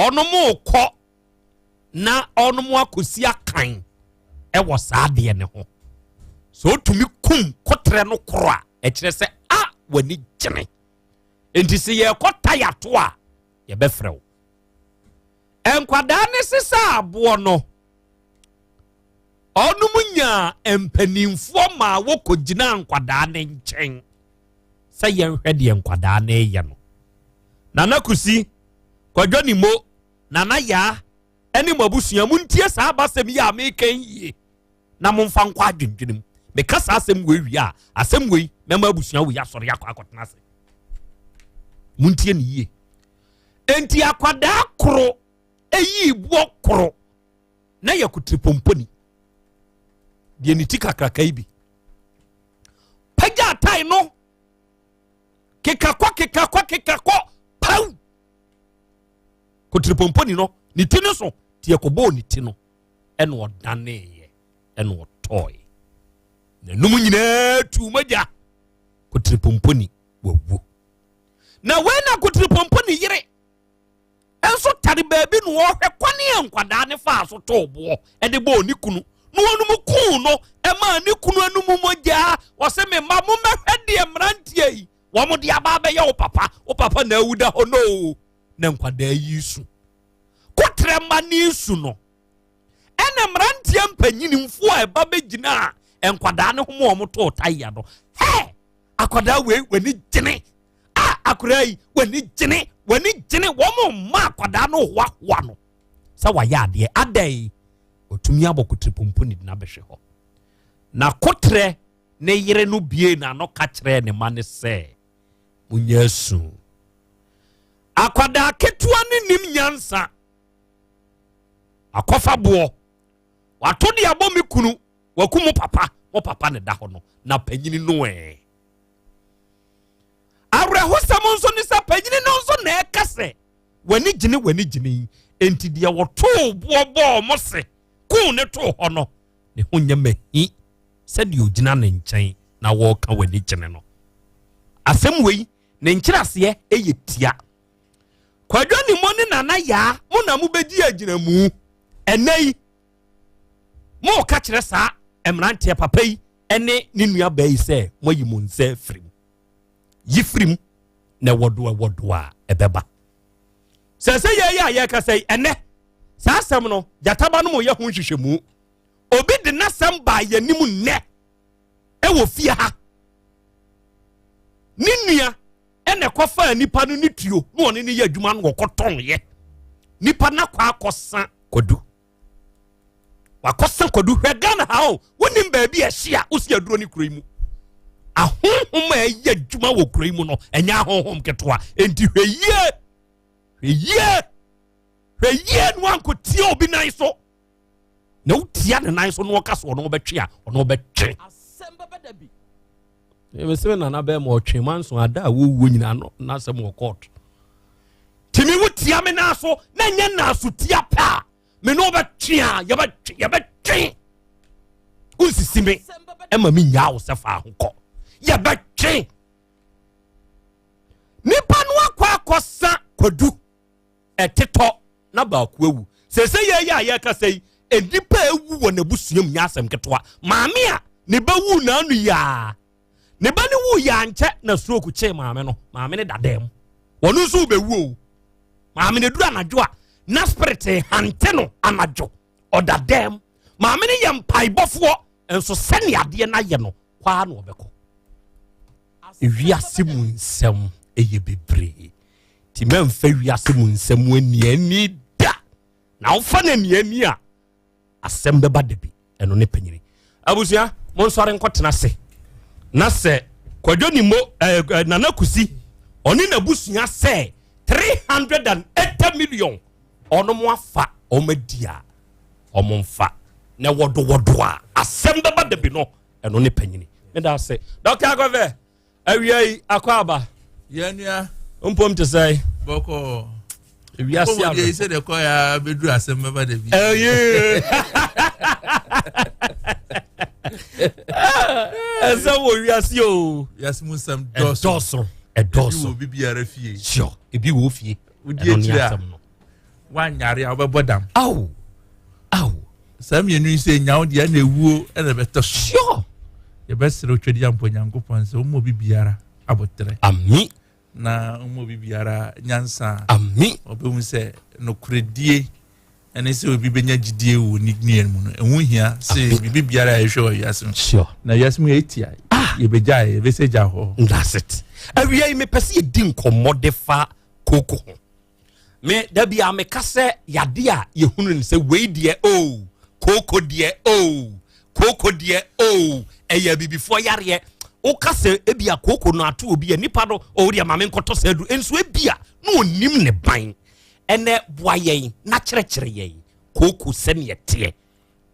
ɔnom kɔ na ɔnom akɔsi akan ɛwɔ saa adeɛ ne ho sɛ ɔtumi kum koterɛ no koro a ɛkyerɛ sɛ a w'ani gyene nti sɛ yɛrekɔ tayato a yɛbɛfrɛ wo Nkwadaa no sesaa aboɔ no, ɔnom nyaa mpanimfoɔ maa wɔkɔgyinaa nkwadaa no nkyɛn sɛ yɛnhwɛ deɛ nkwadaa no reyɛ no. Nana Kusi, Kwadwo Nimo, Nana Yaa, ne mo abusua montie saa abasɛm yi a meka yie na momfa nkɔ adwendwene mu. Meka saa asɛm wei wie a, asɛm wei mɛma abusua wei asɔre akɔ akɔtena ase. Montie ne yie. Enti akwadaa koro eyii boɔ koro na yɛ kotiripomponi deɛ ne ti kakraka yi bi pagya atae no kekakɔ kekakɔ kekakɔ paw kotiripomponi no ne ti no so tie kɔbɔɔ ne ti no ɛna ɔdaneeɛ ɛna ɔtɔɔe n'anum nyinaa tuu mogya kotiripomponi wawu na wei na kotiripomponi yere nso tare baabi na ɔhwɛ kwane a nkwadaa ne faa so too boɔ de bɔɔ ne kunu na wɔnom kuu no ɛmaa ne kunu anum mogyaa. Ɔse me mma mommɛhwɛ deɛ mmeranteɛ yi wɔn de aba abɛyɛ wo papa, wo papa na awu da hɔ no. Na nkwadaa yi su kotrɛ mma ne su no ɛna mmeranteɛ mpanyinimfoɔ a ɛba bɛgyina a nkwadaa ne ho ma wɔn too taya no hɛ akwadaa wei w'ani gyene a akwadaa yi w'ani gyene w'ani gyene wɔn mma akwadaa no hoahoa no sɛ wayɛ adeɛ adɛn otumi abɔ kotiripompo ne dina bɛhwɛ hɔ na kotrɛ ne yere no bie n'ano ka kyerɛɛ ne ma ne sɛ munya asu akwadaa ketewa ne nim nyansa akɔfa boɔ wato de abɔ me kunu waku mo papa mo papa ne da hɔ no na panyini no ɛ Awerɛhosɛm nso ne sɛ panyini no nso na ɛka sɛ w'ani gyene w'ani gyene yi enti deɛ wɔtoo boɔ bɔɔ mo se kuu ne too hɔ no ne ho nyɛ mahi sɛdeɛ ogyina ne nkyɛn na wɔreka w'ani gyene no. Asɛm wei ne nkyerɛaseɛ yɛ tia. Kwadwo ne mo ne Nana Yaa mo na mobɛgye agyinamu ɛnɛ yi. Moreka kyerɛ saa mmeranteɛ papa yi ne ne nuabaa yi sɛ moayi mo nsa afiri mu. Yi firi mu na ɛwɔdo ɛwɔdo a ɛbɛba. Sɛ sɛ yɛyɛ a yɛrekasa yi ɛnɛ saa asɛm no gyataba no mo yɛ ho nhwehwɛmu. Obi de n'asɛm baa yɛn anim nnɛ ɛwɔ fie ha. Ne nua ɛna ɛkɔfaa nipa no ne tuo na ɔne ne yɛ adwuma no wɔkɔtɔn yɛ. Nipa no akɔ akɔsa kwadu. Wakɔsa kwadu. Hwɛ Ghana ha o, wonim baabi a ɛhye a wosi aduro ne kuro yi mu. Ahonhom a ɛyɛ adwuma wɔ kuro yi mu no, ɛnyɛ ahonhom ketewa. Enti hwɛ yie, hwɛ yie, hwɛ yie na wankɔtia obi nan so. Na wotia ne nan so na ɔka so ɔno ɔbɛtwe a, ɔno ɔbɛtwe. Mese me nana bɛɛ ma ɔtwe manso ada a wɔwuo nyinaa no n'asɛm wɔ court. Timi wotia me nan so na nyɛ naaso tia pɛ a me ne wobɛtwe a yɛbɛtwe yɛbɛtwe. Wonsisi me ɛma me nyaa wo sɛ fa ho kɔ. Yɛbɛtwe. Nipa no akɔ akɔsa kwadu ɛtetɔ na baako awu. Sese yɛyɛ a yɛkasa yi nnipa a ewu wɔ n'abusua mu nyɛ asɛm ketewa. Maame a ne ba wu n'ano yaa ne ba no wu yɛ ankyɛ na stroke kyee maame no. Maame no da dan mu. Wɔn nso bɛwu o. Maame no duru anadwo a na spirit hante no anadwo ɔda dan mu. Maame no yɛ mpaebɔfoɔ nso sɛnea adeɛ no ayɛ no kwaa na ɔbɛkɔ. Ewiase mu nsɛm ɛyɛ bebree nti mɛmfa wiase mu nsɛm aniani da na wofa no aniani a asɛm bɛba da bi ɛno ne panyini. Abusua monsɔre nkɔtena ase na sɛ Kwadwo Nimo eh, eh, Nana Kusi ɔne n'abusua sɛ 380 million ɔno mo afa ɔmo adi a ɔmo mfa na wɔdowɔdo a asɛm bɛba da bi no ɛno ne panyini. Meda ase Dr. Akɔfɛ awia yi akɔ aba. Yɛn nua. Mpom te sɛ. Bɔkɔ. Ewiase abɛ. Mpom sɛ deɛ kɔ ya bɛduru asɛm bɛba da bi. Ɛyee. Ɛsɛ wɔ wiase o. Wiase mu nsɛm dɔɔso. Ɛdɔɔso. Ɛdɔɔso. Ebi wɔ bibiara fie. Sure. Ebi wɔ fie. Wodi akyire a. Wanyare a wobɛbɔ dam. Aw. Aw. Saa mmienu yi sɛ nya wo deɛ ɛna ewuo ɛna ɛbɛtɔ so. Sure. Yɛbɛsrɛ otwadi ampɔ Nyankopɔn sɛ ɔmmɔ obi biara abotrɛ. Ami. Na ɔmmɔ obi biara nyansa. Ami. Ɔbɛhu sɛ nokorɛdie ɛne sɛ obi bɛnya gyidie wɔ ne nua mu no ɛho hia sɛ biribi biara a yɛhwɛ wɔ wiase mu. Sure. Na wiase mu yɛtia. Ah. Yɛbɛgya yɛbɛsɛ gya hɔ. That's it. Awia yi mepɛ sɛ yɛdi nkɔmmɔ de fa kooko ho. Me da bi a meka sɛ yade a yɛhunu no sɛ wei deɛ o oh, kooko deɛ o oh, kooko deɛ o oh, ɛyɛ abibifoɔ yareɛ. Woka sɛ ebi a kooko no ato obi a nipa no o deɛ maame nkɔtɔ sɛ adu nso ebi a na onim ne ban. Ɛnɛ boa yɛn na kyerɛkyerɛ yɛn kooko sɛdeɛ teɛ.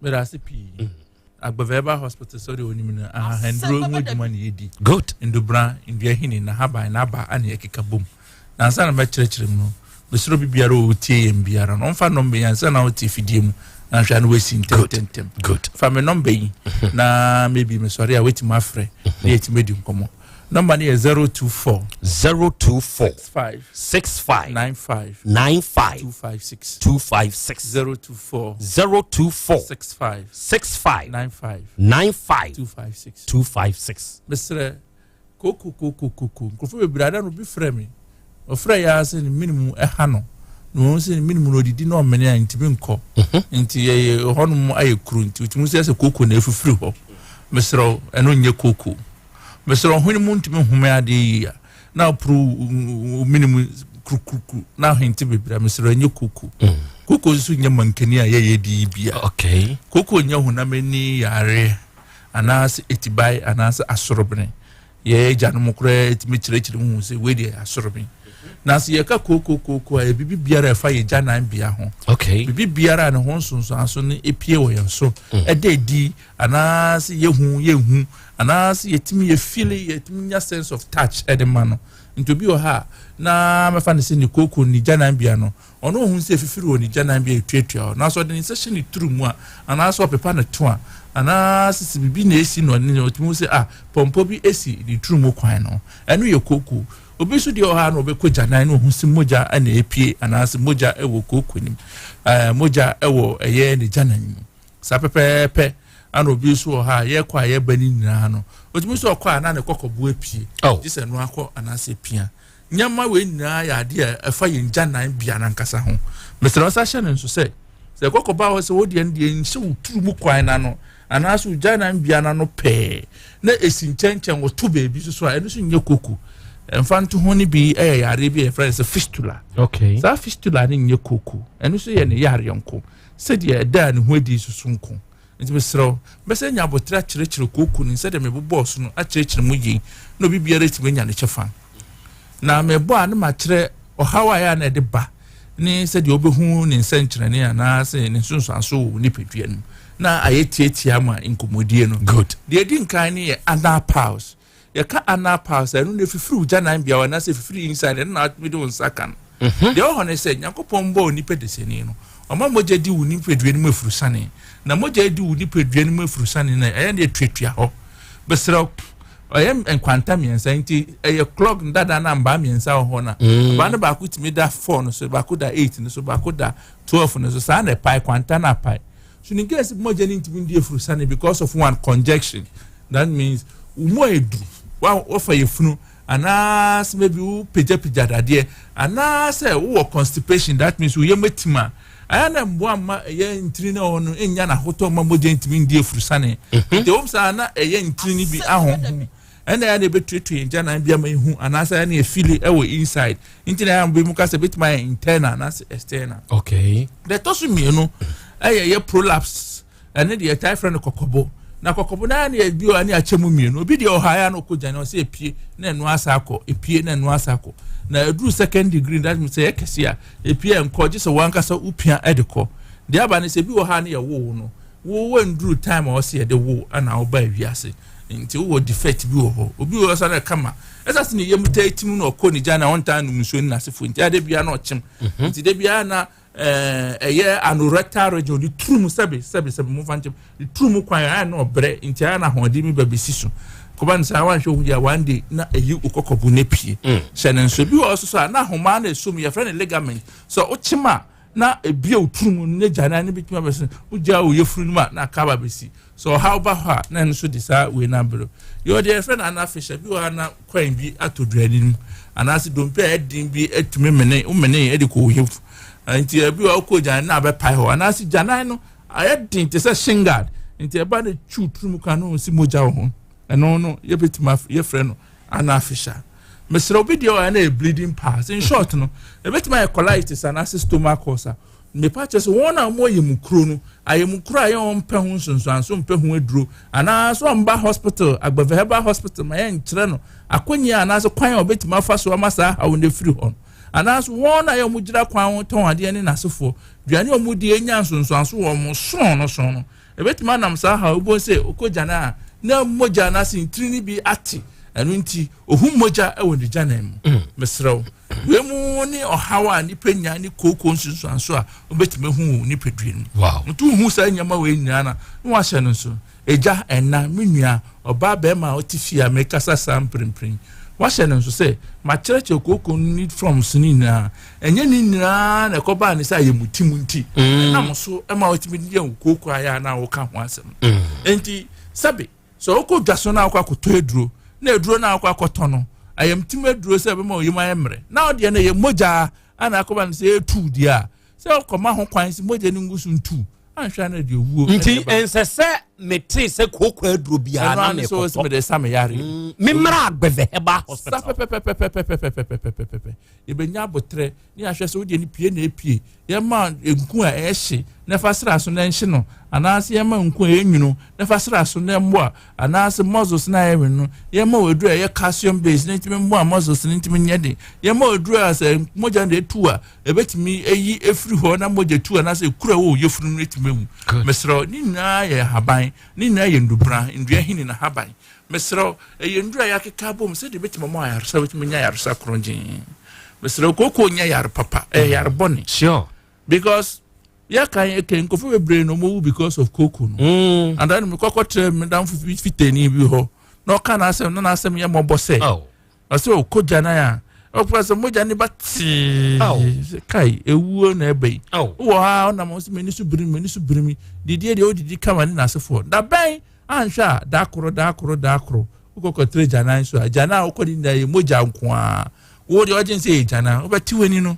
Meda ase pii. Agbeve Herbal Hospital sɛdeɛ wonim no, ahahanduro ho adwuma na yɛdi. Good. Ndubra, ndua hini, n'ahaban, n'aba ana yɛkeka bom. Na ansa na mɛkyerɛkyerɛ mu no, mesrɛ obi biara a ɔretie yɛn biara no, ɔmfa nɔmba yi ansa na wote afidie mu na nhwɛ a na wasi ntɛmntɛmntɛm. Good. Fa me nɔmba yi na maybe mesɔre a woatumi afrɛ na yɛatumi adi nkɔmmɔ. Nɔmba no yɛ 024. 024. 65. 65. 95. 95. 256. 256. 024. 024. 65. 65. 95. 95. 256. 256. Mesrɛ koko koko koko nkurɔfoɔ bebree ada no obi frɛ me ɔfrɛ yɛ ara sɛ ne mene mu ɛha no na wɔn sɛ ne mene mu na ɔdidi na ɔmene a ntumi nkɔ mhm. nti yɛyɛ hɔnom ayɛ kuru nti otumi sɛ sɛ koko na efifiri hɔ mesrɛ ɛno nyɛ koko Mesrɛ wo, hwene mu ntumi nhome adeɛ yie a, na aporo wo mene mu kurukurukuru na ahente bebree a, mesrɛ nyɛ koko. Mm. Koko nso nyɛ mankani a yɛyɛ di yi bia. Okay. Koko nyɛ honam ani yareɛ anaasɛ etibae anaasɛ asorobene. Yɛn agyanom koraa tumi kyerɛkyerɛ mu hu sɛ wei deɛ asorobene. Na sɛ yɛka kooko kooko a, ɛyɛ biribi biara a ɛfa yɛn gyanan bea ho. Okay. Biribi biara a ne ho nsonsoanso no epie wɔ yɛn so, mm. ɛda adi anaasɛ yɛhu yɛnhu anaasɛ yɛtumi yɛ feel yɛtumi nya sense of touch ɛde ma no. Nti obi wɔ ha a na mɛfa no sɛ ne kooko ne gyanan bea no, ɔno ohun sɛ efifiri wɔ ne gyanan bea etuatua hɔ, nanso ɔde ne nsa hyɛ ne turu mu a, anaasɛ ɔpepa ne to a, anaasɛ sɛ biribi na esi no ɔne ɔtumi hu sɛ ah pɔmpɔ bi esi ne turu mu kwan no, ɛno yɛ kooko. Obi nso deɛ ɔha no ɔbɛkɔ gyanan na ɔhu sɛ mogya na epie anaasɛ mogya wɔ kooko nim, ɛɛ mogya wɔ ɛyɛ ne gyanan mu. Saa pɛpɛɛpɛ ana obi nso wɔ hɔ a yɛkɔ a yɛba ne nyinaa no otumi nso ɔkɔ a na ne kɔkɔbo apue oh. gye sɛ ɛno akɔ anaasɛ pia nneɛma wei nyinaa yɛ adeɛ a ɛfa yɛn gyanan bea n'ankasa ho mesrɛ wo sa hyɛ no nso sɛ sɛ kɔkɔba hɔ sɛ wodeɛ no deɛ nhyɛ wo turu mu kwan no ano anaasɛ wo gyanan bea no ano pɛɛ na ɛsi nkyɛnkyɛn wɔto baabi so so a ɛno nso nyɛ koko mfa nto ho no bi yɛ yareɛ bi a yɛfrɛ no sɛ fistula okay. saa fistula no nyɛ koko ɛno nso yɛ ne yareɛ nko sɛdeɛ ɛdaa ne ho adi nso so nko. Nti mesrɛ wo, mɛsɛ nya aboterɛ akyerɛkyerɛ kooko no sɛdeɛ mebobɔɔ so no akyerɛkyerɛ mu yie na obi biara atumi anya ne kyɛfa. Na mebɔ a na makyerɛ ɔhaw a ɛyɛ a na ɛde ba ne sɛdeɛ wobɛhu ne nsɛnkyerɛnne anaasɛ ne nsonsoanso wɔ wo nipadua no mu na ayɛ tiatia ama nkɔmmɔdie no. Good. Deɛ ɛdi nkan no yɛ anal piles. Yɛka anal piles a, ɛno na ɛfifiri wo gyanan bea hɔ anaasɛ ɛfifiri inside, ɛno na wotumi de wo nsa ka no. Mhm. Deɛ ɛwɔ hɔ ne sɛ, Nyankopɔn bɔɔ nipa desani no, ɔma mogya di wo nipadua no mu afurusane. Na mogya di wo nipadua no mu afurusane no, ɛyɛ na ɛtuatua hɔ. Bɛsrɛ wo, ɛyɛ nkwanta mmiɛnsa nti ɛyɛ clock dada na mbaa mmiɛnsa wɔ hɔ na mm. abaa no baako tumi da four no so baako da eight no so baako da 12 no so saa na ɛpae kwanta na apae So ne case mogya no ntumi ndi afurusane because of one conjection that means wo mu ayɛ duru wafa yɛ funu anaasɛ maybe wo pagyapagya dadeɛ anaasɛ wowɔ constipation that means wo yam atim a ɛyɛ na mmoa mma ɛyɛ ntini na ɔno nnya n'ahotɔ mma mogya ntumi ndi afurusane mhm. nti wɔm saa na ɛyɛ ntini no bi ahoho ɛna ɛyɛ na ɛbɛtuatua yɛn gyanan bi ama ehu anaasɛ ɛna efili ɛwɔ inside nti na ɛyɛ bi mu kasa ebɛtumi ayɛ internal anaasɛ external. okay. deɛ ɛtɔ so mmienu ɛyɛ yɛ prolapse ɛne deɛ ɛtaa frɛ no kɔkɔbo na kɔkɔbo na ɛna ebi wɔ ɛne akyɛ mu mmienu obi deɛ ɔha ya na ɔkɔ gyan ɔsɛ epie na ɛno asa akɔ epie na ɛno asa akɔ na eduru second degree that means sɛ ɛyɛ kɛse a epie nkɔ gye sɛ wɔn ankasa upia ɛde kɔ deɛ aba ne sɛ ebi wɔ ha ne yɛ wo no wo wɔ nduru time a ɔsɛ yɛde wo ɛna ɔba ewiase. Nti wowɔ defect bi wɔ hɔ. Obi wɔ hɔ sɛ na kama. Ɛsɛ sɛ ne yam taa tim na ɔkɔ ne gya na ɔntaa nom nsuo ne n'asefo nti ade biara na ɔkyem. Mhm. Nti de biara na ɛyɛ anorectal region ne turu mu sɛbe sɛbe sɛbe mo fa nkyɛm ne turu mu kwan ayɛ na ɔbrɛ nti ayɛ na ahoɔden bi ba bɛsi so. Kɔba no saa wanhwɛ wo yɛ one day na ɛyi wo kɔkɔbo no pie. Mm. Hyɛ ne nso bi wɔ hɔ so so a na ahoma na ɛsom yɛfrɛ no ligament sɛ wokyem a na ebia wo turu mu ne gya na ne bɛtumi abɛsi wogya wo yɛfuru no mu a na aka aba bɛsi. Sɛ ɔhaw ba hɔ a, na ɛno nso de saa wei no abrɛ. Yɛwɔ deɛ yɛfrɛ no anafisha, bi wɔ ha na kwan bi atɔ duane no mu, anaasɛ dompe a ɛden bi atumi mene, womene de kɔ wo yam. Nti ebi wɔ wokɔ gyanan na abɛpae hɔ, anaasɛ gyanan no ayɛ den te sɛ shin guard, nti ɛba no twiw turu mu kan no si mogya wɔ ho. Ɛno no yɛbɛtumi yɛfrɛ no anafisha. Mesrɛ obi deɛ ɔyɛ na yɛ bleeding pass. In short no, ebetumi ayɛ colitis anaasɛ stomach ulcer. Mepa kyɛ sɛ wɔn a wɔn ayamukuro no, ayamukuro a yɛ wɔn mpɛ ho nsonsanso, mpɛ ho aduro, anaasɛ wɔn ba hospital, Agbeve Herbal Hospital ma yɛn nkyerɛ no akɔnyia anaasɛ kwan a wɔbɛtumi afa so ama saa haw no afiri hɔ no. Anaasɛ wɔn a yɛ wɔn gyina kwan ho tɔn adeɛ ne n'asefoɔ, aduane a wɔn di anya nsonsanso wɔ wɔn sono no so no, ebetumi anam saa haw ebu sɛ okogya no a na mogya anaasɛ ntiri no bi ate, ɛno nti ohun mogya wɔ ne gyanan mu. Mesrɛ wo, wei mu ne ɔhaw a nipa nya ne kooko nsunsuanso a wobɛtumi ahu wɔ nipadua no mu. Nti wohu saa nneɛma wei nyinaa na na wahyɛ no nso. Agya, ɛna, me nua, ɔbaa, bɛrima a ɔte fie a mekasa saa mprempren, wahyɛ no nso sɛ makyerɛkyerɛ kooko no ne forms no nyinaa. Ɛnyɛ ne nyinaa na ɛkɔbaa ne sɛ ayɛmutim nti ɛnam so ma wotumi de yɛ kooko ayɛ a na woka ho asɛm. Nti sɛbe sɛ wokɔ dwa so na wokɔ akɔtɔ aduro, na aduro na wokɔ akɔtɔ no ayamtim aduro sɛ ɛbɛma oyam ayɛ mmerɛ, na ɔdeɛ no ɛyɛ mogya ana akɔba no sɛ ɛtu deɛ a, sɛ wokɔma ho kwan sɛ mogya no ngu so ntu anhwɛ no deɛ owuo. Nti ɛnsɛ sɛ metee sɛ kooko aduro biara na mekɔtɔ. Mede sa me yare. Memmra Agbeve Herbal Hospital. Sa pɛpɛpɛpɛpɛpɛpɛpɛpɛpɛ. Yɛbɛnya abotrɛ ne yɛahwɛ sɛ wodeɛ no pie na ɛpie. Yɛma nku a ɛyɛ hye na ɛfa sra so na ɛnhye no, anaasɛ yɛma nku a ɛyɛ nwunu na ɛfa sra so na ɛmmoa, anaasɛ muscles na ɛyɛ no, yɛma aduro a ɛyɛ calcium base na ɛntumi mmoa muscles no ntumi nyɛ den. Yɛma aduro a sɛ mogya no ɛtu a ɛbɛtumi ayi efiri hɔ na mogya tu anaasɛ ekura wɔ yɛfunu no ɛtumi awu. Mesrɛ, ne nyinaa yɛ haban, ne nyinaa yɛ ndubra, ndua hini na haban. Mesrɛ, ɛyɛ ndura a yɛakeka abom sɛdeɛ ɛbɛtumi ama ayaresa, bɛtumi nya ayaresa korɔngyen. Mesrɛ, kooko nyɛ yare papa, ɛyɛ yare bɔne. Sure. Because yɛka yɛka nkɔfo bebree na ɔmo wu because of kooko no. And then mekɔkɔ kyerɛ me damfo fitani bi hɔ na ɔka n'asɛm na n'asɛm yɛ mmɔbɔ sɛ ɔsɛ ɔkɔ gyanan a ɔkura sɛ mogya ne ba tee kai ewuo na ɛbɛ yi wɔ ha ɔnam ɔsɛ m'ani so biri m'ani so biri mi didie deɛ ɔdidi kama ne n'asefoɔ da bɛn anhwɛ a daakoro daakoro daakoro wokɔkɔ tere gyanan so a gyanan a wokɔ ne nyinaa yɛ mogya nko ara wo deɛ ɔgye sɛ yɛ gyanan wobɛte w'ani no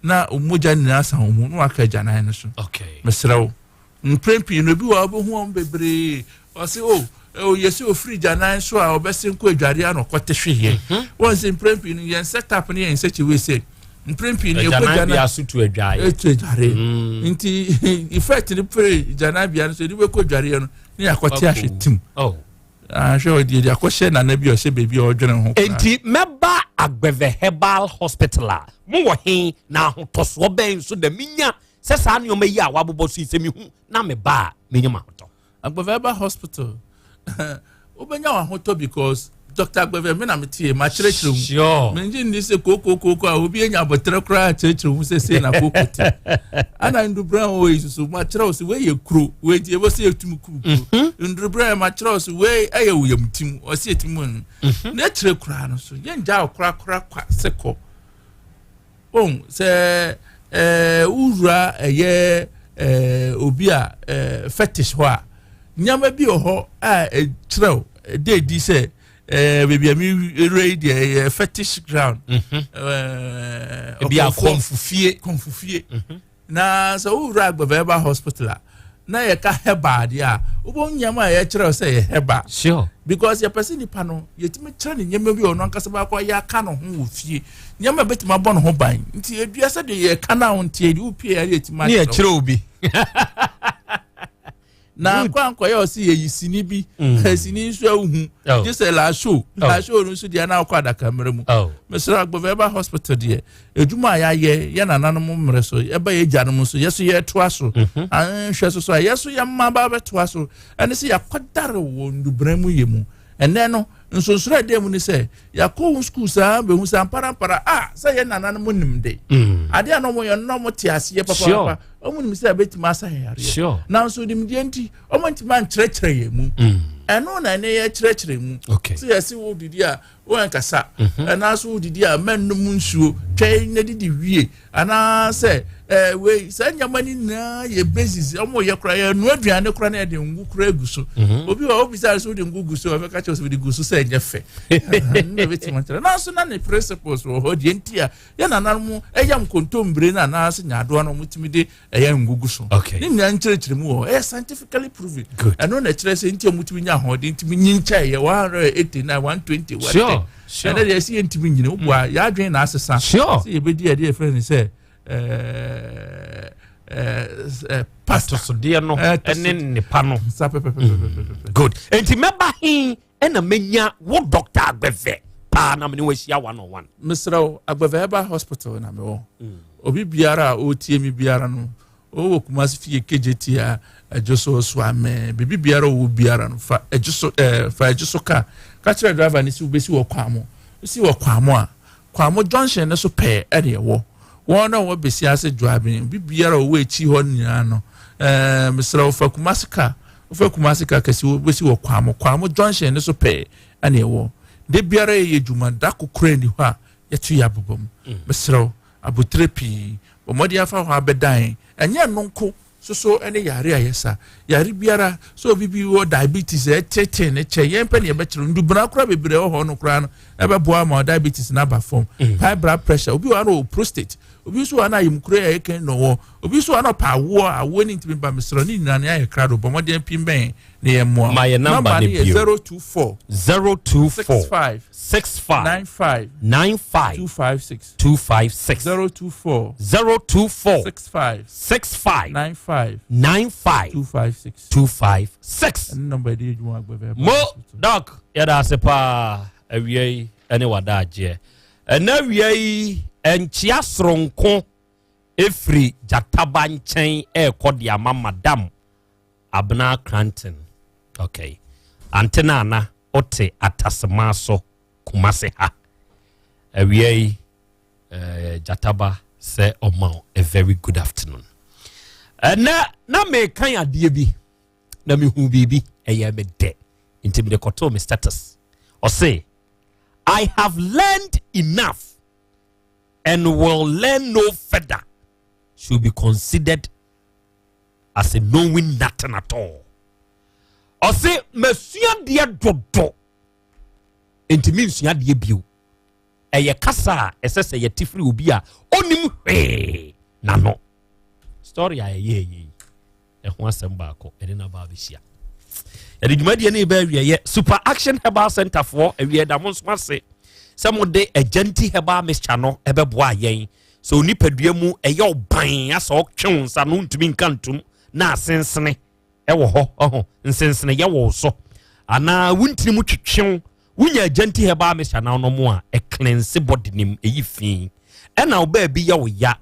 na mogya nyinaa san wo mu na waka gyanan no so. Mesrɛ wo, mprɛn pii no obi wɔ a wobɛhu wɔn bebree ɔse o oh, yɛsɛ ofiri gyanan so a ɔbɛse nkɔ adware ano kɔte hweeɛ. Wɔn sɛ mprɛn pii no yɛn set up ne yɛn nsɛkyi wei sɛ mprɛn pii no yɛkɔ gyanan so tu adware etu adware. Nti effect no pere gyanan bea no so yɛde bɛkɔ adwareɛ no ne yɛakɔte ahwe tim. Ahwɛ ɔde yɛde akɔhyɛ nana bi a ɔhyɛ baabi a ɔdwene ho. Enti mɛba Agbeve Herbal Hospital a mowɔ he, na ahotɔsoɔ bɛn nso na menya sɛ saa nneɛma yi a wabobɔ so yi sɛ mehu na meba a menya m'ahotɔ? Agbeve Herbal Hospital, wobɛnya w'ahotɔ because Dr. Agbeve me na metie makyerɛkyerɛ mu. Mengye nni sɛ kooko kooko a obi anya abɔterɛ koraa kyerɛkyerɛ mu sɛ sei na kooko te. Ana ndubran wɔ yi soso makyerɛ wo sɛ wei yɛ kuro, wei nti ɛbɔ sɛ yɛtumi kum kuro. Ndubran makyerɛ wo sɛ wei ɛyɛ wo yam tim, ɔsɛ yɛtumi mu. Na akyerɛ koraa no so yɛngya wo korakora kwa sɛ kɔ. Ohun sɛ ɛɛ wowura ɛyɛ ɛɛ obi a ɛɛ fetish hɔ a, nneɛma bi wɔ hɔ a ɛkyerɛw ɛda adi sɛ ɛɛ beebi a mi wura yi deɛ ɛyɛ fetish ground. Ɛɛ ebi akɔnfufie. Kɔnfufie. Na sɛ wowura Agbeve Herbal Hospital a, na yɛka herbal deɛ a, wobɛhu nneɛma a yɛkyerɛ sɛ yɛ herbal. Sure. Because yɛpɛ sɛ nipa no yɛtumi kyerɛ ne nneɛma bi a ɔno ankasa baakɔ yɛ aka ne ho wɔ fie, nneɛma a ɛbɛtumi abɔ ne ho ban. Nti edua sɛ deɛ yɛka no a wonteɛ deɛ wopie yɛ yɛtumi akyerɛ. Ne yɛkyerɛ obi. Na nkɔ ankɔyɛ ɔsi yɛyi sini bi. Sini nso ahu gye sɛ laasho laasho no nso deɛ na akɔ adaka mmerɛ mu. Mesrɛ Agbeve Herbal Hospital deɛ adwuma a yɛayɛ yɛ nananom mmerɛ so ɛba yɛ agyanom nso yɛ so yɛtoa so nhwɛ so so a yɛ so yɛ mma ba bɛtoa so ɛne sɛ yɛakɔdare wɔ ndubran mu yɛ mu. Ɛnɛ no nsonsono a ɛda mu ne sɛ yɛakɔ ho sukuu saa bɛhu sɛ amparampara a sɛ yɛ nananom nim de adeɛ a na ɔmo yɛ no na ɔmo te aseɛ papaapa, ɔmo nim sɛ ɛbɛtumi asa yɛ yareɛ, nanso nimdeɛ nti ɔmo ntumi ankyerɛkyerɛ yɛn mu. Ɛno na ɛne yɛkyerɛkyerɛ mu sɛ yɛse wo didi a wɔnkasa, anaasɛ wodidi a mɛnnom nsuo, twɛn na didi wie, anaasɛ ɛɛ wei saa nneɛma no nyinaa yɛ basis. Ɔmo yɛ koraa yɛnoa aduane koraa na yɛde ngo koraa egu so. Obi wɔ obi sɛ wode ngo gu so a ɔbɛka kyerɛ sɛ wode gu so sɛ ɛnyɛ fɛ na ebɛtumi akyerɛ, nanso na ne principles wɔ hɔ deɛ nti a yɛ nananom ɛyam kontombire no anaasɛ nyaadoa no ɔmo tumi de ɛyɛ ngo gu so. Ne nyinaa nkyerɛkyerɛ mu wɔ hɔ, ɛyɛ scientifically proven. Ɛno na ɛkyerɛ sɛ nti a ɔmo tumi nya ahoɔden ntumi nyi nkyɛn yɛ 189 120 110. Ɛnɛ deɛ ɛsi yɛntumi nyini woboa mm. yɛadwene na asesa sɛ yɛbɛdi ɛdeɛ yɛfrɛ no sɛ pasta atosodeɛ no ɛne nnepa no sa pɛpɛpɛpɛpɛ mm. Good, nti mɛba he ɛna mɛnya wo Dr. Agbɛvɛ paa na mene wahyia one on one? Mesrɛ wo, Agbɛvɛ Herbal Hospital na mewɔ mm. Obi biara a ɔretie me biara no, ɔwɔ Kumasi fie kegye a ɛdwo so so amɛ biribi biara ɔwɔ biara no, fa ɛdwo so ɛɛ fa ɛdwo so kaa ka kyerɛ driver ne si wobɛsi wɔ Kwamo, si wɔ Kwamo a, Kwamo junction no so pɛɛ ɛde ɛwɔ wɔn a wɔwɔ besi ase dwoaben, obi biara a ɔwɔ akyi hɔ nyinaa no, mesrɛ wo, fa Kumasi kaa, wofa Kumasi kaa kɛse wobɛsi wɔ Kwamo, Kwamo junction no so pɛɛ ɛne ɛwɔ. De biara yɛyɛ adwuma, da kokora ni hɔ a yɛto yɛ abobɔ mu mm. Mesrɛ wo, abotire pii, bɔ mmɔden afa hɔ abɛdan. Ɛnyɛ ɛno nko soso ne yare a yɛsa yare biara sɛ obi bi wɔ diabetes ɛtete ne kyɛ yɛn pɛ ne yɛbɛkyerɛ ndubena koraa bebree wɔ hɔ no koraa no ɛbɛboa ma diabetes no aba fam mm. High blood pressure, obi wɔ hɔ no wɔ prostate, obi nso wɔ hɔ no ayamkuro a ɛkɛn na ɔwɔ, obi nso wɔ hɔ no ɔpɛ awoɔ, awoɔ ne ntumi ba. Mesrɛ ne nyinaa ne ayɛ krado, bɔ mmɔden pii bɛn ne yɛn mmoa. Ma yɛ namba ne bio. 024 024 65 65 95 95 256 256 024 024 65 65 95 95 256 256. Ɛne nɔmba yɛde adwuma Agbɛvɛ. Mo Doc, yɛda ase paa awia yi ne wada agyeɛ. Ɛna awia yi nkyea soronko ɛfiri Gyataba nkyɛn ɛrekɔ de ama Madam Abena Cranton. Okay. Ante na ana wote Atasema so Kumase ha. Awia yi Gyataba sɛ ɔma a very good afternoon. Ɛnɛ na mekan adeɛ bi na mehu biribi ɛyɛ me dɛ nti mede kɔtoo me status. Ɔse, "I have learned enough and will learn no further" should be considered as a knowing nothing at all. Ɔse masua deɛ dodo nti mensua deɛ bio. Ɛyɛ kasa a ɛsɛ sɛ yɛte firi obi a ɔnim hwee n'ano. Story a ɛyɛ ɛyɛ yi ɛho asɛm baako ɛne n'aba abɛhyia. Yɛde dwumadie no bɛ awieɛ. Super Action Herbal Center foɔ, awieɛ da mo nso ase sɛ mode Agyanti Herbal Mixture no ɛbɛboa yɛn. Sɛ onipadua mu ɛyɛ ɔban asɛ ɔtwe wo nsa no ntumi nka ntom na asensene ɛwɔ hɔ, ɔho nsensene yɛ wɔ so anaa wontini mu twetwew, wonya Agyanti Herbal Mixture na ɔnom a, ɛcleanse body nim, ɛyi fi. Ɛna wo baabi yɛ wo ya,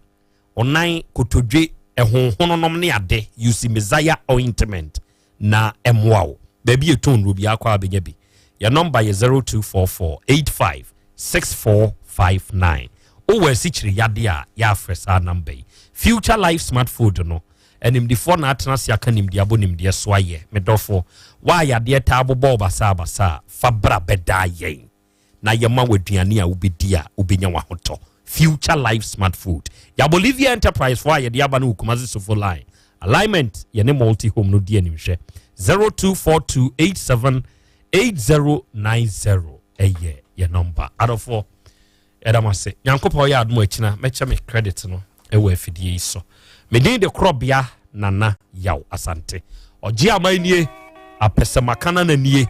ɔnan, kotodwe, ɛhonhononom ne ade, use Messiah ointment na ɛmmoa wo. Baabi yɛ tɔn nnuro biara kɔ a bɛnya bi. Yɛ nɔmba yɛ 0244 85 6459. Wowɔ asikyire yadeɛ a, yɛafrɛ saa namba yi. Future Life Smart Food no, animdifoɔ na atena ase aka nimdeɛ abɔ nimdeɛ so ayɛ. Medɔfo, waa yadeɛ taa bobɔ wo basabasa a, fa bra bɛdaa yɛn na yɛma wo aduane a wobɛdi a wobɛnya w'ahotɔ. Future Life Smart Food yɛ Bolivia Enterprise foɔ a yɛde aba no wɔ Kumasi Sofo Line alignment, yɛne Multi Home no di animhwɛ. 0242 878090 ɛyɛ yɛ nɔmba. Adɔfoɔ, ɛda mo ase. Nyankopɔn yɛ adom akyina mɛkyɛ me credit no ɛwɔ afidie yi so. Medin de Korɔbea Nana Yaw Asante. Ɔgye aman nie, apɛsɛmakana na nie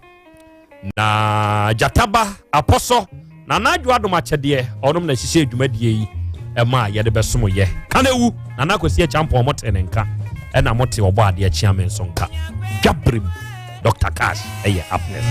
na Gyataba Apɔsɔ Nana Adwo Adom akyɛdeɛ ɔnom na hyehyɛ dwumadie yi ɛma a yɛde bɛsom yɛ kanewu Nana Kwasi Akyampɔn. Mote ne nka ɛna mote ɔbɔ adeɛ kyea me nso nka dwaberem. Dr Cash ɛyɛ up next.